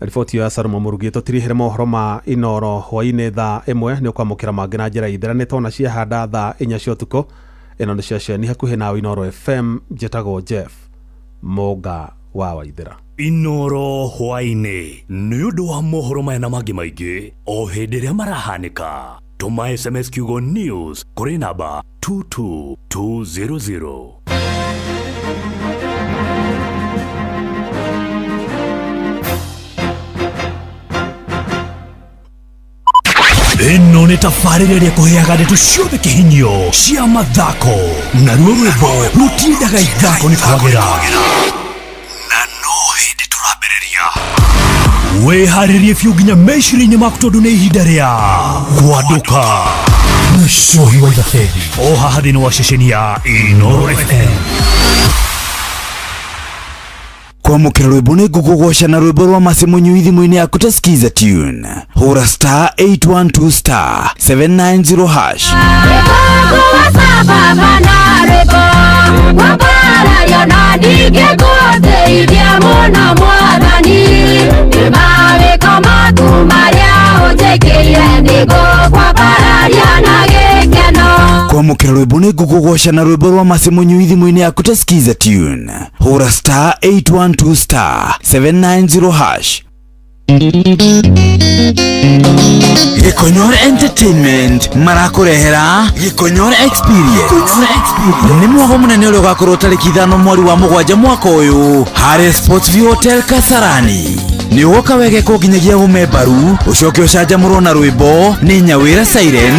Riboti ya Salome Murugi. Tũtirihere mohoro ma Inooro hwaĩ-inĩ thaa 1 nĩ ũkwamũkĩra mangĩ na njĩra ithiranĩte ona ciahanda thaa 4 cia ũtukũ. Ĩno nĩ ceceni hakuhĩ nawe Inooro FM. Njĩtagwo Jeff Mũnga wa Waithĩra. Inooro hwaĩ-inĩ nĩ ũndũ wa mohoro maya na mangĩ maingĩ o hĩndĩ ĩrĩa marahanĩka. Tũma SMS kiugo news kũrĩ namba 22200. Ĩno nĩ tabarĩra ĩrĩa ĩkũheaga ndeto ciothe kĩhinyio cia mathako, naruo rwĩmbo rũtindaga ithako nĩ kwagĩra. Na no hĩndĩ tũrambĩrĩria. Wĩharĩrie biũ nginya meciria-inĩ maku tondũ nĩ ihinda rĩa kwandũka na Cohi wa Ithabethi o haha thĩinĩ wa ceceni ya Inooro FM. Kwamũkĩra rwĩmbo nĩ ngũkũgoca na rwĩmbo rwa Mercy Mũnyui thimũ-inĩ yaku ta Skiza tune. Hũra star 812 star 790 hash. Kwamũkĩra rwĩmbo nĩ ngũkũgoca na rwĩmbo rwa Mercy Mũnyui thimũ-inĩ yaku ta Skiza tune. Hũra star 812 star 790 hash. Gĩkonyore Entertainment marakũrehera Gĩkonyore Experience. Nĩ mwago mũnene ũrĩa ũgakorwo tarĩki 5 mweri wa 7 mwaka ũyũ harĩ Sports View Hotel Kasarani. Nĩ ũgoka wegekwo nginyagia ũme mbaru, ũcoke ũcanjamũrwo na rwĩmbo nĩ Nyawĩra Siren,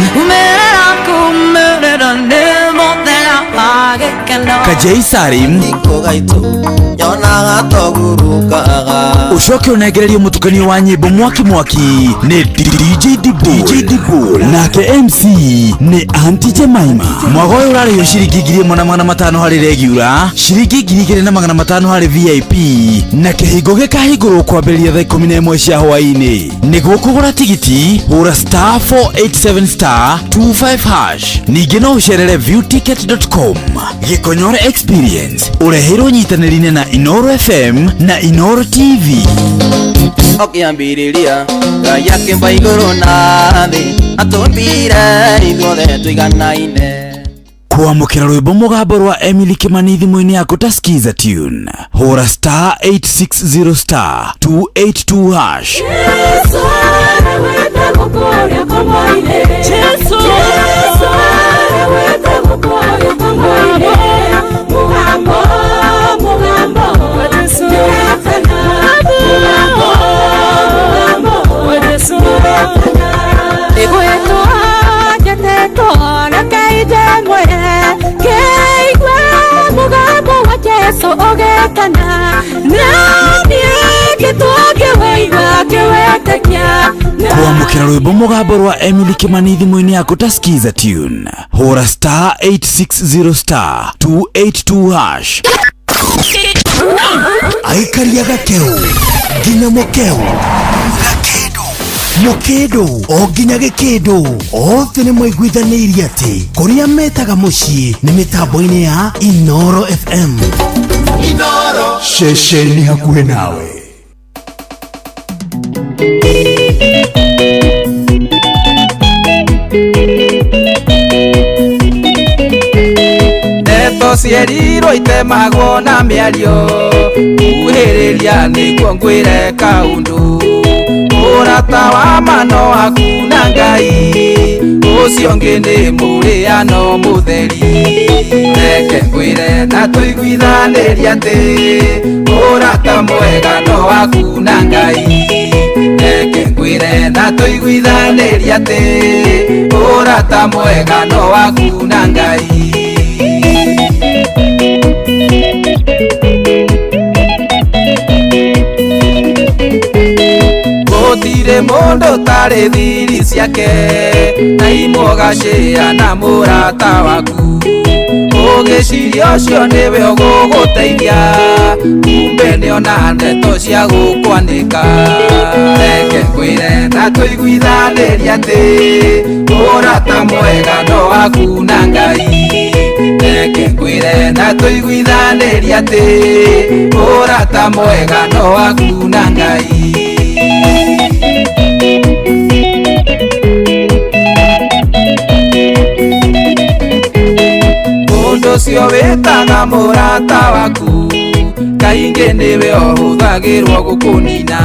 Kajei Sarim, ucoke ũnengererio mũtukanio wa nyĩmbo mwaki mwaki nĩ DJ Dibul, nake MC nĩ Aunty Jemima. Mwago ũyũ ũrarĩhio ciringi 1500 harĩ regular, ciringi 2500 harĩ VIP, na kĩhingo gĩkahingũrwo kwambĩrĩria thaa 11 cia hwaĩ-inĩ. Nĩguo kũgũra tigiti hũra star 487 star 25 hash. Ningĩ no ũcerere viewticket.com. Gĩkonyore Experience ũreheirwo nyitanĩri-inĩ na Inooro FM na Inooro TV. Ũkĩambĩrĩria Ngai akĩmba igũrũ na thĩ, atũmbire ithuothe tũiganaine. Kwamũkĩra rwĩmbo mũgambo rwa Emily Kimani thimũ-inĩ yaku ta Skiza tune. Hũra star 860 star 282 hash. Kwamũkĩra rwĩmbo mũgambo rwa Emily Kimani thimũ-inĩ yaku ta Skiza tune. Hũra star 860 star 282 hash. Aikaria gakeu nginya mũkeu mũkĩndũ o nginya gĩkĩndũ othe nĩ maiguithanĩirie atĩ kũrĩa metaga mũciĩ nĩ mĩtambo-inĩ ya Inooro FM. Inooro ceceni hakuhĩ nawe. Ndeto cierirwo itemagwo na mĩario, kuhĩrĩria nĩguo ngwĩre kaũndũ. Ũrata wa ma no waku na Ngai, ũcio ũngĩ nĩ mũrĩano mũtheri. Reke ngwĩre na tũiguithanĩrie atĩ ũrata mwega no waku na Ngai. Reke ngwĩre na tũiguithanĩrie atĩ ũrata mwega no waku na Ngai. Gũtirĩ mũndũ ũtarĩ thiri ciake, na imwe ũgacĩa na mũrata waku. Ũgĩciria ũcio nĩwe ũgũgũteithia, kumbe nĩona ndeto cia gũkwanĩka. Reke ngwĩre na tũiguithanĩrie atĩ ũrata mwega no waku na Ngai. Reke ngwĩre na tũiguithanĩrie atĩ ũrata mwega no waku na Ngai. Mũndũ ũcio wĩtaga mũrata waku, kaingĩ nĩwe ũhũthagĩrwo gũkũnina.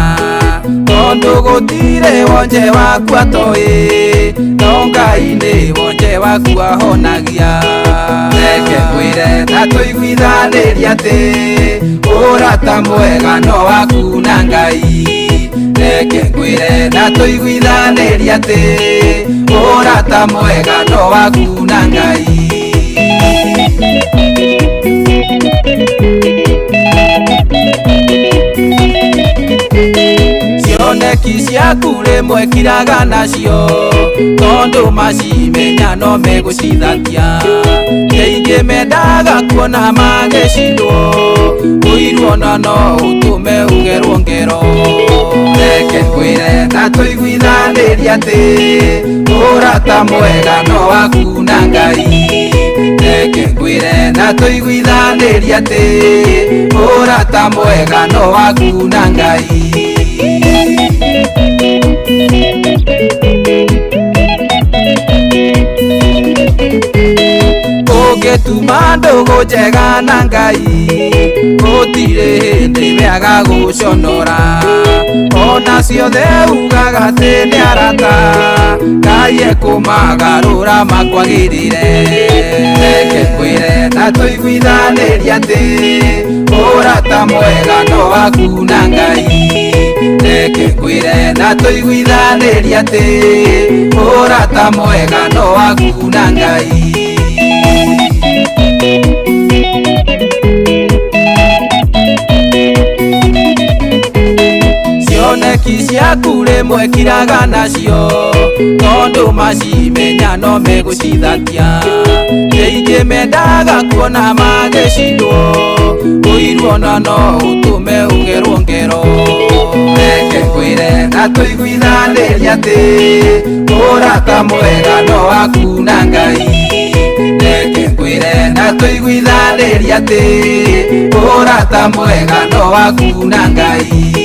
Tondu gutire wonje waku atoi no Ngai ni wonje waku ahonagia. Reke ngwire na tuiguithanĩrie atĩ ũrata mwega no waku na Ngai. Reke ngwire na tuiguithanĩrie atĩ ũrata mwega no waku na Ngai. Cioneki ciaku rĩmwe kiraga nacio tondu macimenya no megũcithatia. Aingĩ mendaga kuona magĩcindwo ũiru ona no ũtũme ũgerwo ngero. Reke ngwĩre na tũiguithanĩrie atĩ ũrata mwega no waku na Ngai. Reke ngwĩre na tũiguithanĩrie atĩ ũrata mwega no waku na Ngai. Ũngĩtuma ndũgũ njega na Ngai gũtirĩ hĩndĩ wĩaga gũconora. Ona ciothe ugaga atĩ nĩ arata Ngai ekũmagarũra makwagĩrĩre. Reke ngwĩre na tũiguithanĩrie atĩ ũrata mwega no waku na Ngai. Reke ngwĩre na tũiguithanĩrie atĩ ũrata mwega no waku na Ngai. Cioneki ciaku rĩmwe kiraga nacio tondu macimenya no megũcithatia. Aingĩ mendaga kuona magĩcindwo ũiru ona no ũtũme ũgerwo ngero. Reke ngwĩre na tũiguithanĩrie atĩ ũrata mwega no waku na Ngai. Reke ngwĩre na tũiguithanĩrie atĩ ũrata mwega no waku na Ngai.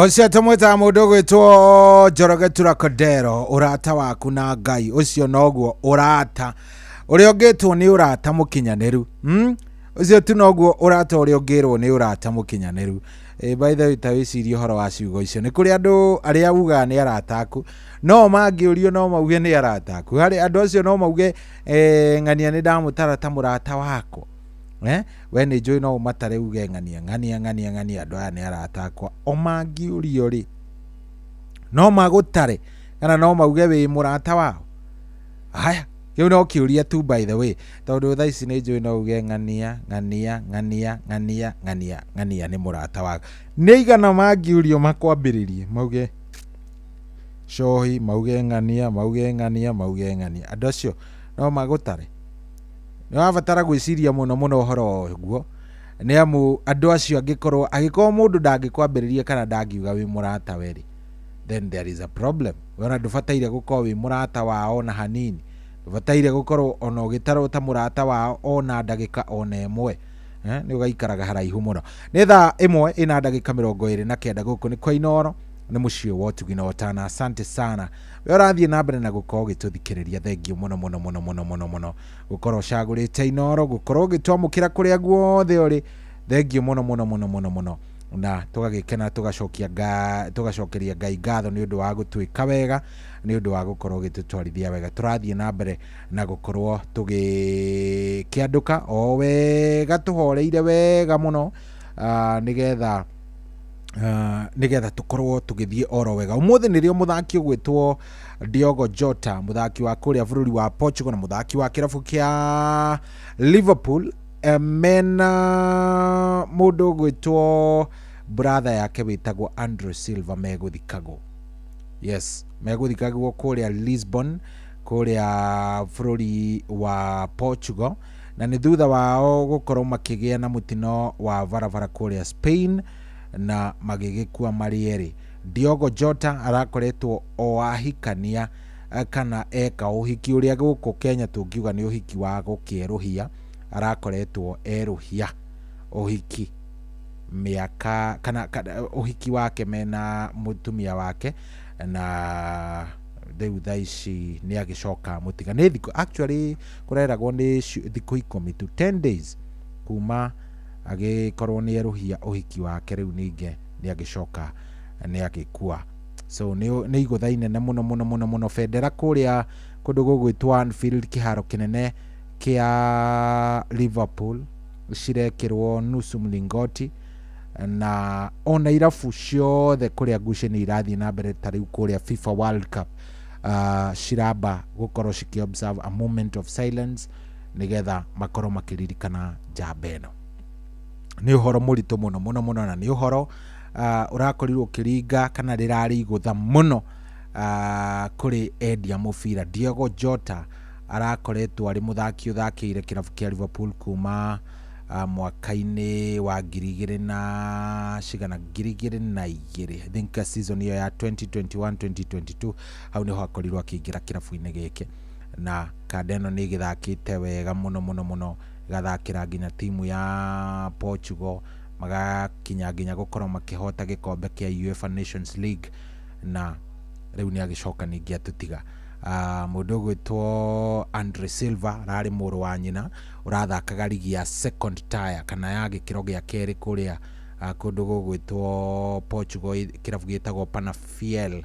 Ũcio tũmwĩtaga mũndũ ũgwĩtwo Njoroge Turakodero, ũrata waku na Ngai ũcio noguo ũrata ũrĩa ũngĩtwo nĩ ũrata mũkinyanĩru. Ũcio tu noguo ũrata ũrĩa ũngĩrwo nĩ ũrata mũkinyanĩru. By the way, ta wĩcirie ũhoro wa ciugo icio. Nĩ kũrĩ andũ arĩa ugaga nĩ arata aku, no mangĩũrio no mauge nĩ arata aku. Harĩ andũ acio no mauge ng'ania nĩ ndamũtara ta mũrata wakwa. We nĩ njũĩ no ũmatare uge ng'ania ng'ania ng'ania ng'ania andũ aya nĩ arata akwa. O mangĩũrio rĩ no magũtare kana no mauge wĩ mũrata wao. Haya, kĩu no kĩũria tu by the way, tondũ thaa ici nĩ njũĩ no uge ng'ania ng'ania ng'ania ng'ania ng'ania ng'ania nĩ mũrata waku. Nĩ aigana mangĩũrio makwambĩrĩrie mauge cohi, mauge ng'ania, mauge ng'ania, mauge ng'ania, andũ acio no magũtare. Nĩ wabatara gwĩciria mũno mũno ũhoro wa ũguo, nĩ amu andũ acio angĩkorwo mũndũ ndangĩkwambĩrĩria kana ndangiuga wĩ mũrata we rĩ, then there is a problem. Wona ndũbataire gũkorwo wĩ mũrata wao ona hanini, ndũbataire gũkorwo ona ũgĩtarwo ta mũrata wao ona ndagĩka ona ĩmwe. Nĩ ũgaikaraga haraihu mũno. Nĩ thaa 1 ĩna ndagĩka 29 gũkũ nĩ kwa Inooro, nĩ mũciĩ wa ũtugi na ũtana. Asante sana we ũrathiĩ na mbere na gũkorwo ũgĩtũthikĩrĩria, thengiũ mũno mũno mũno mũno mũno mũno gũkorwo ũcagũrĩte Inooro, gũkorwo ũgĩtwamũkĩra kũrĩa guothe ũrĩ, thengiũ mũno mũno mũno mũno mũno, na tũgagĩkena tũgacokeria Ngai ngatho nĩ ũndũ wa gũtwĩka wega, nĩ ũndũ wa gũkorwo ũgĩtũtwarithia wega. Tũrathiĩ na mbere na gũkorwo tũgĩkĩandũka o wega, tũhoreire wega mũno, nĩgetha nĩgetha tũkorwo tũgĩthiĩ oro wega. Ũmũthĩ nĩrĩo mũthaki ũgwĩtwo Diogo Jota, mũthaki wa kũrĩa bũrũri wa Portugal na mũthaki wa kĩrabu kĩa Liverpool, mena mũndũ ũgwĩtwo brother yake wĩtagwo Andrew Silva megũthikagwo. Yes, megũthikagwo kũrĩa Lisbon, kũrĩa bũrũri wa Portugal, na nĩ thutha wao gũkorwo makĩgĩa na mũtino wa barabara kũrĩa Spain na magĩgĩkua marĩ erĩ. Diogo Jota arakoretwo o ahikania kana eka ũhiki ũrĩa gũkũ Kenya tũngiuga nĩ ũhiki wa gũkĩerũhia, arakoretwo erũhia ũhiki. Mĩaka kana ũhiki wake mena mũtumia wake, na rĩu thaa ici nĩ agĩcoka mũtiga. Nĩ thikũ, actually kũreragwo nĩ thikũ 10 tu, 10 days kuma agĩkorwo nĩ erũhia ũhiki wake. Rĩu ningĩ nĩ agĩcoka nĩ agĩkua. So nĩ igũtha inene mũno mũno mũno mũno. Bendera kũrĩa kũndũ gũgwĩtwo Anfield, kĩharo kĩnene kĩa Liverpool, cirekĩrwo nusu mlingoti, na ona irabu ciothe kũrĩa ngucanio irathiĩ na mbere, ta rĩu kũrĩa FIFA World Cup, ciramba gũkorwo cikĩ observe a moment of silence nĩgetha makorwo makĩririkana njamba ĩno. Nĩ ũhoro mũritũ mũno mũno mũno, na nĩ ũhoro ũrakorirwo ũkĩringa kana rĩrarĩ igũtha mũno kũrĩ endia mũbira. Diogo Jota arakoretwo arĩ mũthaki ũthakĩire kĩrabu kĩa Liverpool kuma mwaka-inĩ wa 2000 na cigana, 2002, I think season ĩyo ya 2021 2022, hau nĩho akorirwo akĩingĩra kĩrabu-inĩ gĩkĩ, na kanda ĩno nĩ ĩgĩthakĩte wega mũno mũno mũno, ĩgathakĩra nginya timu ya Portugal, magakinya nginya gũkorwo makĩhota gĩkombe kĩa UEFA Nations League, na rĩu nĩ agĩcoka ningĩ atũtiga. Mũndũ ũgwĩtwo Andre Silva ararĩ mũrũ wa nyina ũrathakaga ligi ya second tier kana ya gĩkĩro gĩa kerĩ kũrĩa kũndũ gũgwĩtwo Portugal, kĩrabu gĩtagwo Penafiel,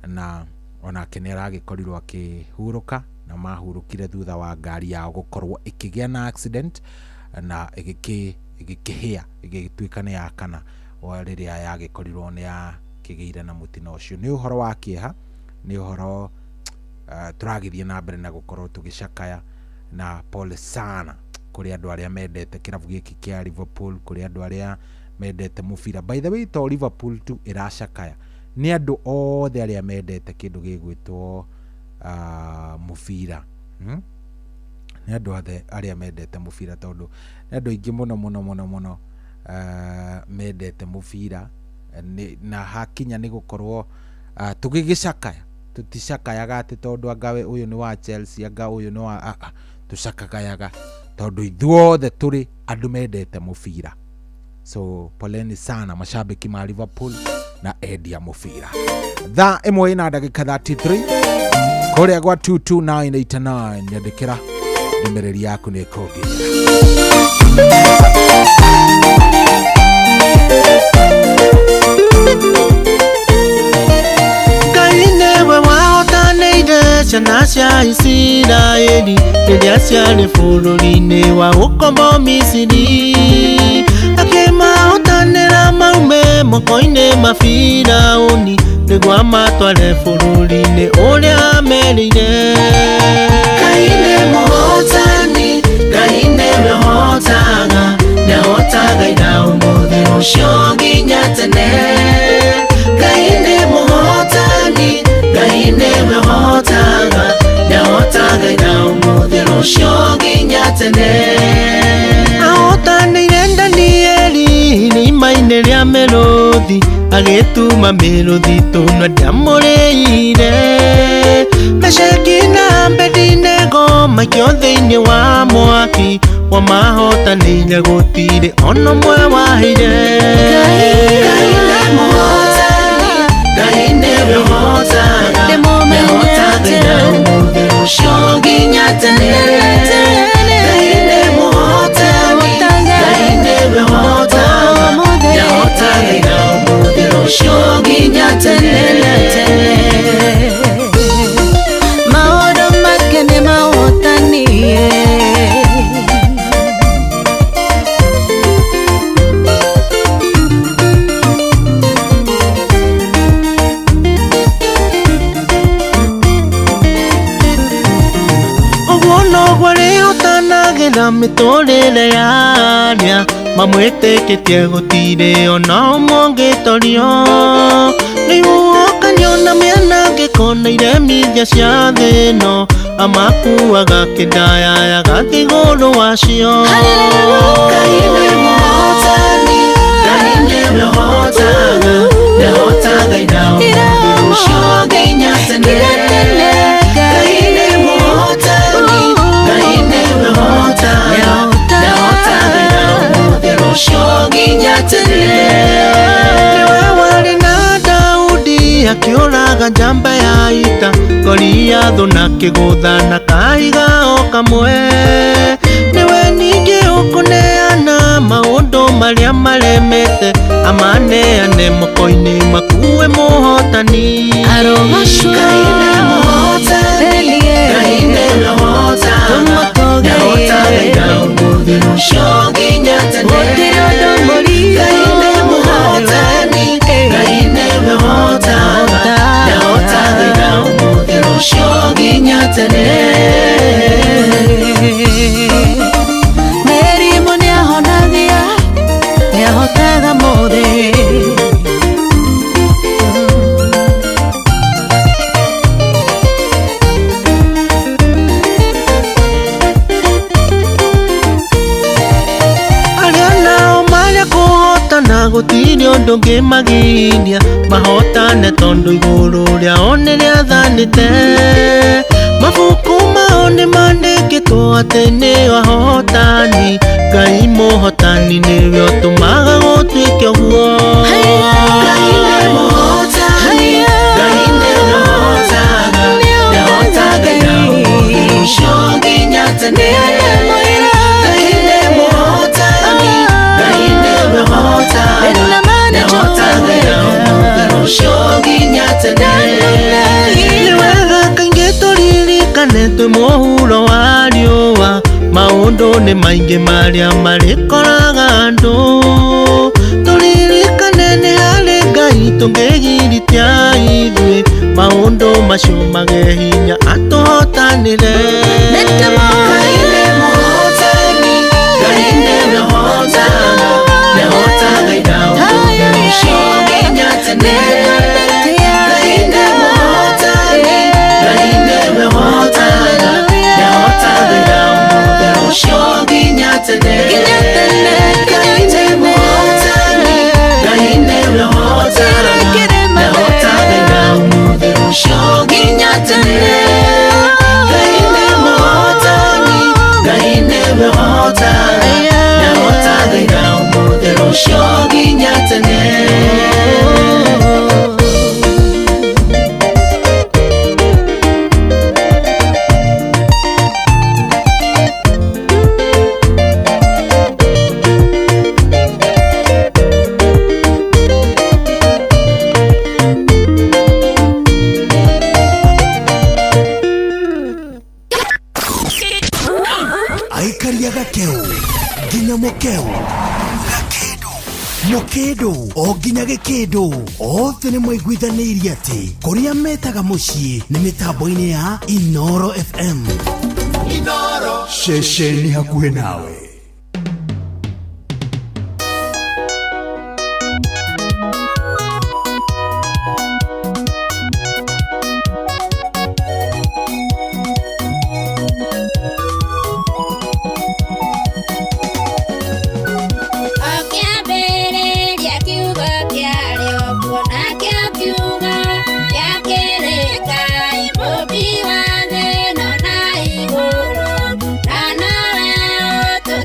na onake nĩ aragĩkorirwo akĩhurũka, na mahurũkire thutha wa ngari yao gũkorwo ĩkĩgĩa na accident na ĩgĩkĩhĩa, ĩgĩtuĩka nĩ yakana wa rĩrĩa yagĩkorirwo nĩ yakĩgĩire na mũtino ũcio. Nĩ ũhoro wa kĩeha, nĩ ũhoro tũragĩthiĩ na mbere na gũkorwo tũgĩcakaya, na pole sana kũrĩ andũ arĩa mendete kĩrabu gĩkĩ kĩa Liverpool, kũrĩ andũ arĩa mendete mũbira. By the way, to Liverpool tu ĩracakaya, nĩ andũ othe arĩa mendete kĩndũ gĩgwĩtwo mũbira, Nĩ andũ othe arĩa mendete mũbira, tondũ nĩ andũ aingĩ mũno mũno mũno mũno mendete mũbira. Na hakinya nĩ gũkorwo tũgĩgĩcakaya, tũticakayaga atĩ tondũ anga we ũyũ nĩ wa Chelsea, anga ũyũ nĩ wa tũcakayaga tondũ ithuothe tũrĩ andũ mendete mũbira. So poleni sana mashabiki ma Liverpool na endia mũbira. Thaa 1 na ndagĩka 33 kũrĩa gwa 22989, nyandĩkĩra ndũmĩrĩri yaku, nĩ ĩkũnginyĩra. Ngai nĩwe wahotanĩire ciana cia Isiraeli rĩrĩa ciarĩ bũrũri-inĩ wa ũkombo Misiri, akĩmahotanĩra maume moko-inĩ ma Firaũni nĩguo amatware bũrũri-inĩ ũrĩa amerĩire. Ngai nĩ mũhotani, Ngai nĩwe ũhotaga, nĩahotaga ira, ũmũthĩ, rũciũ nginya tene. Ngai nĩ mũhotani, Ngai nĩwe ũhotaga, nĩahotaga ira, ũmũthĩ, rũciũ nginya tene. Ahotanĩire Danieli irima-inĩ rĩa mĩrũthi, agĩtuma mĩrũthi tũnua ndĩamũrĩire. Meshaki na Abedinego maikio thĩinĩ wa mwaki, wamahotanĩire, gũtirĩ ona ũmwe wahĩire. Ngai nĩ mũhotani, Ngai nĩwe ũhotaga, nĩahotaga ira, ũmũthĩ, rũciũ nginya tene. Ngai nĩ mũhotani, Ngai nĩwe ũhotaga, nĩahotaga ira, ũmũthĩ, rũciũ nginya tene. Maũndũ make nĩ mahotanie. Ũguo noguo rĩhotanagĩra mĩtũrĩre ya arĩa mamwĩtĩkĩtie, gũtirĩ ona ũmwe ũngĩtorio nĩ ihuhũkanio na mĩanangĩko na iremithia cia thĩ ĩno, amakuaga kĩndaya agathiĩ igũrũ wacio. Ngai nĩ mũhotani, Ngai nĩwe ũhotaga, nĩahotaga ira, ũmũthĩ, rũciũ nginya tene. Ngai nĩ mũhotani, Ngai nĩwe ũhotaga, nĩahotaga ira, ũmũthĩ, rũciũ nginya tene. Nĩwe warĩ na Daudi akĩũraga njamba ya ita Goliathũ na kĩgũtha na kahiga o kamwe. Nĩwe ningĩ ũkũneana maũndũ marĩa maremete amaneane moko-inĩ makuwe mũhotani. Arogocwo Ngai nĩ mũhotani, Ngai nĩwe ũhotaga, nĩahotaga ira ũmũthĩ rũciũ nginya tene. Gũtirĩ ũndũ mũritũ. Ngai nĩ mũhotani, Ngai nĩwe ũhotaga, nĩahotaga ira ũmũthĩ rũciũ nginya tene. Mĩrimũ nĩahonagia, nĩahotaga mothe. Arĩa nao marĩa kũhotana gũtirĩ ũndũ ũngĩmagiria mahotane tondũ igũrũ rĩao nĩ rĩathanĩte. Mabuku mao nĩ mandĩkĩtwo atĩ nĩo ahotani. Ngai mũhotani nĩwe ũtũmaga gũtuĩke ũguo. Ngai nĩ mũhotani, Ngai nĩwe ũhotaga, nĩahotaga ira ũmũthĩ rũciũ nginya tene. Ngai nĩ mũhotani, Ngai nĩwe ũhotaga, nĩahotaga ira ũmũthĩ rũciũ nginya tene. Nĩ wega kaingĩ tũririkane twĩ mũhuro wa riũa maũndũ nĩ maingĩ marĩa marĩkoraga andũ. Tũririkane nĩ harĩ Ngai tũngĩgiritia ithuĩ maũndũ macio mage hinya atũhotanĩre. Ngai nĩ mũhotani, Ngai nĩwe ũhotaga, nĩahotaga ira ũmũthĩ rũciũ nginya tene. Ngai nĩ mũhotani, Ngai nĩwe ũhotaga, nĩahotaga ira ũmũthĩ rũciũ nginya tene. Ngai nĩ mũhotani, Ngai nĩwe ũhotaga, nĩahotaga ira ũmũthĩ rũciũ nginya tene. Ngai nĩ mũhotani, Ngai nĩwe ũhotaga, nĩahotaga ira ũmũthĩ rũciũ nginya tene. Aikaria gakeu nginya mukeu gakindu mukindu o nginya gikindu othe nĩ maiguithanĩirie atĩ kũrĩa metaga mũciĩ nĩ mĩtambo-inĩ ya Inoro FM. Ceceni hakuhĩ nawe. Akĩambĩrĩria kiugo kĩarĩo kuona kĩo kiugo gĩa kĩrĩkai mũmbi wa thĩ ĩno na igũrũ na nowe ũtũ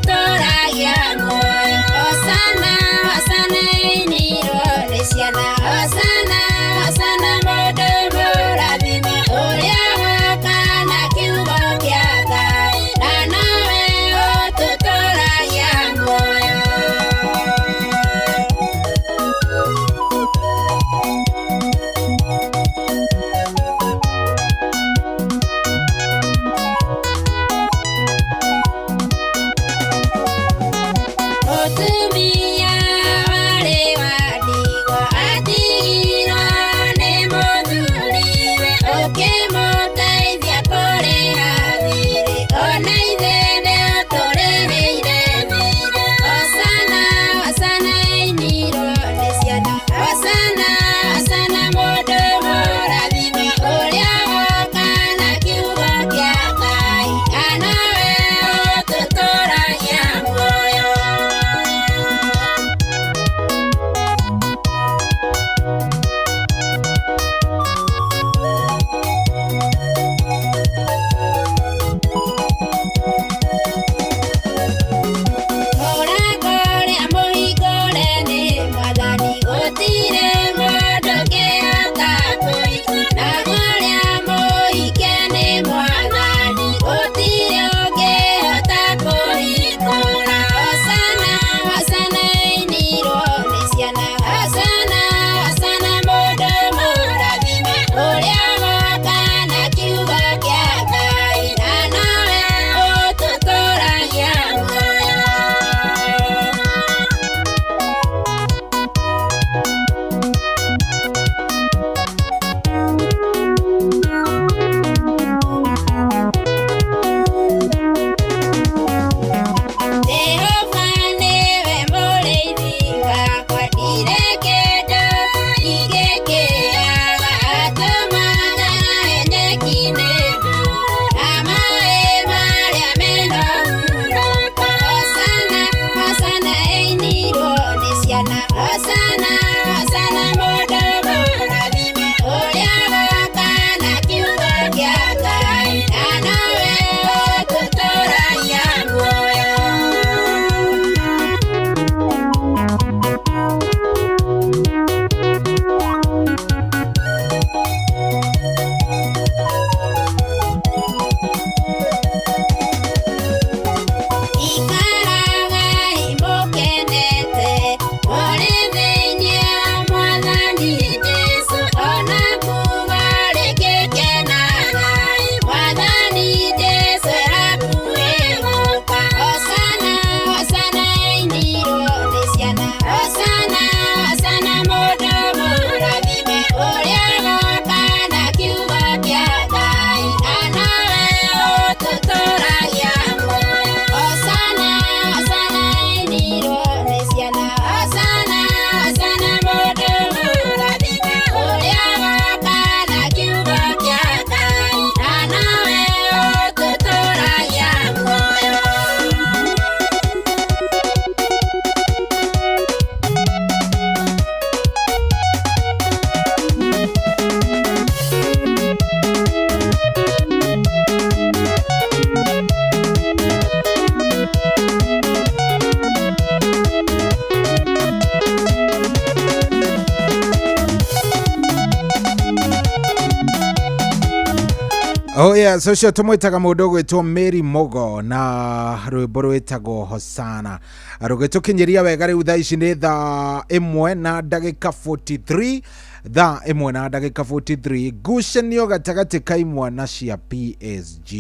Oh yeah, so ũcio tũmwĩtaga mũndũ ũgwĩtwo Mary Mogo na rwĩmbo rwĩtagwo Hosana rũgĩtũkinyĩria wega. Rĩu thaa ici nĩ 1:43, 1:43. Ngucanio gatagatĩ ka imwana cia PSG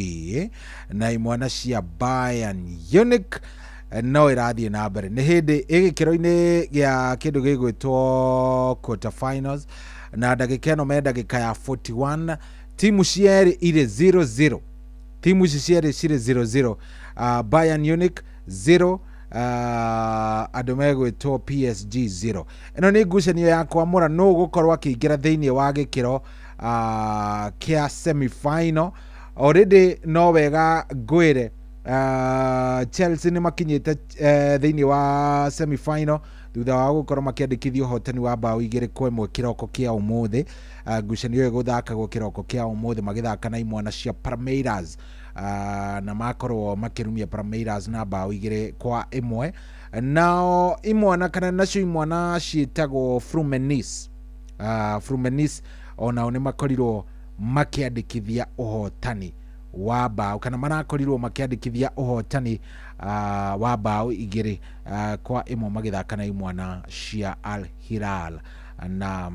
na imwana cia Bayern Munich no ĩrathiĩ na mbere. Nĩ hĩndĩ ĩ gĩkĩro-inĩ gĩa kĩndũ gĩgwĩtwo quarter finals, na ndagĩka ĩno me ndagĩka ya 41, timu cierĩ irĩ 0-0. Timu ici cierĩ cirĩ 0-0, Bayern Munich 0, andũ megwĩtwo PSG 0. Ĩno nĩ ngucanio ya kwamũra nũ gũkorwo akĩingĩra thĩinĩ wa gĩkĩro kĩa semifinal. Already no wega ngwĩre, Chelsea nĩ makinyĩte thĩinĩ wa semifinal thutha wa gũkorwo makĩandĩkithia ũhotani wa mbaũ 2-1 kĩroko kĩa ũmũthĩ. Ngucanio ĩyo ĩgũthakagwo kĩroko kĩa ũmũthĩ magĩthaka na imwana cia Palmeiras, na makorwo makĩrumia Palmeiras na mbaũ 2-1. Nao imwana kana nacio imwana ciĩtagwo Fluminense, Fluminense onao nĩ makorirwo makĩandĩkithia ũhotani wa mbaũ kana marakorirwo makĩandĩkithia ũhotani wa mbaũ 2-1 magĩthaka na imwana cia Al Hilal, na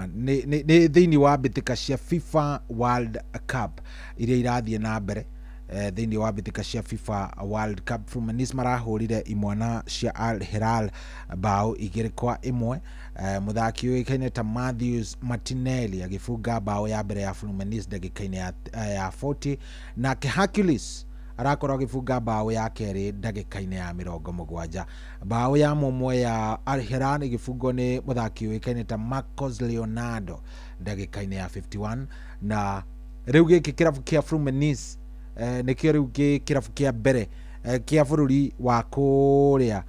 nĩ thĩinĩ wa mbĩtĩka cia FIFA World Cup iria irathiĩ na mbere. Thĩinĩ wa mbĩtĩka cia FIFA World Cup, Fluminense marahũrire imwana cia Al Hilal mbaũ 2-1. Mũthaki ũĩkaine ta Matthews Martinelli agĩbunga mbaũ ya mbere ya Fluminense ndagĩka-inĩ ya 40, nake Hercules arakorwo agĩbunga mbaũ ya kerĩ ndagĩka-inĩ ya 70. Mbaũ ya mũmwe ya Al Hilal ĩgĩbungwo nĩ mũthaki ũĩkaine ta Marcos Leonardo ndagĩka-inĩ ya 51. Na rĩu gĩkĩ kĩrabu kĩa Fluminense nĩkĩo rĩu gĩ kĩrabu kĩa mbere kĩa bũrũri wa kũrĩa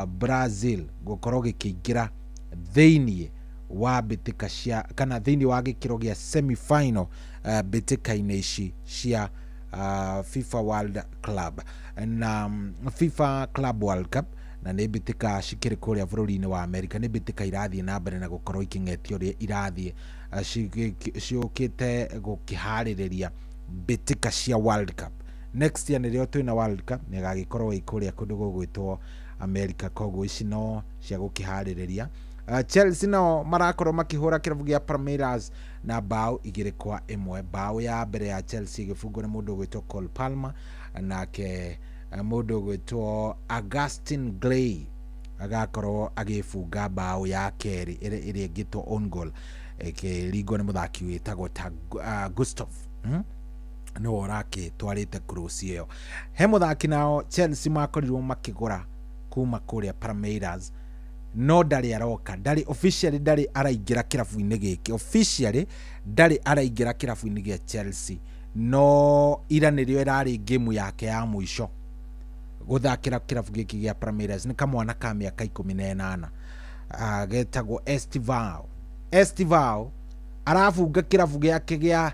Brazil gũkorwo gĩkĩingĩra thĩinĩ wa mbĩtĩka cia kana thĩinĩ wa gĩkĩro gĩa semifinal mbĩtĩka-inĩ ici cia FIFA World Club na FIFA Club World Cup, na nĩ mbĩtĩka cikĩrĩ kũrĩa bũrũri-inĩ wa America. Nĩ mbĩtĩka irathiĩ na mbere na gũkorwo ikĩng'etio ũrĩa irathiĩ ciũkĩte gũkĩharĩrĩria mbĩtĩka cia World Cup. Next year nĩrĩo twĩna World Cup, na ĩgagĩkorwo ĩ kũrĩa kũndũ gũgwĩtwo America, koguo ici no cia gũkĩharĩrĩria. Chelsea nao marakorwo makĩhũra kĩrabu gĩa Palmeiras na mbaũ 2-1. Mbaũ ya mbere ya Chelsea ĩgĩbungwo nĩ mũndũ ũgwĩtwo Cole Palmer, nake mũndũ ũgwĩtwo Augustin Gray agakorwo agĩbunga mbaũ ya kerĩ ĩrĩa ĩngĩtwo own goal ĩkĩringwo nĩ mũthaki wĩtagwo ta Gustav, Nĩwe ũrakĩtwarĩte cross ĩyo. He mũthaki nao Chelsea makorirwo makĩgũra kuma kũrĩa Palmeiras, no ndarĩ aroka, ndarĩ officially, ndarĩ araingĩra kĩrabu-inĩ gĩkĩ officially, ndarĩ araingĩra kĩrabu-inĩ gĩa Chelsea, no ira nĩrĩo ĩrarĩ game yake ya mũico gũthakĩra kĩrabu gĩkĩ gĩa Palmeiras. Nĩ kamwana ka mĩaka 18, getagwo Estevao. Estevao arabunga kĩrabu gĩake gĩa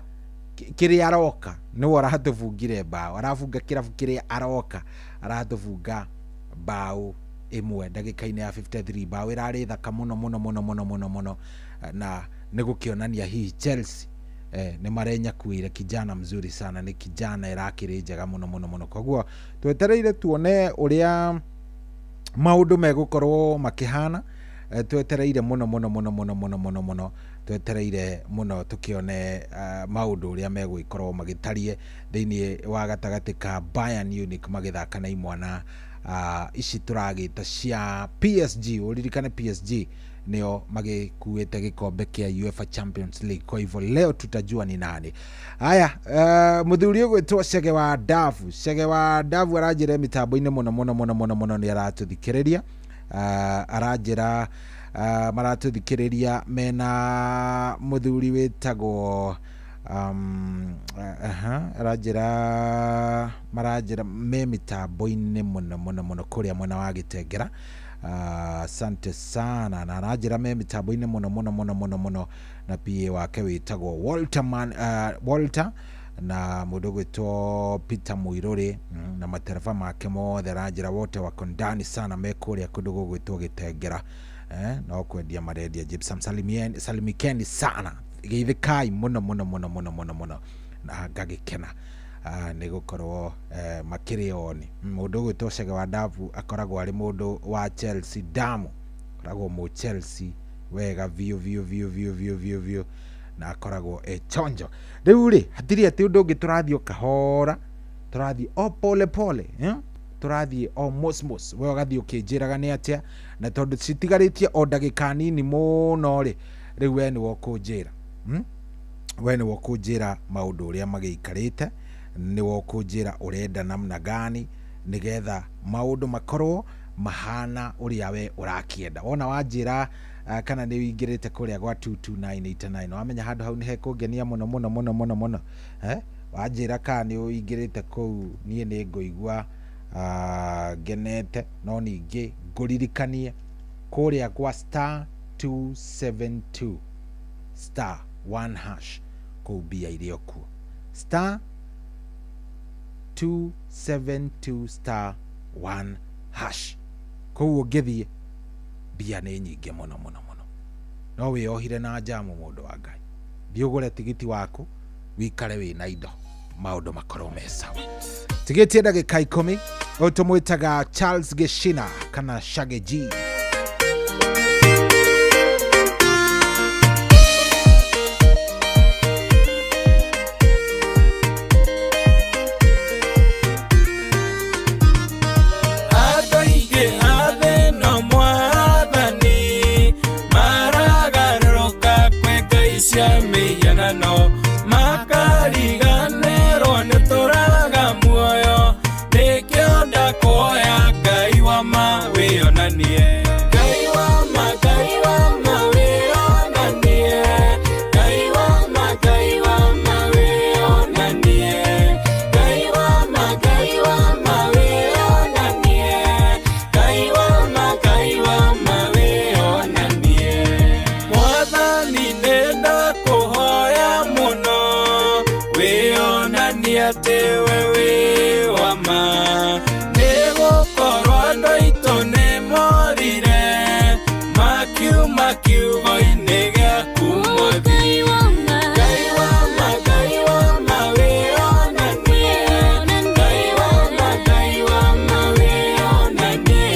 kĩrĩa aroka, nĩwe ũratũbungire mbaũ. Arabunga kĩrabu kĩrĩa aroka, aratũbunga mbaũ ĩmwe ndagĩka-inĩ ya 53. Mbaũ ĩrarĩ thaka mũno mũno mũno mũno mũno mũno, na nĩ gũkĩonania hihi Chelsea nĩ marenyakuire kijana mzuri sana, nĩ kijana ĩrakĩrĩ njega mũno mũno mũno. Koguo twetereire tuone ũrĩa maũndũ megũkorwo makĩhana. Twetereire mũno mũno mũno mũno mũno mũno mũno, twetereire mũno tũkĩone maũndũ ũrĩa megũgĩkorwo magĩtarie thĩinĩ wa gatagatĩ ka Bayern Munich magĩthaka na imwana ici tũragĩta cia PSG. Ũririkane PSG nĩo magĩkuĩte gĩkombe kĩa UEFA Champions League, kwa hivyo leo tutajua ni nani. Haya, mũthuri ũgwĩtwo Chege wa Davu, Chege wa Davu aranjĩra mĩtambo-inĩ mũno mũno mũno mũno mũno, nĩ aratũthikĩrĩria. Aranjĩra maratũthikĩrĩria mena mũthuri wĩtagwo aranjĩra maranjĩra me mĩtambo-inĩ mũno mũno mũno kũrĩa mwena wa Gĩtengera. Asante sana. Na aranjĩra me mĩtambo-inĩ mũno mũno mũno mũno mũno na PA wake wĩtagwo Walter, man, Walter na mũndũ ũgwĩtwo Peter Muiruri, na matereba make mothe. Aranjĩra wote wako ndani sana, me kũrĩa kũndũ gũgwĩtwo Gĩtengera, no kwendia marendia gypsum. Salimikeni sana. Geithĩkai mũno mũno mũno mũno mũno mũno na ngagĩkena nĩ gũkorwo makĩrĩ oni. Mũndũ ũgwĩtwo Chege wa Ndavu akoragwo arĩ mũndũ wa Chelsea damu, akoragwo mũ Chelsea wega biũ biũ biũ biũ biũ biũ biũ, na akoragwo e chonjo. Rĩu rĩ hatirĩ atĩ ũndũ ũngĩ, tũrathiĩ o kahora, tũrathiĩ o pole pole, eh? Tũrathiĩ o mosmos, we ũgathiĩ ũkĩnjĩraga nĩ atĩa, na tondũ citigarĩtie o ndagĩka nini mũno rĩ, rĩu we nĩwe ũkũnjĩra, We nĩwe ũkũnjĩra maũndũ ũrĩa magĩikarĩte, nĩwe ũkũnjĩra ũrenda namna gani nĩgetha maũndũ makorwo mahana ũrĩa we ũrakĩenda. Wona wanjĩra kana nĩ ũingĩrĩte kũrĩa gwa 22989, wamenya handũ hau nĩ hekũngenia mũno mũno mũno mũno mũno, eh? Wanjĩra kana nĩ ũingĩrĩte kũu, niĩ nĩ ngũigua ngenete. No ningĩ ngũririkanie kũrĩa gwa star 272 star 1 hash, kũu mbia irĩ o kuo, star 272 star 1 hash, kũu ũngĩthiĩ mbia nĩ nyingĩ mũno mũno mũno. No wĩyohire na njamu, mũndũ wa Ngai, thiĩ ũgũre tigiti waku wikare wĩna indo, maũndũ makorwo me sawa. Tigĩtie ndagĩka 10. Ũyũ tũmwĩtaga Charles Geshina kana Shage G. Andũ aingĩ a thĩ no mwathani maragarũrũka kwĩ ngai cia mĩhianano, makariganĩrwo nĩ tũraga muoyo, nĩkĩo ndakuoya Ngai wa ma wĩonanie. Ngai wa ma, Ngai wa ma wĩonanie. Ngai wa ma, Ngai wa ma wĩonanie. Ngai wa ma, Ngai wa ma wĩonanie. Ngai wa ma, Ngai wa ma wĩonanie. Mwathani nĩ ndakũhoya mũno wĩonanie atĩ we wĩ wa ma, nĩgũkorwo andũ aitũ nĩ morire makiuma kiugo-inĩ gĩaku Mwathi. Ngai wa ma, Ngai wa ma wĩonanie. Ngai wa ma, Ngai wa ma wĩonanie.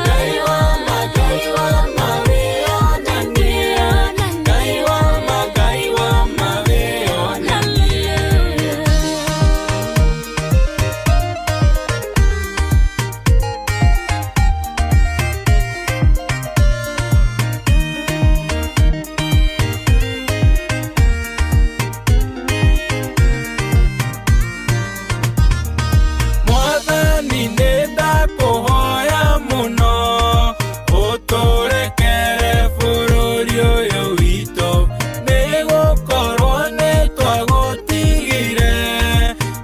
Ngai wa ma, Ngai wa ma wĩonanie. Ngai wa ma, Ngai wa ma wĩonanie. Mwathani nĩ ndakũhoya mũno ũtũrekere bũrũri ũyũ witũ, nĩgũkorwo nĩ twagũtigire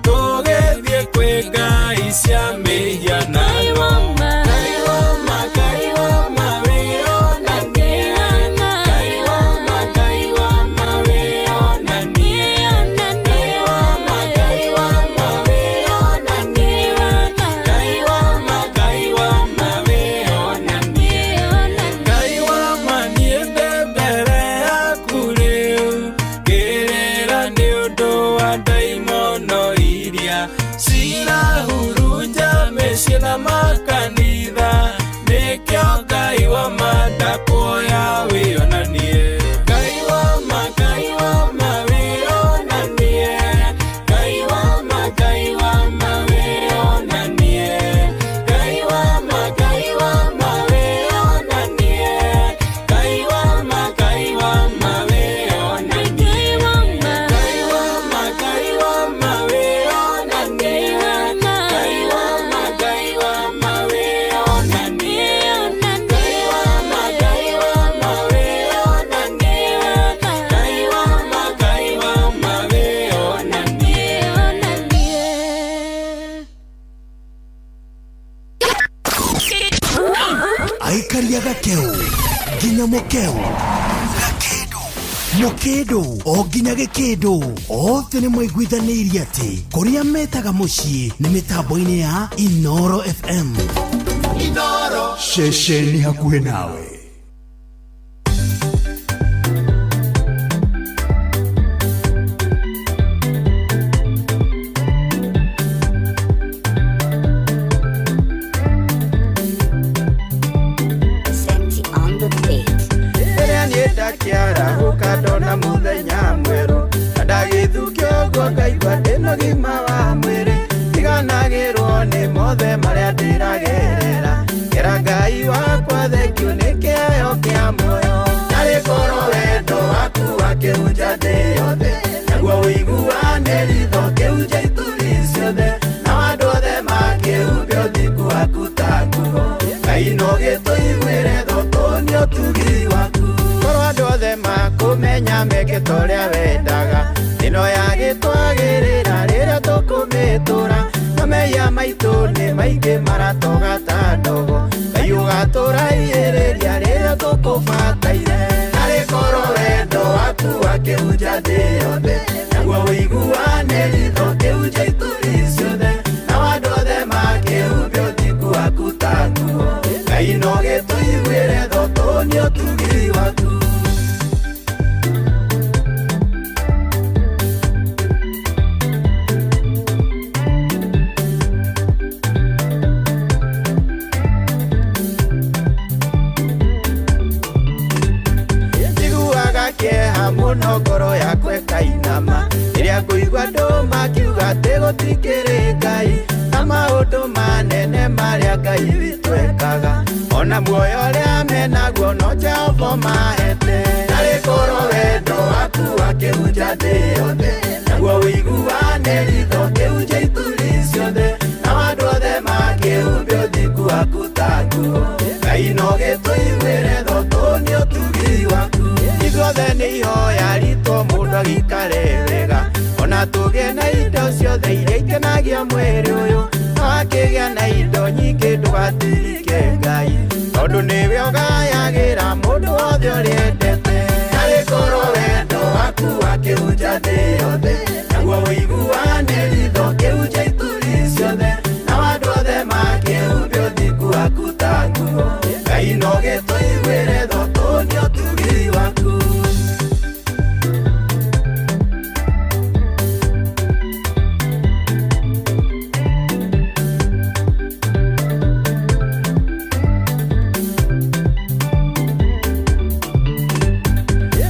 tũgĩthiĩ kwĩ ngai cia mĩhianano. Ngai wa ma, Ngai wa ma wĩonanie. Ngai wa ma, Ngai wa ma wĩonanie. Ngai wa ma, Ngai wa ma wĩonanie. Ngai wa ma, Ngai wa ma wĩonanie. Ngai wa ma, niĩ ndĩ mbere yaku rĩu ngĩrĩra nĩ ũndũ wa ndaimono iria cirahurunja mĩciĩ na makanitha, nĩkĩo Ngai wa ma ndakuoya wĩonanie. Ngai wa ma, Ngai wa ma wĩonanie. Ngai wa ma, Ngai wa ma wĩonanie. Ngai wa ma, Ngai wa ma wĩonanie. Ngai wa ma, Ngai wa ma wĩonanie. Ngai wa ma, Ngai wa ma wĩonanie. Ngai wa ma, Ngai wa ma wĩonanie. Ngai wa ma, Ngai wa ma wĩonanie. Ngai wa ma, Ngai wa ma wĩonanie. Aikaria gakeu nginya mukeu, gakindu mukindu o nginya gikindu, othe nĩ maiguithanĩirie atĩ kũrĩa metaga mũciĩ nĩ mĩtambo-inĩ ya Inoro FM. Inoro. Ceceni hakuhĩ nawe. Ndĩragerera Kera Ngai wakwa thengio nĩ kĩheo kĩa muoyo. Narĩ korwo wendo waku wakĩhunja thĩ yothe, naguo ũiguanĩri ũkĩhunja ituri ciothe, nao andũ othe makĩhumbe ũthingu waku ta nguo. Ngai no gĩtũiguĩre tha nĩ ũtugi waku. Korwo andũ othe makũmenya meke ta ũrĩa wendaga, ĩno yagĩtwagĩrĩra rĩrĩa tũkũmĩtũra. Na mehia maitũ nĩ maingĩ maratoga ta ndogo, Ngai ũgatũraihĩrĩria rĩrĩa tũkũbataire. Narĩ korwo wendo waku wakĩhunja thĩ yothe, naguo ũiguanĩri ũkĩhunja ituri ciothe, nao andũ othe makĩhumbe ũthingu waku ta nguo. Ngai no gĩtũiguĩre tha nĩ ũtugi waku. Kĩeha mũno ngoro yakwa ĩkainama rĩrĩa ngũigua andũ makiuga atĩ gũtikĩrĩ Ngai, na maũndũ manene marĩa Ngai witũ ekaga, ona muoyo ũrĩa menaguo no Jehova mahete. Narĩ korwo wendo waku wakĩhunja thĩ yothe, naguo ũiguanĩri ũkĩhunja ituri ciothe, nao andũ othe makĩhumbe ũthingu waku ta nguo. Ngai no gĩtũiguĩre tha nĩ ũtugi waku. Ithuothe nĩ ihoya ritũ mũndũ agĩikare wega, ona tũgĩe na indo ciothe iria ikenagia mwĩrĩ ũyũ, no akĩgĩa na indo nyingĩ ndũgatirike Ngai, tondũ nĩwe ũgayagĩra mũndũ wothe ũrĩa endete. Narĩ korwo wendo waku wakĩhunja thĩ yothe, naguo ũiguanĩri ũkĩhunja ituri ciothe, nao andũ othe makĩhumbe ũthingu waku ta nguo. Ngai no gĩtũiguĩre tha nĩ ũtugi waku.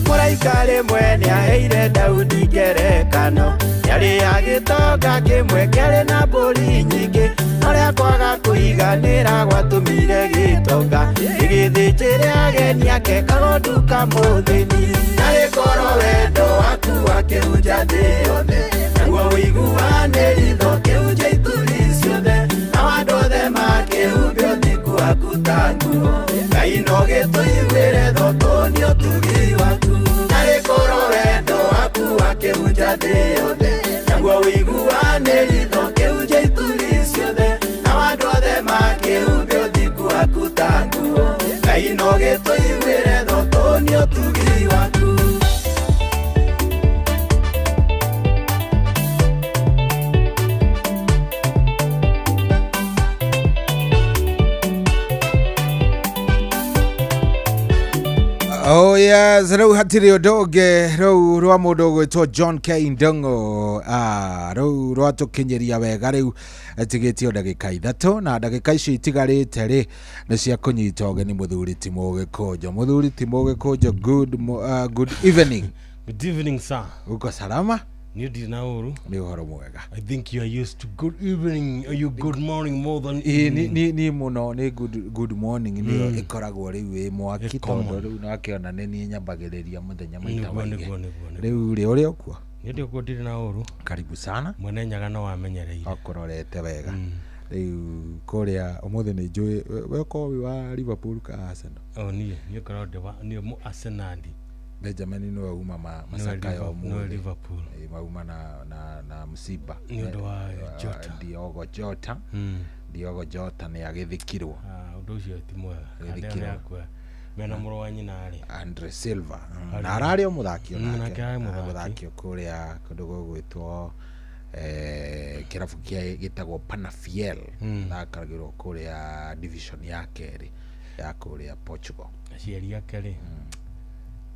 Mũraika rĩmwe nĩaheire Daudi ngerekano, yarĩ ya gĩtonga kĩmwe kĩarĩ na mbũri nyingĩ, no rĩa kwaga kũiganĩra gwatũmire gĩtonga gĩgĩthĩnjĩre ageni ake kagondu kamũthĩni. Narĩ korwo wendo waku wakĩhunja thĩ yothe, naguo ũiguanĩri ũkĩhunja ituri ciothe, nao andũ othe makĩhumbe ũthingu waku ta nguo. Ngai no gĩtũiguĩre tha nĩ ũtugi waku. Narĩ korwo wendo waku wakĩhunja thĩ yothe, naguo ũiguanĩri ũkĩhunja ituri ciothe, nao andũ othe makĩhumbe ũthingu waku ta nguo. Ngai no gĩtũiguĩre tha nĩ ũtugi waku. Oh yes, rĩu hatirĩ ũndũ ũngĩ rĩu rwa mũndũ ũgwĩtwo John K Ndung'u. Rĩu rwatũkinyĩria wega rĩu tigĩtio ndagĩka 3 na ndagĩka icio itigarĩte rĩ nĩ cia kũnyita ũgeni mũthuri ti Mũgĩkũnjo. Mũthuri ti Mũgĩkũnjo, good evening. Good evening, sir. Uko salama? Niĩ ndirĩ na ũru. Nĩ ũhoro mwega. I think you are used to good evening or you good morning more than evening. Ni mũno nĩ good morning nĩyo ĩkoragwo rĩu ĩ mwaki tondũ rĩu nakĩona nĩ niĩ nyambagĩrĩria mũthenya maita maingĩ. Rĩu rĩ ũrĩa ũkuo? Niĩ ndĩ ũkuo ndirĩ na ũru. Karibu sana. Mwene Nyaga no wamenyereire. Akũrorete wega. Rĩu kũrĩa ũmũthĩ nĩ njũĩ we ũkorwo wĩ wa Liverpool ka Arsenal? Oh niĩ ngoragwo ndĩ wa niĩ mũ Arsenal. Benjamin niwe uma Masaka ya ũmũthĩ. Liverpool. Mauma na msiba. Nĩ ũndũ wa Jota. Diogo Jota. Diogo Jota nĩ agĩthikirwo. Ũndũ ũcio ti mwega. Agĩthikirwo. Mena mũrũ wa nyina rĩ. Andre Silva. Na ararĩ o mũthaki onake. Mũthaki kũrĩa kũndũ gũgwĩtwo kĩrabu kĩa gĩtagwo Panafiel. Thakagĩrwo kũrĩa division ya kerĩ ya kũrĩa Portugal. Aciari ake rĩ.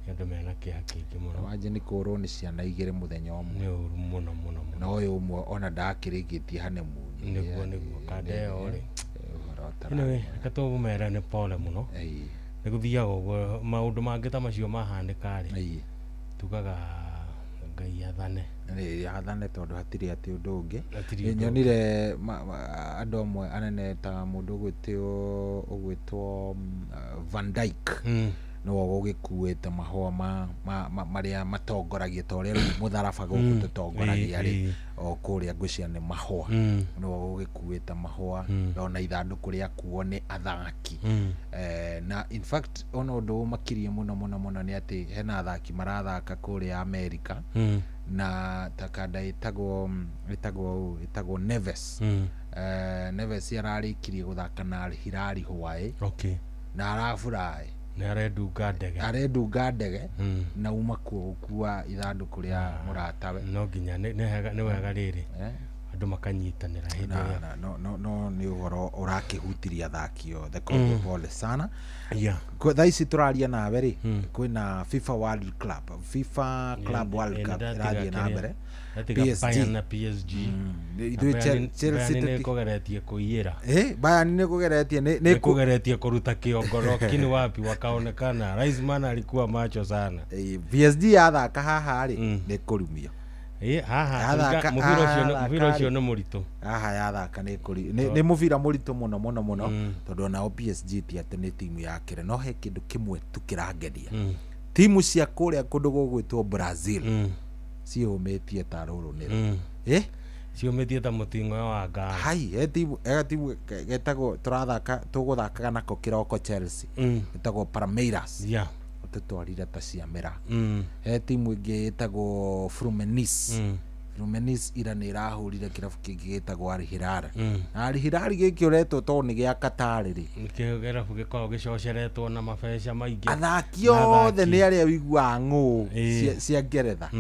Andũ mena kĩeha kĩingĩ mũno. Wanje nĩ kũrwo nĩ ciana igĩrĩ mũthenya ũmwe. Nĩ ũru mũno mũno mũno. Na ũyũ ũmwe ona ndakĩrĩkĩtie honeymoon. Nĩguo kanda ĩyo rĩ. Anyway, reke tũmere nĩ pole mũno. Nĩ gũthiaga ũguo maũndũ mangĩ ta macio mahanĩka rĩ. Tugaga Ngai athane. Nĩ athane tondũ hatirĩ atĩ ũndũ ũngĩ. Hatirĩ ũndũ. Nyonire andũ amwe anene ta mũndũ ũgwĩtwo Van Dijk, nĩwe ũgĩkuĩte mahũa marĩa matongoragia, ta ũrĩa rĩu mũtharaba gũkũ tũtongoragia rĩ, o kũrĩa ngwĩciria nĩ mahũa, nĩwe ũgĩkuĩte mahũa. Ndona ithandũkũ rĩakuo nĩ athaki. Na in fact ona ũndũ ũmakirie mũno mũno mũno nĩ atĩ hena athaki marathaka kũrĩa America, na takanda ĩtagwo Neves. Neves ararĩkirie gũthaka na Al Hilal Hawaii, na araburaĩ. Nĩ arendunga ndege. Arendunga ndege na uma kuo gũkua ithandũkũ rĩa mũratawe. No nginya nĩ wega rĩrĩ andũ makanyitanĩra hĩndĩ na, ĩrĩa na, no, no, no nĩ ũhoro ũrakĩhutiria athaki othe, koguo pole sana. Thaa ici tũraria nawe rĩ, kwĩna FIFA World Club, FIFA Club World Cup ĩrathiĩ na mbere. Ndatiga PSG. Bayern na PSG. Ithuĩ Na Chelsea Bayern nĩ ĩkũgeretie kũiyĩra. Bayern nĩ kũgeretie nĩ nĩ kũgeretie kũruta kĩongo, lakini wapi, wakaonekana Raisman alikuwa macho sana. PSG yathaka haha rĩ, nĩ kũrumio. Haha Yathaka- mũbira ũcio haha nĩ mũritũ. Haha yathaka nĩ kũri nĩ mũbira mũritũ mũno mũno mũno, tondũ onao PSG ti atĩ nĩ timu ya kĩrĩ, no he kĩndũ kĩmwe tu kĩrangeria, timu cia kũrĩa kũndũ gũgwĩtwo Brazil ciũmĩtie ta rũrũ nĩro. Ciũmĩtie ta mũting'oe wa ngano. Hai, he timu, he timu getagwo tũrathaka, tũgũthakaga nako kĩroko Chelsea, ĩtagwo Palmeiras. Tũtwarire ta ciamĩra. He timu ĩngĩ ĩtagwo Fluminense. Fluminense ira nĩ ĩrahũrire kĩrabu kĩngĩ gĩtagwo Al Hilal. Na Al Hilal gĩkĩ ũretwo tondũ nĩ gĩa Qatar rĩ. Nĩkĩo kĩrabu gĩkoragwo gĩcoceretwo na mabeca maingĩ. Athaki Na othe athaki. nĩ arĩa ũiguaga ng'ũ cia Ngeretha.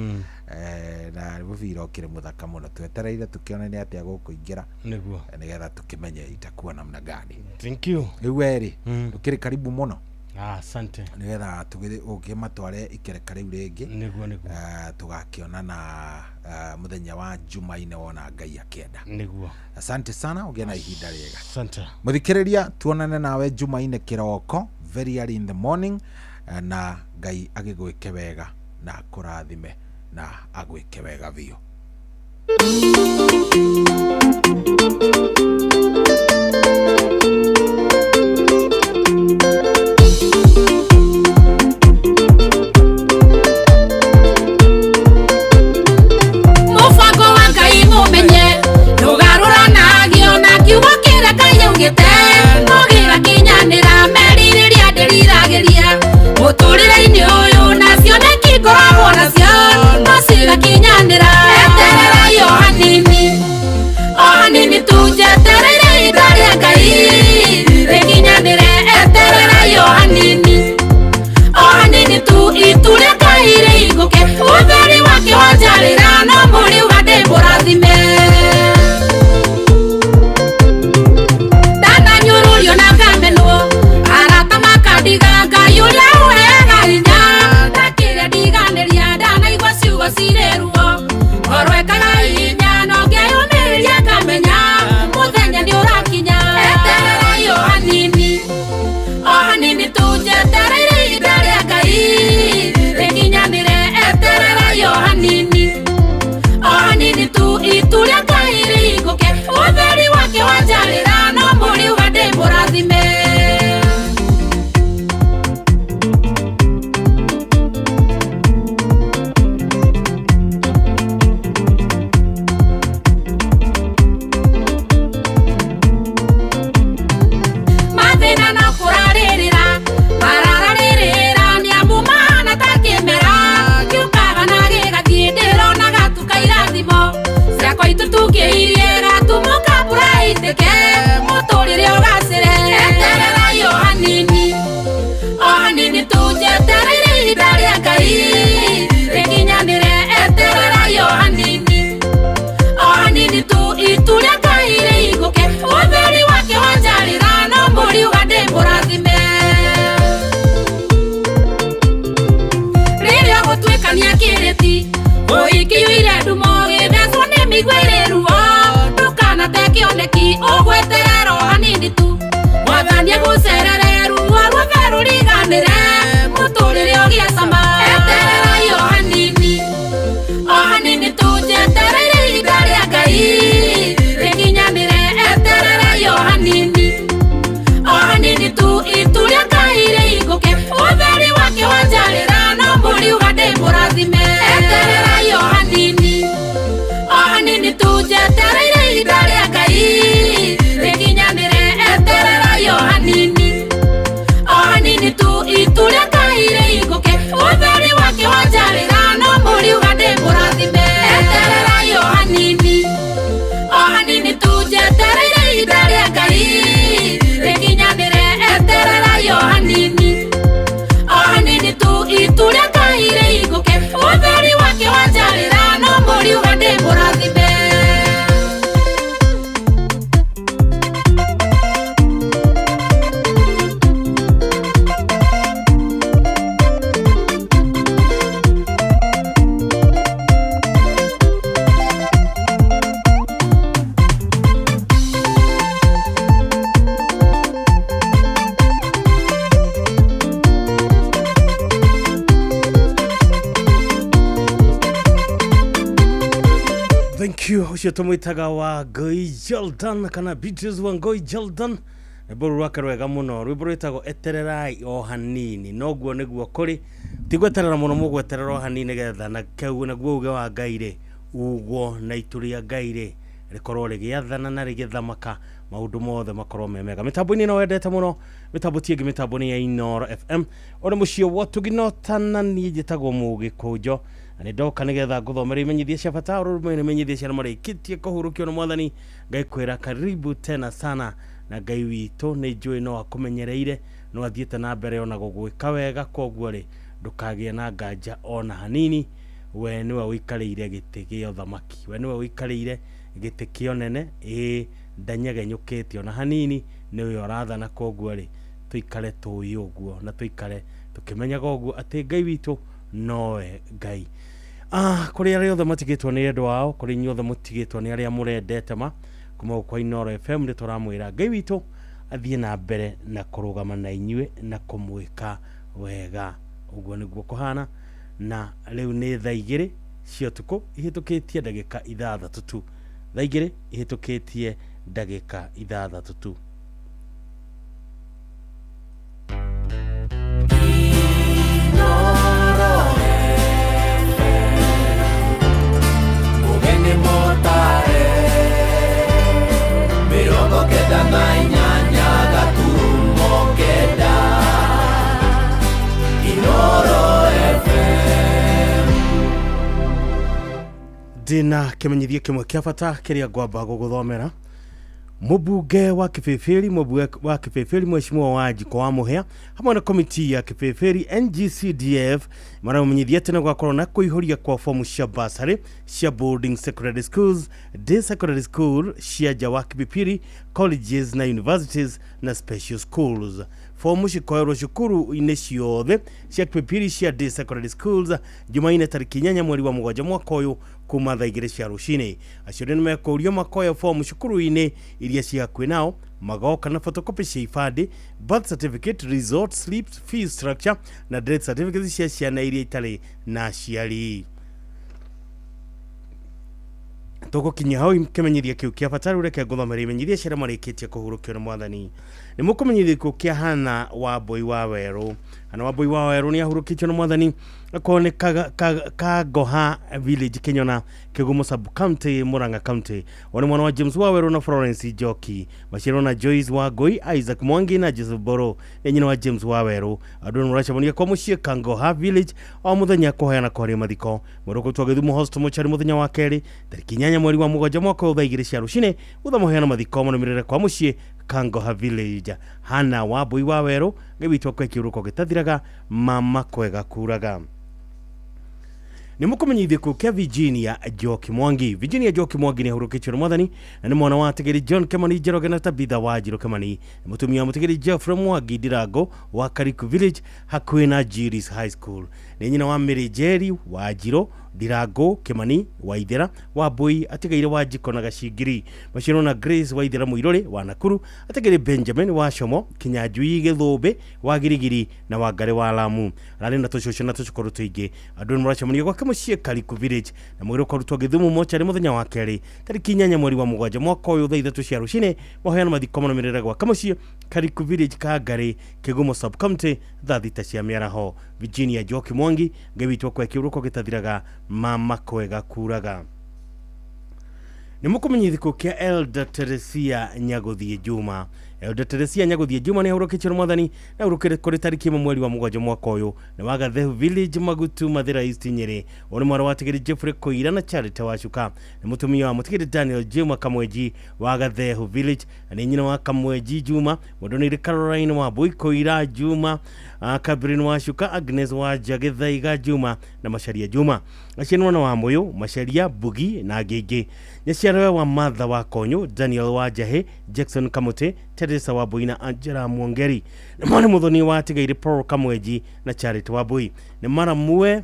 Na mũbira ũkĩrĩ mũthaka mũno, twetereire tũkĩone nĩ atĩa gũkũingĩra, Nĩguo. nĩgetha tũkĩmenye itakuwa namna gani. Thank you. Rĩu we rĩ, ũkĩrĩ karibu mũno. Asante. Nĩgetha ũkĩmatware ikereka rĩu rĩngĩ. Nĩguo. Tũgakĩonana mũthenya wa Jumaine wona Ngai akĩenda. Nĩguo. Asante sana, ũgĩe na ihinda rĩega. Asante. Mũthikĩrĩria, tuonane nawe Jumaine kĩroko, very early in the morning, na Ngai agĩgwĩke wega na akũrathime na agwĩke wega biũ. Mũbango wa Ngai mũmenye ndũgarũranagio na kiugo kĩrĩa Ngai augĩte, no gĩgakinyanĩra merirĩria ndĩriragĩria mũtũrĩre-inĩ ũyũ, na cioneki ngoragwo nacio no cigakinyanĩra. Etererai o hanini, o hanini tu, njetereire ihinda rĩa Ngai rĩkinyanĩre. Etererai o hanini, o hanini tu, itu rĩa Ngai rĩhingũke, ũtheri wake wanjarĩra, no mũriuga ndĩ mũrathime. Ndananyũrũrio na ngamenwo, arata makandiga, Ngai ũrĩa ũheaga hinya ndakĩrĩa ndiganĩria, ndanaigua ciugo cirĩ ruo, ngoro ĩkaga hinya, no ngeyũmĩrĩria ngamenya mũthenya nĩ ũrakinya. Etererai o hanini, o hanini tu, njetereire ihinda rĩa Ngai rĩkinyanĩre. Etererai o hanini, o hanini tu, itu rĩa Ngai rĩhingũke, ũtheri wake wanjarĩra, no mũriuga ndĩ mũrathime. Mathĩna no kũrarĩrĩra marararĩrĩra, nĩamu mahana ta kĩmera gĩũkaga na gĩgathiĩ, ndĩrona gatuka irathimo ciakwa itutukĩirie, gatumũka mbura ĩitĩke, mũtũrĩre ũgacĩre. Etererai o hanini, o hanini tu, njetereire ihinda rĩa Ngai rĩkinyanĩre. Etererai o hanini, o hanini tu, itu rĩa Ngai rĩhingũke, ũtheri wake wanjarĩra, no mũriuga ndĩ mũrathime. Rĩrĩa ũgũtuĩkania kĩrĩti ũikiyũire ndumo, gĩthecwo nĩ mĩigua ĩrĩ ruo, ndũkanate kĩoneki, ũgweterera o hanini tu, Mwathani agũcerere, ruo ruothe rũriganĩre, mũtũrĩre Ũcio tũmwĩtaga wa Ngoi Jordan kana Beatrice wa Ngoi Jordan, rwĩmbo rũu rwake rwega mũno, rwĩmbo rwĩtagwo etererai o hanini. Noguo nĩguo kũrĩ, tigweterera mũno, mũgweterera o hanini nĩgetha na kau naguo uge wa Ngai rĩ ugwo na itu rĩa Ngai rĩ rĩkorwo rĩgĩathana na rĩgĩthamaka, maũndũ mothe makorwo me mega. Mĩtambo-inĩ ĩno wendete mũno, mĩtambo ti ĩngĩ, mĩtambo nĩ ya Inooro FM. Ũrĩ mũciĩ wa Ũtugi na niĩ njĩtagwo Mũgĩkũnjo, na nĩ ndoka nĩgetha ngũthomere imenyithia cia bata. Ũrũmwe imenyithia cia marĩkĩtie kũhurũkio nĩ Mwathani. Ngai kwĩra karibu tena sana, na Ngai witũ nĩ njũĩ no akũmenyereire, no athiĩte na mbere ona gũgwĩka wega. Koguo rĩ, ndũkagĩe na nganja ona hanini, we nĩwe ũikarĩire gĩtĩ gĩa ũthamaki, we nĩwe ũikarĩire gĩtĩ kĩa ũnene, ĩĩ ndanyegenyũkĩte ona hanini, nĩwe ũrathana. Koguo rĩ, tũikare tũĩ ũguo na tũikare tũkĩmenyaga ũguo atĩ Ngai witũ nowe Ngai. Kũrĩ arĩa othe matigĩtwo nĩ endwa ao, kũrĩ inyuĩ othe mũtigĩtwo nĩ arĩa mũrendete, ma kuma gũkũ kwa Inooro FM nĩ tũramwĩra Ngai witũ athiĩ na mbere na kũrũgama na inyuĩ na kũmwĩka wega. Ũguo nĩguo kũhana. Na rĩu nĩ thaa 2 cia ũtukũ ihĩtũkĩtie ndagĩka 6 tu, thaa 2 ihĩtũkĩtie ndagĩka 6 tu. Mũgeni mũtare 98.9 Inooro FM. Ndĩna kĩmenyithia kĩmwe kĩa bata kĩrĩa ngwamba gũgũthomera. Mũmbunge wa Kĩbĩbĩri, mũmbunge wa Kĩbĩbĩri Mheshimiwa Wanjikũ wa Mũhĩa hamwe na komiti ya Kĩbĩbĩri NGCDF maramenyithia atĩ nĩ gũgakorwo na kũihũria kwa fomu cia bursary cia boarding secondary schools, day secondary school cia nja wa Kĩbĩbĩri, colleges na universities na special schools. Fomu cikoerwo cukuru-inĩ ciothe cia Kĩbĩbĩri cia day secondary schools Jumaine tarĩki 8 mweri wa 7 mwaka ũyũ kuma thaa 2 cia rũcinĩ. Acio nĩ mekũrio makoya fomu cukuru-inĩ iria ci hakuhĩ nao, magoka na photocopy cia ibandĩ, birth certificate, result slips, fee structure na death certificate cia ciana iria itarĩ na aciari. Tũgũkinyia hau kĩmenyithia kĩu kĩa bata. Rĩu reke ngũthomere imenyithia cia arĩa marĩkĩtie kũhurũkio nĩ Mwathani. Nĩ mũkũmenyithia gĩkuũ kĩa Hana wa Mbũi wa Werũ. Hana wa Mbũi wa Werũ nĩ ahurũkĩtio nĩ Mwathani akorwo nĩ Kangoha village, Kĩnyona, Kĩgumo sub county, Murang'a county. Ũyũ nĩ mwana wa James wa Werũ na Florence Njoki, maciarwo na Joyce wa Ngũi, Isaac Mwangi na Joseph Boro. Nĩ nyina wa James wa Werũ. Andũ nĩ maracemania kwa mũciĩ Kangoha village o mũthenya kũheana kwaria mathiko. Mwĩrĩ ũgũtwo Gĩthumo Hospital mochari mũthenya wa kerĩ tarĩki 8 mweri wa 7 mwaka ũyũ thaa 2 cia rũcinĩ. Gũtha mũheano mathiko marũmĩrĩre kwa mũciĩ Kangoha village. Hana wa Mbũi wa Werũ, Ngai witũ akwe kĩũrũko gĩtathiraga, mama kwega kuraga. Nĩ mũkũmenyithia gĩkuũ kĩa Virginia Njoki Mwangi. Virginia Njoki Mwangi nĩ ahurũkĩtio nĩ Mwathani na nĩ mwana wa Atigĩri John Kemani Njoroge na Tabitha wa Njirũ Kemani, nĩ mũtumia wa Mũtigĩri Geoffrey Mwangi Ndirango wa Kariku village hakuhĩ na Jiris High School. Nĩ nyina wa Mary Njeri wa Njirũ Ndirango Kemani wa Ithera wa Mbũi, atigaire wa Njiko na Gacingiri. Maciarwo na Grace wa Ithera Mũirũrĩ wa Nakuru, atigĩrĩ Benjamin wa Como, Kinyanjui Gĩthũmbĩ wa Girigiri na Wangari wa Lamu. Ararĩ na tũcũcũ na tũcũkũrũ tũingĩ. Andũ nĩ maracemania gwake mũciĩ Kariku village na mwĩrĩ ũkarutwo Gĩthumo mocarĩ mũthenya wa kerĩ tarĩki 8 mweri wa 7 mwaka ũyũ thaa 3 cia rũcinĩ. Mahoyano mathiko marũmĩrĩre gwake mũciĩ Kariku village, Kangari, Kĩgumo sub county thaa 6 cia mĩaraho. Virginia Njoki Mwangi, Ngai witũ akwe kĩũrũko gĩtathiraga, mama kwega kuraga. Nĩ mũkũmenyithia gĩkuũ kĩa Elder Teresia Nyagũthiĩ Juma. Elder Teresia Nyagũthiĩ Juma nĩ ahurũkĩtio nĩ Mwathani na ahurũkire kũrĩ tarĩki 1 mweri wa 7 mwaka ũyũ. Nĩ wa Gathehu village, Magutu, Mathĩra East, Nyĩrĩ. Ũyũ nĩ mwana wa Tigĩri Jeffrey Koira na Charity Wacuka. Nĩ mũtumia wa Mũtigĩri Daniel Juma Kamwenji wa Gathehu village na nĩ nyina wa Kamwenji Juma, Mũndũnĩire Caroline wa Mbũi Koira Juma, Cabrin Wacuka, Agnes wa Njagĩthaiga Juma na Macharia Juma. Acio nĩ mwana wa Mũyũ, Macharia Bugi na angĩ aingĩ. Nyaciarawe wa Martha wa Konyũ, Daniel wa Njahĩ, Jackson Kamũtĩ, Teresa wa Mbũi na Angela Mwongeri. Nĩ mwana mũthoni wa Atigaire Paul Kamwenji na Charity wa Mbũi. Nĩ maramwe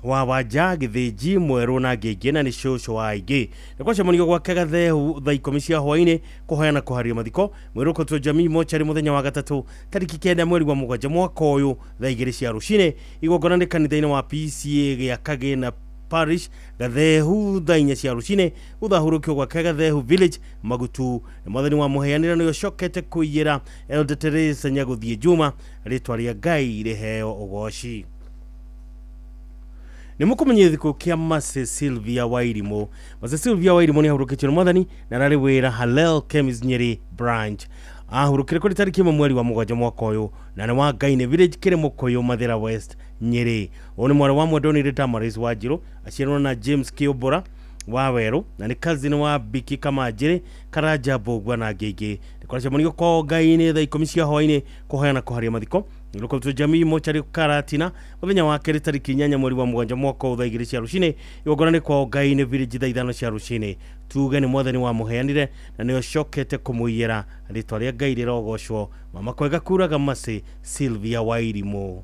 wa Wanja Gĩthĩnji Mwerũ na angĩ aingĩ na nĩ cũcũ wa aingĩ. Nĩ gwacemanio gwake Gathehu thaa 10 cia hwaĩ-inĩ kũhoya na kũharia mathiko. Mwĩrĩ ũkũrutwo Jamii mocarĩ mũthenya wa gatatũ tarĩki 9 mweri wa 7 mwaka ũyũ thaa 2 cia rũcinĩ. Igongona nĩ kanitha-inĩ wa PCA gĩa Kagĩna Parish Gathehu thaa 4 cia rũcinĩ gũthahũrũkio gwake Gathehu Village Magutu. Nĩ mwathani wa mũheanĩra nĩ ũcokete kũiyĩra Elder Teresa Nyagũthiĩ Juma, rĩtwa rĩa Ngai rĩheo ũgoci. Nĩ mũkũmenyithia gĩkuũ kĩa Mercy Sylvia Wairimu. Mercy Sylvia Wairimu nĩ ahurũkĩtio nĩ mwathani na ararĩ wĩra Hallel Chemist Nyeri branch. Ahurũkire kũrĩ tarĩki 1 mweri wa 7 mwaka ũyũ na nĩ wa Ngainĩ Village Kĩrĩmũkũyũ Mathĩra West Nyeri. Ũyũ nĩ mwarĩ wa Mwendonire Damaris Wanjirũ, aciarirwo na James Kĩũmbũra wa Werũ na nĩ cousin wa Biki Kamanjĩrĩ Karanja Mbũgua na angĩ aingĩ. Nĩ kũracemanio kwao Ngai-inĩ thaa 10 cia hwaĩ-inĩ kũhoya na kũharia mathiko. Nĩrũkũrutwo jamii mochari Karatina mũthenya wa kerĩ tarĩki 8 mweri wa 7 mwaka ũyũ thaa 2 cia rũcinĩ. Igongona nĩ kwao Ngai-inĩ Village thaa 5 cia rũcinĩ. Tuge nĩ mwathani wa mũheanire na nĩ ũcokete kũmũiyĩra, rĩtwa rĩa Ngai rĩrogocwo. Mama kwega kuraga Mercy Sylvia Wairimu.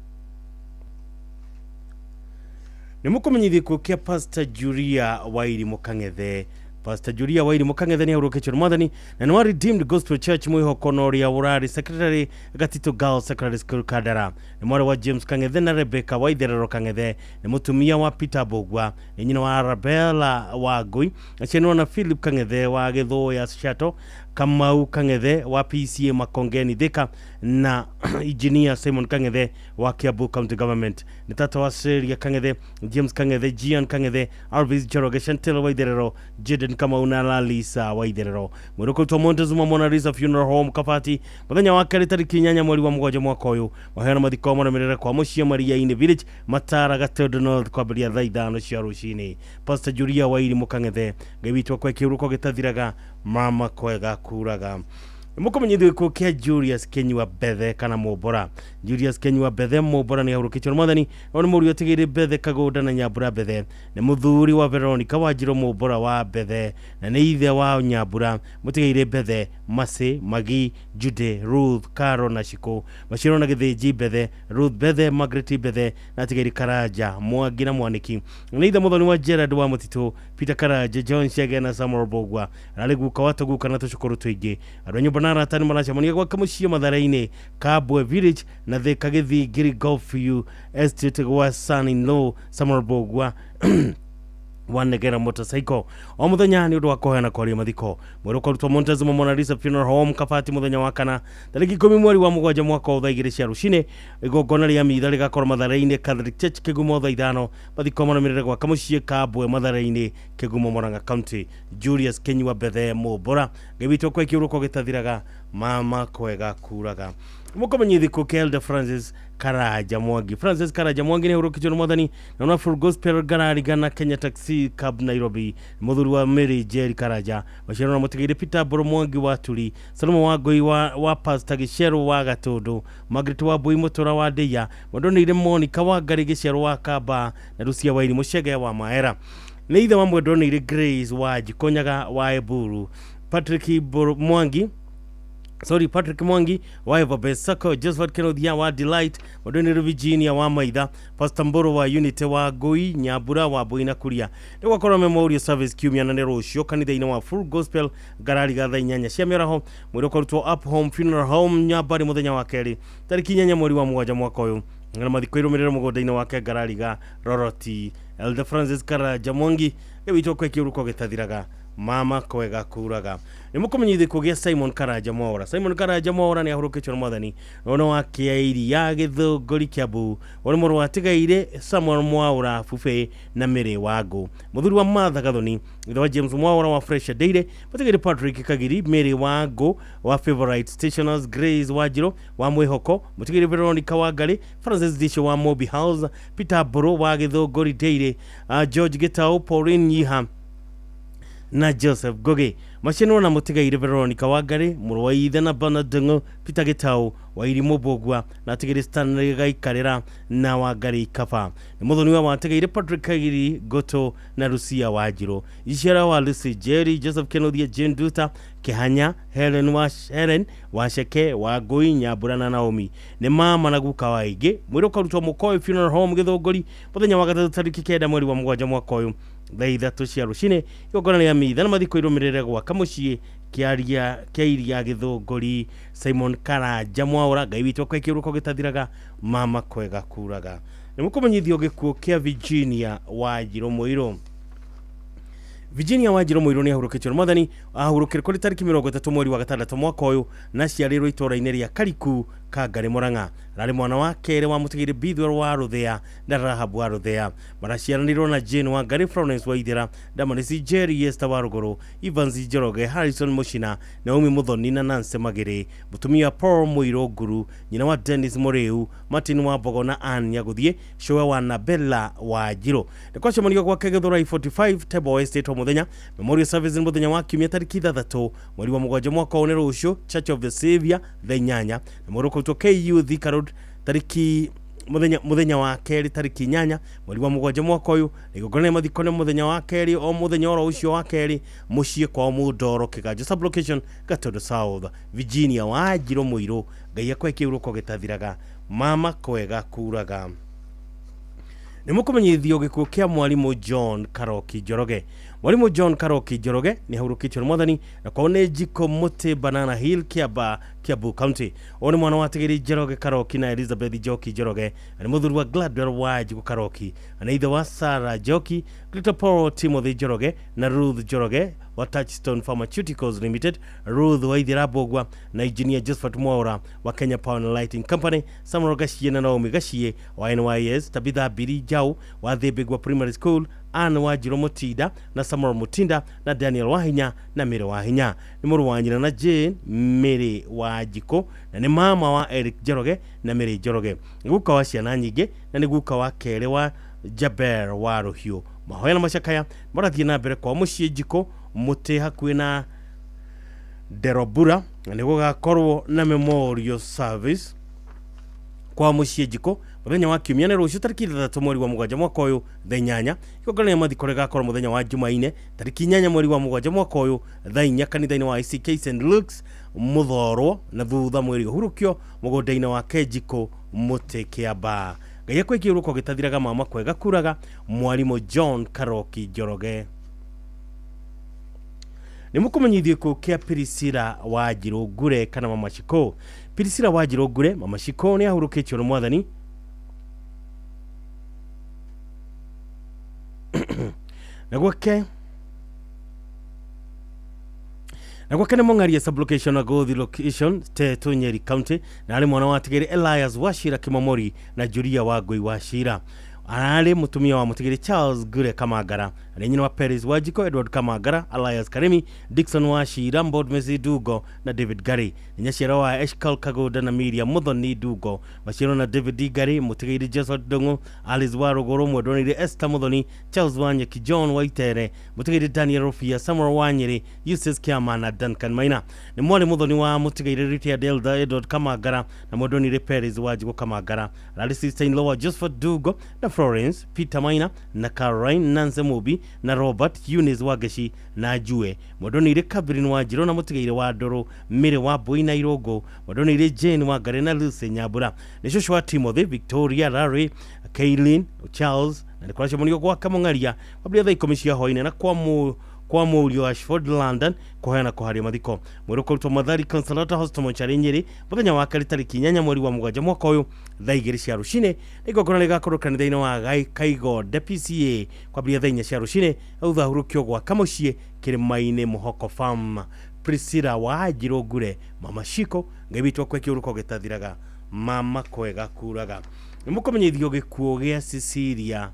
Nĩ mũkũmenyithia gĩkuũ kĩa Pastor Julia Wairimu Kang'ethe. Pastor Julia Wairimu Kang'ethe nĩ ahurũkĩtio nĩ mwathani na nĩ wa Redeemed Gospel Church mwĩhoko na ũrĩa ũrarĩ secretary Gatito Girls Secondary School Kandara. Nĩ mwarĩ wa James Kang'ethe na Rebecca Waitherero Kang'ethe, nĩ mũtumia wa Peter Mbũgua, nĩ nyina wa Arabella wa Ngũi, aciarirwo na Philip Kang'ethe wa Gĩthũya Shato, Kamau Kang'ethe wa PCA Makongeni Thika na Engineer Simon Kang'ethe wa Kiambu County Government. Nĩ tata wa Celia Kang'ethe, James Kang'ethe, Gian Kang'ethe, Alvis Njoroge, Chantel Waitherero, Jaden Kamau na Lalisa Waitherero. Mwĩrĩ ũkũrutwo Montezuma Mona Lisa Funeral Home Kabati mũthenya wa kerĩ tarĩki 8 mweri wa 7 mwaka ũyũ. Maheana mathiko marũmĩrĩre kwa mũciĩ Maria-inĩ Village Matara Gatundu North kwambĩrĩria thaa 5 cia rũcinĩ. Pastor Julia Wairimu Kang'ethe, Ngai witũ akwe kĩhurũko gĩtathiraga, mama kwega kuraga. Mũkũmenyithio gĩkuũ kĩa Julius Kenyua Bethe kana Mũmbora. Julius Kenyua Bethe Mũmbora nĩ ahurũkĩtio nĩ mwathani. Ũyũ nĩ mũriũ atigĩire Bethe Kagũnda na Nyambura Bethe, nĩ mũthuri wa Veronica Wanjirũ Mũmbora wa Bethe na nĩ ithe wa Nyambura. Mũtigĩire Bethe, Mercy, Magi, Jude, Ruth, Caro na Shiko. Maciarwo na Gĩthĩnji Bethe, Ruth Bethe, Margaret Bethe na atigĩire Karanja, Mwangi na Mwaniki. Nĩ ithe mũthoni wa Gerard wa Mũtitũ, Peter Karanja, John Chege na Samuel Mbũgua. Ararĩ guka wa tũguka na tũcũkũrũ tũingĩ. Andũ a nyũmba na arata nĩ maracemania gwake mũciĩ Mathare-inĩ Kabwe Village na Thika Gĩthingiri Golf View Estate gwa son-in-law Samuel Mbũgua wanegera motorcycle o muthenya ni undu wa kuheana kwaria mathiko. Mwĩrĩ ũkarutwo Montezuma Mona Lisa Funeral Home Kabati muthenya wa kana tarĩki 10 mweri wa 7 mwaka wa thaa 2 cia rũcinĩ. Igongona rĩa mitha rĩgakorwo Mathare-inĩ Catholic Church Kĩgumo thaa 5. Mathiko marũmĩrĩre gwaka mũciĩ Kabwe Mathare-inĩ Kĩgumo Murang'a County. Julius Kenyua Bethe Mũmbora, Ngai witũ akwe kĩhurũko gĩtathiraga, mama kwega kuraga. Mũkũmenyithia gĩkuũ kĩa Elder Francis Karanja Mwangi. Francis Karanja Mwangi nĩ ahurũkĩtio nĩ mwathani na nĩ wa Full Gospel Garariga na Kenya Taxi Cab Nairobi. Mũthuri wa Mary Jerry Karanja, maciaro na mũtigĩire Peter Mbũrũ Mwangi wa Turi, Salomo wa Ngũi wa Pastor Gĩcerũ wa Gatũndũ, Margaret wa Mbui Mũtũra wa Ndĩia, Mwendonĩire Monica wa Ngarĩ Gĩcerũ wa Kamba na Lucia Wairimu Chege wa Maera. Nĩ ithe wa Mwendonĩire Grace wa Njikonyaga wa Eburu, Patrick Mwangi Sorry, Patrick Mwangi wa Everbest Sacco, Josephat Kenothia wa Delight, Mwendonĩire Virginia wa Maitha, Pastor Mbũrũ wa Unity wa Ngũi, Nyambura wa Mbui na Kuria. Nĩ gwakorwo memorial service kiumia na nĩ rũciũ kanitha-inĩ wa Full Gospel Garariga thaa 8 cia mĩaraho. Mwĩrĩ ũkarutwo Up Home Funeral Home Nyambari mũthenya wa kerĩ tarĩki 8 mweri wa 7 mwaka ũyũ na mathiko irũmĩrĩre mũgũnda-inĩ wake Garariga Roroti. Elder Francis Karanja Mwangi, Ngai witũ akwe kĩhurũko gĩtathiraga, mama kwega kuraga. Nĩ mũkũmenyithia gĩkuũ gĩa Simon Karanja Mwaura. Simon Karanja Mwaura nĩ ahurũkĩtio nĩ mwathani na wa Kĩairia Gĩthũngũri Kiambu. Ũyũ nĩ mũrũ wa Tigaire Samuel Mwaura Bube na Mary Wangũ, mũthuri wa Martha Gathoni, ithe wa James Mwaura wa Fresh Dairy, mũtigĩire Patrick Kagiri, Mary Wangũ wa Favorite Stationers, Grace Wanjirũ wa Mwĩhoko, mũtigĩire Veronica Wangari, Francis Disho wa Mobi House, Peter Mbũrũ wa Gĩthũngũri Dairy, George Gĩtau, Pauline Nyiha na Joseph Ngugi. Macianwo na mũtigaire Veronica Wangari, mũrũ wa ithe na Bernard Ndung'u, Peter Gĩtau, Wairimu Mbũgua na atigĩire Stanley Gaikarĩra na Wangari Kaba. Nĩ mũthoni wa watigaire Patrick Kagiri Ngũtũ na Lucia Wanjirũ. Iciara wa Lucy Jerry, Joseph Kenothia, Jane Duta, Kĩhanya, Helen Waceke, Wangũi, Nyambura na Naomi. Nĩ mama na guka wa aingĩ. Mwĩrĩ ũkarutwo Mũkoi Funeral Home Gĩthũngũri mũthenya wa gatatũ tarĩki 9 mweri wa 7 mwaka ũyũ thaa 3 cia rũcinĩ. Igongona rĩa mitha na mathiko irũmĩrĩre gwaka mũciĩ Kĩairia Gĩthũngũri. Simon Karanja Mwaura, Ngai witũ akwe kĩhurũko gĩtathiraga, mama kwega kuraga. Nĩ mũkũmenyithio gĩkuũ kĩa Virginia Wanjirũ Mũirũ. Virginia Wanjirũ Mũirũ nĩ ahurũkĩtio nĩ mwathani. Ahurũkire kũrĩ tarĩki 30 mweri wa gatandatũ mwaka ũyũ, na aciarĩirwo itũũra-inĩ rĩa Kariku, Kangarĩ, Murang'a. Ararĩ mwana wa kerĩ wa mũtigĩrĩ Bithwell wa Rũthĩa na Rahab wa Rũthĩa. Maraciaranĩirwo na Jane Wangari, Florence Waithera, Damaris Njeri, Esther wa Rũgũrũ, Evans Njoroge, Harrison Mũcina, Naomi Mũthoni na Nancy Magĩrĩ. Mũtumia Paul Mũirũ Nguru, nyina wa Dennis Mũrĩu, Martin wa Mbogo na Ann Nyagũthiĩ, cũwe wa Nabella Wanjirũ. Nĩ kwacemanio gwake Gĩthũrai 45 Table Estate o mũthenya. Memorial service nĩ mũthenya wa kiumia tarĩki 6 mweri wa 7 mwaka ũyũ, nĩ rũciũ, Church of the Savior thaa 8, na mweri ũkũrutwo KU Thika Road tarĩki mũthenya wa kerĩ tarĩki 8 mweri wa 7 mwaka ũyũ, na igongona rĩa mathiko nĩ mũthenya wa kerĩ o mũthenya oro ũcio wa kerĩ mũciĩ kwao Mũndoro, Kĩganjo sublocation, Gatundu South. Virginia Wanjirũ Mũirũ, Ngai akwe kĩurũko gĩtathiraga, mama kwega kuraga. Nĩ mũkũmenyithio gĩkuũ kĩa mwarimũ John Karoki Njoroge. Mwarimũ John Karoki Njoroge nĩ ahurũkĩtio nĩ mwathani, na kwao nĩ Njiko Mũtĩ, Banana Hill, Kiamba, Kiambu County. Ũyũ nĩ mwana wa Tigĩri Njoroge Karoki na Elizabeth Njoki Njoroge, na nĩ mũthuri wa Gladwell Wanjikũ Karoki, na nĩ ithe wa Sarah Njoki, Dr. Paul Timothy Njoroge na Ruth Njoroge wa Touchstone Pharmaceuticals Limited, Ruth Waithera Mbũgua na Engineer Josephat Mwaura wa Kenya Power and Lighting Company, Samuel Gachie na Naomi Gachie wa NYS, Tabitha Biri Jau wa Thĩmbĩgua Primary School, Ann Wanjirũ Mũtinda na Samuel Mutinda na Daniel Wahinya na Mary Wahinya. Nĩ mũrũ wa nyina na Jane Mary Wanjikũ, na nĩ mama wa Eric Njoroge na Mary Njoroge. Nĩ guka wa ciana nyingĩ, na nĩ guka wa kerĩ wa Jaber wa Rũhiũ. Mahoya na macakaya marathiĩ na mbere kwa mũciĩ Njikũ Mũtĩ hakuhĩ na Nderobura, na nĩ gũgakorwo na memorial service kwa mũciĩ Njikũ mũthenya wa kiumia, nĩ rũciũ tarĩki 6 mweri wa 7 mwaka ũyũ thaa 8. Igongona rĩa mathiko rĩgakorwo mũthenya wa Jumaine tarĩki 8 mweri wa 7 mwaka ũyũ thaa 4 kanitha-inĩ wa ICK St Luke's Mũthorwo, na thutha mwĩrĩ ũhurũkio mũgũnda-inĩ wake Njikũ Mũtĩ, Kĩambaa. Ngai akwe kĩurũko gĩtathiraga, mama kwega kuraga, mwarimũ John Karoki Njoroge. Nĩ mũkũmenyithio gĩkuũ kĩa Priscilla Wanjirũ Ngure kana Mama Shiko. Priscilla Wanjirũ Ngure Mama Shiko nĩ ahurũkĩtio nĩ mwathani, na gwake nĩ Mũng'aria sublocation na Gothi location, Tetu, Nyeri County, na arĩ mwana wa Tigĩrĩ Elias Wachira Kimomori na Julia Wangũi Wachira. Ararĩ mũtumia wa mũtigĩrĩ Charles Ngure Kamangara, arĩ nyina wa Peris Wanjiko, Edward Kamangara, Elias Karimi, Dixon Wachira, Mbod Dugo na David Gary. Nĩ nyaciara wa Eshkal Kagoda na Miriam Muthoni Dugo, maciaro na David Gary, mũtigĩrĩ Joseph Ndung'u, Alice wa Rũgũrũ, mwendwanĩire Esther Muthoni, Charles Wanyeki, John Waitere, mũtigĩrĩ Daniel Rufia, Samuel Wanyeri, Eustace Kiama na Duncan Maina. Nĩ mwarĩ mũthoni wa mũtigĩrĩ retired Elder Edward Kamangara na mwendwanĩire Peris Wanjikũ Kamangara. Ararĩ sister in law wa Josephat Dugo na Florence Peter Maina na Caroline Nancy Mubi na Robert Eunice Wangeci na Jue, mwendwanĩire Catherine Wanjirũ na mũtigĩrĩ wa Ndũrũ Mary wa Mbui na Irũngũ, mwendwanĩire Jane Wangari na Lucy Nyambura. Nĩ cũcũ wa Timothy, Victoria, Larry, Kaylin, Charles, na nĩ kũracemanio gwa Kamũng'aria kwambĩrĩria thaa 10 cia hwaĩ-inĩ na kwa mũriũ Ashford, London, kũheana kũharia mathiko. Mwĩrĩ ũkũrutwo Mathari Consolata Hospital Mochari, Nyĩrĩ, mũthenya wa kerĩ tarĩki 8 mweri wa 7 mwaka ũyũ thaa 2 cia rũcinĩ, na igongona rĩgakorwo kanitha-inĩ wa Kaigonde PCA kwambĩrĩria thaa 4 cia rũcinĩ, na thutha hurũkio gwa Kamũciĩ Kĩrĩma-inĩ Mũhoko Farm. Priscilla Wanjirũ Ngure Mama Shiko, Ngai witũ akwe kĩurũko gĩtathiraga, mama kwega kuraga. Nĩ mũkũmenyithio gĩkuũ gĩa Cecilia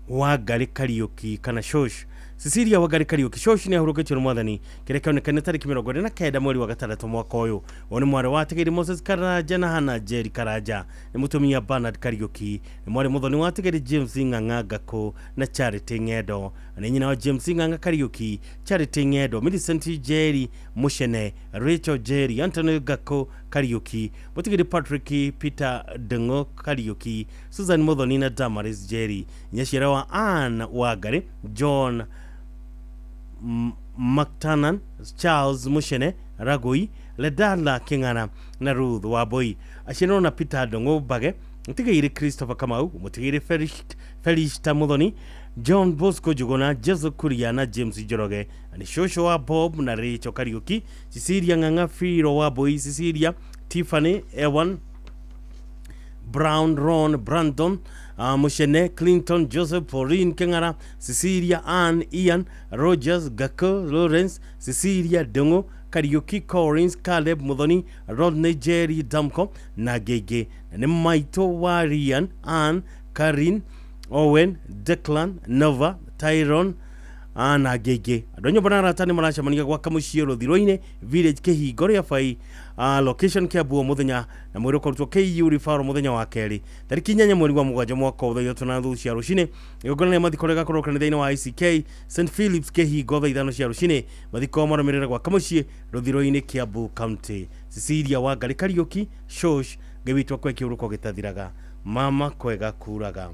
Wangari Kariũki kana Shosh. Cecilia Wangari Kariũki Shosh nĩ ahurũkĩtio nĩ mwathani, kĩrĩa kĩonekane tarĩki 29 mweri wa gatandatũ mwaka ũyũ. Ũyũ nĩ mwarĩ wa Tigĩrĩ Moses Karanja na Hana Njeri Karanja, nĩ mũtumia Bernard Kariũki, nĩ mwarĩ mũthoni wa Tigĩrĩ James Ng'ang'a Ngakũ na Charity Ng'endo, na nĩ nyina wa James Ng'ang'a Kariũki, Charity Ng'endo, Millicent Njeri Mushene, Rachel Njeri, Anthony Ngakũ Kariũki, mũtigĩrĩ Patrick Peter Ndung'u Kariũki, Susan Muthoni na Damaris Njeri, nyaciara wa Ann Wangari, John McTanan, Charles Mushene Ragoi, Ledala King'ara na Ruth Wambui. Aciarĩrwo na Peter Ndung'u Mbage, mũtigĩire Christopher Kamau, mũtigĩire Felista Muthoni, John Bosco Njuguna, Jesu Kuria na James Njoroge, na nĩ cũcũ wa Bob na Rachel Kariũki, Cecilia Ng'ang'a, Firo Wambui, Cecilia, Tiffany, Ewan, Brown, Ron, Brandon, Mushene, Clinton, Joseph, Pauline Keng'ara, Cecilia, Ann, Ian, Rogers, Gako, Lawrence, Cecilia Dongo, Kariuki, Collins, Caleb, Muthoni, Rodney, Jerry, Damko na Gege. Na nĩ maitũ wa Rian, Ann, Karin, Owen, Declan, Nova, Tyron na ngä andå a nyåmba na arata nä maracemania gwaka må ciä rå thiro-inä village kä hingo rä a bai location Kiambu o mũthenya na mwĩrĩ ũkarutwo KU referral mũthenya wa kerĩ tarĩki 8 mweri wa 7 mwaka wa 3:30 cia rũcinĩ. Igongona rĩa mathiko rĩgakorwo kanitha-inĩ wa ICK St Philips Kĩhingo thaa 5 cia rũcinĩ. Mathiko marũmĩrĩre gwaka mũciĩ rũthiro-inĩ Kiambu County. Cecilia Wangari Kariuki Shosh, Ngai witũ akwe kĩũrũko gĩtathiraga, mama kwega kuraga.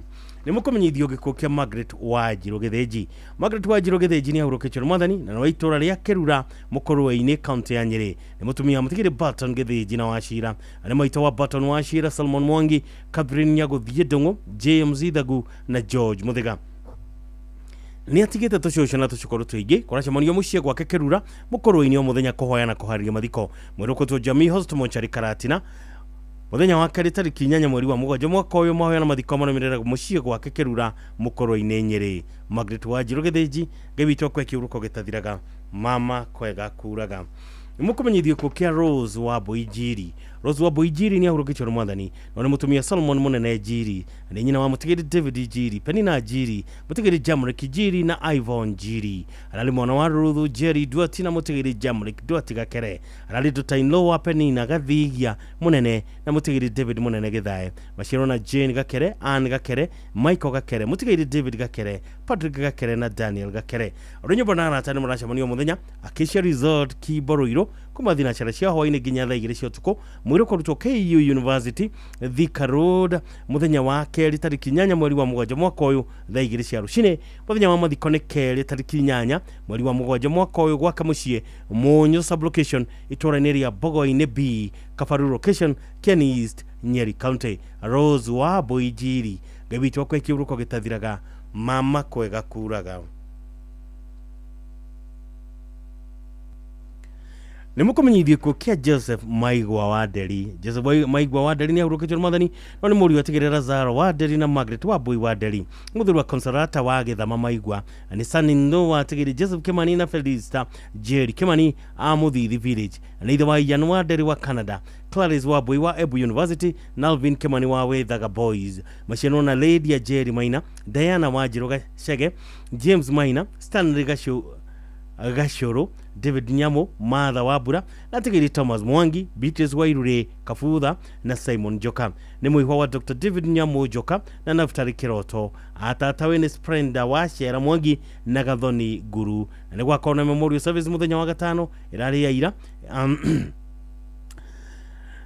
Nĩ mũkũmenyithio gĩkuũ kĩa Margaret Wanjirũ Gĩthĩnji. Margaret Wanjirũ Gĩthĩnji nĩ ahurũkĩtio nĩ mwathani na nĩ wa itũũra rĩa Kĩrura Mũkũrwe-inĩ kaunti ya Nyĩrĩ. Nĩ mũtumia wa mũtigĩrĩ Barton Gĩthĩnji na Wachira. Na nĩ maitũ wa Barton Wachira, Salmon Mwangi, Catherine Nyagũthiĩ Ndũng'ũ, James Ithagu na George Mũthĩga. Nĩ atigĩte tũcũcũ na tũcũkũrũ tũingĩ. Kũracemanio mũciĩ gwake Kĩrura Mũkũrwe-inĩ o mũthenya kũhoya na kũharĩria mathiko. Mwĩrĩ ũkũtwo Jamii Hospital Mortuary Karatina mũthenya wa kerĩ tarĩki 8 mweri wa 7 mwaka ũyũ. Mahoya na mathiko marũmĩrĩra mũciĩ gwake Kĩrura Mũkũrwe-inĩ Nyĩrĩ. Margaret Wanjirũ Gĩthĩnji, Ngai witũ akwe kĩũrũko gĩtathiraga, mama kwega kuraga. Nĩ mũkũmenyithio gĩkuũ kĩa Rose Wambui Njiri. Rose Wambui Njiri nĩ ahurũkĩtio nĩ mwathani na nĩ mũtumia Solomon Mũnene Njiri, na nĩ nyina wa mũtigĩri David Njiri, Penina Njiri, mũtigĩri Jamrick Njiri na Ivon Njiri. Ararĩ mwana wa Ruthu Jerry Duati na mũtigĩri Jamrick Duati Gakere. Ararĩ daughter-in-law wa Penina Gathigia Mũnene na mũtigĩri David Mũnene Gĩthae. Maciarwo na Jane Gakere, Ann Gakere, Michael Gakere, mũtigĩri David Gakere, Patrick Gakere na Daniel Gakere. Ũrĩ nyũmba na arata nĩ mũracemanio mũthenya Acacia Resort Kiborũirũ kuma thinacara cia hwaĩ-inĩ nginya thaa 2 cia ũtukũ. Mwĩrĩ ũkarutwo KU University Thika Road mũthenya wa kerĩ tarĩki 8 mweri wa 7 mwaka ũyũ thaa 2 cia rũcinĩ. Mũthenya wa mathiko nĩ kerĩ tarĩki 8 mweri wa 7 mwaka ũyũ gwaka mũciĩ Mũnyũ sublocation itũũra-inĩ rĩa Bogoinĩ B Kabaru location Kieni East Nyeri County. Rose Wambui Njiri, Ngai witũ akwe kĩũrũko gĩtathiraga, mama kwega kuraga. Nĩ mũkũmenyithio gĩkuũ kĩa Joseph Maigua wa Nderi. Joseph Maigua wa Nderi nĩ ahurũkĩtio nĩ mwathani no nĩ mũriũ atigĩrĩ Lazaro wa Nderi na Margaret Wambui wa Nderi. Mũthuri wa Consolata wa Gĩthama Maigua na nĩ son-in-law wa atigĩrĩ Joseph Kimani na Felista Jerry Kimani a Mũthithi Village. Na nĩ ithe wa Ian wa Nderi wa Canada, Clarice Wambui wa Embu University na Alvin Kimani wa Wethaga Boys. Maciarwo na Lydia Jerry Maina, Diana Wanjirũ Gachege, James Maina, Stanley Gachũrũ, David Nyamo, Martha Wambura na atigĩrĩ Thomas Mwangi, Beatrice Wairure Kabutha na Simon Njoka. Nĩ mũihwa wa Dr. David Nyamo Njoka na Naftali Kĩroto. Atatawe nĩ Sprenda wa Cera Mwangi na Gathoni Nguru. Na nĩ gwakorwo na memorial service mũthenya wa gatano ĩrarĩ ya ira.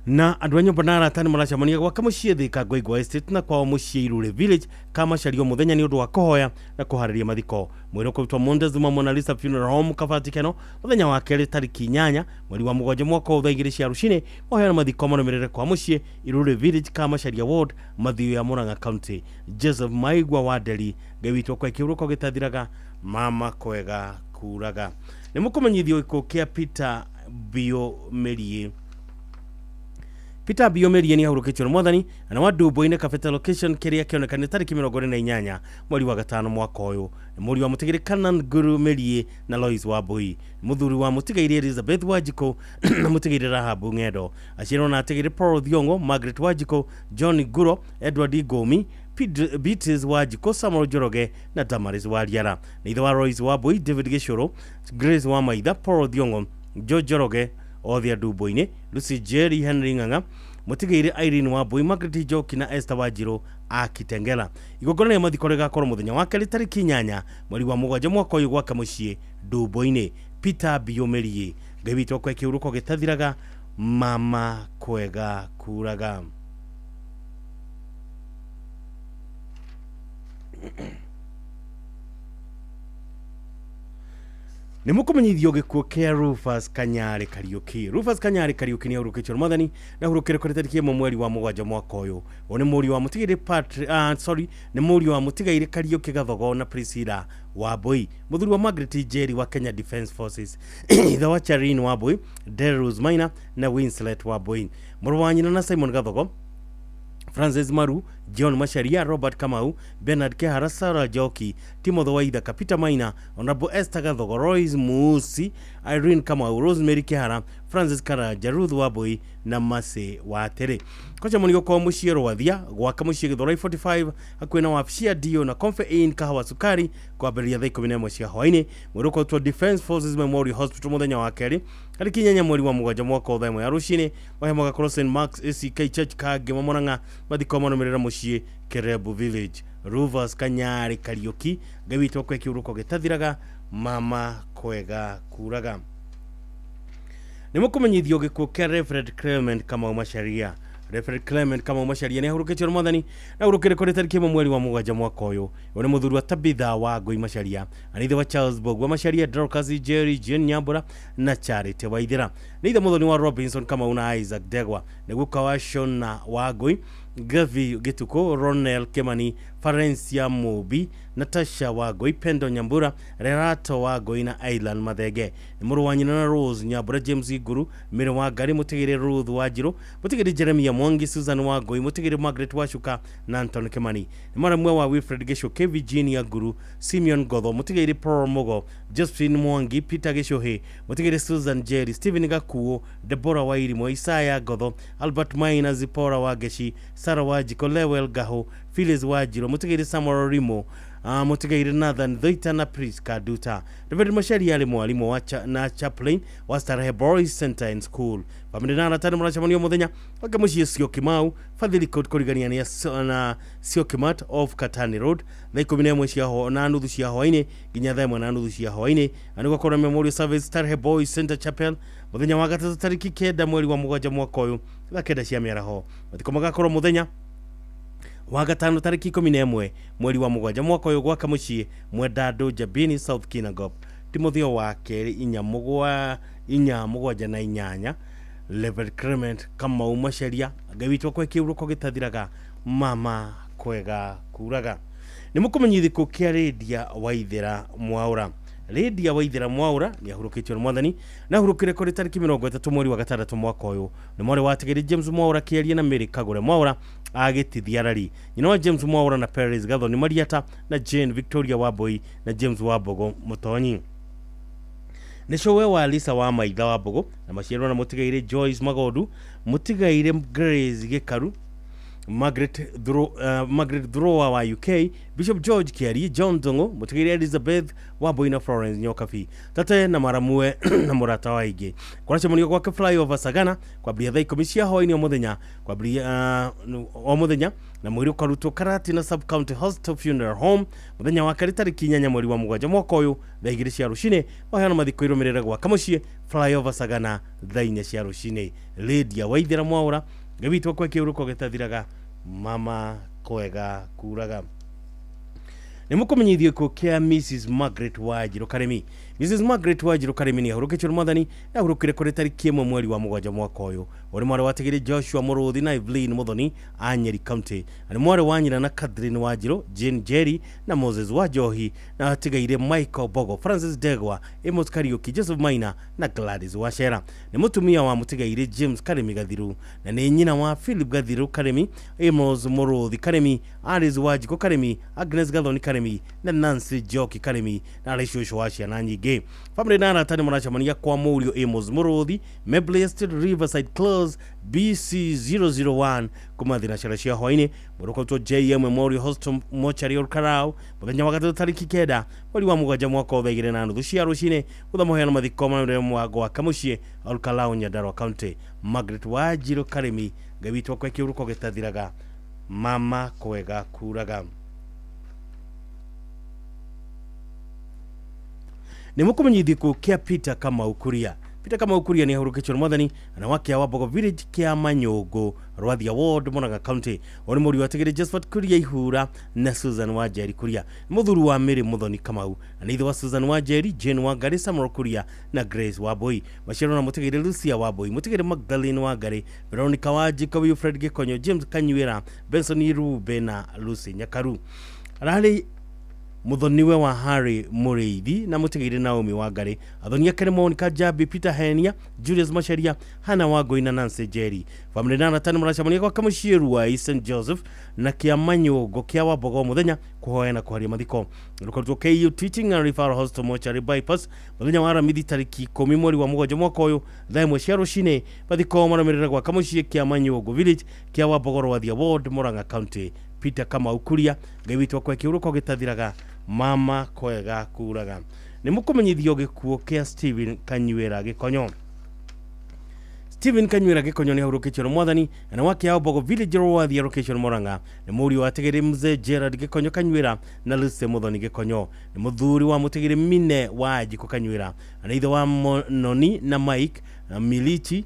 Na andũ a nyũmba na arata nĩ maracemania gwaka mũciĩ Thika Ngoingwa Estate na kwao mũciĩ Irure Village Kamacharia mũthenya nĩ ũndũ wa kũhoya na kũharĩria mathiko. Mwĩrĩ ũkarutwo Montezuma Mona Lisa Funeral Home Kabatikeno mũthenya wa kerĩ tarĩki 8 mweri wa 7 mwaka wa thaa 2 cia rũcinĩ. Mahoya na mathiko marũmĩrĩre kwa mũciĩ Irure Village Kamacharia Ward Mathioya ya Murang'a County. Joseph Maigua wa Nderi, Ngai witũ akwe kĩũrũko gĩtathiraga, mama kwega kuraga. Nĩ mũkũmenyithio gĩkuũ kĩa Peter Bio Merie. Peter Bio Merie nĩ ahurũkĩtio nĩ mwathani na wa Ndumbo-inĩ Kabete location kĩrĩa kĩonekanire tarĩki 48 mweri wa 5 mwaka ũyũ. Nĩ mũriũ wa mũtigĩrĩ Canan Guru Merie na Lois Wambui. Nĩ mũthuri wa mũtigairĩ Elizabeth Wanjikũ na mũtigĩrĩ Rahabu Ng'endo. Aciarwo na atigĩrĩ Paul Thiong'o, Margaret Wanjikũ, John Guro, Edward Ngomi, Beatrice Wanjikũ, Samuel Njoroge na Damaris Wariara. Nĩ ithe wa Lois Wambui, David Gĩcũrũ, Grace Wamaitha, Paul Thiong'o, Joe Njoroge othe a Ndumbo-inĩ, Lucy Jerry, Henry Ng'ang'a, mũtigĩrĩ Irene Wambui, Margaret Njoki na Esther Wanjirũ a Kitengela. Igongona rĩa mathiko rĩgakorwo mũthenya wa kerĩ tarĩki 8 mweri wa 7 mwaka ũyũ gwaka mũciĩ Ndumbo-inĩ. Peter Bio Merie, Ngai witũ akwe kĩũrũko gĩtathiraga, mama kwega kuraga. Nĩ mũkũmenyithio gĩkuũ kĩa Rufus Kanyarĩ Kariũki. Rufus Kanyarĩ Kariũki nĩ ahurũkĩtio nĩ mwathani na ahurũkire kũrĩ tarĩki 1 mweri wa 7 mwaka ũyũ. Ũyũ nĩ mũriũ wa mũtigĩrĩ nĩ mũriũ wa mũtigairĩ Kariũki Gathogo na Priscilla Wambui, mũthuri wa Margaret Njeri wa Kenya Defence Forces, ithe wa Charine Wambui, Delrose Maina na Winslet Wambui, mũrũ wa nyina na Simon Gathogo, Francis Maru, John Macharia, Robert Kamau, Bernard Kehara, Sarah Joki, Timothy Waithaka, Peter Maina, Honorable Esther Gathogo, Royce Muusi, Irene Kamau, Rosemary Kehara, Francis Karaja, Ruth Waboi na Mase Watere. Kocha kwa muciĩ Rwathia gwaka muciĩ Githurai 45 hakuhĩ na wabici ya Dio na Comfort Inn kahawa sukari kwambĩrĩria thaa 11 cia hwaĩ-inĩ. Mwĩrĩ ũkorwo Defence Forces Memorial Hospital mũthenya wa kerĩ tarĩki 8 mweri wa 7 mwaka wa thaa 1 ya rũcinĩ. Mahema magakorwo St Mark's ACK Church Kangema Murang'a. Mathiko marũmĩrĩra mũciĩ Kerebu Village. Ruvers Kanyari Kariuki. Ngai witũ akwe kĩhurũko gĩtathiraga, mama kwega kuraga. Nĩ mũkũmenyithio gĩkuũ kĩa Reverend Clement Kamau Macharia. Reverend Clement Kamau Macharia nĩ ahurũkĩtio nĩ mwathani na ahurũkire kũrĩ tarĩki 1 mweri wa 7 mwaka ũyũ. Ũyũ nĩ mũthuri wa Tabitha wa Ngũi Macharia, na ithe wa Charles Bogwa Macharia, Dorcas Jerry, Jane Nyambura na Charity Waithera. Nĩ ithe mũthoni wa Robinson Kamau na Isaac Degwa, nĩ guka wa Shona wa Ngũi, Gavi Gituko, Ronel Kemani, Farencia Mubi, Natasha Wagoi, Pendo Nyambura, Rerato Wagoi na Ailan Mathenge. Nĩ mũrũ wa nyina na Rose Nyambura, James Iguru, Mary Wangari, Mũtigĩrĩ Ruth Wanjiru, Mũtigĩrĩ Jeremia Mwangi, Susan Wagoi, Mũtigĩrĩ Margaret Wacuka na Anton Kimani. Nĩ mwaramwe wa Wilfred Gichuki, Virginia Nguru, Simeon Gotho, Mũtigĩrĩ Paul Mugo, Josephine Mwangi, Peter Gichuhi, Mũtigĩrĩ Susan Jerry, Stephen Gakuo, Deborah Wairimo, Isaiah Gotho, Albert Maina, Zipporah Wangeci, Sarah Wanjiko, Lewel Gaho, Phyllis Wanjiru, Mũtigĩrĩ Samuel Rimo, Mũtigĩrĩ Nathan Thoita na Priska Duta. Reverend Macharia arĩ mwarimũ wa na chaplain wa Starehe Boys Center and School. Famĩlĩ na arata nĩ maracemania mũthenya wake mũciĩ Syokimau, Fadhili Court kũrigania na Syokimat of Katani Road thaa 11:30 cia hwaĩ-inĩ nginya thaa 1:30 cia hwaĩ-inĩ. Na nĩgũkorwo Memorial Service Starehe Boys Center Chapel mũthenya wa gatatũ tarĩki 9 mweri wa 7 mwaka ũyũ thaa 9 cia mĩaraho. Mathiko magakorwo mũthenya wa gatano tarĩki 11 mweri wa 7 mwaka ũyũ gwaka mũciĩ Mwendandũ Njabini South Kinangop. Timotheo wa kerĩ 4 7 na 8. Reverend Clement Kamau Macharia. Ngai witũ akwe kĩhurũko gĩtathiraga, mama kwega kuraga. Nĩ mũkũmenyithio gĩkuũ kĩa Lydia Waithera Mwaura. Lydia Waithera Mwaura nĩ ahurũkĩtio nĩ mwathani na ahurũkire kũrĩ tarĩki 30 mweri wa 6 mwaka ũyũ. Nĩ mwarĩ wa Atigĩrĩ James Mwaura Kĩaria na Mary Kagure Mwaura agĩtithiarari. Nyina wa James Mwaura na Perez Gathoni Mariata na Jane Victoria Wambui na James Wambogo Mũtonyi. Nĩ cũwe wa Lisa wa Maitha Wambogo na maciarwo na Mũtigairĩ Joyce Magondu, Mũtigairĩ Grace Gĩkaru, Margaret Dhroa wa UK, Bishop George Kiari, John Dongo, Mũtigairĩ Elizabeth Wambui na Florence Nyokabi. Tate na maramue na mũrata wa ingĩ. Kũracemanio gwake Flyover Sagana kwambĩrĩria thaa 10 cia hwaĩ-inĩ o mũthenya kwambĩrĩria o mũthenya na mwĩrĩ ũkarutwo Karati na Sub County Hospital Funeral Home mũthenya wa kerĩ tarĩki 8 mweri wa 7 mwaka ũyũ thaa 2 cia rũcinĩ. Waheana mathiko irũmĩrĩre gwaka mũciĩ Flyover Sagana thaa 4 cia rũcinĩ. Lydia Waithera Mwaura, Ngai witũ akwe kĩhurũko gĩtathiraga, mama kwega kuraga. Nĩ mũkũmenyithio gĩkuũ kĩa Mrs Margaret Wanjiru Karemi. Mrs Margaret Wanjiru Karemi nĩ ahurũkĩtio nĩ mwathani na ahurũkire kũrĩ tarĩki 1 mweri wa 7 mwaka ũyũ. Ũrĩ mwarĩ wa Atigĩrĩ Joshua Mũrũthi na Evelyn Muthoni a Nyeri County. Na nĩ mwarĩ wa nyina na Catherine Wanjiru, Jane Jerry na Moses Wanjohi na atigaire Michael Bogo, Francis Degwa, Amos Kariuki, Joseph Maina na Gladys Wachera. Nĩ mũtumia wa Mũtigairĩ James Karemi Gathiru na nĩ nyina wa Philip Gathiru Karemi, Amos Mũrũthi Karemi, Alice Wanjiko Karemi, Agnes Gathoni Karemi na Nancy Njoki Karemi na arĩ cũcũ wa ciana nyingĩ. Famĩlĩ na arata nĩ maracemania kwa mũriũ Amos Mũrũthi, Mabley Estate, Riverside Close, BC 001 kuma thinacara cia hwaĩ-inĩ. Mwĩrĩ ũkarutwo JM Memorial Hospital Mortuary Olkalau mũthenya wa gatatũ tarĩki 9 mweri wa 7 mwaka wa thaa 2:30 cia rũcinĩ. Gũtha mũheano mathiko marũmĩrĩre mwango wa Kamuciĩ Olkalau, Nyandarua County. Margaret Wanjiru Karemi, Ngai witũ akwe kĩhurũko gĩtathiraga, mama kwega kuraga. Nĩ mũkũmenyithio gĩkuũ kĩa Peter Kamau Kuria. Peter Kamau Kuria nĩ ahurũkĩtio nĩ mwathani na wake wa Mbogo Village kĩa Manyũngũ, Rwathia Ward, Murang'a County. Ũyũ nĩ mũriũ wa Atigĩrĩ Josephat Kuria Ihura na Susan Wanjeri Kuria. Nĩ mũthuri wa Mary Muthoni Kamau na nĩ ithe wa Susan Wanjeri, Jane Wangari, Samuel Kuria na Grace Wambui. Maciarwo na Mũtigĩrĩ Lucia Wambui, Mũtigĩrĩ Magdalene Wangari, Veronica Wanjiko, Wilfred Gĩkonyo, James Kanyuĩra, Benson Irube na Lucy Nyakaru. Ararĩ Muthoniwe wa Harry Mũrĩithi na mũtigĩire Naomi Wangari. Athoni ake nĩ Monica Jabi, Peter Henia, Julius Macharia, Hannah Wangui na Nancy Jerry. Famĩlĩ na arata nĩ maracemania gwake mũciĩ Ruai St Joseph na kĩa Manyũngũ kĩa Wambogo mũthenya kũhoya na kũharia mathiko. Rũkarutwo KU Teaching and Referral Hospital Mortuary Bypass mũthenya wa Aramithi tarĩki 10 mweri wa 7 mwaka ũyũ thaa 1 cia rũcinĩ. Mathiko marũmĩrĩra gwaka mũciĩ kĩa Manyũngũ Village kĩa Wambogo Rwathia Ward, Murang'a County. Peter Kamau Kuria, Ngai witũ akwe kĩhurũko gĩtathiraga, mama kwega kuraga. Nĩ mũkũmenyithio gĩkuũ kĩa Stephen Kanyuĩra Gĩkonyo. Stephen Kanyuĩra Gĩkonyo nĩ ahurũkĩtio nĩ mwathani na wa Kĩambogo Village Rwathia Location Murang'a. Nĩ mũriũ wa Tigĩrĩ Mzee Gerard Gĩkonyo Kanyuĩra na Lucy Muthoni Gĩkonyo. Nĩ mũthuri wa Mũtigĩrĩ Mine wa Njikũ Kanyuĩra. Na ithe wa Noni na Mike na Milichi,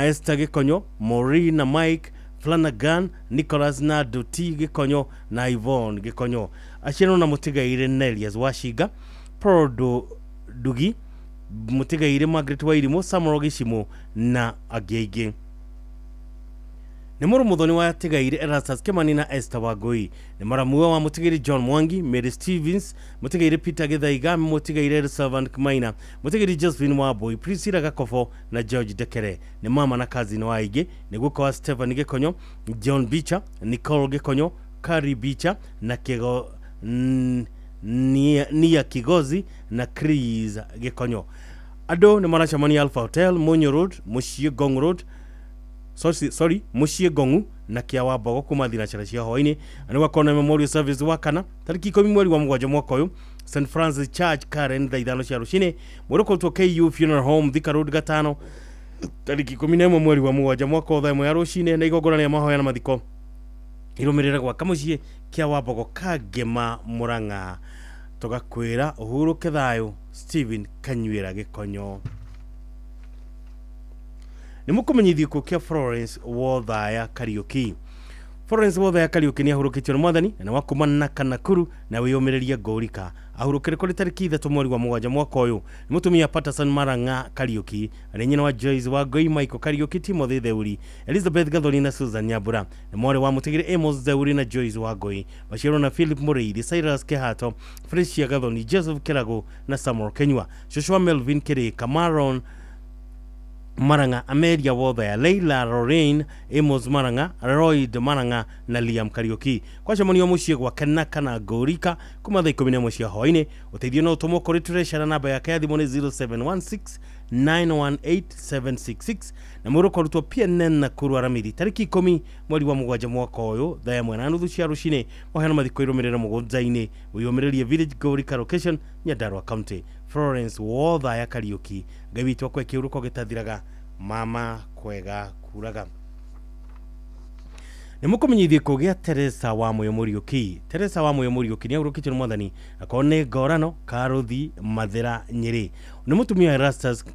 Esther Gĩkonyo, Maureen na Mike Flanagan, Nicholas na Duti Gĩkonyo na Yvonne Gĩkonyo. Aciarwo na mũtigaire Nelias Washiga, Paul Dugi, mũtigaire Margaret Wairimu, Samuel Gĩcimũ na angĩ aingĩ. Nĩ mũrũ mũthoni wa tigaire Erastus Kimani na Esther Wangui. Nĩ maramuwe wa mũtigĩri John Mwangi, Mary Stevens, mũtigĩri Peter Gĩthaiga, mũtigĩri Servant Maina, mũtigĩri Josephine Wambui, Priscilla Gakobo na George Dekere. Nĩ mama na cousin wa aingĩ, nĩ guka wa Stephen Gĩkonyo, John Bicha, Nicole Gĩkonyo, Kari Bicha na Kigo Nia Kigozi na Chris Gĩkonyo. Andũ nĩ maracemania Alpha Hotel, Munyo Road, Mũciĩ Ngong Road, sorry, Mũciĩ Ngong'u na kĩa Wambogo kuma thinacara cia hwaĩ-inĩ. Na nĩ gwakorwo na memorial service wa kana tarĩki 10 mweri wa 7 mwaka ũyũ St Francis Church Karen thaa 5 cia rũcinĩ. Mwĩrĩ ũkũrutwo KU Funeral Home Thika Road gatano tarĩki 11 mweri wa 7 mwaka ũyũ thaa 1 ya rũcinĩ, na igongona rĩa mahoya na mathiko irũmĩrĩre gwaka mũciĩ kĩa Wambogo Kangema Murang'a. Tũgakwĩra ũhurũke thayũ Stephen Kanyuĩra Gĩkonyo. Nĩ mũkũmenyithio gĩkuũ kĩa Florence Wothaya Kariũki. Florence Wothaya Kariũki nĩ ahurũkĩtio nĩ mwathani na wa kuma na Kanakuru na wĩyũmĩrĩria Ngũrika. Ahurũkire kũrĩ tarĩki 3 mweri wa 7 mwaka ũyũ. Nĩ mũtumia Patterson Marang'a Kariũki, arĩ nyina wa Joyce Wangui, Michael Kariũki, Timothy Theuri, Elizabeth Gathoni na Susan Nyambura. Nĩ mwarĩ wa mũtigĩrĩ Amos Theuri na Joyce Wangui. Maciarwo na Philip Mũrĩithi, Cyrus Kehato, Fresia Gathoni, Joseph Kĩrago na Samuel Kenyua. Cũcũ wa Melvin Kĩrĩka, Maron Marang'a, Amelia Wothaya, Leila Lorraine, Amos Marang'a, Lloyd Marang'a na Liam Kariũki. Kwacemanio mũciĩ gwake na kana Ngũrika kuma thaa 11 cia hwaĩ-inĩ. Ũteithio no ũtũmwo kũrĩ Treasure na namba yake ya thimũ nĩ 0716 918 766 na mwĩrĩ ũkarutwo PNN Nakuru Aramithi tarĩki 10 mweri wa 7 mwaka ũyũ thaa 1:30 cia rũcinĩ. Mahoya na mathiko irũmĩrĩre mũgũnda-inĩ wĩyũmĩrĩrie Village Ngũrika Location Nyandarua County. Florence Wothaya Kariũki, Ngai witũ akwe kĩhurũko gĩtathiraga, mama kwega kuraga. Nĩ mũkũmenyithio gĩkuũ gĩa Teresa wa Moyo Mũriũki. Teresa wa Moyo Mũriũki nĩ ahurũkĩtio nĩ mwathani akorwo nĩ Ngorano Karũthi Mathĩra Nyĩrĩ. Nĩ mũtumia Erastus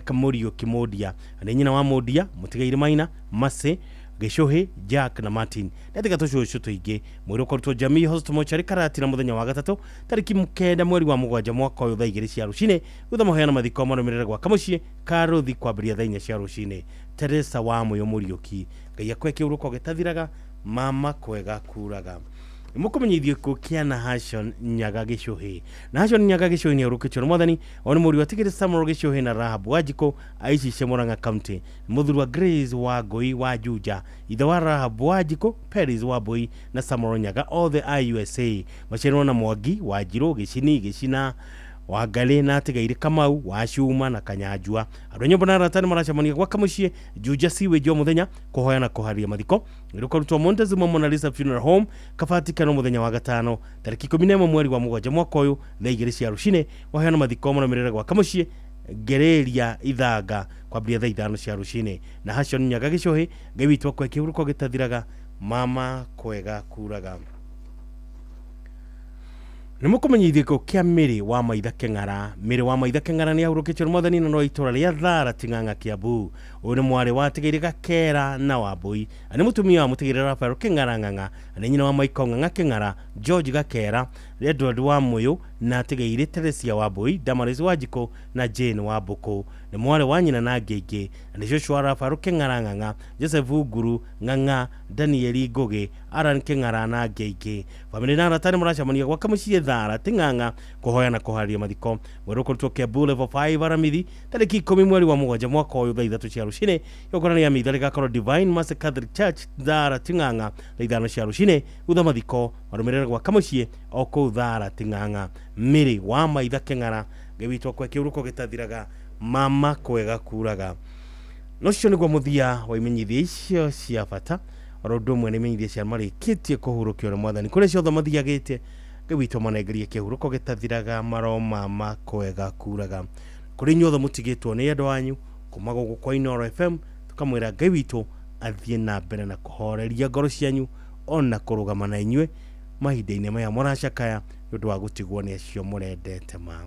Mũriũki Mũndia, nĩ nyina wa Mũndia, mũtigairĩ Maina, Mercy, Gĩcũhĩ, Jack na Martin. Nĩatiga tũcũcũ tũingĩ. Mwĩrĩ ũkarutwo Jamii Hospital Mortuary Karatina mũthenya wa gatatũ tarĩki 9 mweri wa 7 mwaka ũyũ thaa 2 cia rũcinĩ. Thutha mahoya na mathiko marũmĩrĩre gwaka mũciĩ Karũthi kwambĩrĩria thaa 4 cia rũcinĩ. Teresa wa Moyo Mũriũki, Ngai akwe kĩhurũko gĩtathiraga, mama kwega kuraga. Nĩ mũkũmenyithio gĩkuũ kĩa Nahashon Nyaga Gĩcũhĩ. Nahashon Nyaga Gĩcũhĩ nĩ ahurũkĩtio nĩ mwathani, o nĩ mũriũ wa Tigĩrĩ Samuel Gĩcũhĩ na Rahab Wanjikũ Aicice Murang'a County. Nĩ mũthuri wa Grace Wangui wa Juja, ithe wa Rahab Wanjikũ, Peris Wambui na Samuel Nyaga, othe a USA. Maciarwo na Mwangi Wanjirũ Gĩcini Gĩcina Wangarĩ na atigaire Kamau wa Cuma na Kanyanjua. Andũ a nyũmba na arata nĩ maracemania gwaka mũciĩ Juja Sewage o mũthenya kũhoya na kũharia mathiko. Rũkarutwo Montezuma Mona Lisa Funeral Home Kabatikano mũthenya wa gatano tarĩki 11 mweri wa 7 mwaka ũyũ thaa 2 cia rũcinĩ. Mahoya na mathiko marũmĩrĩre gwaka mũciĩ Ngereria Ithanga kwambĩrĩria thaa 5 cia rũcinĩ. Na Hashon Nyaga Gĩcũhĩ, Ngai witũ akwe kĩhurũko gĩtathiraga, mama kwega kuraga. Nĩ mũkũmenyithio gĩkuũ kĩa Mary wa Maitha Kĩng'ara. Mary wa Maitha Kĩng'ara nĩ ahurũkĩtio nĩ mwathani na no itũra rĩa Thara Ting'ang'a Kiambu. Ũyũ nĩ mwarĩ wa Tigĩrĩ Gakera na Wambui, na nĩ mũtumia wa Mũtigĩrĩ Rafael Kĩng'ara Ng'ang'a, na nĩ nyina wa Michael Ng'ang'a Kĩng'ara, George Gakera, Edward wa Mũyũ na Tigĩrĩ Teresia Wambui, Damaris Wanjikũ na Jane Wambũkũ. Nĩ mwarĩ wa nyina na Ngĩngĩ, na nĩ cũcũ wa Rafael Kĩng'ara Ng'ang'a, Joseph Nguru Ng'ang'a, Daniel Ngũgĩ, Aran Kĩng'ara na Ngĩngĩ. Bamĩrĩ na arata nĩ maracemania gwaka mũciĩ Thara Ting'ang'a kũhoya na kũharĩria mathiko. Mweri ũkũrutwo Kiambu level 5 Aramithi tarĩki 10 mweri wa 7 mwaka ũyũ thaa 3 cia rũcinĩ. Igongona rĩa mitha rĩgakorwo Divine Mercy Catholic Church Thara Ting'ang'a thaa 5 cia rũcinĩ. Thutha mathiko marũmĩrĩre gwaka mũciĩ o kũu Thara Ting'ang'a. Mĩrĩ wa Maitha Kĩng'ara, Ngai witũ akwe kĩhuruko gĩtathiraga, mama kwega kuraga. No cio nĩguo mũthia wa imenyithia icio cia bata, oro ũndũ ũmwe na imenyithia cia marĩkĩtie kũhurũkio nĩ mwathani kũrĩa ciothe mathiagĩte. Ngai witũ amanengerie kĩhuruko gĩtathiraga, maromama kwega kuraga. Kũrĩ inyuothe mũtigĩtwo nĩ endwa anyu kuma gũkũ kwa Inooro FM, tũkamwĩra Ngai witũ athiĩ na mbere na kũhoreria ngoro cianyu ona kũrũgama na inyuĩ mahinda-inĩ maya mũracakaya nĩ ũndũ wa gũtigwo nĩ acio mũrendete ma.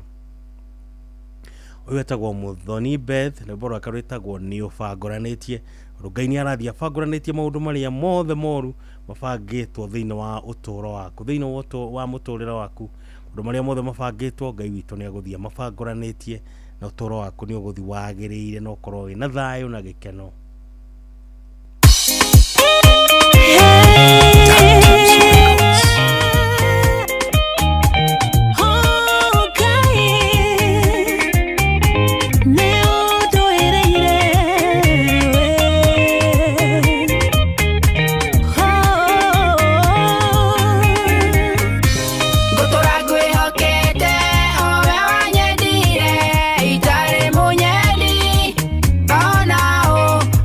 Ũyũ etagwo Muthoni Beth, rwĩmbo rwake rwĩtagwo Nĩ Ũbangũranĩtie. Tondũ Ngai nĩ arathiĩ abangũranĩtie maũndũ marĩa mothe moru mabangĩtwo thĩinĩ wa ũtũũro waku, thĩinĩ wa mũtũũrĩre waku. Maũndũ marĩa mothe mabangĩtwo, Ngai witũ nĩ agũthiĩ amabangũranĩtie, na ũtũũro waku nĩ ũgũthiĩ wagĩrĩire na ũkorwo wĩna thayũ na gĩkeno. Ngũtũra ngwĩhokete owe wanyendire itarĩ mũnyendi ona ũ.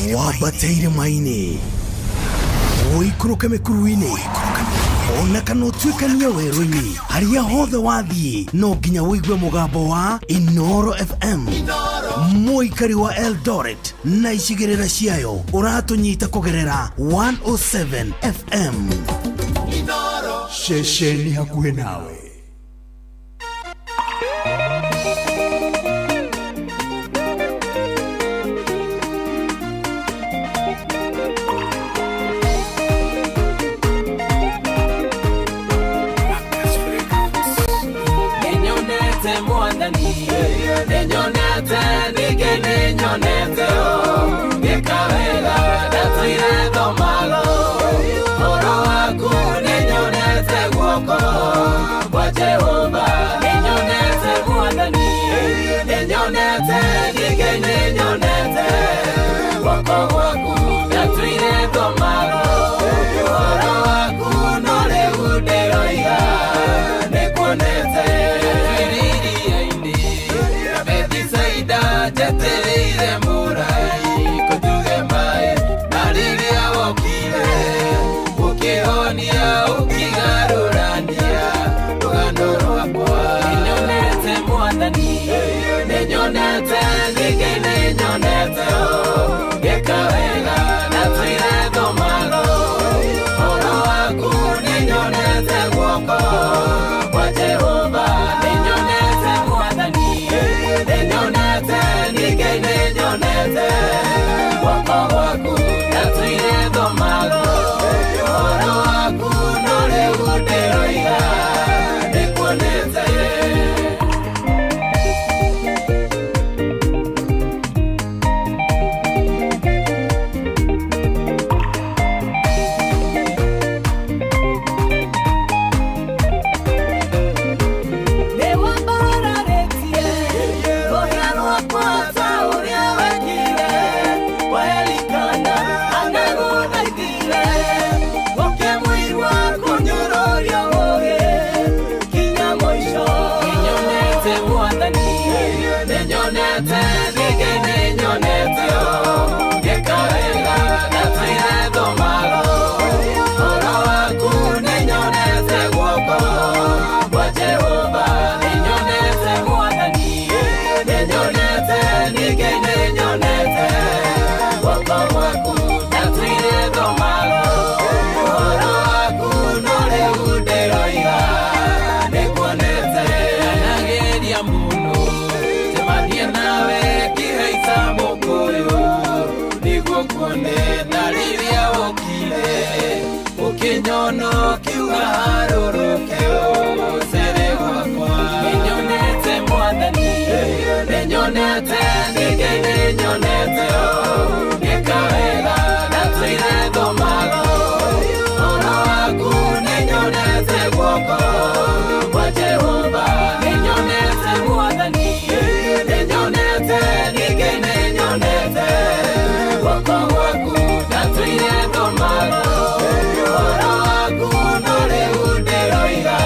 Wambate irĩma-inĩ, ũikũrũke mĩkuru-inĩ, ona kana ũtuĩkanie werũ-inĩ, harĩa hothe wathiĩ no nginya ũigue mũgambo wa Inoro FM. Mũikari wa Eldoret na icigĩrĩra ciayo ũratũnyita kũgerera 107 FM. Ceceni hakuhĩ nawe. Nĩnyonete mwathani, nĩnyonete, ningĩ nĩnyonete o, ngĩka wega ndatũire thomago ũhoro waku, nĩnyonete guoko kwa Jehova, nĩnyonete mwathani, nĩnyonete, ningĩ nĩnyonete guoko gwaku, ndatũire thomago ũhoro waku, no rĩu ndĩroiga nĩkuonete. Iria-inĩ Bethisaida njetereire mũrai kũnjuge maĩ, na rĩrĩa wokire ũkĩhonia ũkĩgarũrania rũgano rwakwa. Nĩnyonete mwathani, nĩnyonete, ningĩ nĩnyonete o, ngĩka wega ndatũire thomago ũhoro waku, nĩnyonete guoko kwa Jehova, nĩnyonete mwathani, nĩnyonete, ningĩ nĩnyonete guoko gwaku, ndatũire thomago ũhoro waku, no rĩu ndĩroiga nĩkuonete. Nĩwambararĩtie rũhĩa rwakwa ta ũrĩa wekire kwa Elikana, anagũthaithire ũkĩmũigua kũnyũrũrio ũgĩ kinya mũico. Nĩnyonete mwathani, nĩnyonete, ningĩ nĩnyonete o, ngĩka wega ndatũire thomago ũhoro waku, nĩnyonete guoko kwa Jehova, nĩnyonete mwathani, nĩnyonete, ningĩ nĩnyonete guoko gwaku, ndatũire thomago ũhoro waku, no rĩu ndĩroiga nĩkuonete. Ndanageria mũno njemanie nawe ngĩhaica mũkũyũ nĩguo kuone, na rĩrĩa wokire ũkĩnyona ũkiuga harũrũke ũcere gwakwa. Nĩnyonete mwathani, nĩnyonete, ningĩ nĩnyonete o, ngĩka wega ndatũire thomago ũhoro waku, nĩnyonete guoko kwa Jehova, nĩnyonete mwathani, nĩnyonete, ningĩ nĩnyonete guoko gwaku, ndatũire thomago ũhoro waku, no rĩu ndĩroiga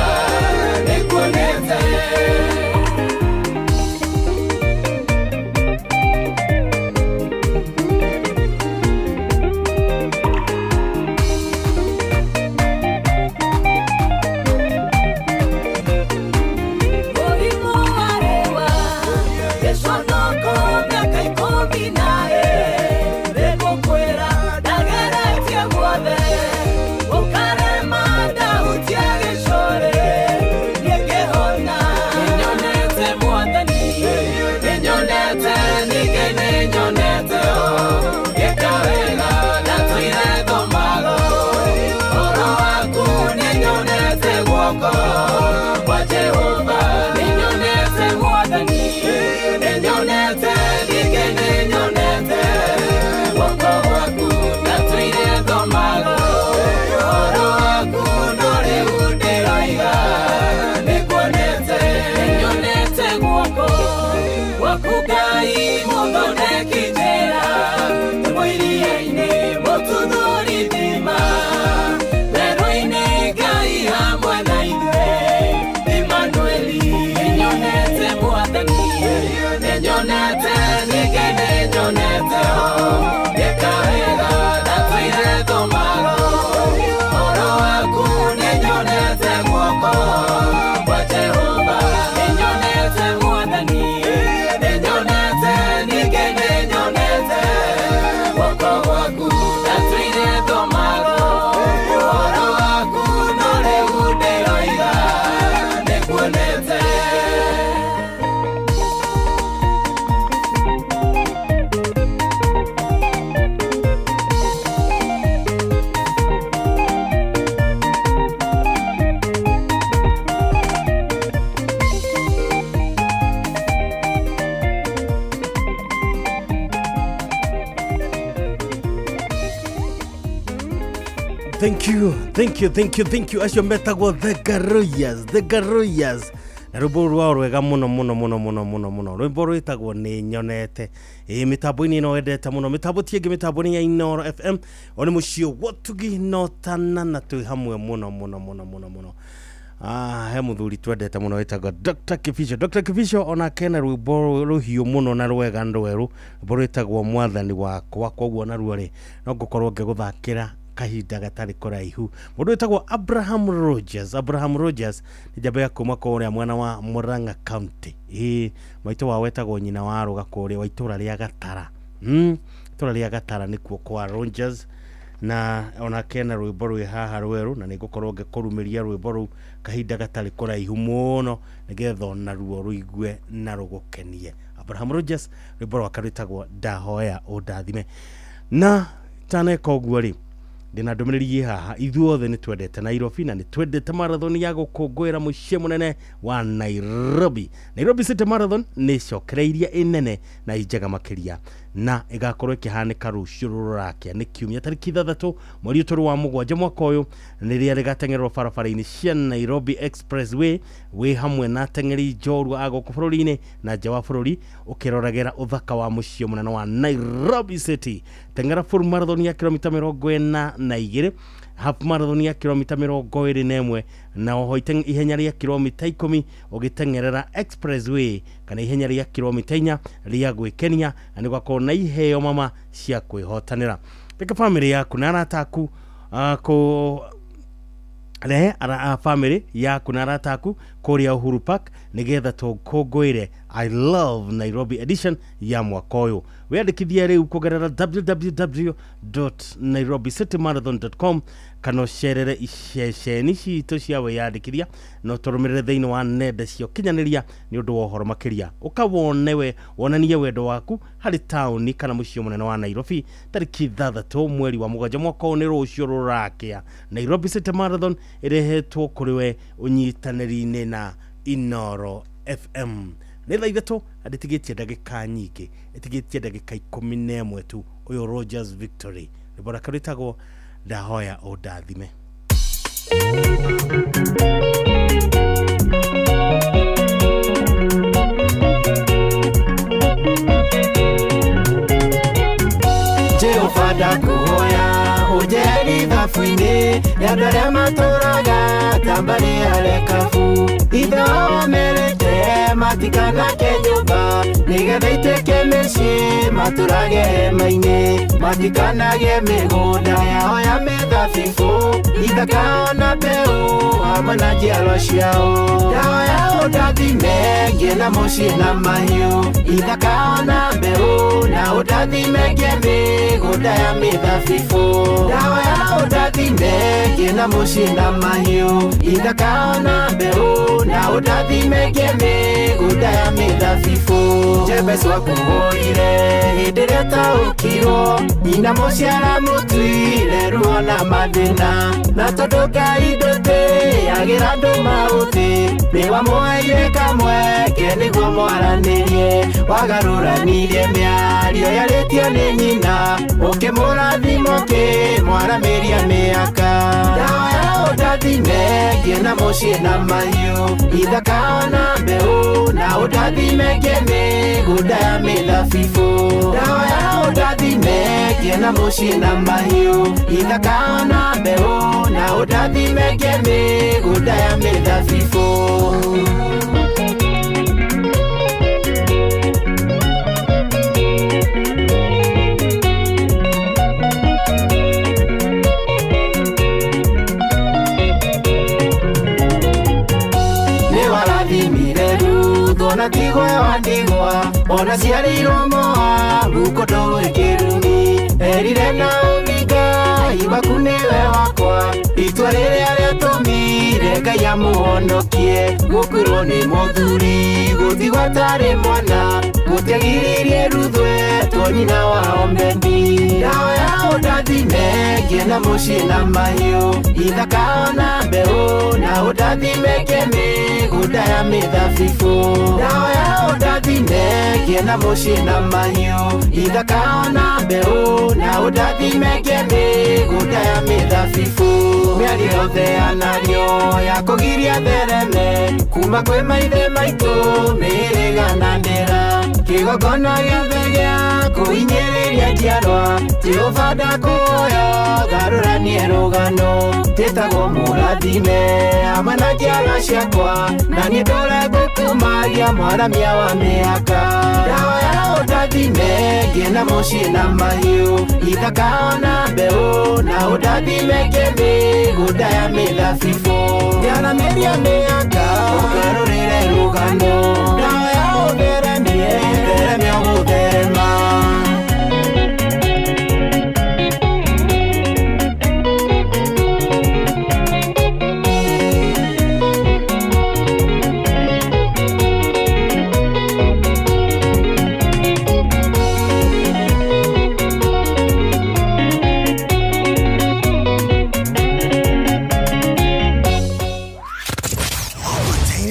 Thank you, thank you, thank you, thank you. Acio metagwo The Garoyas, The Garoyas. Na rwĩmbo rwao rwega mũno mũno mũno mũno mũno mũno. Rwĩmbo rwĩtagwo Nĩ Nyonete. Ĩĩ mĩtambo-inĩ ĩno wendete mũno. Mĩtambo ti ĩngĩ, mĩtambo nĩ ya Inooro FM. O nĩ mũciĩ wotugi notana na twĩ hamwe mũno mũno mũno mũno mũno. Ah, he muthuri twendete muno wĩtagwo Dr. Kibicho. Dr. Kibicho onake na rwĩmbo rũhiũ mũno na rwega rwerũ, rwĩmbo rwĩtagwo Mwathani Wakwa. Koguo naruo rĩ no ngũkorwo ngĩgũthakĩra kahinda gatarĩ kũraihu. Mũndũ wĩtagwo Abraham Rogers, Abraham Rogers nĩ njamba ya kuma kũrĩa mwena wa Murang'a County. Ĩĩ maitũ wao wetagwo nyina wa Rũga kũrĩa wa itũra rĩa Gatara. Itũra rĩa Gatara nĩkuo kwa Rogers, na onake na rwĩmbo rwĩ haha rwerũ, na nĩngũkorwo ngĩkũrumĩria rwĩmbo rũu kahinda gatarĩ kũraihu mũno nĩgetha onaruo rũigue na rũgũkenie. Abraham Rogers, rwĩmbo rwake rwĩtagwo Ndahoya Ũndathime. Na taneka ũguo rĩ, ndĩna ndũmĩrĩri ĩ haha. Ithuothe nĩ twendete Nairobi na nĩ twendete marathon ya gũkũngũĩra mũciĩ mũnene wa Nairobi. Nairobi City Marathon nĩ ĩcokereirie ĩnene na njega makĩria, na ĩgakorwo ĩkĩhanĩka rũciũ rũrakia nĩ kiumia tarĩki 6 mweri ũyũ tũrĩ wa mũgwanja mwaka ũyũ, rĩrĩa rĩgateng'erwo barabara-inĩ cia Nairobi Expressway wĩ hamwe na ateng'eri njorua a gũkũ bũrũri-inĩ na nja wa bũrũri, ũkĩroragĩra ũthaka wa mũciĩ mũnene wa Nairobi City. Teng'era full marathon ya kilomita 42, half marathon ya kilomita 21, na oho ihenya rĩa kilomita 10 ũgĩteng'erera expressway kana ihenya rĩa kilomita 4 rĩa gwĩkenia, na nĩ gwakorwo na iheo mama cia kwĩhotanĩra. Reke famĩlĩ yaku na arata aku rehe famĩlĩ yaku na arata aku kũrĩa Uhuru Park nĩgetha tũkũngũĩre I Love Nairobi edition ya mwaka ũyũ. Wĩyandĩkithie rĩu kũgerera www.nairobicitymarathon.com kana ũcerere iceceni citũ cia wĩyandĩkithia, na ũtũrũmĩrĩre thĩinĩ wa nenda cia ũkinyanĩria nĩ ũndũ wa ũhoro makĩria. Ũka wone we wonanie wendo waku harĩ taũni kana mũciĩ mũnene wa Nairobi tarĩki 6 mweri wa mũgwanja mwaka ũyũ, nĩ rũciũ rũrakĩa. Nairobi City Marathon ĩrehetwo kũrĩ we ũnyitanĩri-inĩ na Inooro FM. Nĩ thaa 3 na ndĩtigĩtie ndagĩka nyingĩ, ĩtigĩtie ndagĩka 11 tu. Ũyũ Rogers Victory, rwĩmbo rwake rwĩtagwo Ndahoya Ũndathime. Jehova ndakuhoya ũnjeherie thabu-inĩ ya andũ arĩa matũraga ta mbarĩ ya Rekabu. Ithe wao merĩte matikanake nyũmba nĩgetha ituĩke mĩciĩ matũrage hema-inĩ, matikanagĩe mĩgũnda yao ya mĩthabibũ, ithaka ona mbeũ hamwe na njiarwa ciao. Ndahoya ũndathime ngĩe na mũciĩ na mahiũ, ithaka ona mbeũ na ũndathime ngĩe mĩgũnda ya mĩthabibũ. Ndahoya ũndathime ngĩe na mũciĩ na mahiũ, ithaka ona mbeũ na ũndathime ngĩe mĩgũnda ya mĩthabibũ. Jabez wakũhũire hĩndĩ ĩrĩa taũkirwo, nyina mũciara mũtuire ruo na mathĩna, na tondũ Ngai ndũtĩagĩra andũ maũthĩ, nĩwamũheire kamweke nĩguo mwaranĩrie. Wagarũranirie mĩario yarĩtio nĩ nyina, ũkĩmũrathima ũkĩmwaramĩria mĩaka. Ndahoya ũndathime ngĩe na mũciĩ na mahiũ, ithaka ona mbeũ na ũndathime ngĩe mĩgũnda ya mĩthabibũ. Ndahoya ũndathime ngĩe na mũciĩ na mahiũ, ithaka ona mbeũ na ũndathime ngĩe mĩgũnda ya mĩthabibũ. Nĩwarathimire Ruthu ona tigwe wa ndigwa, ona ciarĩirwo Moabu kũndũ gwĩ kĩrumi. Erire Naomi Ngai waku nĩwe wakwa, itua rĩrĩa rĩatũmire Ngai amũhonokie. Gũkuirwo nĩ mũthuri gũtigwo atarĩ mwana, gũtiagiririe Ruthu etwo nyina wa Obedi. Ndahoya ũndathime ngĩe na mũciĩ na mahiũ ithaka ona mbeũ na ũndathime mĩgũnda ya mĩthabibũ ndahoya ũndathime ngĩe na mũciĩ na mahiũ ithaka ona mbeũ na ũndathime mĩgũnda ya mĩthabibũ mĩario yothe yanario ya kũgiria thereme kuma kwĩ maithe maitũ mĩrĩgananĩra kĩgongona gĩothe gĩa kũhinyĩrĩria njiarwa Jehova ndakũhoya garũranie rũgano njĩtagwo mũrathime hamwe na njiarwa ciakwa na niĩ ndũre ngũkumagia mwaramia wa mĩaka ndahoya ũndathime ngĩe na mũciĩ na mahiũ ithaka ona mbeũ na ũndathime mĩgũnda ya mĩthabibũ ndiaramĩria mĩaka ũgarũrĩre rũgano ndahoya ũtheremie theremia ũgũtherema.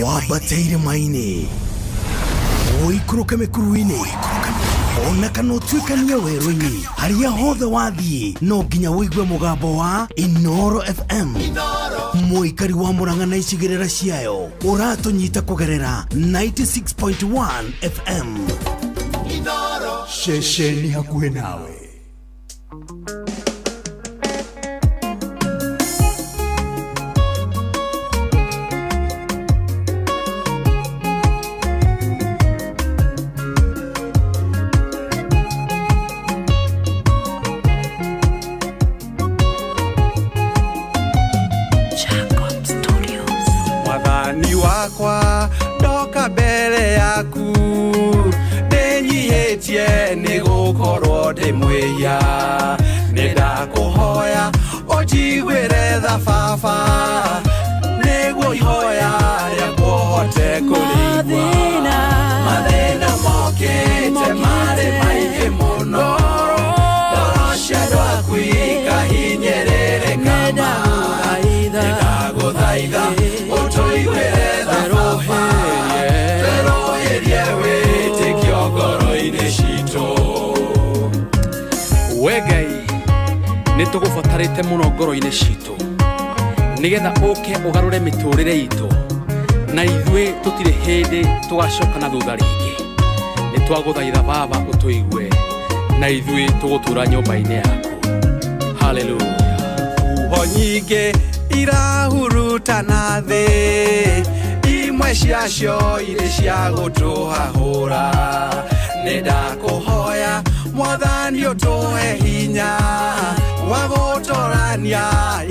Wambateire maini ũikũrũke mĩkuru-inĩ ona kana ũtuĩkanie werũ-inĩ harĩa hothe wathiĩ no nginya ũigue mũgambo wa Inoro FM mũikari wa Murang'a na icigĩrĩra ciayo ũratũnyita kũgerera 96.1 FM ceceni hakuhĩ nawe. Mwathani wakwa ndoka mbere yaku ndĩnyihĩtie nĩ gũkorwo ndĩ mwĩhia nĩ ndakũhoya ũnjiguĩre tha baba nĩguo ihoya rĩakwa ũhote kũrĩigua mathĩna mokĩte marĩ maingĩ mũno ngoro cia andũ aku ikahinyĩrĩrĩka ma nĩndagũthaitha ũtũiguĩre tha baba twerũhĩrie wĩtĩkio ngoro-inĩ citũ. We Ngai nĩ tũgũbatarĩte mũno ngoro-inĩ citũ nĩgetha ũke ũgarũre mĩtũrĩre itũ na ithuĩ tũtirĩ hĩndĩ tũgacoka na thutha rĩngĩ nĩ twagũthaitha baba ũtũigue na ithuĩ tũgũtũra nyũmba-inĩ yaku. Haleluya. Huho nyingĩ irahurutana thĩ imwe ciacio irĩ cia gũtũhahũra nĩ ndakũhoya mwathani ũtũhe hinya wa gũtũrania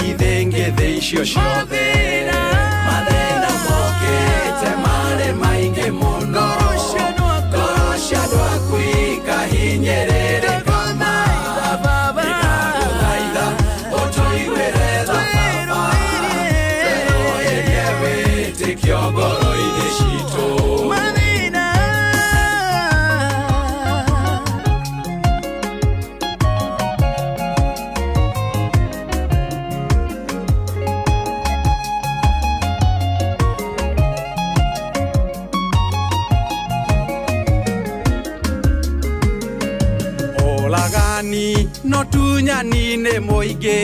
ithĩngĩthĩ icio ciothe mathĩna mokĩte marĩ maingĩ mũno ngoro cia andũ aku ikahinyĩrĩrĩka ma nĩndagũthaitha ũtũiguĩre tha baba twerũhĩrie wĩtĩkio ngoro-inĩ citũ. Ũragani no tunyani-inĩ mũingĩ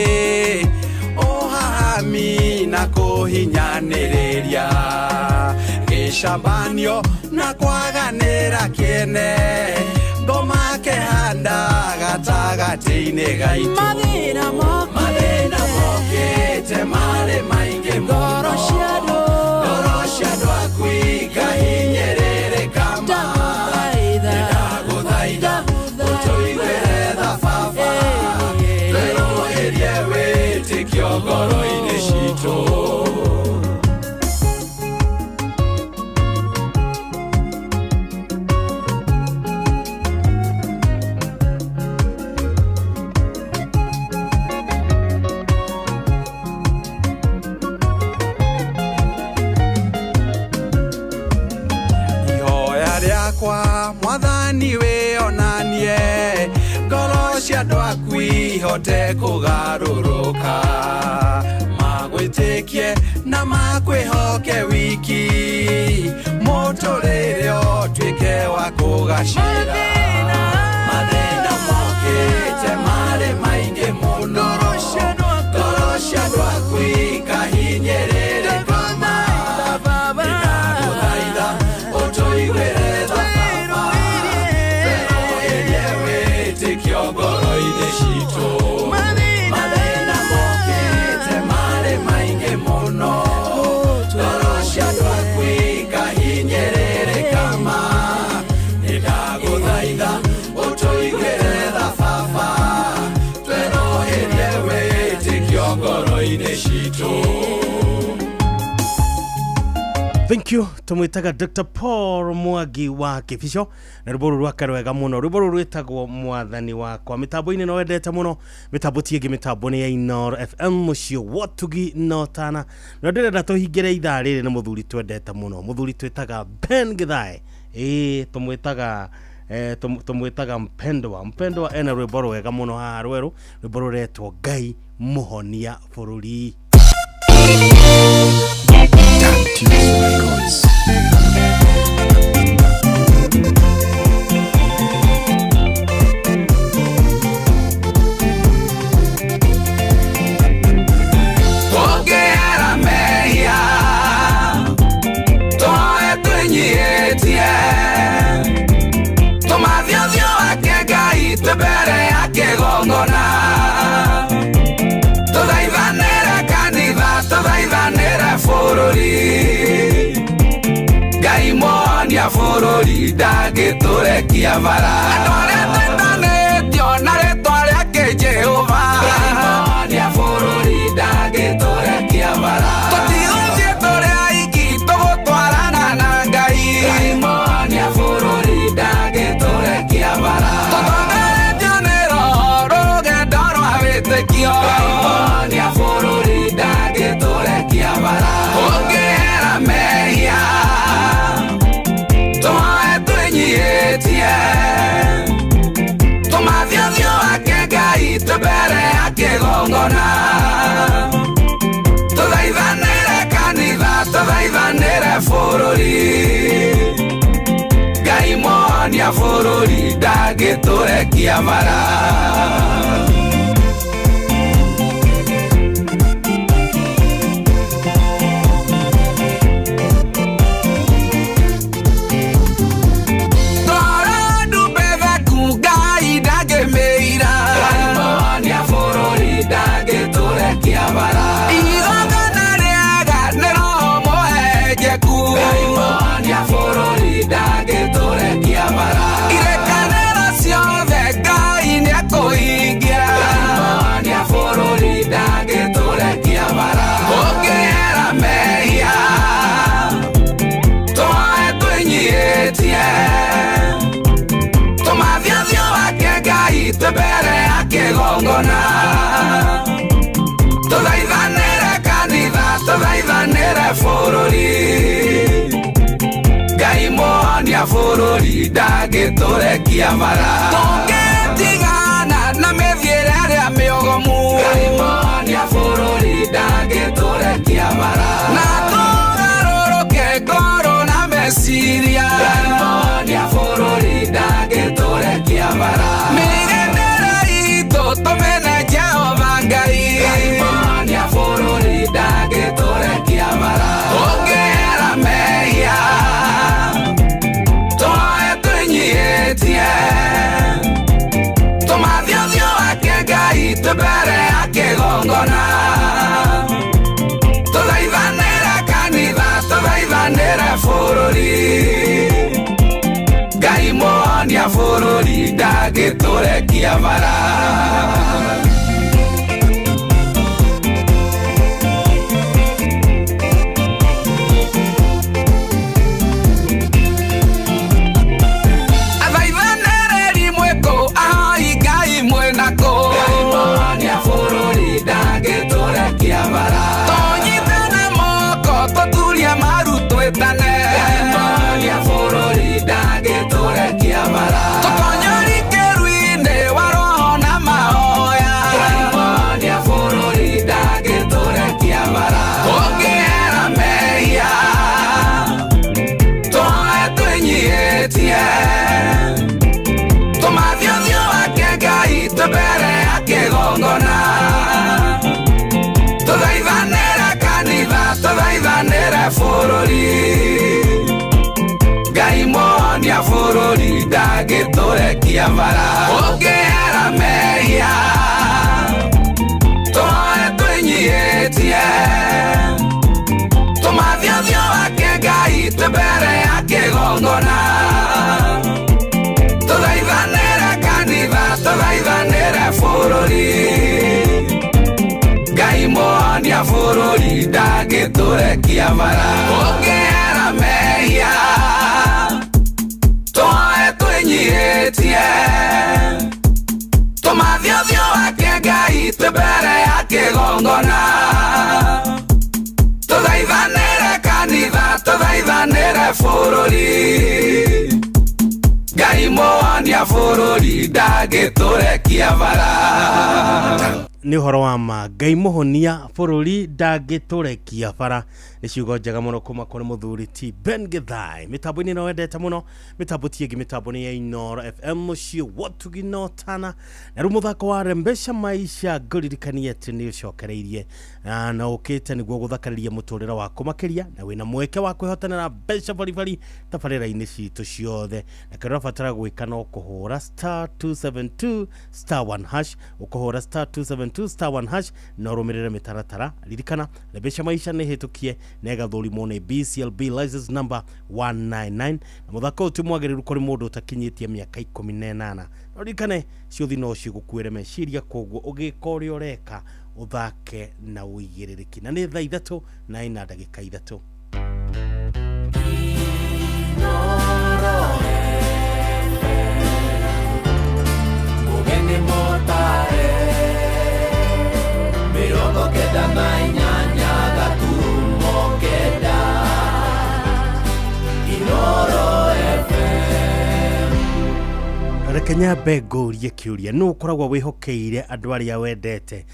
ũhahami na kũhinyanĩrĩria gĩcambanio na kwaganĩra kĩene ngoma kehanda gatagatĩ-inĩ gaitũ mathĩna mokĩte marĩ maingĩ mũno ngoro cia andũ aku ikahinyĩrĩrĩka ma nĩndagũthaitha ũtũiguĩre tha baba twerũhĩrie wĩtĩkio ngoro-inĩ citũ. ciaku ihote kũgarũrũka magwĩtĩkie na makwĩhoke wiki mũtũrĩre ũtuĩke wa kũgacĩra mathĩna mokĩte marĩ maingĩ mũno ngoro cia andũ aku ikahinyĩrĩrĩka ndagũthaitha ũtũiguĩre tha baba twerũhĩrie wĩtĩkio ngoro-inĩ citũ mathĩna mokĩte marĩ maingĩ mũno ngoro cia andũ aku ikahinyĩrĩrĩka ma nĩndagũthaitha ũtũiguĩre tha baba twerũhĩrie wĩtĩkio ngoro-inĩ citũ. Thank you. Tumwitaga Dr. Paul Mwangi wa Kibico na rwimbo rũrũ rwake rwega mũno, rwimbo rũrũ rwĩtagwo Mwathani Wakwa. Mĩtambo-inĩ no wendete mũno, mĩtambo ti ĩngĩ, mĩtambo nĩ ya Inooro FM mũciĩ wotugi no tana. Na ndĩrenda tũhingĩre ithaa rĩrĩ na mũthuri twendete mũno, mũthuri twĩtaga Ben Githae. Ĩĩ tũmwĩtaga tumwitaga mpendwa. Mpendwa ena rwimbo rwega mũno haha rwerũ, rwimbo rũretwo Ngai Mũhonia Bũrũri. Records. Pokera mehia tũhoe twĩnyihĩtie tũmathe ũthiũ wake Ngai twĩ mbere ya kĩgongona tũthaithanĩre kanitha tũthaithanĩre bũrũri Ngai mũhonia bũrũri ndangĩtũrekia bara andũ arĩa twĩtanĩtio na rĩtwa rĩake Jehova Ngai mũhonia bũrũri ndangĩtũrekia bara tũtigũthiĩ tũrĩ aiki tũgũtwarana na Ngai Ngai mũhonia bũrũri ndangĩtũrekia bara tũtongoretio nĩ Roho rũgendo rwa wĩtĩkio Ngai mũhonia bũrũri ndangĩtũrekia bara ũngĩhera mehia tũhoe twĩnyihĩtie tũmathe ũthiũ wake Ngai twĩ mbere ya kĩgongona tũthaithanĩre kanitha tũthaithanĩre bũrũri Ngai mũhonia bũrũri ndangĩtũrekia bara. Igongona rĩega nĩ Roho mũhehenjeku Ngai mũhonia bũrũri ndangĩtũrekia bara irĩkanĩro ciothe Ngai nĩekũhingia Ngai mũhonia bũrũri ndangĩtũrekia bara ũngĩhera mehia tũhoe twĩnyihĩtie tũmathe ũthiũ wake Ngai twĩ mbere ya kĩgongona tũthaithanĩre kanitha tũthaithanĩre bũrũri Ngai mũhonia bũrũri ndangĩtũrekia bara tũngĩtigana na mĩthiĩre ĩrĩa mĩogomu Ngai mũhonia bũrũri ndangĩtũrekia bara na tũgarũrũke ngoro na meciria Ngai mũhonia bũrũri ndangĩtũrekia bara mĩgendere itũ tũmene Jehova Ngai Ngai mũhonia bũrũri ndangĩtũrekia bara ũngĩhera mehia tũhoe twĩnyihĩtie tũmathe ũthiũ wake Ngai twĩ mbere ya kĩgongona tũthaithanĩre kanitha tũthaithanĩre bũrũri Ngai mũhonia bũrũri ndangĩtũrekia bara. Tũnyitane moko tũturie maru twĩtane Ngai mũhonia bũrũri ndangĩtũrekia bara tũtonye ũrikĩru-inĩ wa Roho na mahoya. Ndangĩtũrekia bara. Ũngĩhera mehia tũhoe twĩnyihĩtie, tũmathe ũthiũ wake Ngai twĩ mbere ya kĩgongona, tũthaithanĩre kanitha, tũthaithanĩre bũrũri. Ngai mũhonia bũrũri ndangĩtũrekia bara. Ũngĩhera mehia tũhoe twĩnyihĩtie, tũmathe ũthiũ wake Ngai twĩ mbere ya kĩgongona, tũthaithanĩre kanitha, tũthaithanĩre bũrũri. Ngai mũhonia bũrũri ndangĩtũrekia bara. Nĩ ũhoro wa ma, Ngai mũhonia bũrũri ndangĩtũrekia bara. Nĩ ciugo njega mũno kuma kũrĩ mũthuri ti Ben Gĩthai. Mĩtambo-inĩ ĩno wendete mũno, mĩtambo ti ĩngĩ, mĩtambo nĩ ya Inooro FM mũciĩ wa Ũtugi na Ũtana. Na rĩu mũthako wa Rembesha Maisha ngũririkanie atĩ nĩ ũcokereirie na ũkĩte nĩguo gũthakarĩria mũtũrĩre waku makĩria, na wĩna mweke wa kwĩhotanĩra mbeca baribari tabarĩra-inĩ citũ ciothe. Na kĩrĩa ũrabatara gwĩka no kũhũra star 272 star 1 hash, ũkũhũra star 272 star 1 hash na ũrũmĩrĩre mĩtaratara. Ririkana Rembesha Maisha nĩ hĩtũkie na ĩgathũrimwo nĩ BCLB license number 199, na mũthako ũyũ ti mwagĩrĩru kũrĩ mũndũ ũtakinyĩtie mĩaka 18. Na ũririkane ciũthi no cigũkuĩre meciria, koguo ũgĩka ũrĩa ũreka ũthake na ũigĩrĩrĩki. Na nĩ thaa 3:04. Mũgeni mũtare 98.9 Inooro FM. Reke nyambe ngũrie kĩũria, nũ ũkoragwo wĩhokeire andũ arĩa wendete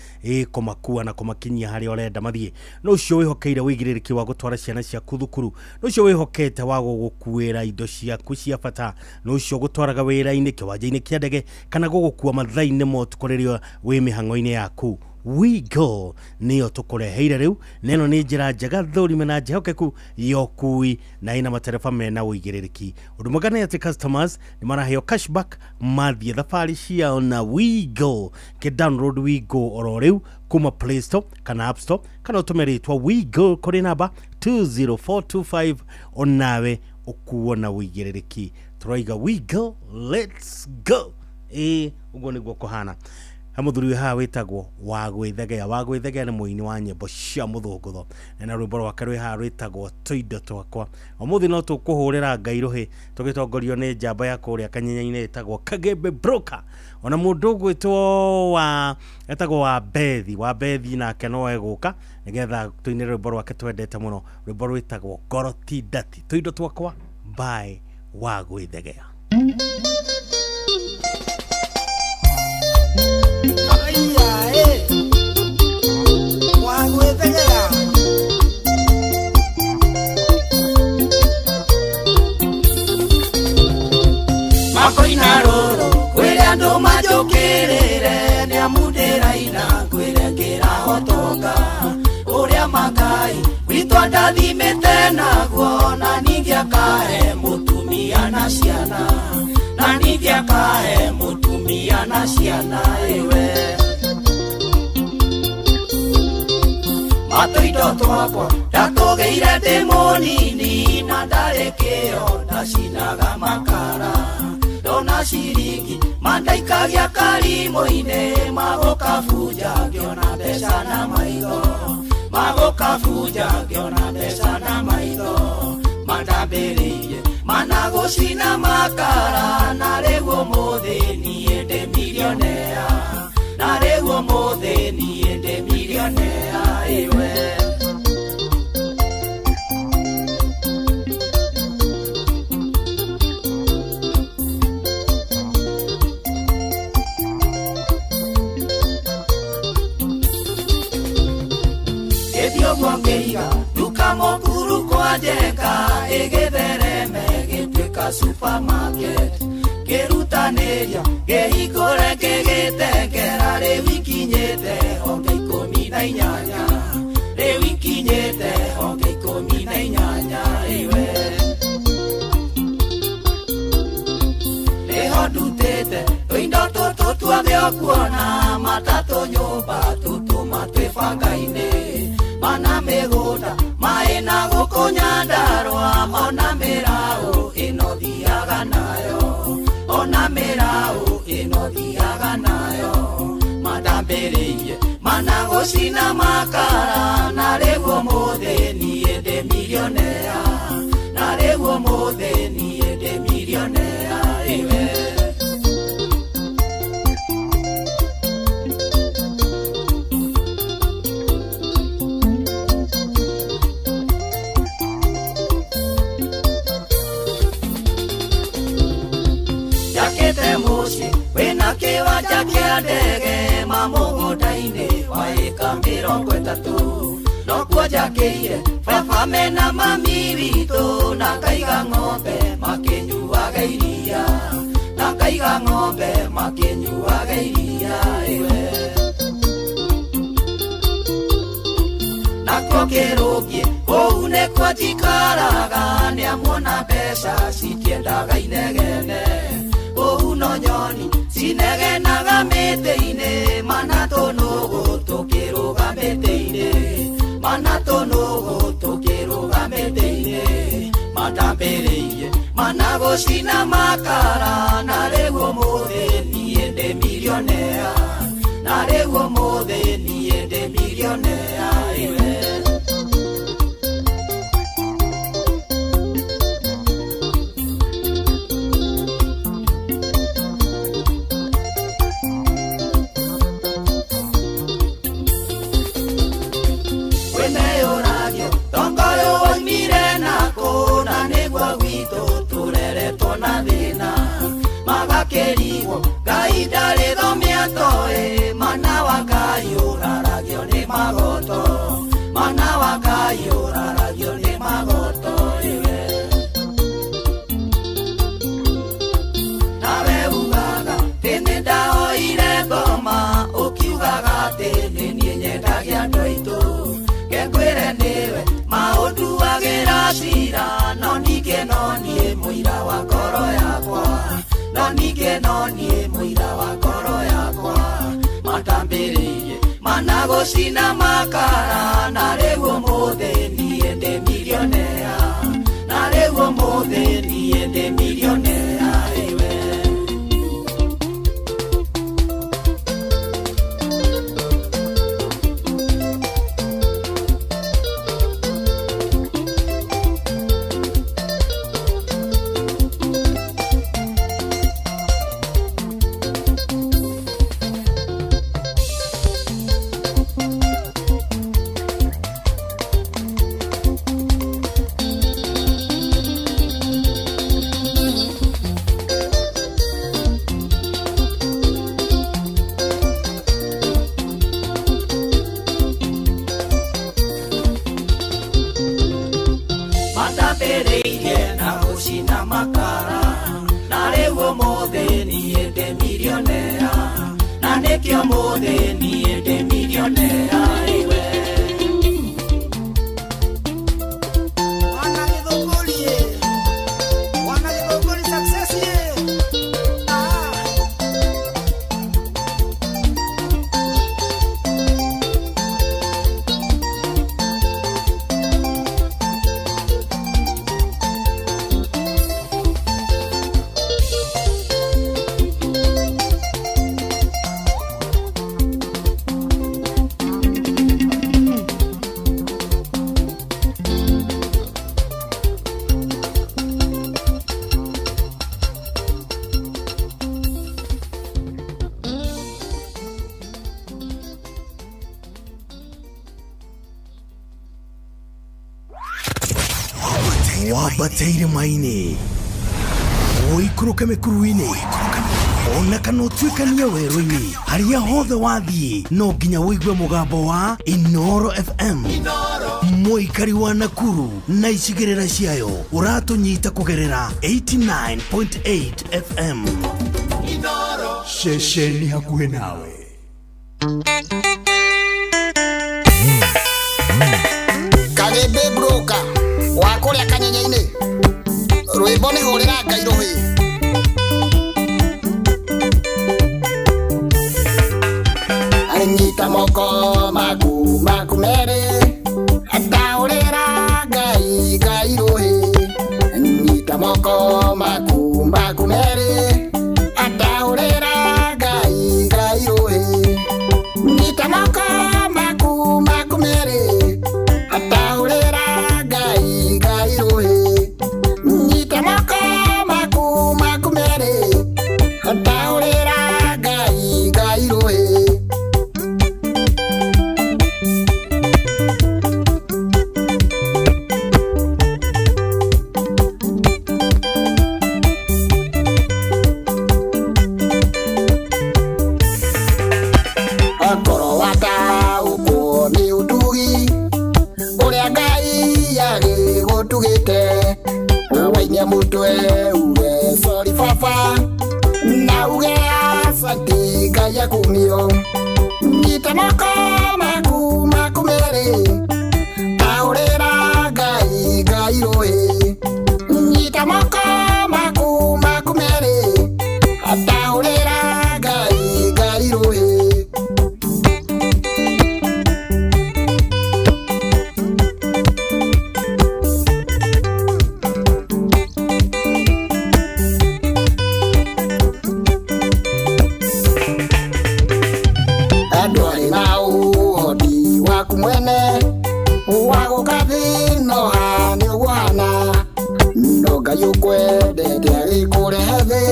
kũmakua na kũmakinyia harĩa ũrenda mathiĩ? Nũ ũcio wĩhokeire ũigĩrĩrĩki wa gũtwara ciana ciaku thukuru? Nũ ũcio wĩhokete wa gũgũkuĩra indo ciaku cia bata? Nũ ũcio ũgũtwaraga wĩra-inĩ, kĩwanja-inĩ kĩa ndege, kana gũgũkua mathaa-inĩ ma ũtukũ rĩrĩa wĩ mĩhang'o-inĩ yaku? WeGo nĩyo tũkũreheire rĩu, na ĩno nĩ njĩra njega thũrime na njĩhokeku ya ũkui na ĩna matereba mena ũigĩrĩrĩki. Ũndũ mwega nĩ atĩ customers nĩ maraheo cashback mathiĩ thabarĩ ciao na WeGo. Kĩ download WeGo oro rĩu kuma Play Store kana App Store, kana ũtũme rĩtwa WeGo kũrĩ namba 20425, onawe ũkuo na ũigĩrĩrĩki. Tũraiga WeGo, let's go. Ĩĩ, ũguo nĩguo kũhana. He mũthuri wĩ haha wĩtagwo Wagwĩthegea. Wagwĩthegea nĩ mũini wa nyĩmbo cia mũthũngũtho, na rwĩmbo rwake rwĩ haha rwĩtagwo Tũindo Twakwa. Ũmũthĩ no tũkũhũrĩra Ngai rũhĩ tũgĩtongorio nĩ njamba ya kũrĩa Kanyenya-inĩ ĩtagwo Kagembe Broker. Ona mũndũ ũgwĩtwo wa etagwo wa Bethi, wa Bethi nake no egũka nĩgetha tũine rwĩmbo rwake twendete mũno, rwĩmbo rwĩtagwo Ngoro ti Ndati. Tũindo Twakwa by Wagwĩthegea. Makoina rũrũ kwĩrĩ andũ manjũkĩrĩre, nĩ amu ndĩraina kwĩrĩ ngĩrahotoka ũrĩa makai witũ andathimĩte naguo, na ningĩ akahe mũtumia na ciana, na ningĩ akahe mũtumia na ciana ĩwe. Matũindo twakwa ndatũgĩire ndĩ mũnini, na ndarĩ kĩo ndacinaga makara, ndona ciringi mandaikagia karimũ-inĩ, magũkabunja ngĩona mbeca na maitho, magũkabunja ngĩona mbeca na maitho, mandambĩrĩirie managũcina makara, na rĩu ũmũthĩ niĩ ndĩ milionea, na rĩu ũmũthĩ niĩ ndĩ milionea ĩwe. Ngĩiga duka mũkuru kwa Njenga, ĩgĩthereme gĩtuĩka supermarket, ngĩrutanĩria ngĩhingũre ngĩgĩtengera, rĩu ikinyĩte honge 18, rĩu ikinyĩte honge 18 ĩwe. Gũkũ Nyandarũa ona mĩraũ ĩno thiaga nayo, ona mĩraũ ĩno thiaga nayo. Matambĩrĩirie mana gũcina makara, na rĩu ũmũthĩ niĩ ndĩ milionea, na rĩu ũmũthĩ niĩ ndĩ milionea ĩwe. Njakĩte mũciĩ wĩna kĩwanja kĩa ndege mamũgũnda-inĩ wa ĩka 30, nokuo njakĩire baba mena mami witũ, na ngaiga ng'ombe makĩnyuaga iria, na ngaiga ng'ombe makĩnyuaga iria ĩwe. Nakuo kĩrũngiĩ kũu nĩkuo njikaraga, nĩamuona mbeca citiendaga inegene, kũu no nyoni cinegenaga mĩtĩ-inĩ, mana tũnũgũ tũkĩrũga mĩtĩ-inĩ, mana tũnũgũ tũkĩrũga mĩtĩ-inĩ. Matambĩrĩirie mana gũcina makara, na rĩu ũmũthĩ niĩ ndĩ milionea, na rĩu ũmũthĩ niĩ ndĩ milionea ĩwe. Magakĩrigwo Ngai ndarĩ thomia toĩ, mana wa Ngai ũraragio nĩ magoto, mana wa Ngai ũraragio nĩ magoto ĩwe. Nawe ugaga atĩ nĩ ndaoire ngoma, ũkiugaga atĩ nĩ niĩ nyendagia andũ aitũ, ngĩkwĩre nĩwe maũnduagĩra cira, no ningĩ no niĩ mũira wa ngoro yakwa, no ningĩ no niĩ mũira wa ngoro yakwa. Matambĩrĩirie mana gũcina makara, na rĩu ũmũthĩ niĩ ndĩ milionea, na rĩu ũmũthĩ niĩ ndĩ milionea ĩwe. Matambĩrĩirie na gũcina makara, na rĩu ũmũthĩ niĩ ndĩ milionea, na nĩkĩo ũmũthĩ niĩ ndĩ milionea ĩwe. Wambateire irĩma-inĩ, ũikũrũke mĩkuru-inĩ, ona kana ũtuĩkanie werũ-inĩ, harĩa hothe wathiĩ no nginya ũigue mũgambo wa Inooro FM. Mũikari wa Nakuru na icigĩrĩra ciayo ũratũnyita kũgerera 89.8 FM. Ceceni hakuhĩ nawe. Kagĩmbĩ broker wa kũrĩa kanyenya-inĩ, rwĩmbo nĩ hũrĩra Ngai rũhĩ. Anyita moko maku maku merĩ, ataũrĩra Ngai Akorwo wataũkwo nĩ ũtugi ũrĩa Ngai agĩgũtugĩte, wainia mũtwe uge sorry baba, na uge asante Ngai akumio. Nyita moko maku maku merĩ, taũrĩra Ngai Ngai rũĩ. Nyita moko maku maku merĩ, taũrĩra Ngai Ngai rũĩ. Ndwarĩ na ũhoti waku mwene wa gũka thĩ no haha nĩ ũguo hana, no Ngai ũkwendete agĩkũrehe thĩ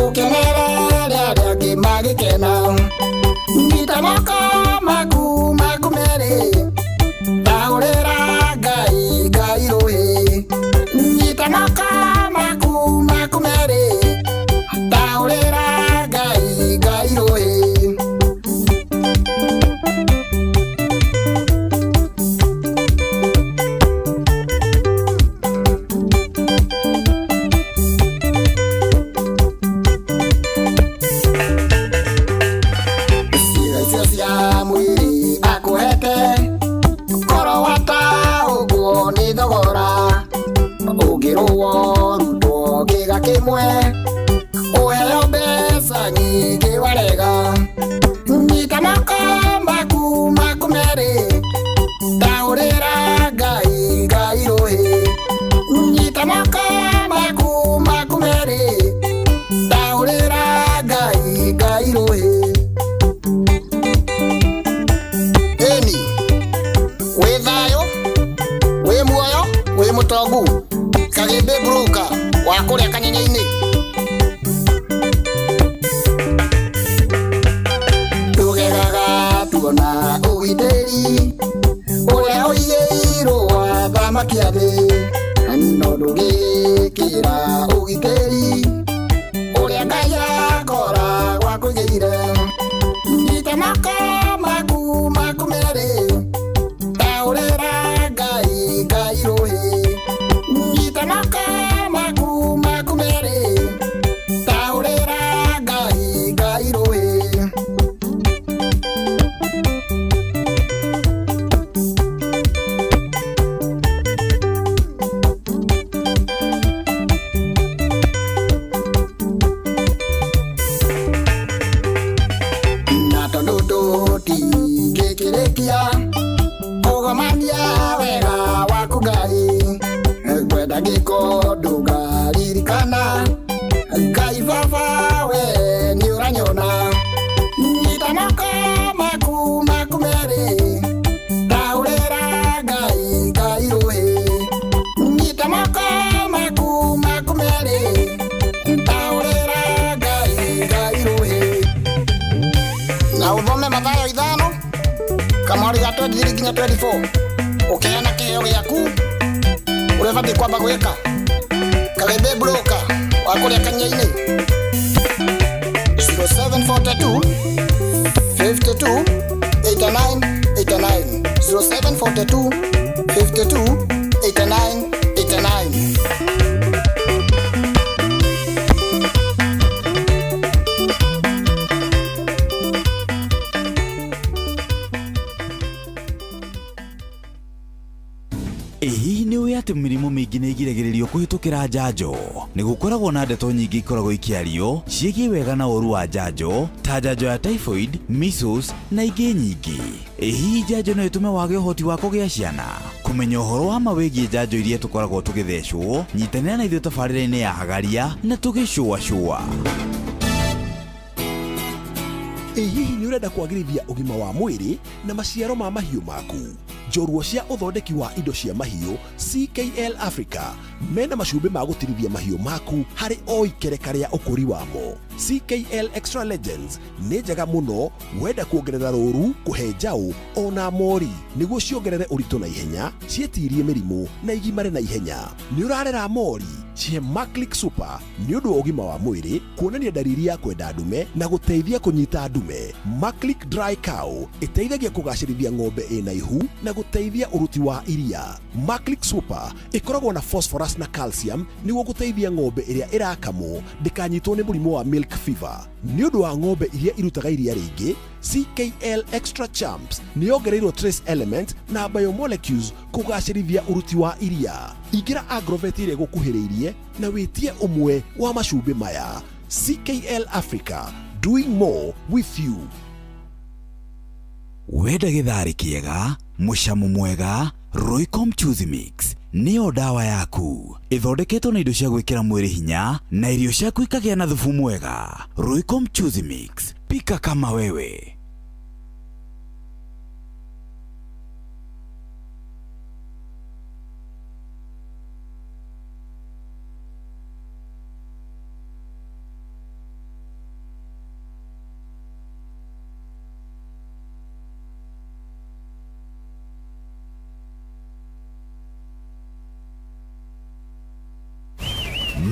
ũkenere arĩa angĩ magĩkena. Nyita moko maku maku merĩ, taũrĩra Ngai Ngai rũĩ. Nyita moko maku maku merĩ, taũrĩra Ngai Ngai rũĩ. Ciĩga icio cia mwĩrĩ akũhete, korwo wataũkwo nĩ thogora, ũngĩrũo rutwo kĩga kĩmwe, ũheo mbeca nyingĩ warega. Nyita moko maku maku merĩ, taũrĩra Ngai Ngai rũĩ. Nyita moko maku maku merĩ, taũrĩra Ngai Ngai rũĩ. Ĩni wĩ thayũ, wĩ muoyo, wĩ mũtongu, Kagĩmbĩ broker wa kũrĩa Kanyenya-inĩ. Tũgegaga tuona ũgitĩri ũrĩa ũigĩirwo athamaki a thĩ, no ndũgĩkĩra ũgitĩri ũrĩa Ngai akoragwo akũigĩire. Nyita moko maku maku merĩ, taũrĩra Ngai Ngai rũĩ. Nyita moko maku maku merĩ, taũrĩra Ngai Ngai rũĩ. Na tondũ tũtingĩkĩrĩkia kũgomania wega waku Ngai, ngwenda ngĩko ndũkaririkana Ngai baba we nĩ ũranyona. Nyita moko maku maku merĩ, taũrĩra Ngai Ngai rũĩ. Nyita moko maku maku merĩ, taũrĩra Ngai Ngai rũĩ. Na ũthome Mathayo 5 kamwari ga 23 nginya 24, ũkĩheana kĩheo gĩaku ũrĩa ũbatiĩ kwamba gwĩka. Kagĩmbĩ broker wa kũrĩa Kanyenya-inĩ, 0742 52 89 89, 0742 52 89 89. Ĩ hihi nĩ ũĩ atĩ mĩrimũ mĩingĩ nĩ ĩgiragĩrĩrio kũhĩtũkĩra njanjo? Nĩ gũkoragwo na ndeto nyingĩ ikoragwo ikĩario ciĩgiĩ wega na ũru wa njanjo ta njanjo ya typhoid, measles na ingĩ nyingĩ. Ĩ hihi njanjo no ĩtũme wage ũhoti wa kũgĩa ciana? Kũmenya ũhoro wa ma wĩgiĩ njanjo iria tũkoragwo tũgĩthecwo, nyitanĩra na ithuĩ tabarĩra-inĩ ya Hagaria na tũgĩcũacũa. Ĩ hihi nĩ ũrenda kwagĩrithia ũgima wa mwĩrĩ na maciaro ma mahiũ maku? Njorua cia ũthondeki wa indo cia mahiũ CKL Africa mena macumbĩ ma gũtirithia mahiũ maku harĩ o ikereka rĩa ũkũri wamo. CKL Extra Legends nĩ njega mũno wenda kuongerera rũru, kũhe njaũ ona mori nĩguo ciongerere ũritũ na ihenya, ciĩtirie mĩrimũ na igimare na ihenya. Nĩ ũrarera mori, cihe Maclick Super nĩ ũndũ wa ũgima wa mwĩrĩ, kuonania ndariri ya kwenda ndume na gũteithia kũnyita ndume. Maclick Dry Cow ĩteithagia kũgacĩrithia ng'ombe ĩna ihu na gũteithia ũruti wa iria. Maclick Super ĩkoragwo na phosphorus na calcium nĩguo gũteithia ng'ombe ĩrĩa ĩrakamwo ndĩkanyitwo nĩ mũrimũ wa milk fever. Nĩ ũndũ wa ng'ombe iria irutaga iria rĩingĩ, CKL Extra Champs nĩ yongereirwo trace element na biomolecules kũgacĩrithia ũruti wa iria. Ingĩra Agrovet ĩrĩa ĩgũkuhĩrĩirie na wĩtie ũmwe wa macumbĩ maya. CKL Africa, doing more with you. Wenda gĩtharĩ kĩega, mũcamo mwega, Royco Mchuzi Mix nĩyo ndawa yaku. Ĩthondeketwo na indo cia gwĩkĩra mwĩrĩ hinya na irio ciaku ikagĩa na thubu mwega. Royco Mchuzi Mix, pika kama wewe.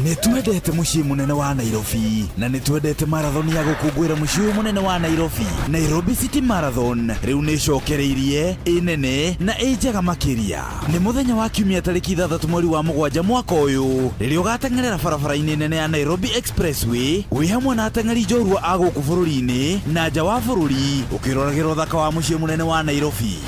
Nĩ twendete mũciĩ mũnene wa Nairobi na nĩ twendete marathon ya gũkũngũĩra mũciĩ ũyũ mũnene wa Nairobi. Nairobi City Marathon rĩu nĩ ĩcokereirie, ĩ nene na ĩ njega makĩria. Nĩ mũthenya wa kiumia tarĩki 6 mweri wa 7 mwaka ũyũ rĩrĩa ũgateng'erera barabara-inĩ nene ya Nairobi Expressway wĩ hamwe na ateng'eri njorua a gũkũ bũrũri-inĩ na nja wa bũrũri ũkĩroragĩra ũthaka wa mũciĩ mũnene wa Nairobi.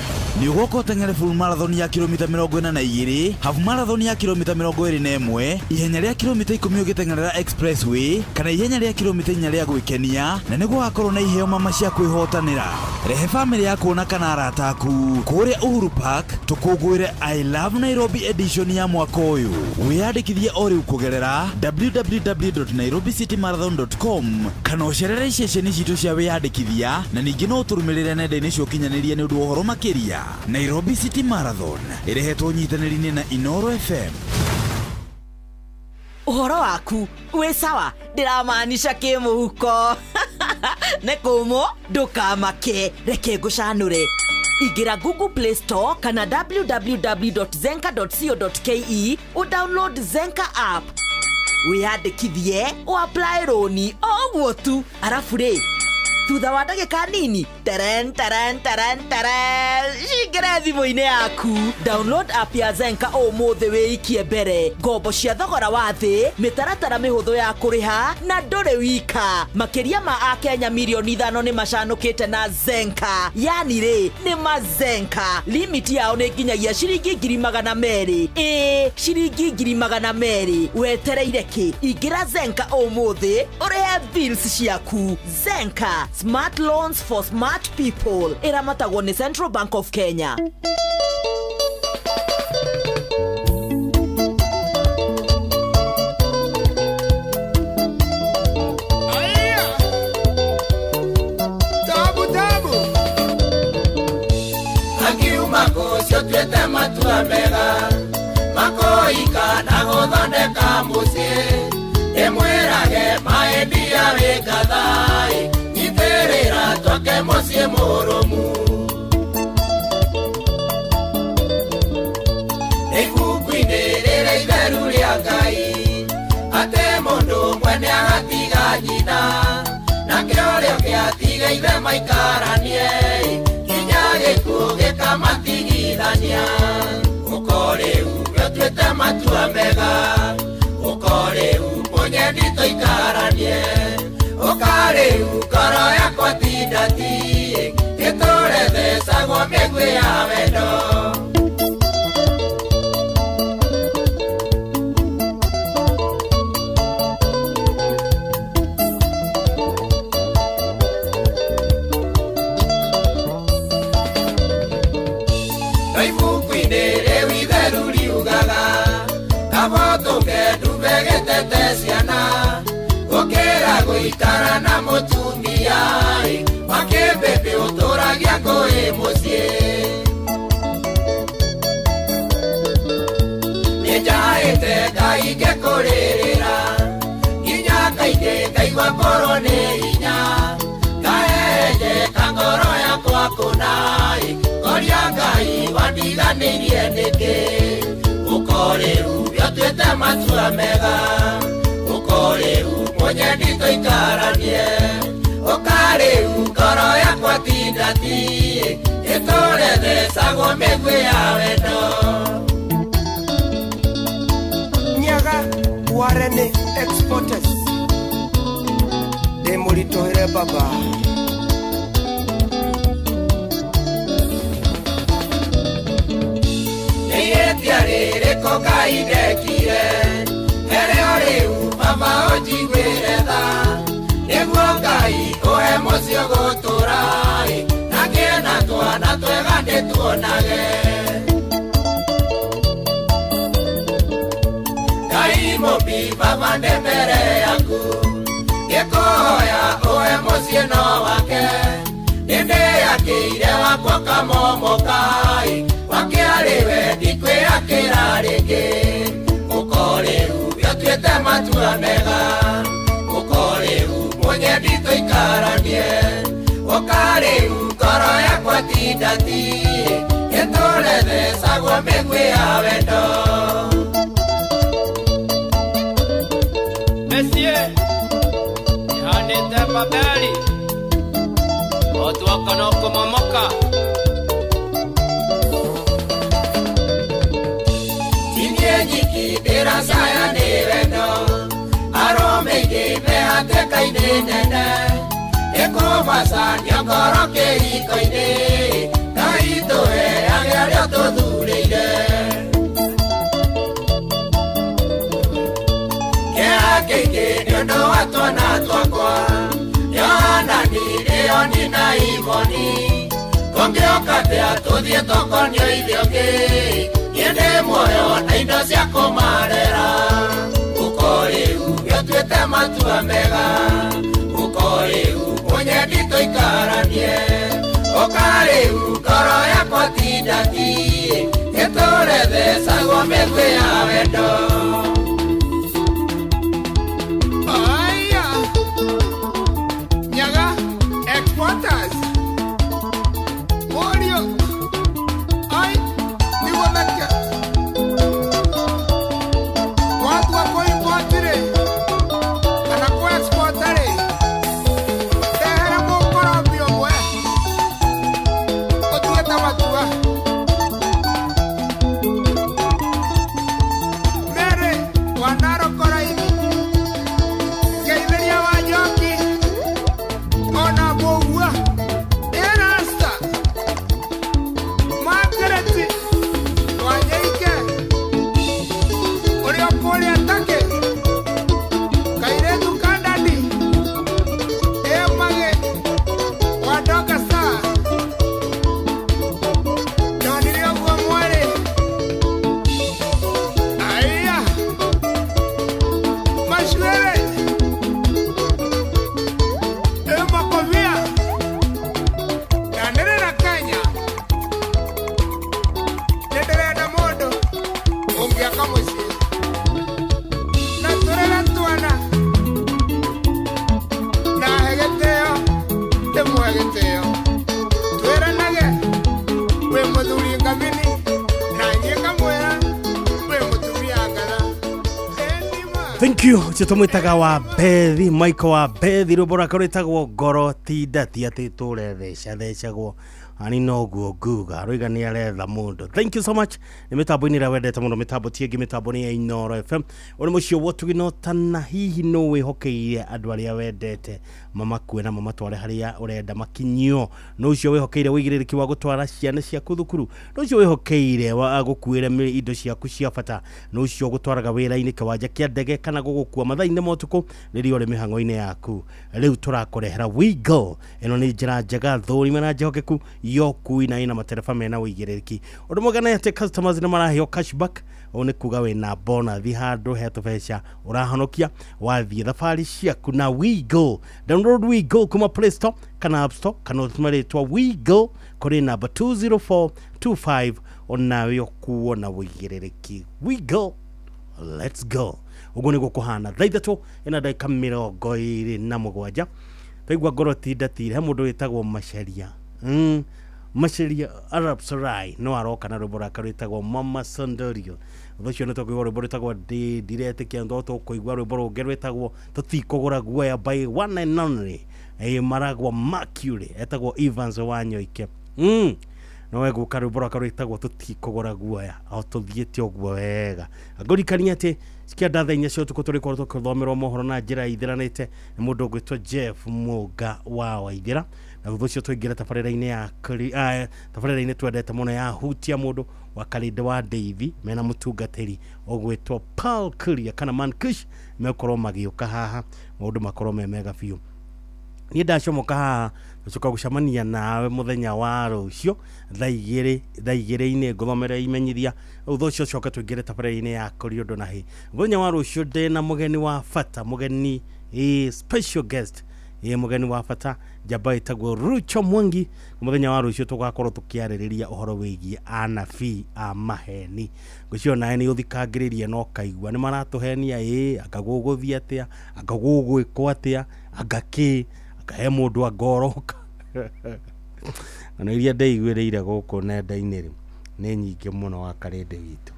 Nĩ ũgoka ũteng'ere full marathon ya kilomita 42, half marathon ya kilomita 21, ihenya rĩa kilomita 10 ũgĩteng'erera expressway kana ihenya rĩa kilomita 4 rĩa gwĩkenia, na nĩguo wakorwo na iheo mama cia kwĩhotanĩra. Rehe bamĩrĩ yaku ona kana arata aku kũrĩa Uhuru Park tũkũngũĩre I Love Nairobi edition ya mwaka ũyũ. Wĩyandĩkithie o rĩu kũgerera www.nairobicitymarathon.com kana ũcerere ceceni citũ cia wĩyandĩkithia, na ningĩ no ũtũrũmĩrĩre nenda-inĩ cia ũkinyanĩria nĩ ũndũ wa ũhoro makĩria. Nairobi City Marathon ĩrehetwo nyitanĩri-inĩ na Inoro FM. Ũhoro waku wĩ sawa, ndĩramaanisha kĩmũhuko. Nĩ kũmũ, ndũkamake, reke ngũcanũre. Ingĩra Google Play Store kana www.zenka.co.ke ũdownload Zenka app, wĩyandĩkithie, ũapply rũni o ũguo tu. Arabu rĩ, thutha wa ndagĩka nini, teren teren teren teren, cingĩre thimũ-inĩ yaku. Download app ya Zenka ũmũthĩ wĩikie mbere ngombo cia thogora wa thĩ, mĩtaratara mĩhũthũ ya kũrĩha na ndũrĩ wika. Makĩria ma akenya mirioni 5 nĩ macanũkĩte na Zenka. Yani rĩ, nĩ mazenka. Limit yao nĩ nginyagia ciringi 200,000. Ĩĩ, ciringi 200,000. Wetereire kĩ? Ingĩra Zenka ũmũthĩ ũrĩhe bills ciaku. Zenka, smart loans for smart people. Ĩramatagwo nĩ Central Bank of Kenya. Tabu tabu akiuma kũcio tuĩte matua mega makoika na gũthondeka mũciĩ ĩmwĩrage maendia wĩ ngathai nyitĩrĩra twake mũciĩ mũrũmu. Ibuku-inĩ rĩrĩa itheru rĩa Ngai atĩ mũndũ ũmwe nĩagatiga nyina nake ũrĩa ũngĩ atiga ithe maikaranie nginya gĩkuũ gĩkamatigithania. Ũko rĩu ũtuĩte matua mega, ũko rĩu mũnyendi tũikaranie, ũka rĩu ngoro yakwa tindati ĩtũre thecagwo mĩguĩ ya wendo. Ibuku-inĩ rĩu itheru riugaga kaba tũke ndume gĩtete ciana gũkĩra gũikara na mũtumia wa kĩmbĩmbĩ ũtũragia ngũĩ mũciĩ. Ngaigua ngorwo nĩ hinya ngahenjeka ngoro yakwa kũnai ngoria Ngai wandiganĩirie nĩkĩ ũkorĩu gĩatuĩte matua mega ũkorĩu mũnyendi tũikaranie ũkarĩu ngoro yakwa tindati ĩtũre thecagwo mĩguĩ ya wendo. Nyaga Warene Exporters ndĩ mũritũhĩre baba. Nĩihĩtia rĩrĩkũ Ngai ndekire hereo rĩu baba ũnjiguĩre tha nĩguo Ngai ũhe mũciĩ ũgũtũra na ngĩe na twana twega ndĩtuonage. Ngai mũmbi baba ndĩ mbere yaku ngĩkũhoya ũhe mũciĩ no wake nĩndĩakĩire wakwa kamomoka wake arĩ we ndikwĩakĩra rĩngĩ ũkorĩu gĩatuĩte matua mega ũkorĩu mũnyendi tũikaranie ũkarĩu ngoro yakwa tindati ĩtũre thecagwo mĩguĩ ya wendo. Mesie ihanĩte Babeli otwaka no kũmomoka. Tinie nyiki ndĩracaya nĩ wendo arũme aingĩ me hatĩka-inĩ nene ĩkũmacanio ngoro kĩhiko-inĩ Ngai tũheage arĩa tũthurĩire. Kĩeha kĩingĩ nĩ ũndũ wa twana twakwa Yohanani Leoni na Imoni kũngĩũka atĩa tũthiĩ tũkonio ithe ũngĩ niĩ ndĩ muoyo na indo cia kũmarera ũkorĩu gĩatuĩte matua mega ũkorĩu mũnyendi tũikaranie ũkarĩu ngoro yakwa tindati ĩtũre thecagwo mĩguĩ ya wendo. Aya Nyaga Exporters Morio ai nĩgũtheke watua kũ-import-rĩ kana kũ-export-rĩ ndehera mũkorombi ũmwe ũtuĩte matua. Mary wa Narok Raini ngeithĩria wa Njoki ona Mũgua Erasta Margaret wa Nyaike ũrĩa ũkũrĩa Takĩ kairĩtu ka Dadi Ĩmagĩ wa Doka Star ndonire ũguo mwarĩ aya Macuere Ĩmakovia ndanĩrĩra Kenya nĩndĩrenda mũndũ ũngĩaka mũciĩ na tũrere twana na he gĩtĩo ndĩmũhe gĩtĩo twĩranage wĩ mũthuri ngamini na niĩ ngamwĩra wĩ mũtumia ngatha. Thank you ũcio tũmwĩtaga wa Bethi Michael wa Bethi rwĩmbo rwake rwĩtagwo ngoro tindati atĩ tũre theca thecagwo ani noguo nguga roiga nĩ aretha mũndũ. Thank you so much nĩ mĩtambo-inĩ ĩrĩa wendete mũno mĩtambo ti ĩngĩ mĩtambo nĩ ya Inooro FM ũrĩ mũciĩ wotugi no tana hihi no wĩhokeire andũ arĩa wendete mamakue na mamatware harĩa ũrenda makinyio no ũcio wĩhokeire ũigĩrĩrĩki wa gũtwara ciana ciaku thukuru no ũcio wĩhokeire wa gũkuĩra indo ciaku cia bata no ũcio gũtwaraga wĩra-inĩ kĩwanja kĩa ndege kana gũgũkua mathaa-inĩ ma ũtukũ rĩrĩa ũrĩ mĩhang'o-inĩ yaku. Rĩu tũrakũrehera WeGo ĩno nĩ njĩra njega thũrime na njĩhokeku ya ũkui na ĩna matereba mena ũigĩrĩrĩki. Ũndũ mwega nĩ atĩ customers nĩ maraheo cashback ũũ nĩ kuga wĩna bonus handũ he tũbeca ũrahonokia wathiĩ thabarĩ ciaku na WeGo. Download WeGo kuma Play Store kana App Store kana ũtũme rĩtwa WeGo kũrĩ namba 20425 onawe ũkuo na ũigĩrĩrĩki. WeGo, let's go. Ũguo nĩguo kũhana. Thaa 3 ĩna ndagĩka 27. Twaigua ngoro tindatire, he mũndũ wĩtagwo Macharia. Macharia Arab Sarai no aroka na rwĩmbo rwake rwĩtagwo Mama Sandario. Thutha ũcio nĩ tũkũigua rwĩmbo rwĩtagwo Ndiretĩkia, no tũkũigua rwĩmbo rũngĩ rwĩtagwo Tũtikũgũra Guoya by one and only Maragwa Mercury, etagwo Evans Wanyoike. No egũka rwĩmbo rwake rwĩtagwo Tũtikũgũra Guoya, o tũthiĩte ũguo wega. Ngũririkania atĩ cikia thaa 4 cia ũtukũ tũrĩkorwo tũkĩthomerwo mohoro na njĩra ithĩranĩte nĩ mũndũ ũgwĩtwo Jeff Mũnga wa Waithĩra. Na thutha ũcio tũingĩre tabarĩra-inĩ ya tabarĩra-inĩ twendete mũno ya Hutia Mũndũ wa Karĩndĩ wa Ndeithi mena mũtungatĩri ũgwĩtwo Paul Kuria kana Man Kush, megũkorwo magĩũka haha maũndũ makorwo me mega biũ. Niĩ ndacomoka haha tũcoka gũcemania nawe mũthenya wa rũciũ thaa 2:00 ngũthomere imenyithia. Thutha ũcio coke tũingĩre tabarĩra-inĩ ya Kũrĩ Ũndũ na Hĩ. Mũthenya wa rũciũ ndĩna mũgeni wa bata, mũgeni special guest, mũgeni wa bata njamba ĩtagwo Rucho Mwangi. Mũthenya wa rũciũ tũgakorwo tũkĩarĩrĩria ũhoro wĩgiĩ anabii a maheni. Ngwĩciria nawe nĩ ũthikangĩrĩria na ũkaigua nĩ maratũhenia, anga gũgũthiĩ atĩa, anga gũgwĩkwo atĩa, anga kĩ, anga he mũndũ angoroka. Ng'ano iria ndeiguĩrĩire gũkũ nenda-inĩ rĩ nĩ nyingĩ mũno wa Karĩndĩ witũ.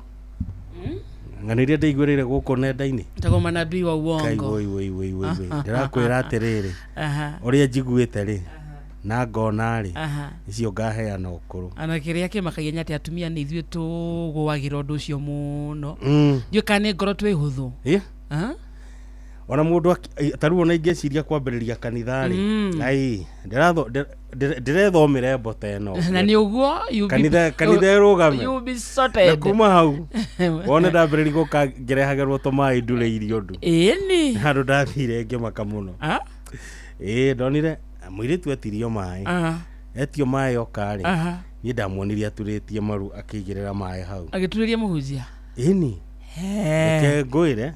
Ng'ano iria ndeiguĩrĩire gũkũ nenda-inĩ Tagwo manabii wa uongo. Woi woi woi woi. Ndĩrakwĩra atĩrĩrĩ, ũrĩa njiguĩte rĩ na ngona rĩ, icio ngaheana ũkũrũ. Ana kĩrĩa kĩmakagia nĩ atĩ atumia nĩ ithuĩ tũgũagĩra ũndũ ũcio mũno. Ndiũĩ kana nĩ ngoro twĩ hũthũ. Ona mũndũ ta rĩu ona ingĩciria kwambĩrĩria kanitha rĩ, ai ndĩrethomera mbote ĩno. Na nĩ ũguo kanitha ĩrũgame. You be sorted. Na kuma hau wone ndambĩrĩria gũka ngĩrehagĩrwo tũmaĩ ndurĩirio ũndũ. Ĩni. Handũ ndathire ngĩmaka mũno. Ndonire mũirĩtu etirio maĩ. Etio maĩ oka rĩ, niĩ ndamuonirie aturĩtie maru akĩigĩrĩra maĩ hau. Agĩturĩria mũhunjia. Ĩni. Reke ngwĩre,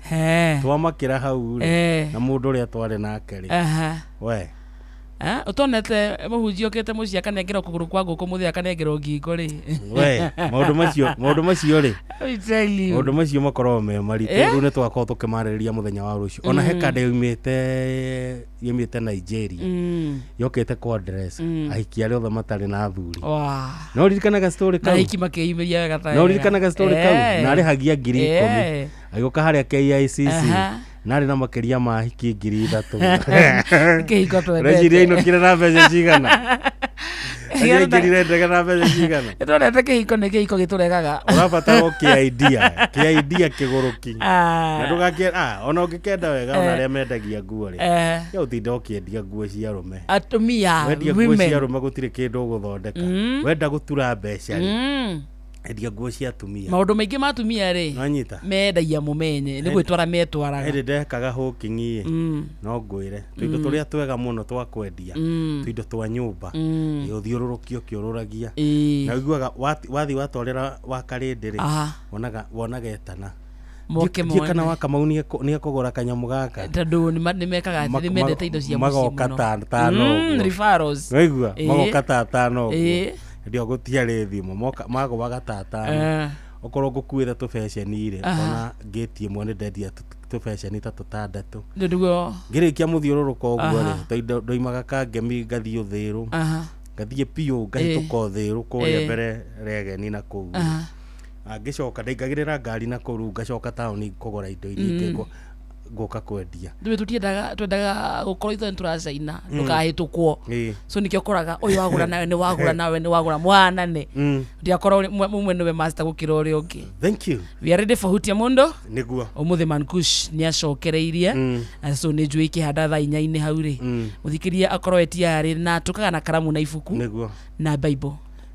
twamakĩra hau rĩ, na mũndũ ũrĩa twarĩ nake rĩ. We. Ũtonete mũhunjia ũkĩte mũciĩ akanengerwo kũgũrũ kwa ngũkũ mũthĩ akanengerwo ngingo rĩ. We, maũndũ macio rĩ. Maũndũ macio makoragwo me maritũ. Rĩu nĩ tũgakorwo tũkĩmarĩrĩria mũthenya wa rũciũ. Ona he kanda yoimĩte Nigeria. Yokĩte kwa dress. Ahiki arĩa othe matarĩ na athuri. No ũririkanaga story kau? Na ahiki makĩyumĩria wega ta No ũririkanaga story kau? Na arĩhagia 10,000. Agĩũka harĩa KICC. Narĩ na makĩria ma ahiki 3,000. Kĩhiko twendete. Ũreciria ainũkire na mbeca cigana? Aingĩrire ndege na mbeca cigana? Nĩtwendete kĩhiko, nĩ kĩhiko gĩtũregaga. Ũrabatara o kĩ-idea, kĩ-idea kĩgũrũki. Na ndũgakĩ ona ũngĩkenda wega ona arĩa mendagia nguo rĩ. Ya ũtinda ũkĩendia nguo cia arũme. Atumia, wendia nguo cia arũme gũtirĩ kĩndũ ũgũthondeka. Wenda gũtura mbeca rĩ. Endia nguo cia atumia. Maũndũ maingĩ ma atumia rĩ, mendagia mũmenye, nĩ gwĩtwara metwaraga. Hĩndĩ ndekaga hawking ĩ, no ngwĩre tũindo tũrĩa twega mũno twa kwendia, tũindo twa nyũmba, ũthiũrũrũkio ũkĩũrũragia. Na ũiguaga wathiĩ watwarĩra wa Karĩndĩ rĩ, wonaga etana. Ndiũĩ kana wa Kamau nĩ ekũgũra kanyamũ gaka. Tondũ nĩ mekaga atĩ nĩ mendete indo cia mũciĩ Magoka mũno. ta tano ũguo. Referrals. Waigua? Magoka ta tano ũguo. Hĩndĩ ĩyo gũtiarĩ thimũ, magũaga ta tano. Okorwo ngũkuĩte tũbeceni rĩ, ona ngĩti ĩmwe nĩ ndendia tũbeceni ta tũtandatũ. Nĩguo. Ngĩrĩkia mũthiũrũrũko ũguo rĩ, ndoimaga Kangemi ngathiĩ Ũthĩrũ. Ngathiĩ biũ ngahĩtũka Ũthĩrũ kũrĩa mbere Regeni na kũu. Ngĩcoka ndaingagĩrĩra ngari na kũu rĩu ngacoka taũni kũgũra indo iria ingĩ ngũka kwendia. Ndũĩ tũtiendaga, twendaga gũkorwo ithuĩ nĩtũracaina, ndũkahĩtũkwo. So nĩkĩo ũkoraga ũyũ wagũra nawe nĩ wagũra nawe nĩ wagũra mũhanane. Ndiakorwo mũmwe nĩwe master gũkĩra ũrĩa ũngĩ. Thank you. We are ready for Hutia Mũndũ. Nĩguo. Ũmũthĩ Mankush nĩacokereirie. So nĩ njũĩ ikĩhanda thaa 4 hau rĩ. Mũthikĩria akorwo etiarĩ na tũkaga na karamu na ibuku. Nĩguo. Na Bible.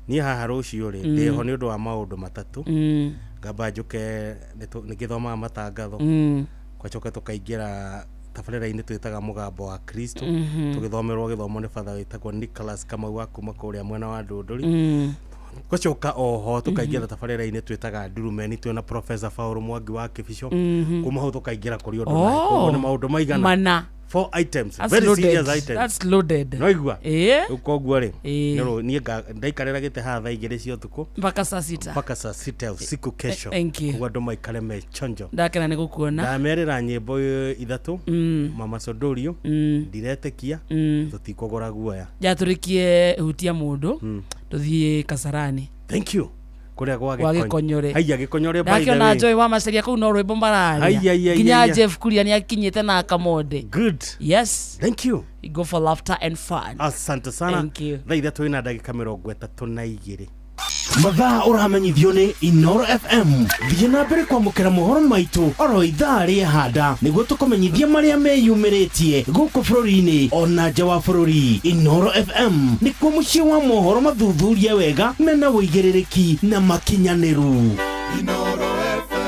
Niĩ haha rũciũ rĩ, ndĩho nĩ ũndũ wa maũndũ matatũ. Ngamba njũke nĩngĩthomaga matangatho. Twacoka tũkaingĩra tabarĩra-inĩ twĩtaga Mũgambo wa Kristo. Tũgĩthomerwo gĩthomo nĩ batha wĩtagwo Nicholas Kamau wa kuma kũrĩa mwena wa Ndũndũri. Gũcoka oho tũkaingĩra tabarĩra-inĩ twĩtaga ndurumeni twĩna Professor Paul Mwangi wa Kĩbico. Kuma hau tũkaingĩra kũrĩ ũndũ nawe. Koguo nĩ maũndũ maigana Mana. Four items. That's Very loaded. serious items. That's loaded. No igua. Rĩu koguo rĩ, niĩ ndaikarĩra gĩtĩ haha thaa 2 cia ũtukũ Mpaka saa 6. Mpaka saa 6 ya usiku kesho. Thank you. Koguo andũ maikare me chonjo. Ndakena nĩ gũkuona. Ndamerĩra nyĩmbo 3. Mama Sodorio. Ndiretĩkia. Tũtikũgũra guoya. Njatũrĩkie hutia mũndũ. Tũthiĩ Kasarani. Thank you. Kũrĩa gwa Gwa Gĩkonyore. Haiya Gĩkonyore by the Ndakiona way. Joy wa Maceria kũu no rwĩmbo mararia. Haiya, haiya, Nginya haiya. Jeff Kuria nĩ akinyĩte na Akamonde. Good. Yes. Thank you. We go for laughter and fun. Asante sana. Thank you. Thaa 3 na ndagĩka 32. Mathaa ũramenyithio nĩ Inoro FM. Thiĩ na mbere kwamũkĩra mohoro maitũ oro ithaa rĩa handa nĩguo tũkũmenyithia marĩa meyumĩrĩtie gũkũ bũrũri-inĩ ona nja wa bũrũri. Inoro FM nĩkuo mũciĩ wa mohoro mathuthurie wega mena ũigĩrĩrĩki na makinyanĩru. Inoro FM.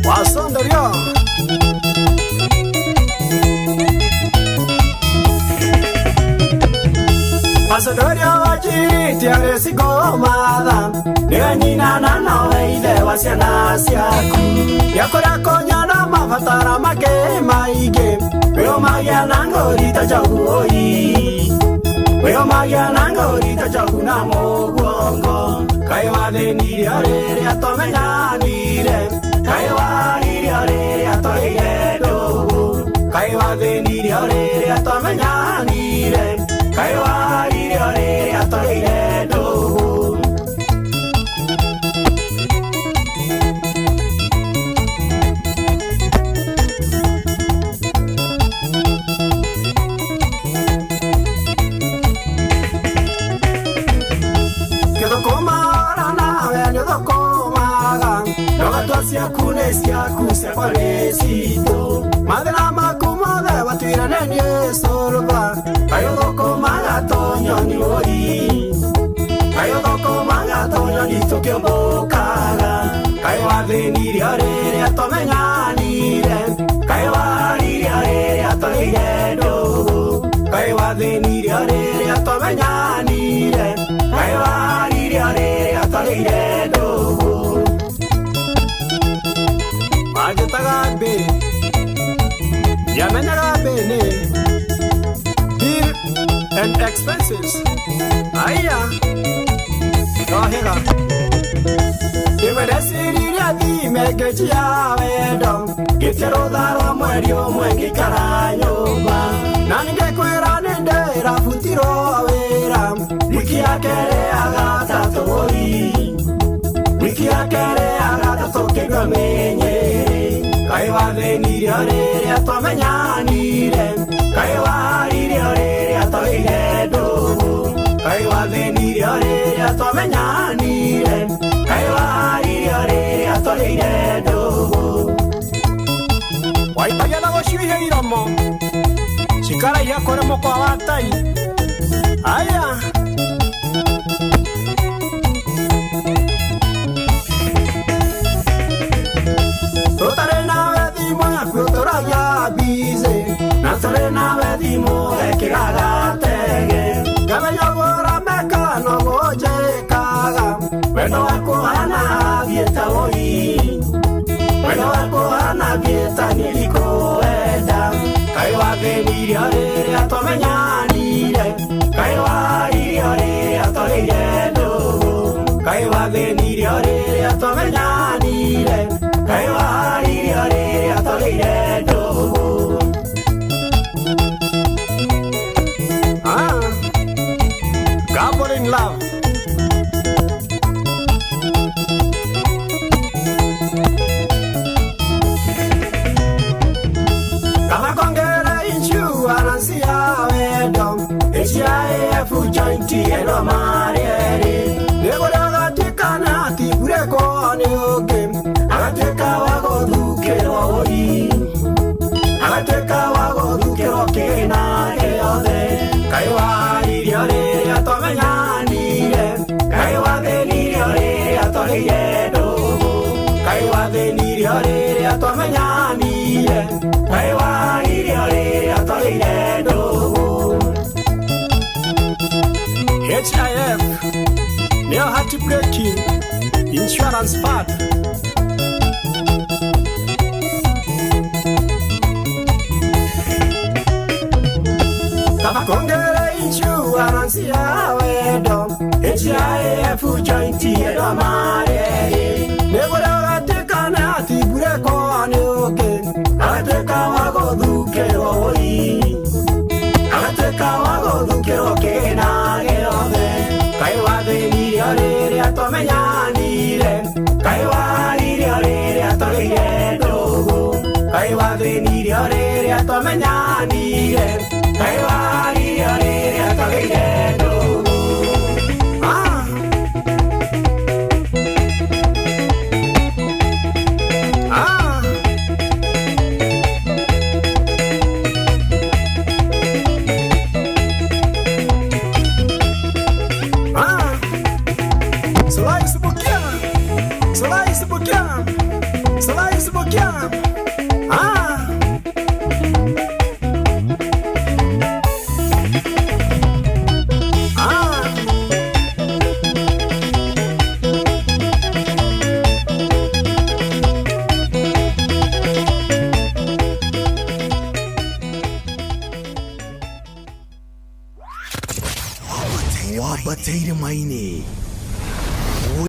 Wasondorio. Masodoria wajiriti arecigomatha niwe nyina na nowe ithe wa ciana ciaku yakũrĩa kũnyona mabatara make maingĩ wĩũmagia na ngũri ta njogu ũi wĩũmagia na ngũri ta njogu na mũguongo kaĩ wathĩnirio rĩrĩa twamenyanire kaĩ waririo rĩrĩa twaigire ndũgũ kaĩ wathĩnirio rĩrĩa twamenyanire kaĩ waririo rĩrĩa twaigire ndũgũ. Gĩthũkũma ora nawe nĩũthũkũmaga ndogatwa ciaku nĩ ciaku ciakwa nĩ citũ mathĩna maku mothe watuire nĩ niĩ cũrũba kaĩ ũthũkũmaga tũnyoni ũi kaĩ ũthũkũmaga tũnyoni tũkĩũmbũkaga kaĩ wathĩnirio rĩrĩa twamenyanire kaĩ waririo rĩrĩa twaigire ndũgũ kaĩ wathĩnirio rĩrĩa twamenyanire kaĩ waririo rĩrĩa twaigire ndũgũ. Manjĩtaga mbĩ ndiamenyaga mbĩ nĩ bill and expenses aya ndohĩga rĩmwe ndeciririe thime ngĩnjia wendo ngĩtia rũtha rwa mweri ũmwe ngĩikara nyũmba na ningĩkwĩra nĩ ndĩrabutirwo wĩra wiki ya kerĩ ya gatatũ ũi wiki ya kerĩ ya gatatũ kĩigua mĩnyĩrĩ kaĩ wathĩnirio rĩrĩa twamenyanire kaĩ waririo rĩrĩa twaigire ndũgũ kaĩ wathĩnirio rĩrĩa twamenyanire kaĩ waririo rĩrĩa twaigire ndũgũ. Waitagia na gũcuihia iromo cikaraiha kũrĩ mũkwa wa tai aya. Tũtarĩ nawe thimũ yaku ũtũragia busy na tũrĩ nawe thimũ ekĩraga tege ngamenya ũguo ũrameka noguo njĩkaga wendo waku ũhana thiĩta ũi wendo waku ũhana thiĩta niĩ ndikũwenda kaĩ wathĩnirio rĩrĩa twamenyanire kaĩ waririo rĩrĩa twaigire ndũgũ kaĩ wathĩnirio rĩrĩa twamenyanire kaĩ waririo rĩrĩa twaigire ndũgũ. Gamble in love. Kama kongera insurance ya wendo HIF joint eno marieri nĩgũrĩa agatuĩka na atigurekwo nĩ ũngĩ agatuĩka wa gũthukĩrwo ũi agatuĩka wa gũthukĩrwo kĩna gĩothe kaĩ waririo rĩrĩa twamenyanire kaĩ wathĩnirio rĩrĩa twaigire ndũgũ kaĩ wathĩnirio rĩrĩa twamenyanire kaĩ waririo rĩrĩa Joint Breaking Insurance Fund. Kongere insurance ya wendo HIF joint endo mareri Nĩgũrĩa ũgatuĩka nĩ atimbũrĩkwo nĩ ũngĩ Agatuĩka wa gũthukĩrwo ũi Agatuĩka wa gũthukĩrwo kĩgĩna gĩothe Kaĩ wathĩnirie o rĩrĩa twamenyanire Kaĩ waririe o rĩrĩa twagĩire ndũgũ Kaĩ wathĩnirie o rĩrĩa twamenyanire Kaĩ waririe o rĩrĩa twagĩire ndũgũ. Ah. Ah. Ah. Slice Bukia. Slice Bukia. Slice Bukia. Ah. Ah. Wabataire maini.